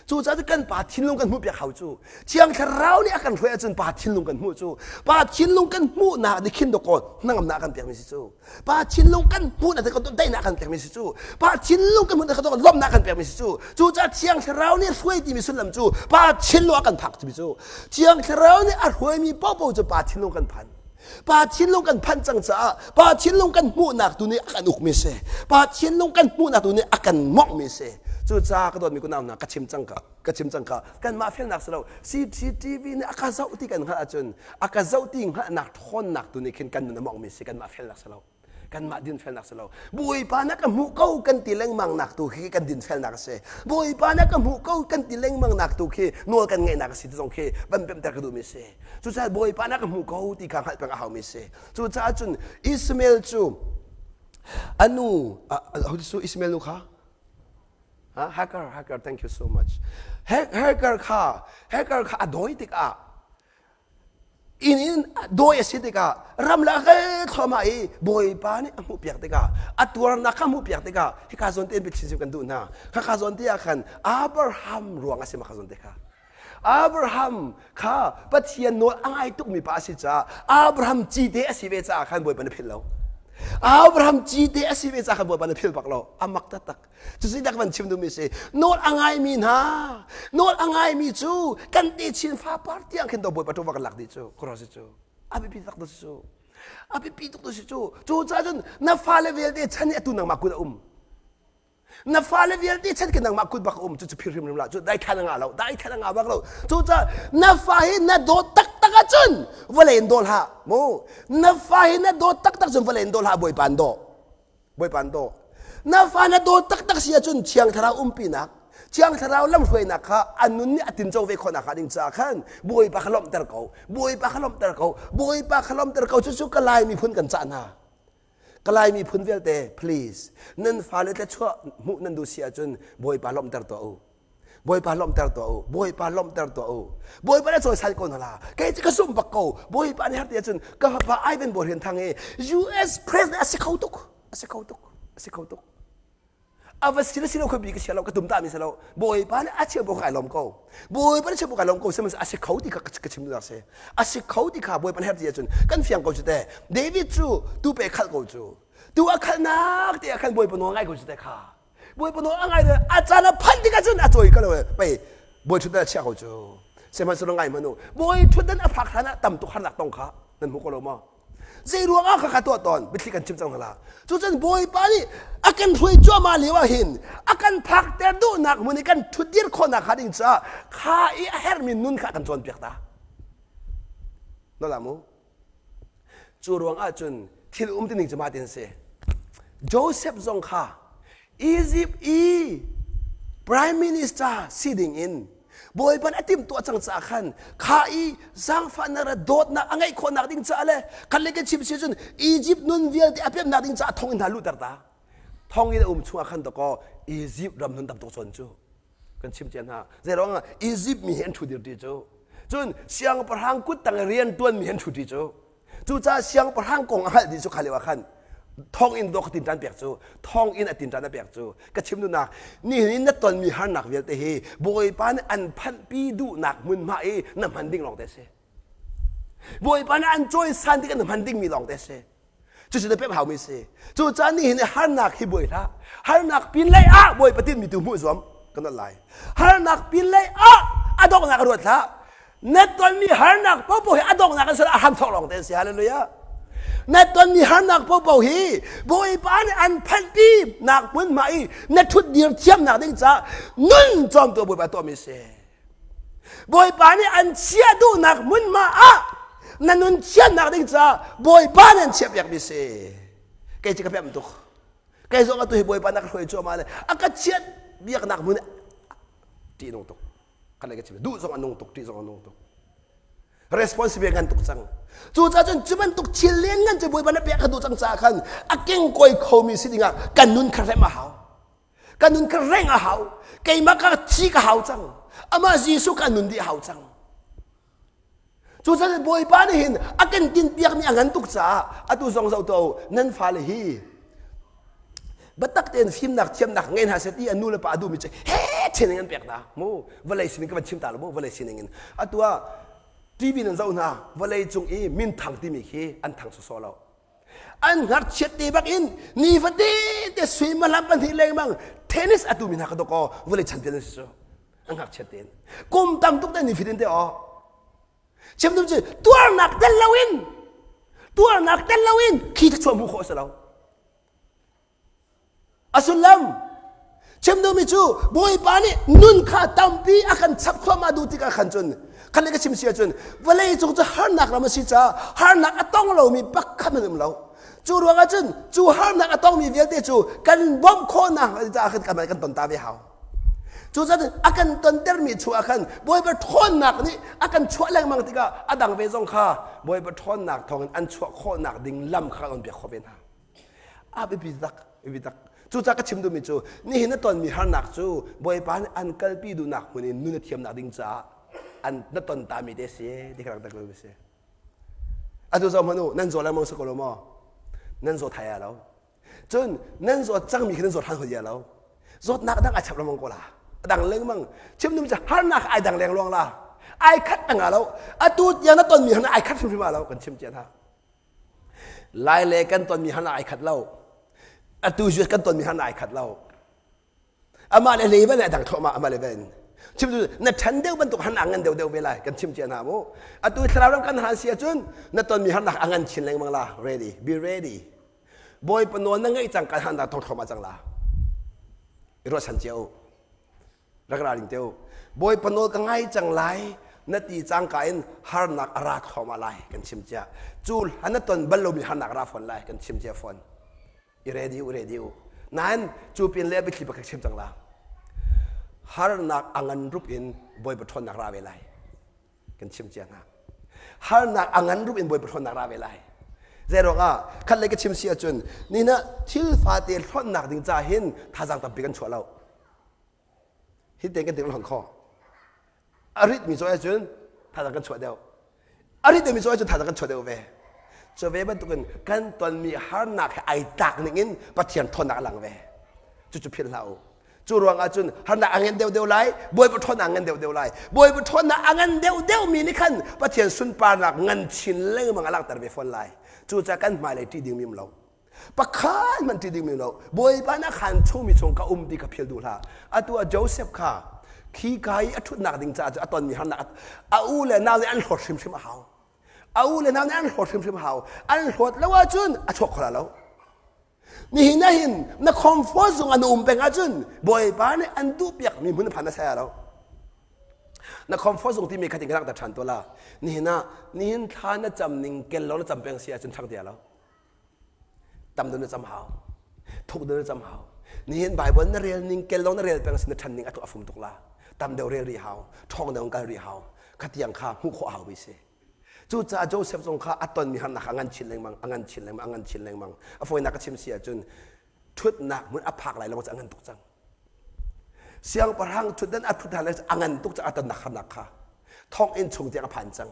Cucaah cu kan pa thinlung kan hmuh piak hau cu. Thiang Thlarau nih a kan hruai ahcun pa thinlung kan hmuh cu. Pa thinlung kan hmuhnak nih khin dawkaw hnangamnak kan pekmi si cu. Pa thinlung kan hmuhnak nih daihnak kan pekmi si cu. Pa thinlung kan hmuhnak nih lawmhnak kan pekmi si cu. Cucaah Thiang Thlarau nih hruai timi sullam cu pa thinlung a kan phak timi cu. Thiang Thlarau nih a hruaimi paohpaoh cu pa thinlung kan phan. Pa thinlung kan phanh cang caah pa thinlung kan hmuhnak tu nih a kan ukmi si. Pa thinlung kan hmuhnak tu nih a kan mawngmi si. Cucaah ka dawtmi kunau hna ka chim cang ka ka chim cang ka kanmah felnak si lo CCTV nih a ka zoh ti kan hngalh ahcun a ka zoh ti hngalhnak ṭhawnnak tu nih khin kan nun a mawngmi si kanmah felnak si lo kanmah dinfelnak si lo Bawipa na ka hmuh ko kan ti lengmang nak tu khi kan dinfelnak a si Bawipa na ka hmuh ko kan ti lengmang nak tu khi nawl kan ngeihnak a si ti zong khi van pemter ka duhmi si cucaah Bawipa na ka hmuh ko ti kha hngalh peng a haumi si cucaah cun Ismael cu a nu ho Ismael nu kha Hagar Hagar thank you so much Hagar kha Hagar kha a dawi tikah inn in dawi a si tikah ramlak a kal thluahmah i bawipa nih a hmuhpiak tikah a tuarnak kha hmuhpiak tikah hika zawn te in biathli kan duh hna khaka zawn te ah khan Abraham ruang a si ma kha zawn te kha Abraham kha Pathian nawl a ngai tukmi pa a si caah Abraham cite a si ve caah khan Bawipa na philh lo Abraham cite a si ve caah khan Bawipa na philh bak lo a mak taktak Cucu dak van chim duhmi si nawl a ngaimi hna nawl a ngaimi cu kan te chin fapar tiang khin do bawipa ṭuva kan lak dih cu khuaruah si cu a biapi tak tu si cu a biapi tuk tu si cu cu caah cun na fale vialte chan hi atu nangmah kut a um na fale vialte chan khi nangmah kut bak a um cu cu phir hrimhrim la cu dai than a ngah lo dai than a ngah bak lo cu caah na fa hi na dawt taktak ahcun vawlei in daw hlah mu na fa hi na dawt taktak cun vawlei in daw hlah bawipa in daw Bawipa an daw. Na fa na dawt taktak si ahcun Thiang Thlarau umpinak, Thiang Thlarau lamhruainak kha a nun nih a tinco ve khawhnak hnga ding caah khan Bawipa kha lawmhter ko. Bawipa kha lawmhter ko. Bawipa kha lawmhter ko. Cucu ka Lai miphun kan cah hna. Ka Lai miphun vialte, please, nan fale tlachuah hmuh nan duh si ahcun Bawipa lawmhter tuah u. Bawipa lawmhter tuah u. Bawipa lawmhter tuah u. Bawipa na cawisan ko hna la. Kei cu ka zumh bak ko. Bawipa nih har ti ahcun ka fapa Ivan Bawi Thang hi US President a si kho tuk. A si kho tuk. A si kho tuk. A va si le si lo khuapi ka sia lo ka tum ta mi si lo. Bawipa nih a chia bu kai lawm ko. Bawipa nih chia bu kai lawm ko sihmanhsehlaw a si kho ti kha ka chim duhnak si. A si kho ti kha Bawipa nih har ti ahcun kan fiang ko cu te. David cu tu pe khalh ko cu. Tu a khalhnak te ah khan Bawipa nawl ngai ko cu te kha. Bawipa nawl a ngai a caan a phanh tikah cun a cawi ko lo pei bawi ṭhutdan a chiah ko cu sihmanhsehlaw ngai hmanh u bawi ṭhutdan a phak hlan ah tam tuk harnak tong kha nan hmu ko lo maw zei ruang ah kha tuah tawn biathli kan chim cang hna cucun bawipa nih a kan hruai cuahmah lio ah hin a kan phakter duhnak hmun i kan ṭhutdir khawhnak hnga ding caah kha i a herhmi nun kha a kan cawnpiak ta na mu Cu ruang ahcun thil um tining cu mah tin si. Joseph zong kha Egypt i prime minister si ding in Bawipa a timhtuah cang caah khan kha i zaangfahnak le dawtnak a ngeih khawhnak ding caah le khat le kan chim si cun Egypt nun vialte a pemnak ding caah thong in hna luhter ta. Thong in a um chungah khan dakaw Egypt ram nun tam tuk cawn cu. Kan chim cia hna. Zei ruangah Egypt mi he an ṭhu dir ṭi cu. Cun siangpahrang kut tang i rian ṭuan mi an ṭhu ṭi cu. Cucaah siangpahrang kong a hngalh dih cu kha lio ah khan thonginn dawh ka tinṭan pek cu thonginn a tinṭan a pek cu ka chim duhnak nihin in na tonmi harnak vialte hi Bawipa nih an phanhpi duhnak hmunhma i na hman ding lawngte a si. Bawipa nih an cawisan tikah na hman dingmi lawngte a si. Cucu na pek haumi si. Cucaah nihin i harnak hi buai hlah. Harnak pin lei ah Bawipa tinmi tu hmuh zuam kan ol lai. Harnak pin lei ah a donghnak a ruat hlah. Na tonmi harnak paohpaoh hi a donghnak an si a hramthawk lawng te an si. Hallelujah. Na tonmi harnak paohpaoh hi Bawipa nih an phanhpi nak hmunhma i na ṭhutdir thiamnak ding caah nun cawmtu Bawipa tuahmi si. Bawipa nih an chiah duhnak hmunhma ah na nun thiamnak ding caah Bawipa nih an chiahpiakmi si. Kei cu ka pemh tuk. Kei zong atu hi Bawipa na ka hruai cuahmah le a ka chiat biaknak hmun ṭih nung tuk. Kan ka chim duh zong a nung tuk, ṭih zong a nung tuk. Responsible ngan tuk cang. Cucaah cun cu bantuk thil lianngan cu Bawipa na pek ka duh cang caah khan a kengkawi khomi si dingah kan nun kha rem a hau. Kan nun kha reng a hau. Keimah ka thi ka hau cang. Amah Jesuh ka nun dih a hau cang. Cucaah Bawipa nih hin a kan tinpiakmi a ngan tuk caah atu zong zoh tuah u nan fale hi biatak tein fimnak thiamnak ngei hna seh ti a nu le pa a duhmi cu he training an pek hna mu vawlei sining ka van chim ta lo mu vawlei sining in atu ah TV nan zoh hna vawlei cung i minthang timi khi an thang sawsawh lo an ngakchiat te bak in nifate te suimilam pahnih lengmang tennis a tumi hna ka dok aw vawlei champion an si cu an ngakchiat tein kum tam tuk te nifatin te aw chim tum cu tuarnak tel loin tuarnak tel loin khi thluachuah hmuh khawh a si lo a sullam chim duhmi cu Bawipa nih nun kha tampi a kan chap thluahmah duh tikah khan cun khan le ka chim si ahcun vawlei cung cu harnak ram a si caah harnak a tong lomi pakhat an um lo cu ruangah cun cu harnak a tongmi vialte cu kan bawmh khawhnak caah khan kan ton ta ve hau Cucaah a kan tontermi chung ah khan Bawipa ṭhawnnak nih a kan chuah lengmang tikah a dang ve zong kha Bawipa ṭhawnnak thawngin an chuah khawhnak ding lam kha kan piak khawh ve hna. A biapi tak, biapi tak. Cucaah ka chim duhmi cu nihin na tonmi harnak cu Bawipa nih an kalpi duhnak hmun in nun a thiamnak ding caah an na ton tami te si ti ka rak tak lo si. Atu zoh hmanh u, nan zaw lengmang si ko lo maw? Nan zaw thai lo. Cun nan zawt cangmi khi nan zawt han hoi lo. Zawtnak dang ai chap lengmang ko la. A dang lengmang. Chim dum cu harnak ai dang leng luang la. Ai khat anga lo. Atu tiang na tonmi harnak ai khat hrimhrim lo kan chim cia hna. Lai le kan tonmi harnak ai khat lo. Atu kan tonmi harnak ai khat lo. Amah le le ban a dang thluahmah amah le ban. Chim tu na ṭhan deuh bantuk han a ngan deuh deuh ve lai kan chim cia hna mu. Atu thlarau ram kan han si ahcun na tonmi harnak a ngan chin lengmang la. Ready, be ready. Bawipa nawl na ngeih cang kan han dah thong thluahmah cang la. I ruahchan cia u. Rak ralring te u. Bawipa nawl ka ngai cang lai na ti cangka in harnak a ra thluahmah lai kan chim cia. Cu hlan na ton bal lomi harnak a ra fawn lai kan chim cia fawn. I ready u ready u nain cu pin le biathli pakhat chim cang la harnak a ngan rup in bawipa ṭhawnnak ra ve lai kan chim cia hna harnak a ngan rup in bawipa ṭhawnnak ra ve lai zei ruangah khat lei ka chim si ahcun ni na thil fate hlonhnak ding ca hin thazaang tampi kan chuah lo hi te kan ting hlonh kho a ritmi cawi ahcun thazaang kan chuah deuh a rit deuhmi cawi ahcun thazaang kan chuah deuh ve cu ve bantukin kan tonmi harnak he ai tlak ning in Pathian ṭhawnnak a lang ve cucu philh hlah u cu ruangah cun harnak a ngan deuh deuh lai Bawipa ṭhawnnak a ngan deuh deuh lai Bawipa ṭhawnnak a ngan deuh deuh mi nih khan Pathian sunparnak ngan chin lengmang a langhter ve fawn lai cucaah kan hmailei ṭih ding mi um lo Pakhat hmanh ṭih dingmi lo. Bawipa nih a khaan chungmi chung ka um ti kha phil duh hlah. Atu ah Joseph kha khika i a ṭhutnak ding caah cu a tonmi harnak a u le nau nih an hlawt hrimhrim a hau. A u le nau nih an hlawt hrimhrim a hau. An hlawt lo ahcun a chuak kho lo. Nihin ah hin na comfort zung ah na um peng ahcun Bawipa nih an duhpiakmi hmun phan na saya lo. Na comfort zung timi kha tin ka langhter ṭhan tuah la. Nihin ah nihin thla na cam ning kel lo na cam peng si ahcun ṭhang ti lo. Tam deuh na cam hau. Thuk deuh na cam hau. Nihin Bible na rel ning kel lawng na rel peng sin na ṭhan ning a fum tuk la. Tam deuh rel rih hau. Ṭhawng deuh kal rih hau. Khatiang kha hmuh khawh hau mi si. Cucaah Joseph zong kha a tonmi harnak a ngan chin lengmang, a ngan chin lengmang, a ngan chin lengmang. A fawinak ka chim si ahcun ṭhutnak hmun a phak lai lo cu a ngan tuk cang. Siangpahrang ṭhutdan a ṭhut hlan a ngan tuk cang a tonnak harnak kha thonginn chung tiang a phan cang.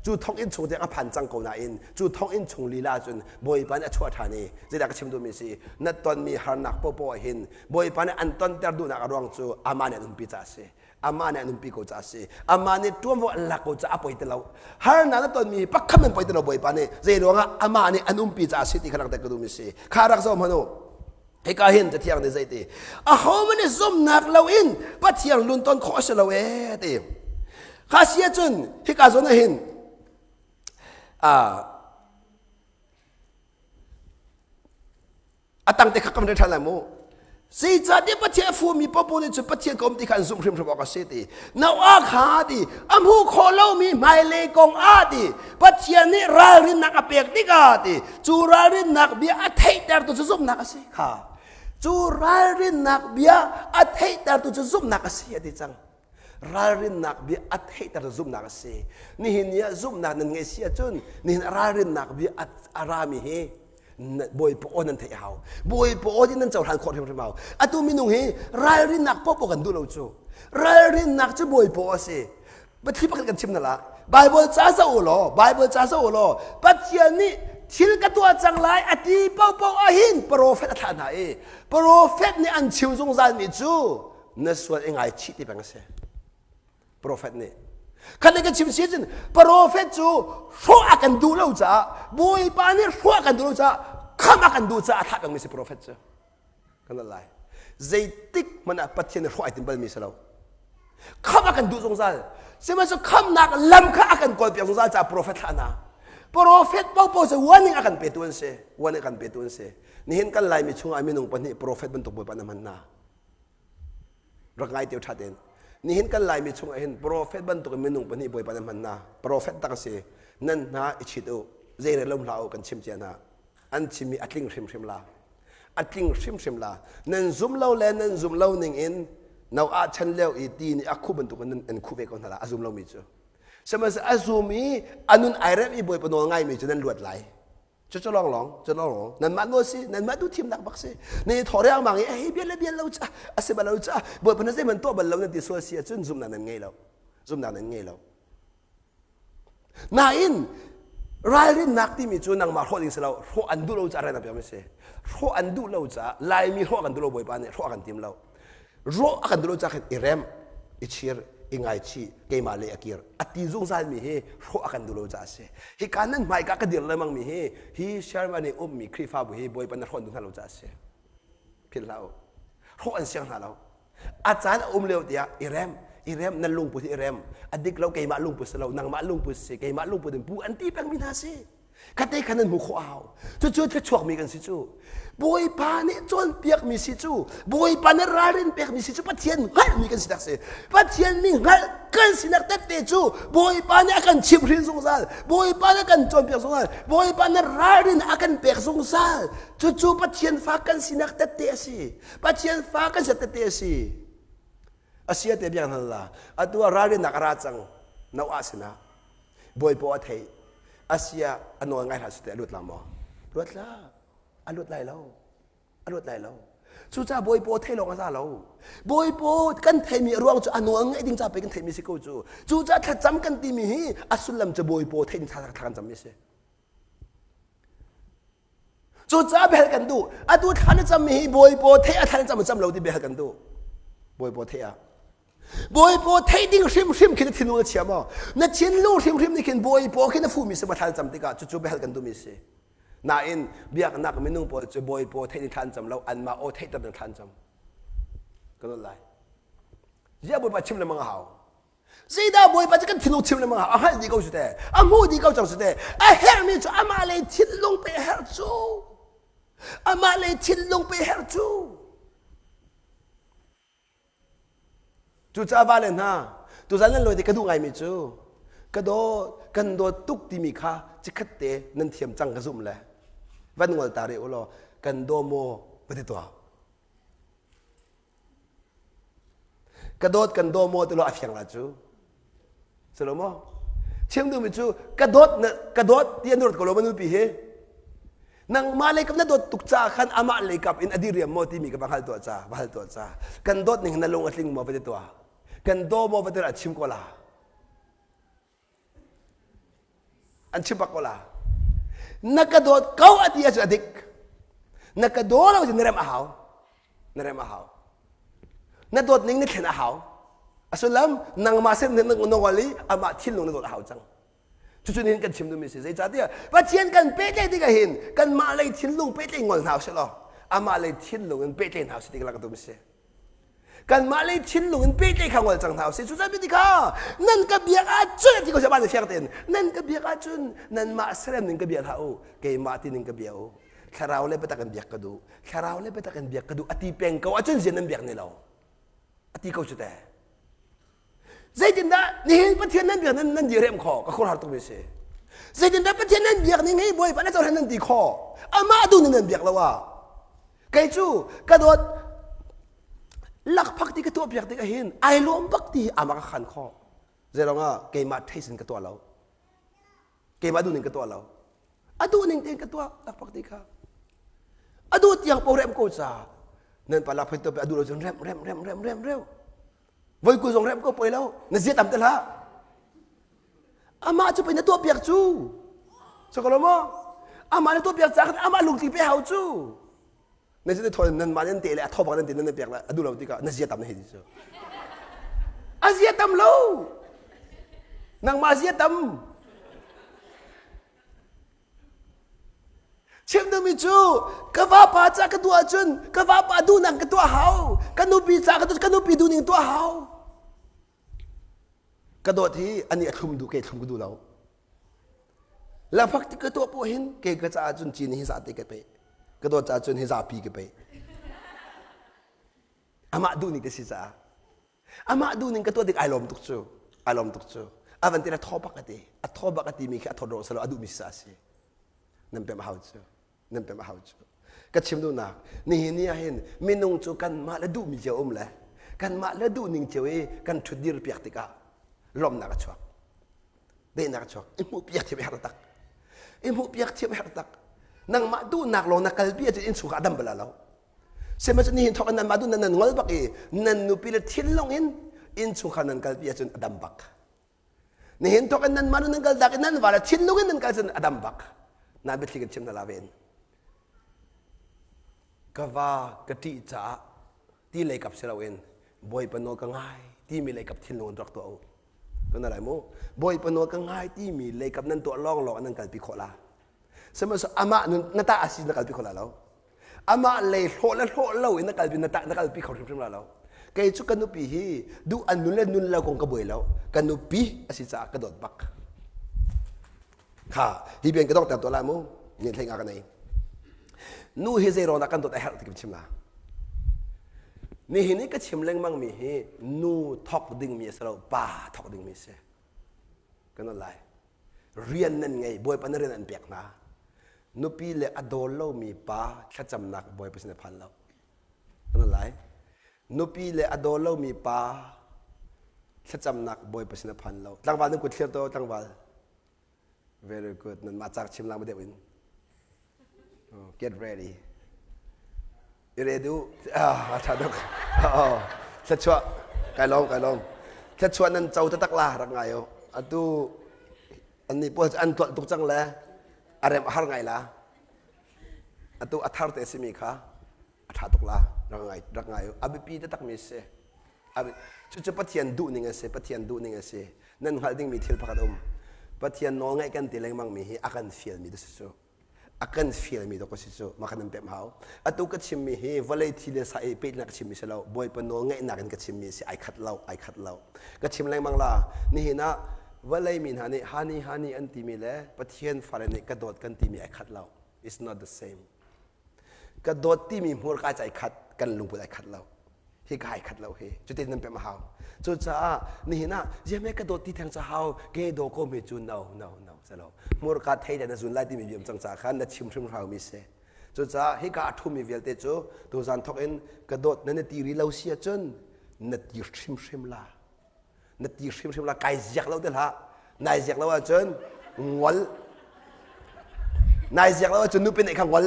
Cu thonginn chung tiang a phan cang ko nain cu thonginn chung lila cun Bawipa nih a chuah ṭhan i zeidah ka chim duhmi si na tonmi harnak popoh ah hin Bawipa nih an tonter duhnak a ruang cu amah nih an umpi caah a si. Amah nih an umpi ko caah a si. Amah nih ṭuanvo an lak ko caah a poi ti lo. Harnak na tonmi pakhat man poi ti lo Bawipa nih zei ruangah amah nih an umpi caah a si ti kha langhter ka duhmi si. Kha rak zoh hmanh u. Hika hin Cathiang nih zei ti? Ahohmanh nih zumhnak loin Pathian lunton khawh a si lo ee ti. Kha si ahcun hika zawn ah hin a tang te kha kam ṭhan lai mu. Zeicahtiah Pathian a fumi paohpaoh nih cun Pathian ka um ti kha an zumh hrimhrim awk a si ti. Noah kha ti a hmuh khawh lomi hmailei kong ah ti Pathian nih ralrinnak a pek tikah ti cu ralrinnak bia a theihtertu cu zumhnak a si kha. Cu ralrinnak bia a theihtertu cu zumhnak a si a ti cang. Ralrinnak bia a theihtertu zumhnak a si. Nihin ni ah zumhnak nan ngeih si ahcun nihin ralrinnak bia a rami hi Bawipa aw nan theih a hau. Bawipa aw din nan cohlan khawh hrimhrim hau. Atu minung hi ralrinnak popo kan duh lo cu. Ralrinnak cu Bawipa aw a si. Pathli pakhat kan chim na la. Bible ca zoh u law, Bible ca zoh u law, Pathian nih thil ka tuah cang lai a ti popo ahhin profet a thlah hna i profet nih an chim zungzalmi cu na sual i ngaichih ti peng a si. Profet nih. Khat ka chim si cun profet cu hrawh a kan duh lo caah Bawipa nih hrawh a kan duh lo caah khamh a kan duh caah a thlah pengmi si profet cu. Kan lai. Zeitik hmanh ah Pathian nih hrawh ai tim balmi si lo. Khamh a kan duh zungzal. Sihmanhsehlaw khamhnak lam kha a kan kawlpiak zungzal caah profet thlah hna. Profet paohpaoh cu warning a kan petu an si. Warning a kan petu an si. Nihin kan Laimi chungah minung pahnih profet bantuk Bawipa na hman hna. Rak ngai teo ṭha tein. Nihin kan Laimi chungah hin profet bantuk in minung pahnih Bawipa nan hman hna. Profet tak a si. Nan hna i chit u. Zeirel lo hlah u kan chim cia hna. An chimmi a tling hrimhrim la. A tling hrimhrim la. Nan zum lo le nan zum lo ning in Noah chan lio i ti nih a khuh bantuk in nan khuh ve ko hna la. A zum lomi cu. Sihmanhsehlaw a zum i a nun ai remh i Bawipa nawl ngaimi cu nan luat lai. Cucu lawnglawng, cu lawnglawng. Nanmah nawl si, nanmah duh thimnak bak si. Nan i thawh riangmang i hei bial le bial lo ca, a si bal lo ca, Bawipa na zeihmanh tuah bal lo nan ti sual si ahcun zumhnak nan ngei lo. Zumhnak nan ngei lo. Nain ralrinnak timi cu nangmah hrawh ding si lo, hrawh an duh lo caah rian a pekmi si. Hrawh an duh lo caah Laimi hrawh kan duh lo Bawipa nih hrawh a kan tim lo. Rawh a kan duh lo caah khin i rem, i chir, i ngaichih, keimah le a kir. A ti zungzalmi hi hrawh a kan duh lo caah a si. Hika nan hmaika ka dir lengmang mi hi hi Sherman i ummi Khrihfabu hi Bawipa na hrawh duh hna lo caah a si. Philh hlah u. Hrawh an siang hna lo. A caan a um lio tiah i rem, i rem, nan lungput hi i rem. A dik lo keimah lungput si lo, nangmah lungput si, keimah lungput in pu an ti pengmi hna si. Khate khan nan hmu khawh a hau. Cucu thluachuakmi kan si cu. Bawipa nih cawnpiakmi si cu. Bawipa nih ralrin pekmi si cu Pathian hngalhmi kan sinak si. Pathian mi hngalh kan sinak tette cu Bawipa nih a kan chimhhrin zungzal. Bawipa nih a kan cawnpiak zungzal. Bawipa nih ralrin a kan pek zungzal. Cucu Pathian fa kan sinak tette a si. Pathian fa kan sinak tette a si. A sia te biak hna la. Atu ah ralrinnak a ra cang. Noah sinah. Bawipa a theih. Asia a nawl ngai hlah sute a luat la maw? Luat la. A luat lai lo. A luat lai lo. Cucaah Bawipa theih lawng a za lo. Bawipa kan theihmi a ruang cu a nawl ngaih ding ca pei kan theihmi si ko cu. Cucaah thlacam kan timi hi a sullam cu Bawipa theih ding thla kan cammi a si. Cucaah biahal kan duh. Atu thla na cammi hi Bawipa theih a thla na cam cam lo ti biahal kan duh. Bawipa theih ah. Bawipa theih ding hrimhrim khi na thinlung na chia maw? Na thinlung hrimhrim nih khin Bawipa khi na fuhmi si maw thla na cam tikah cucu biahal kan duhmi si. Nain biaknak minung pawl cu Bawipa theih ding thla an cam lo, anmah aw theihter ding thla an cam. Ka nawl lai. Ziah Bawipa chim lengmang a hau. Zeidah Bawipa cu kan thinlung chim lengmang a hngalh dih ko cu te. A hmuh dih ko cang cu te. A herhmi cu amah le thinlung pe herh cu. Amah le thinlung pe herh cu. Cucaah vale hna, tuzan nan lawi te ka duh ngaimi cu ka dawt, kan dawt tuk timi kha cikhat te nan thiam cang ka zumh le van ngol ta rih u law kan daw maw va ti tuah. Ka dawt kan daw maw ti law a fiang la cu. Si lo maw? Chim duhmi cu ka dawt na ka dawt ti an ruat ko lo ma nupi hi. Nangmah lei kap na dawt tuk caah khan amah lei kap in a diriam maw timi ka va hngal tuah ca, va hal tuah ca. Kan dawt ning na lung a tling maw va ti tuah. Kan daw maw va ti a chim ko la. An chim bak ko la. Na ka dawt ko a ti ahcun a dik. Na ka daw lo cu na rem a hau. Na rem a hau. Na dawt ning na thlen a hau. A sullam nangmah sin na ngol i amah thinlung na dawt a hau cang. Cucu nihin kan chim duhmi si. Zeicahtiah Pathian kan pehtlaih tikah hin kanmah lei thinlung pehtlaih ngol hna usih law amah lei thinlung in pehtlaih hna usih ti ka duhmi si. Kanmah lei thinlung in pehtlaih kha ngol cang hna usih. Cucaah ti kha nan ka biak ahcun ti ko siapa fiang tein nan ka biak ahcun nanmah serem ning ka bia hlah u keimah ti ning ka bia u thlarau le biatak in biak ka duh thlarau le biatak in biak ka duh ati peng ko ahcun zian nan biak ni lo ati ko cu te Zeitindah nihin Pathian nan biak nan nan direm kho ka khuaruahhar tukmi si. Zeitindah Pathian nan biak ning hi Bawipa na cohlan nan ti kho. Amah tu nih nan biak lo ah. Kei cu ka dawt lakphak ti ka tuah piak tik ahhin ai lawm bak ti hi amah ka khan kho. Zeirong ah keimah taste in ka tuah lo. Keimah duh ning ka tuah lo. A duh ning tein ka tuah lakphak ti kha. A duh tiang po rem ko ca. Nan pa lakphak tuah a duh lo cun rem rem rem rem rem rem. Voi kul zong rem ko poi lo na zia tam te hlah amah cu pei na tuah piak cu so ko lo maw amah na tuah piak ca khan amah lungtli pe hau cu na zia thaw nan mah nan te le a thaw bak nan te nan pek le a duh lo tikah na zia tam na hei ti cu a zia tam lo nangmah zia tam Chim duhmi cu ka vapa ca ka tuah ahcun ka vapa duhnak ka tuah hau. Ka nupi ca ka tuah ka nupi duhning tuah hau. Ka dawt hi ani a thlum duh ke thlum ka duh lo. Lafak ti ka tuah poh hin ke ka caah cun cin hi zate ka pe. Ka dawt caah cun hi zapi ka pe. Amah duh ning ka si caah. Amah duhning ka tuah tik ai lawm tuk cu. Ai lawm tuk cu. A van ti a thaw bak a ti. A thaw bak a timi khi a thawt ro selo a duhmi sa a si. Nan pem a hau cu. Nan pem a hau cu. Ka chim duhnak nihin ni ah hin minung cu kanmah le duhmi cio um le kanmah le duhning cio i kan ṭhutdir piak tikah lawmhnak a chuak. Daihnak a chuak. I hmuh piak thiam a herh tak. I hmuh piak thiam a herh tak. Nangmah duhnak lawng na kalpi ahcun innchungkhar a dam bal lo. Sihmanhsehlaw nihin thawk in nanmah duh nan ngol bak i nan nupi le thinlung in innchungkhar nan kalpi ahcun a dam bak. Nihin thawk in nanmah nu nan kal dak i nan va le thinlung in nan kal cun a dam bak. Nan biathli kan chim hna la ven. Ka va ka ṭih caah ti lei kap si loin Bawipa nawl ka ngai timi lei kap thinlung in rak tuah u. Kan lai mu. Bawipa nawl ka ngai timi lei kap nan tuah lawnglawng nan kalpi khawh la. Sihmanhsehlaw amah nun na ta a si na kalpi kho la lo. Amah lei hlawh le hlawh lo in na kalpi na ta na kalpi kho hrimhrim la lo. Kei cu ka nupi hi duh an nun le nun lo kong ka buai lo. Ka nupi a si caah ka dawt bak. Kha hi bian ka dong ter tuah lai mu. Ni hlei nga ka nei. Nu hi zei rawn ah kan dawt a herh ti kan chim la. Nihin i ka chim lengmang mi hi nu thok ding mi a si lo, pa thok ding mi a si. Kan lai. Rian nan ngei bawipa na rian an pek hna nupi le a dawl lomi pa thlacamnak bawipa sin a phan lo kan lai nupi le a dawl lomi pa thlacamnak bawipa sin a phan lo tlangval nan kut thlir to tlangval very good nan mah cak chim lang deuh in oh, get ready I re duh. Ah, a ṭha tuk. Oh, thluachuah. Kai lawm, kai lawm. Thluachuah nan co taktak la rak ngai u. Atu annih pawl cu an tlolh tuk cang le a rem a har ngai la. Atu a thar te simi kha a ṭha tuk la. Rak ngai, rak ngai u. A biapi taktak mi si. Cucu Pathian duhning a si, Pathian duhning a si. Nan hngalh dingmi thil pakhat a um. Pathian nawl ngaih kan ti lengmang mi hi a kan fialmi tu si cu. A kan fialmi dawk a si cu mah kha nan pemh hau. Atu ka chimmi hi vawlei thi le sa i pehtnak ka chimmi si lo. Bawipa nawl ngaihnak in ka chimmi si ai khat lo, ai khat lo. Ka chim lengmang la. Nihin ah vawlei mi hna nih hani hani an timi le Pathian fale nih ka dawt kan timi ai khat lo. It's not the same. Ka dawt timi hmurka cu ai khat, kan lungput ai khat lo. Hi ka ai khat lo hi. Cutin nan pemh a hau. Cucaah nihin ah ziame ka dawt ti theng ca hau ke daw ko mi cu no no no selo. Hmurka thei le na zun lai timi biam cang ca khan na chim hrim hau mi si. Cucaah hika a ṭhumi vialte cu tuzan thawk in ka dawt na na ti ri lo si ahcun na ti hrimhrim la. Na ti hrimhrim la kai ziak lo te hlah. Nai ziak lo ahcun ngol. Nai ziak lo ahcun nupi neih kha ngol.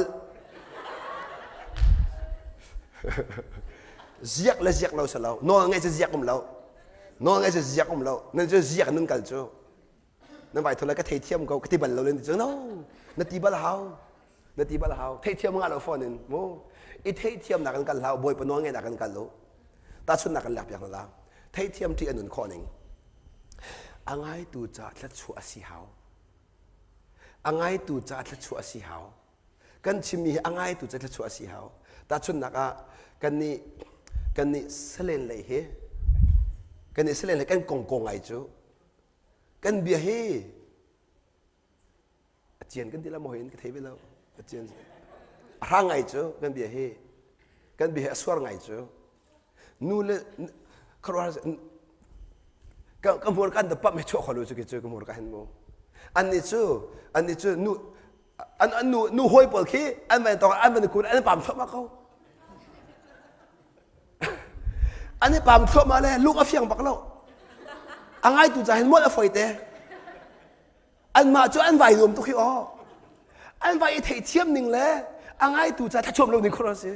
Ziak le ziak lo si lo. Nawl ngeih cu ziak um lo. Nawl ngeih cu ziak um lo. Nan cu ziak nun kal cu. Nan vai thol ka theithiam ko ka ti bal lo len ti cu no. Na ti bal hau. Na ti bal hau. Theithiam ngah lo phone in mu. I theithiamnak kan kal hau. Bawipa nawl ngeihnak kan kal lo. Tahchunhnak kan lak piak hna la. Theithiam ṭih a nun khawh ning. A ngaitu ca thluachuah a si hau. A ngaitu ca thluachuah a si hau. Kan chimmi hi a ngaitu ca thluachuah a si hau. Tahchunhnak ah kannih Kan nih salen lei hi kan nih salen lei kan kong ko ngai cu kan bia hi a cian kan ti la maw hin ka thei ve lo a cian a hrang ngai cu kan bia hi kan bia hi a suar ngai cu nu le khuaruahhar ka ka hmur kan da pam he chuah kho lo cu ki cu ka hmur ka hen mu annih cu annih cu nu an an nu nu hawi pawl khi an van tong an van kun an pam thluahmah ko an i pam thluahmah le lung a fiang bak lo a ngaitu ca hin molh a foi te anmah cu an vai nuam tuk hi aw an vai i theihthiam ning le a ngaitu ca thlachuam lo ning khor si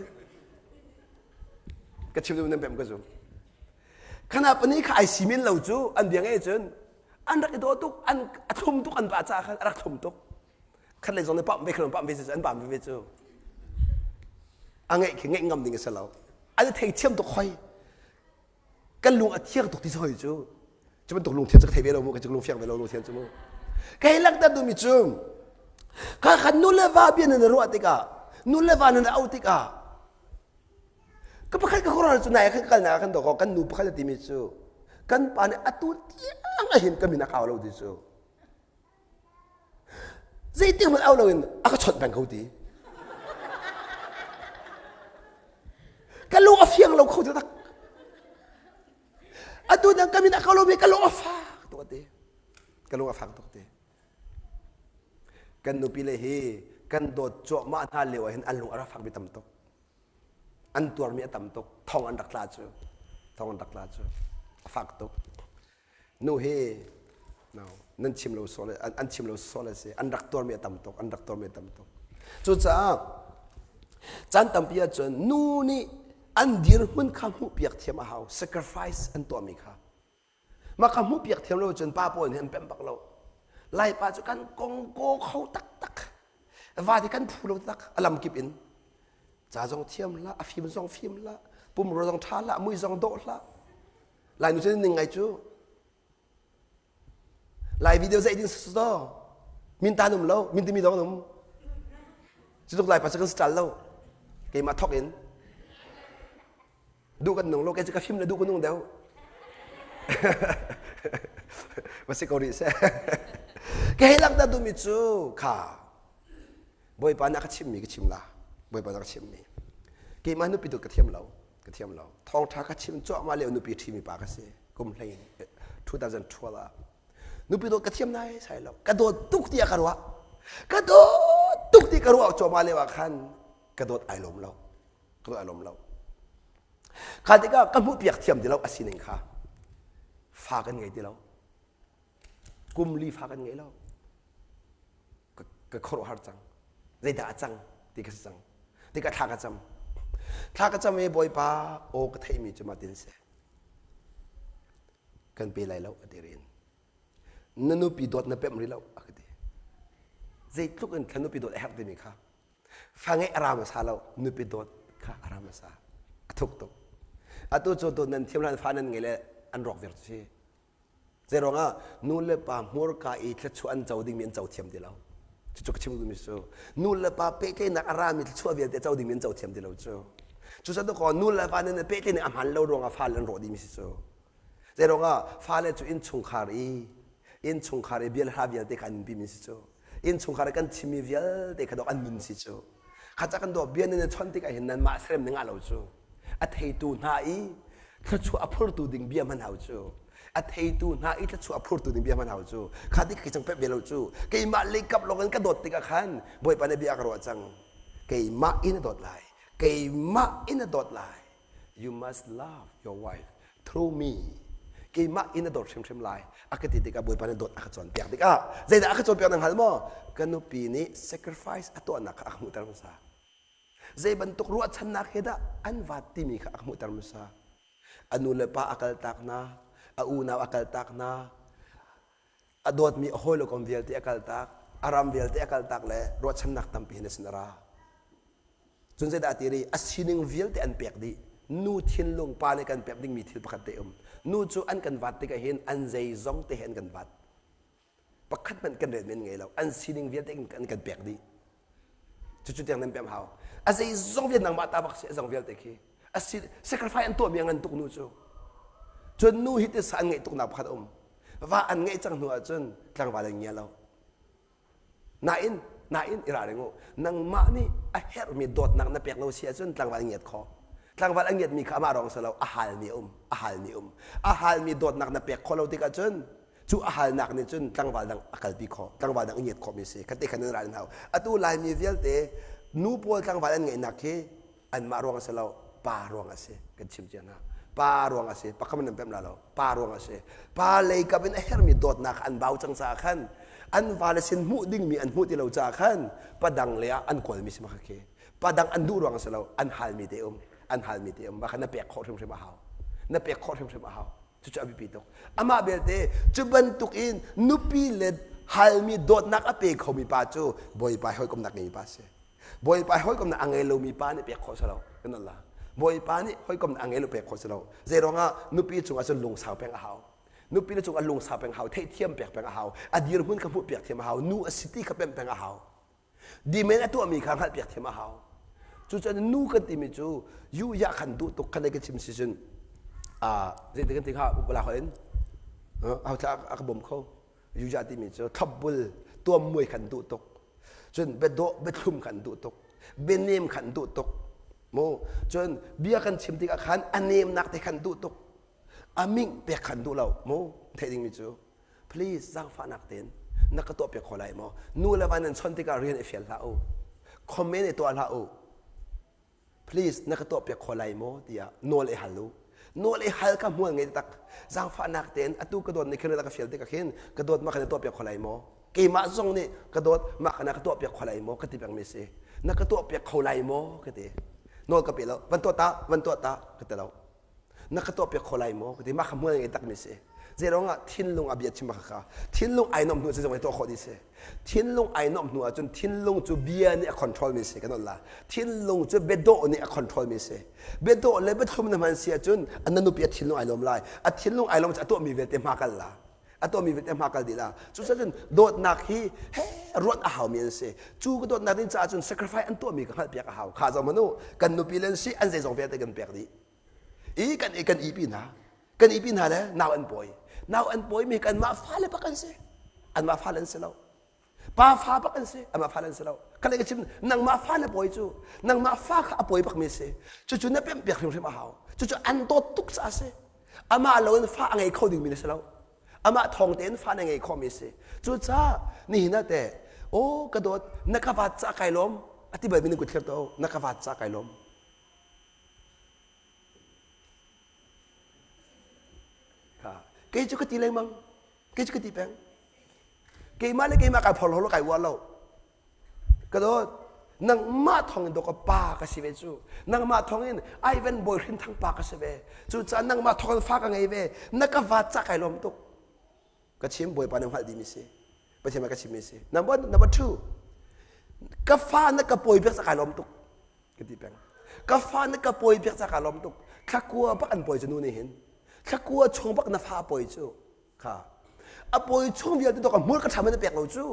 ka chim nan pem ka zum khana pani kha ai simin lo cu an bia ngei cun an rak i daw tuk an a thlum tuk an va ca khan a rak thlum tuk khat lei zong nih pam ve khat pam ve an pam ve cu a ngeih khi ngeih ngam ding a si lo an i theithiam tuk hoi kan lung a thiang tuk ti hoi cu cu bantuk lungthian cu ka thei ve lo mu ka cu lungfiang ve lo lungthian cu mu ka hei langhter duhmi cu kha khan nu le va bia nan ruah tikah nu le va nan auh tikah ka pakhat ka khuaruah cu nai kan kalnak kan dawk kan nu pakhat a timi cu kan pa nih atu tiang ahin ka min a kau lo ti cu Zeitik hmanh au loin a ka chawnh peng ko ti. Ka lung a fiang lo kho taktak. Atu nang ka min a kau lomi ka lung a fak tuk ati. Ka lung a fak tuk ti. Kan nupi le hi kan dawt cuahmah hna lio ah hin an lung a rak fak mi tam tuk. An tuarmi a tam tuk. Thong an rak tla cu. Thong an rak tla cu. A fak tuk. Nu hi no, nan chim lo sual an, an chim lo sual a si. An rak tuarmi a tam tuk, an rak tuarmi a tam tuk. Cucaah caan tampi ahcun nu nih an dirhmun kha hmuhpiak thiam a hau. Sacrifice an tuahmi kha. Mah kha hmuhpiak thiam lo cun pa pawl nih an pemh bak lo. Laipa cu kan kongko kho taktak. Va ti kan phu lo tak a lam kip in. Ca zong thiam hlah, a fim zong fim hlah, pumrua zong ṭha hlah, mui zong dawh hlah. Lainu cu ning ngai cu. Lai video zeih ding si to. Min ta um lo, min timi dong um. Cu tuk Lai pa cu kan style lo. Keimah thok in. Duh kan nung lo, kei cu ka fim le duh ka nung deuh. Va si ko rih seh. Ka hei langhter duhmi cu kha Bawipa nih a ka chimmi ka chim la. Bawipa nih a ka chimmi. Keimah nupi dawt ka thiam lo. Ka thiam lo. Thawngṭha ka chim cuahmah lio nupi ṭhimi pa ka si. Kum hlei 2012 ah. Nupi dawt ka thiam nai sai lo. Ka dawt tuk tiah ka ruah. Ka dawt tuk ti ka ruah cuahmah lio ah khan ka dawt ai lawm lo. Ka dawt ai lawm lo. Kha tikah ka hmuhpiak thiam ti lo a sining kha. Fa kan ngei ti lo. Kum li fa kan ngei lo. Ka khuaruahhar cang. Zeidah a cang ti ka si cang. Tikah thla ka cam. Thla ka cam i Bawipa aw ka theihmi cu mah tin seh. Kan pe lai lo a ti rin. Na nupi dawt na pemh rih lo a ka ti. Zeitluk in thla nupi dawt a herh timi kha. Fa ngeih a ra hmasa lo, nupi dawt kha a ra hmasa. A thuk tuk. Atu cu dawt nan thiam hlan fa nan ngei le an rawk viar cu si. Zeiruangah nu le pa hmurka i thluachuah an co dingmi an co thiam ti lo. Cucu ka chim duhmi cu nu le pa pehtlaihnak a rami thluachuah vialte co dingmi an co thiam ti lo cu. Cucaah kaw nu le pa nan pehtlaihnak a hmaan lo ruangah fale an rawh dihmi si cu. Zeiruangah fale cu innchungkhar i innchungkhar i bia le hla vialte kha an nunpimi si cu. Innchungkhar i kan chimmi vialte kha dawk an nun si cu. Kha ca kan dawh bia nan i chawnh tikah hin nanmah serem ning ah lo cu. A theitu hna i thluachuah a phurtu ding bia hman hau cu. A theitu hna i thluachuah a phurtu ding bia hman hau cu. Kha ti ka cang pek ve lo cu. Keimah leikap lawng in ka dawt tikah khan Bawipa nih bia a ka ruah cang. Keimah in a dawt lai. Keimah in a dawt lai. You must love your wife through me. Keimah in a dawt hrimhrim lai. A ka ti tikah Bawipa nih dawt a ka cawnpiak tikah zeidah a ka cawnpiak na hngal maw? Ka nupi nih sacrifice a tuahnak kha a ka hmuhter hmasa. Zei bantuk ruahchannak he dah an vaat timi kha a ka hmuhter hmasa. A nu le pa a kaltak hna, a unau a kaltak hna, a dawtmi a hawile kom vialte a kaltak, a ram vialte a kaltak le ruahchannak tampi hin a sin a ra. Cun zeidah a ti rih? A sining vialte an pek dih. Nu thinlung pa nih kan pek dingmi thil pakhat te um. Nu cu an kan vat tikah hin an zeizong te he an kan vat. Pakhat hmanh kan rel men ngei lo. An sining vialte an kan pek dih. Cucu tiang nan pem hau. A zeizong vialte nangmah ta bak si, a zong vialte khi. Asi sacrifice an tuahmi a ngan tuk nu cu. Cun nu hi tisa an ngeih tuknak pakhat a um. Va an ngeih cang hnu ahcun tlangval an ngia lo. Nain, nain i ralring u. Nangmah nih a herhmi dawtnak na pek lo si ahcun tlangval an ngiat khawh. Tlangval an ngiatmi kha amah ruang si lo, a halmi a um, a halmi a um. A halmi dawtnak na pek khawh lo tikah cun cu a halnak nih cun tlangval dang a kalpi khawh, tlangval dang a ngiat khawhmi a si. Kha te khan nan ral in hau. Atu Laimi vialte nu pawl tlangval an ngeihnak hi anmah ruang a si lo pa ruang a si kan chim cia hna pa ruang a si pakhat nan pemh la lo pa ruang a si pa lei kap in a hermi dawtnak an bau cang caah khan an vale sin hmuh dingmi an hmuh ti lo caah khan padang le ah an kawlmi si ma khi padang an duh ruang a si lo an halmi te um an halmi te um mah kha na pek khawh hrimhrim a hau na pek khawh hrimhrim a hau cucu a biapi tuk amah belte cu bantuk in nupi le halmi dawtnak a pe khomi pa cu bawipa hawikomnak ngeimi pa a si Bawipa hawikomnak a ngei lomi pa nih pek khawh si lo kan Allah. Bawipa nih hawikomnak a ngei lo pek khawh si lo. Zei ruangah nupi cungah cun lungsau peng a hau. Nupi le cungah lungsau peng a hau, theihthiam pek peng a hau, a dirhmun kha hmuh piak thiam a hau, nu a si ti kha pemh peng a hau. Dimen a tuahmi kha hngalh piak thiam a hau. Cucaah nu kan timi cu yu ya khan duh tuk khan kan chim si cun zei kan ti kha la in au thla a ka bawm kho Yuja timi cu thlopbul tuammuai khan duh tuk. Cun biadawh biathlum khan duh tuk. Bianem khan duh tuk. Mu cun bia kan chim tikah khan a nemnak te khan duh tuk. A ming pek khan duh lo. Mu theih dingmi cu please zaangfahnak tein na ka tuah piak kho lai maw? Nu le va nan chon tikah rian i fial hlah u. Comment i tuah hlah u. Please na ka tuahpiak kho lai maw tiah nawl i hal u. Nawl i hal ka hmual ngei tak. Zaangfahnak tein atu ka dawt nih khin ka fial tikah khin ka dawt mah kha na tuahpiak kho lai maw? Keimah zong nih ka dawt mah kha na ka tuahpiak kho lai maw ka ti pengmi si. Na ka tuahpiak kho lai maw ka ti. Nawl ka pe lo. Van tuah ta, van tuah ta ka ti lo. Na ka tuahpiak kho lai maw ka ti. Mah kha hmual ngei takmi si. Zeiruang ah thinlung a bia chim kha kha thinlung ai nuamh hnu cu zong tuah khawh dih si. Thinlung ai nuamh hnu ahcun thinlung cu bia nih a control mi si kan la. Thinlung cu biadawh nih a control mi si. Biadawh le biathlum na hman si ahcun na nupi a thinlung ai lawm lai. A thinlung ai lawm cu a tuahmi vialte hma kal la. A tuahmi vialte hma kal dih la. Cucaah dawtnak hi he ruat a haumi an si. Cu ka dawtnak ding caah cun sacrifice an tuahmi ka hngalhpiak a hau. Kha zoh hmanh u, kan nupi le an si an zeizong vialte kan pek dih. I kan kan ipi hna. Kan ipi hna le nau an pawi. Nau an pawi mi kanmah fale bak an si. Anmah fale an si lo. Pa fa bak an si. Amah fale an si lo. Kale ka chim nangmah fale pawi cu nangmah fa kha a pawi bak mi si. Cucu na pemh piak hrimhrim a hau. Cucu an dawt tuk caah si. Amah lo in fa a ngei kho ding mi na si lo. Amah thawng tein fa na ngei kho mi si. Cucaah nihin ah teh aw ka dawt na ka vaat ca kai lawm ati bal mi nan kut thlir to na ka vaat ca kai lawm. Kei cu ka ti lengmang. Kei cu ka ti peng. Keimah le keimah kai phorhlaw lo kai uar lo. Ka dawt, nangmah thawng in dawk pa ka si ve cu. Nangmah thawng in Ivan Bawi Hrinthang pa ka si ve. Cucaah nangmah thawng in fa ka ngei ve. Na ka vaat ca kai lawm tuk. Ka chim Bawipa na hngalh dihmi si. Pathian ka chimmi si. Number one, number two. Ka fa na ka pawi piak ca kai lawm tuk. Ka ti peng. Ka fa na ka pawi piak ca kai lawm tuk. Thlakua bak an pawi cu nu nih hin. Thlakua chung bak na fa pawi cu. Kha. A pawi chung vialte to ka hmur ka ṭham in a pek lo cu.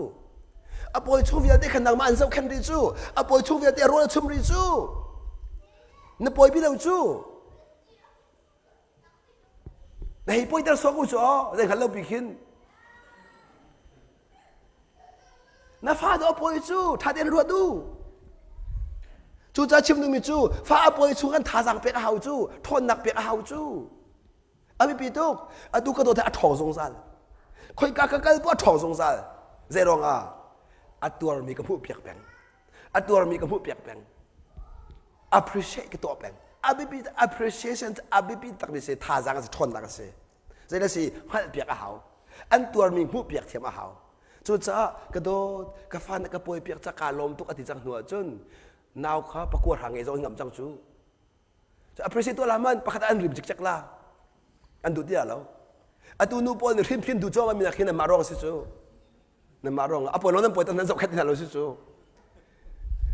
A pawi chung vialte khan nangmah an zohkhenh rih cu. A pawi chung vialte a rawl a chum rih cu. Na pawi bi lo cu. Na hei pawiter sawk u cu aw, zei hngal lo pi khin. Na fa cu a pawi cu ṭha tein ruat u. Cucaah chim duhmi cu fa a pawi chung kan thazaang pek a hau cu, ṭhawnnak pek a hau cu. A biapi tuk. Atu ka dawt a ṭhawng zungzal. Khoika ka kal poah a ṭhawng zungzal. Zei ruangah? A tuarmi ka hmuh piak peng. A tuarmi ka hmuh piak peng. Appreciate ka tuah peng. A biapi appreciation a biapi takmi si thazaang a si ṭhawnnak a si. Zei na si hngalh piak a hau. An tuarmi hmuh piak thiam a hau. Cucaah ka dawt, ka fa na ka pawi piak ca kaa lawm tuk a ti cang hnu ahcun nau kha pakua hra ngei zong in ngamh cang cu. Appreciate tuah la man pakhat an rim cikcek la. An duh ti lo. Atu nu pawl nih hrimhrim duh cuahmah mi nak hin anmah ruang si cu. Nanmah ruang a pawi lo nan pawi tak nan zohkhenh hna lo si cu.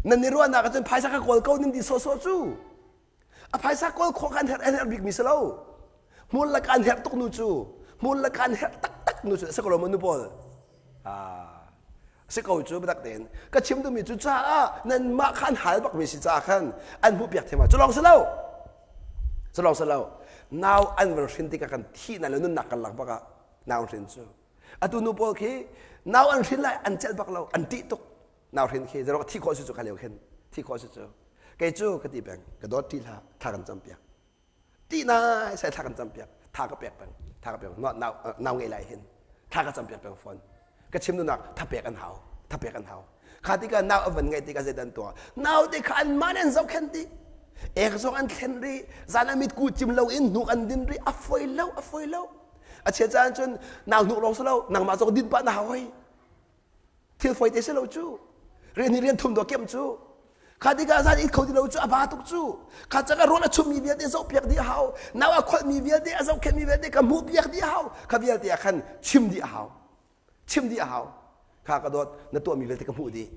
Nan i ruahnak ahcun phaisa ka kawl ko ning ti sawhsawh cu. A phaisa kawl khawh kan herh an herh bikmi si lo. Hmur le kan herh tuk nu cu. Hmur le kan herh taktak nu cu a si ko lo maw nu pawl? Ah, si ko cu biatak tein. Ka chim duhmi cu caah nanmah kha an hal bakmi si caah khan an hmuh piak thiam ah cu lawng si lo. Silo silo nau an van hrin tikah kan thihnak le nunnak kan lak bak ah nau hrin cu. Atu nu pawl khi nau an hrin lai an celh bak lo, an ṭih tuk. Nau hrin khi zarok thi khawh si cu kha lio khin thi khawh si cu. Kei cu ka ti peng, ka dawt ṭih hlah, thla kan campiak. Ṭih nai sai thla kan campiak, tha ka pek peng, tha ka pek nau nau ngei lai hin thla ka campiak peng fawn. Ka chim duhnak thapek an hau, thapek an hau. Kha tikah nau a van ngeih tikah zeidah an tuah? Nau te kha anmah nih an zohkhenh dih. Ek zong an thlen rih, zan ah mitku cim lo in hnuk an din rih, a fawi lo, a fawi lo. A chia caan cun nau hnuk lawng si lo, nangmah zong din pah na hau hoi. Thil fawi te si lo cu. Rian hi rian thum dawh kem cu. Kha tikah zan it kho ti lo cu a ba tuk cu. Kha cak a rawl a chummi vialte zohpiak dih a hau. Nau a kholhmi vialte a zohkhenhmi vialte ka hmuhpiak dih a hau. Kha vialte ah khan chim dih a hau. Chim dih a hau. Kha ka dawt na tuahmi vialte ka hmuh dih.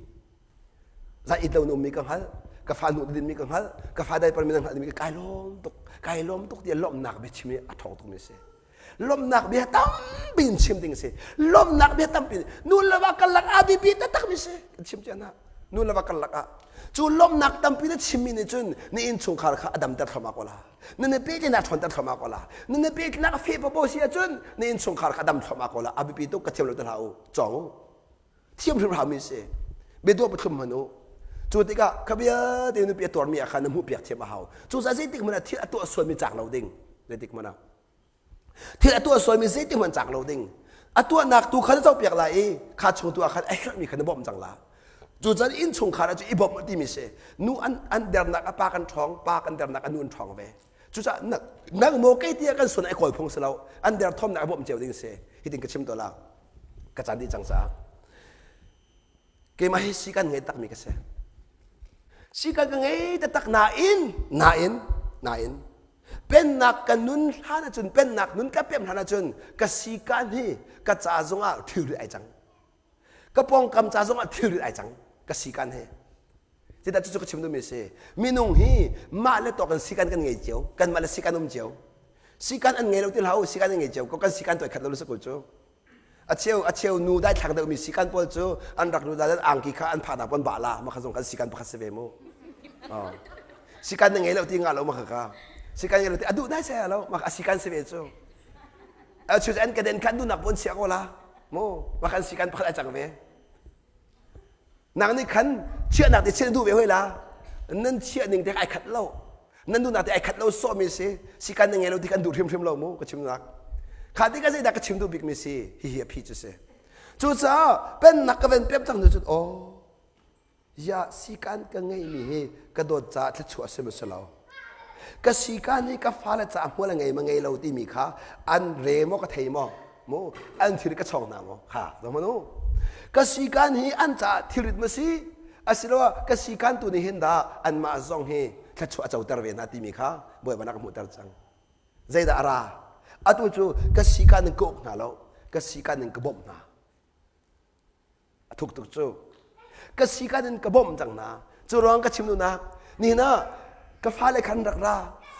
Zan it lo na ummi ka hngalh. Ka fa hnuh dinmi ka hngalh. Ka fa dai parmi na hngalh dimi ka kai lawm tuk. Kai lawm tuk tiah lawmhnak biachim hi a ṭhawng tukmi a si. Lawmhnak bia tampi in chim ding a si. Lawmhnak bia tampi nu le va karlak ah biapi taktak mi si. Kan chim cia hna. Nu le va karlak ah. Cu lawmhnak tampi na chimmi nih cun na innchungkhar kha a damter thluahmah ko la. Na na pehtlaihnak ṭhawnter thluahmah ko la. Na na pehtlaihnak a feh popo si ahcun na innchungkhar kha a dam thluahmah ko la. A biapi tuk ka thiam lo te hlah u. Cawng u. Thiam hrimhram mi si. Biaduah pathum hman u. Cu tikah kha vialte nupi a tuarmi ah khan na hmuhpiak thiam a hau. Cucaah zeitik hmanh ah thil a tuah sualmi caak lo ding. Zeitik hmanh ah. Thil a tuah sualmi zeitik hmanh caak lo ding. A tuahnak tu kha na copiak lai i kha chung tu ah khan a herhmi kha na bawmh cang la. Cucaah innchungkhar ah cu i bawmh timi si. Nu an, an dernak a pa kan ṭhawng, pa kan dernak a nu an ṭhawng ve. Cucaah nang maw kei tiah kan sun ai kawl phung si lo. An derthawmnak a bawmh cio ding si. Hitin ka chim to la. Ka caan dih cang caah. Keimah hi sikan ngei takmi ka si. Sikan ka ngei taktak nain, nain, nain, pennak ka nun hlan ahcun, pennak nun ka pem hlan ahcun, ka sikan hi ka ca zongah thilrit ai cang. Ka pawngkam ca zongah thilrit ai cang. Ka sikan hi. Zeidah cucu ka chim duhmi a si. Minung hi mah le tawk in sikan kan ngei cio. Kanmah le sikan um cio. Sikan an ngei lo ti hlah u, sikan an ngei cio. Ko kan sikan tuai khat lo lu sakul cu. A cheu a cheu nu dai thlak deuhmi sikan pawl cu an rak nu dai angki kha an phahnak pon bah la ma kha zong kan sikan pakhat si ve mu. Oh. Sikan na ngei lo ti nga lo ma kha ka. Sikan ngei lo ti a duh dai se lo ma a sikan si ve cu. A chu an ka den khan dunak pon chia ko la. Mu ma kan sikan pakhat a cang ve. Nang nih khan chiahnak te chiah duh ve hoi la. Nan chiah ning te ai khat lo. Nan duhnak te ai khat lo sawhmi si. Sikan na ngei lo ti kan duh hrimhrim lo mu ka chim nak. Kha ti ka zeidah ka chim duh bikmi si hihi a phi cu si. Cucaah pennak ka ven pem cang nu cun aw ya sikan ka ngeihmi hi ka dawt caah thluachuah si maw si lo. Ka sikan hi ka fale caah hmual a ngei ma ngei lo timi kha an re maw ka thei maw mu an thil ka chawng hna maw kha zohmanh u ka sikan hi an caah thilrit ma si asiloah ka sikan tu nih hin dah anmah zong hi thluachuah a coter ve hna timi kha Bawipa nak hmuhter cang zeidah a ra atu cu ka sikan in ka uk hna lo ka sikan in ka bawmh hna A thuk tuk cu. Ka sikan in ka bawmh cang hna. Cu ruang ka chim duhnak nihin ah ka fale khan rak ra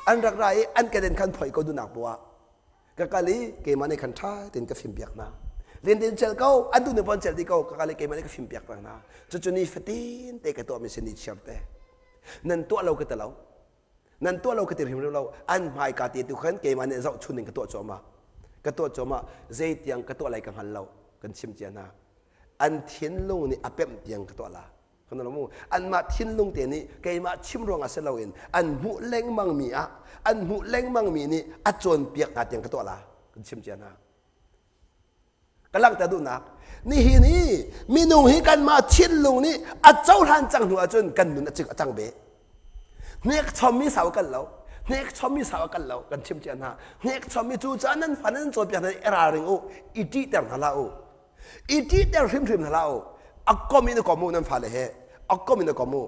an rak ra i an keden khan phoi ko duhnak poah ka kal i keimah nih khan ṭha tein ka fim piak hna. Len cel ko an duh ning pon cel ti ko ka kal i keimah nih ka fim piak peng hna. Cucu ni fatin te ka tuahmi si ni chiar te. Nan tuah lo ka ti lo. Nan tuah lo ka ti hrimhrim lo. An hmaika te tu khan keimah nih zohchun in ka tuah cuahmah. Ka tuah cuahmah. Zeitiang ka tuah lai ka hngal lo. Kan chim cia hna. An thinlung nih a pemh tiang ka tuah la. Kan lo mu. Anmah thinlung te nih keimah chim ruangah si loin an hmuh lengmang mi ah an hmuh lengmang mi nih a cawnpiak hna tiang ka tuah la. Kan chim cia hna. Ka langhter duhnak nihin hi minung hi kanmah thinlung nih a cohlan cang hnu ahcun kan nun a cing a cang ve. Hnek chommi sau a kal lo. Hnek chommi sau a kal lo. Kan chim cia hna. Hnek chommi cu caah nan fa nan cawnpiak hna i ralring u. I ṭihter hna hlah u. I ṭihter hrimhrim hna hlah u. A kom in a kom u nan fale he. A kom in a kom u.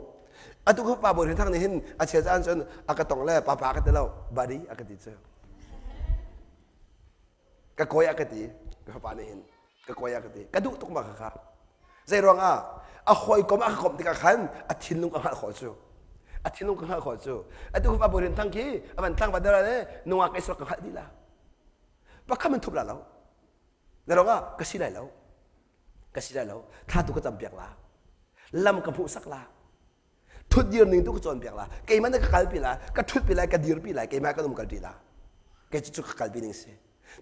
Atu kha pa Bawi Thang nih hin a chia caan cun a ka tong le papa ka ti lo. Buddy a ka ti cu. Ka kawi a ka ti ka fapa nih hin ka kawi a ka ti ka duh tuk ma kha kha zei ruangah a hawikom a ka komh tikah khan a thinlung ka hngalh khawh cu a thinlung ka hngalh khawh cu atu ka fapa Rin Thang khi a van tlang va dara le nungak ka israk ka hngalh dih la pakhat man thup la lo na ruangah ka si lai lo ka si lai lo thla tu ka cam piak la lam ka hmuhsak la. Thut dir ning tu ka cawnpiak la. Keimah na ka kalpi la, ka thutpi lai, ka dirpi lai, keimah kan um kalpi la. Kei cu ka kalpi ning si.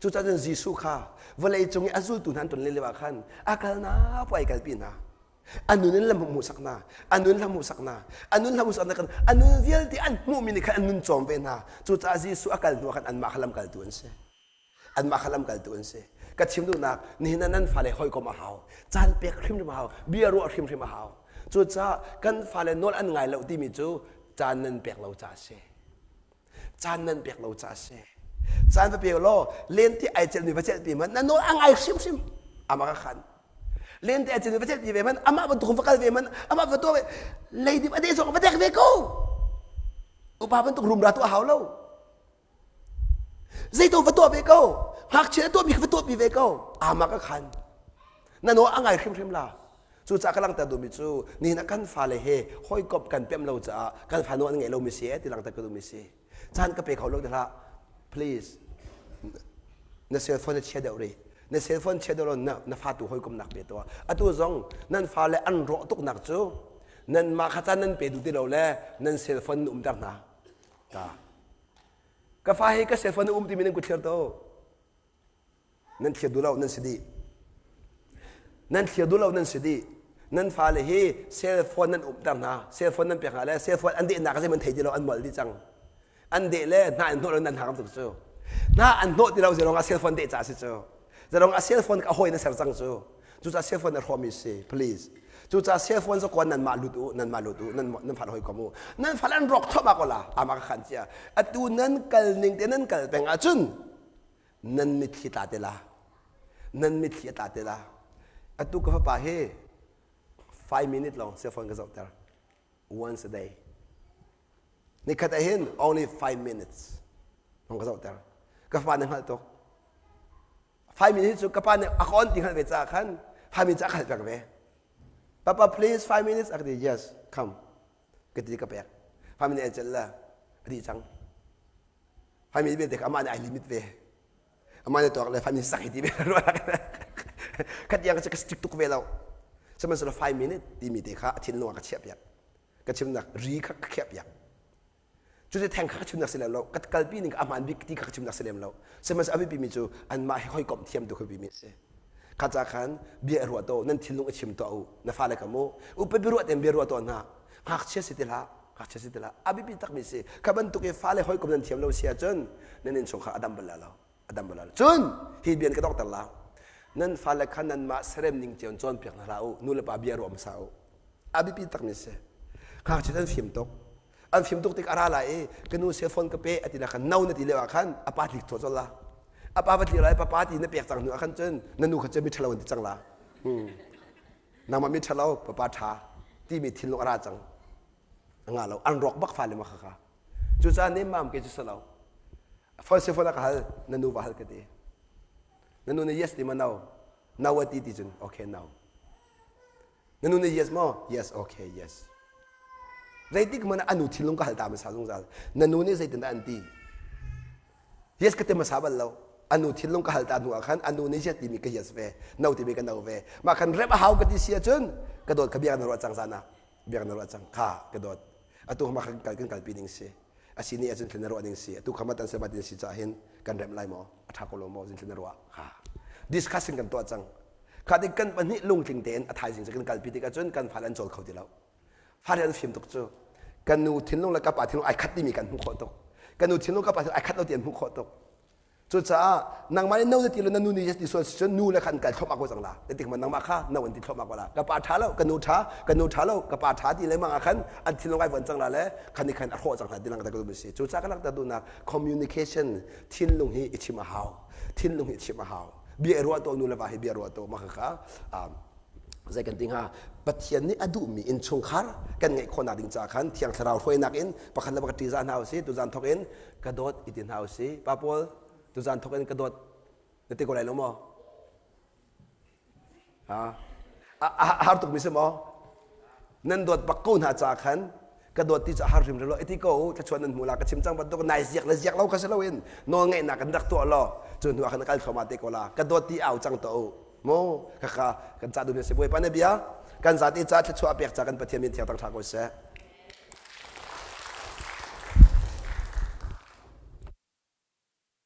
Cucaah cun Jesuh kha vawlei cung i a zultu hna an ton lio ah khan a kalnak paoh ai kalpi hna. A nun in lam hmuhsak hna, a nun lam hmuhsak hna, a nun lam hmuhsak hna kan a nun vialte an hmuhmi nih khan an nun cawm ve hna. Cucaah Jesuh a kal hnu ah khan anmah kha lamkaltu an si. Anmah kha lamkaltu an si. Ka chim duhnak nihin ah nan fale hawikom a hau. Caan pek hrimhrim a hau. Bia ruah hrimhrim a hau. Cucaah kan fale nawl an ngai lo timi cu caan nan pek lo ca a si. Caan nan pek lo ca a si. Caan va pe law lente ai celhmi va celhpi hmanh na nawl a ngai hrimhrim. Amah ka khan. Lente ai celhmi va celhpi ve hmanh amah bantuk va kal ve hmanh amah va tuah ve leidip a deh zong va dek ve ko. Upa bantuk rumra tu a hau lo. Zeito va tuah ve ko. Ngakchia tuahmi kha va tuahpi ve ko. Ama ka khan. Na nawl a ngai hrimhrim la. Cucaah ka langhter duhmi cu nihin ah kan fale he hawikomh kan pemh lo caah kan fa nawl an ngeih lomi si eh ti langhter ka duhmi si. Caan ka pe kho lo ti hlah. Please. Na cell phone na chia deuh rih. Na cell phone chia deuh lo na, na fa tu hawikomhnak pe tuah. Atu zong nan fale an rawh tuknak cu nanmah kha caan nan pe duh ti lo le nan cell phone na umter hna. Ta. Ka fa hi ka cell phone um timi nan kut thlir to. Nan thlir duh lo nan si dih. Nan thlir duh lo nan si dih. Nan fale hi cell phone nan umter hna. Cell phone nan pek hna le cell phone an dehnak a zeihmanh thei ti lo an molh dih cang. An deh le hna an hnawh lo nan hna tuk cu. Hna an hnawh ti lo zerong ah cell phone deh ca si cu. Zerong ah cell phone ka hawi na ser cang cu. Cucaah cell phone na hrawmi si. Please. Cucaah cell phone zakuan nanmah lut u, nanmah lut u, nan nan fale hawikom u. Nan fale an rawk thluahmah ko la. Amah ka khan cia. Atu nan kal ning te nan kal peng ahcun nan mitthli tla te la. Nan mitthli a tla te la. Atu ka fapa hi 5 minute long cell phone ka zohter. Once a day. Nikhat ah hin only 5 minutes long ka zohter. Ka fapa nih hngalh tuk. 5 minutes cu ka pa nih a ka on ti hngalh ve caah khan 5 minutes a ka hal pek ve. Papa please 5 minutes a ka ti yes come ka ti ka pek. 5 minutes an celh la a dih cang. 5 minutes vialte kha amah nih ai limit ve. Amah nih tuak le 5 minutes sak hi ti ve ruah khat tiang ka strict tuk ve lo. Sihmanhsehlaw 5 minutes timi te kha a thinlung ah ka chiah piak. Ka chimnak ri kha ka khiah piak. Cuti theng kha ka chimnak si lem lo ka kalpi ning a hmaan bik ti kha ka chimnak si lem lo sihmanhsehlaw a biapi mi cu anmah he hawikomh thiam tu kha mi a si kha ca khan bia ruah to nan thinlung i chim tuah u na fale ka mu upa biaruah ten bia ruah tuah hna ngakchia si ti hlah ngakchia si ti hlah a biapi tak mi si kha bantuk i fale hawikom nan thiam lo si ahcun nan innchungkhar a dam bal lo a dam bal lo cun hi bian ka dokter la nan fale kha nanmah serem ning cio in cawnpiak hna hlah u nu le pa bia ruah hmasa u a biapi tak mi si ngakchia an fim tuk An fim tuk tik a ra lai i ka nu cell phone ka pe a ti na khan no na ti lio ah khan a pa tlik thawh colh la. A pa va tlik lai papa ti na pek cang hnu ah khan cun na nu kha cu mi ṭhalo an ti cang la. Hmm. Nangmah mi ṭhalo papa ṭha timi thinlung a ra cang. A nga lo an rawk bak fale ma kha kha. Cucaah nemmam ke cu si lo. Phone cell phone a ka hal na nu va hal ka ti. Na nu nih yes ti ma no? No a ti ti cun okay no. Na nu nih yes maw? Yes, okay, yes. Zeitik hmanh ah a nu thinlung ka hal ta hmasa zungzal. Na nu nih zeitindah an ti? Yes ka ti hmasa bal lo. A nu thinlung ka hal ta hnu ah khan a nu nih yes timi ka yes ve, no timi ka no ve. Mah khan rep a hau ka ti si ahcun ka dawt ka biak na ruah cang zan ah. Biak na ruah cang. Kha ka dawt. Atu mah khan kan kalpi ding si. A si ni ahcun thlen na ruah ding si. Atu kha matan se batin si cah hin kan remh lai maw? A ṭha ko lo maw? Zin thlen na ruah. Kha. Discussion kan tuah cang. Kha tik kan pahnih lungtling tein a thaizing cu kan kalpi tikah cun kan fale an cawl kho ti lo. Fale an fim tuk cu. Kan nu thinlung le ka pa thinlung ai khat timi kan hmuh khawh tuk. Kan nu thinlung ka pa thinlung ai khat lo ti an hmuh khawh tuk. Cucaah nangmah nih no na ti lo na nu nih ti sual si cun nu le khan kal thluahmah ko cang la. Ti tik nangmah kha no an ti thluahmah ko la. Ka pa ṭha lo, ka nu ṭha, ka nu ṭha lo, ka pa ṭha ti lengmang ah khan an thinlung ai vuan cang la le khan nih khan a hrawh cang hna ti langhter ka duh mi si. Cucaah ka langhter duhnak communication thinlung hi i chim a hau. Thinlung hi i chim a hau. Bia i ruah to nu le va hi bia ruah to mah kha zei kan ti hnga Pathian nih a duhmi innchungkhar kan ngeih khawhnak ding caah khan Thiang Thlarau hruainak in pakhat le pakhat ṭihzah hna usih tuzan thawk in ka dawt i ti hna usih pa pawl tuzan thawk in ka dawt na ti ko lai lo maw A har tukmi si maw? Nan dawt bak ko hna caah khan ka dawt ti cu a har hrimhrim lo. Iti ko thluachuah nan hmu la ka chim cang bantuk nai ziak le ziak lo kha si loin nawl ngeihnak kan rak tuah law cu hnu ah khan kal thluahmah te ko la. Ka dawt ti au cang tuah u. Mu kha kan ca duhmi si Bawipa na bia kan zate ca thluachuah pek ca kan Pathian min thiang tang ṭha ko seh.